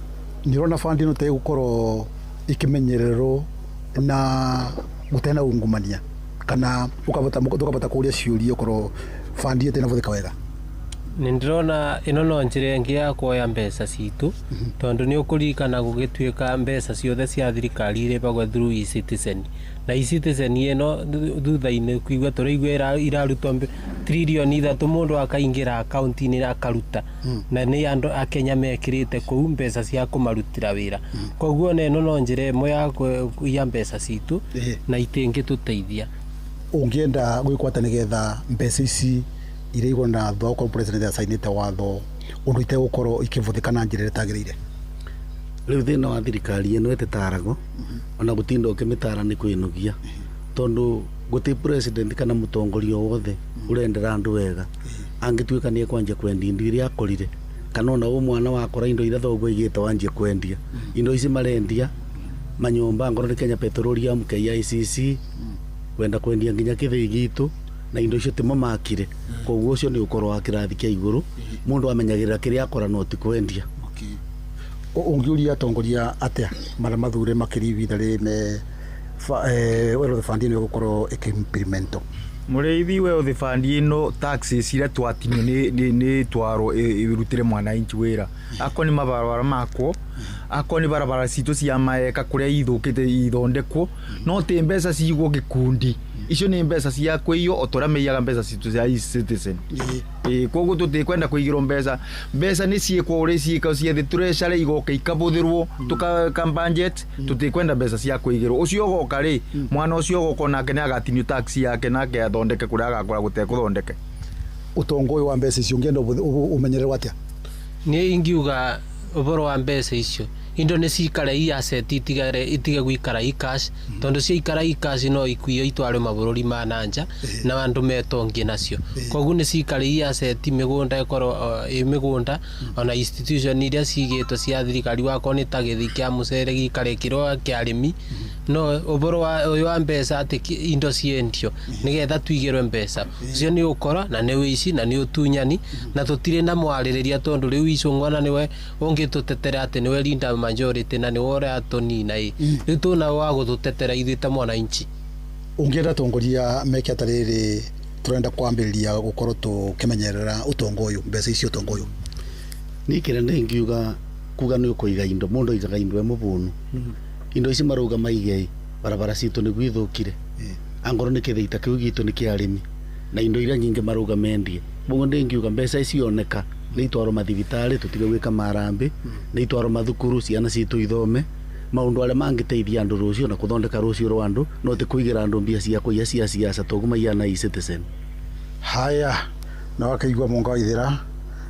nĩ ũrona fund ĩno ta ĩgũkorwo ĩkĩmenyererwo na gũtarĩ na ungumania, kana ũkabota tũkabota kũria ciũria ũkorwo fund ĩyo ĩtinabũthĩka wega? Nĩ ndĩrona ĩno no njĩra ĩngĩ ya kuoya mbeca citũ, tondũ nĩ ũkũririkana gũgĩtuĩka mbeca ciothe cia thirikari irĩbagwo through eCitizen, na eCitizen ĩno thutha-inĩ kuigua tũraigua irarutwo 3 trillion mũndũ akaingĩra akaunti-inĩ akaruta, na nĩ andũ a Kenya mekĩrĩte kũu mbeca cia kũmarutĩra wĩra. Koguo ona ĩno no njĩra ĩmwe ya kũiya mbeca citũ na itingĩtũteithia. Ũngĩenda gwĩkwo atĩa nĩgetha mbeca ici iria na thutha wa gũkorwo president acainĩte watho ũndũ itegũkorwo ikĩbũthĩka na njĩra ĩrĩa ĩtagĩrĩire? Rĩu thĩna wa thirikari ĩno ĩtĩtaragwo, ona gũtinda ũkĩmĩtara nĩ kwĩnogia, tondũ gũtĩ president kana mũtongoria o wothe ũrendera andũ wega angĩtuĩka nĩ ekwanjia kwendia indo iria akorire, kana ona ũ mwana wakora indo iria thoguo aigĩte wanjie kwendia. Indo ici marendia manyũmba, ngorwo nĩ Kenya Petroleum, KICC, kwenda kwendia nginya kĩthĩi gitũ, na indo icio timo makire. Koguo ũcio nĩ ũkorwo wa kĩrathi kĩa igũrũ, mũndũ amenyagĩrĩra kĩrĩa akora no ti kwendia. Ũngĩũria atongoria atĩa marĩa mathure makĩria ihinda rĩrĩ me wealth fund ĩno ĩgũkorwo ĩkĩimplementwo? Mũrĩithi, wealth fund ĩno, taxes iria twatinio nĩ twarwo ĩrutĩre mwananchi wĩra, akorwo nĩ mabarabara makwo, akorwo nĩ barabara citũ cia maeka kũrĩa ithũkĩte ithondekwo, no ti mbeca cigwo gĩkundi. Icio nĩ mbeca cia kũiywo o ta ũrĩa maiyaga mbeca citũ cia eCitizen. Ĩĩ, koguo tũtikwenda kũigĩrwo mbeca. Mbeca nĩ ciĩkwo ũrĩa ciĩkwo ciethe treasury, igoka ikabũthĩrwo tũka budget. Tũtikwenda mbeca cia kũigĩrwo. Ũcio ũgoka rĩ, mwana ũcio ũgoka onake nĩ agatinio tax yake, nake athondeke kũrĩa agakora gũtekũthondeke. Ũtongo ũyũ wa mbeca icio ũngĩenda ũmenyererwo atĩa? Niĩ ingiuga ũhoro wa mbeca icio, indo nĩ cikare i asset, itigare itige guikara i cash, tondu ciaikara i cash no ikuio itwarwo mabũrũri ma nanja na andu metongie nacio. Koguo nĩ cikare i asset, mĩgũnda ĩkorwo ĩ mĩgũnda, ona institution iria cigĩtwo cia thirikari, wakorwo nĩ ta gĩthii kĩa mũcere gĩikare kĩrĩ kĩa arĩmi. No ũhoro wa ũyũ wa mbeca atĩ indo ciendio nĩgetha tuigĩrwe mbeca, ũcio nĩ ũkora na nĩ ũici na nĩ ũtunyani, na tũtirĩ na mwarĩrĩria, tondũ rĩu Icũng'wa nĩwe ũngĩtũtetera atĩ nĩwe leader majority na nĩwe ũratũnina. Ĩ rĩu tũna wa gũtũtetera ithuĩ ta mwananchi? Ũngĩenda atongoria meke atĩa rĩrĩ tũrenda kwambĩrĩria gũkorwo tũkĩmenyerera ũtonga ũyũ, mbeca icio, ũtonga ũyũ? Niĩ kĩrĩa ndĩngiuga kuga nĩ ũkũiga indo, mũndũ aigaga indo e mũbũnu. Indo ici marauga maige barabara citũ nĩguo ithũkire, angorwo nĩ kĩthĩita kĩu gitũ nĩ kĩa arĩmi, na indo iria nyingĩ marauga mendie. Koguo ndĩngiuga mbeca ici oneka nĩ itwarwo mathibitarĩ, tũtige gwĩka marambĩ, nĩ itwarwo mathukuru, ciana citũ ithome maũndũ arĩa mangĩteithia andũ rũciũ na kũthondeka rũciũ rwa andũ, no ti kũigĩra andũ mbia cia kũiya cia siasa toguo maiyana eCitizen. Haya, na wakaigua Mũnga wa Ithira,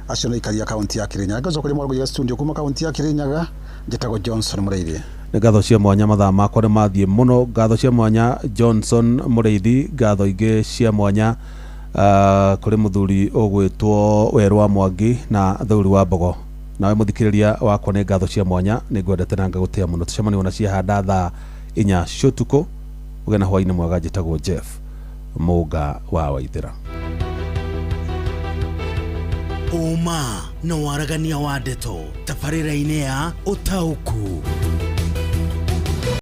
acio nĩ aikaria kaunti ya Kirinyaga. Ngĩcokeria mwarũgũria studio kuma kaunti ya Kirinyaga, njĩtagwo Johnson Mũrĩithi. Nĩ ngatho cia mwanya, mathaa makwa nĩ mathiĩ mũno. Ngatho cia mwanya Johnson Mũrĩithi, ngatho ingĩ cia mwanya kũrĩ mũthuri ũgwĩtwo Werũ wa Mwangi na Thũri wa Mbogo. Nawe mũthikĩrĩria wakwa, nĩ ngatho cia mwanya, nĩ ngwendete na ngagũtĩa mũno. Tũcemanie ona ciahanda thaa 4 cia ũtukũ. Ũgĩe na hwainĩ mwega. Njĩtagwo Jeff Mũnga wa Waithĩra. Ũma na waragania wa ndeto tabarĩra-inĩ ya ũtaũku.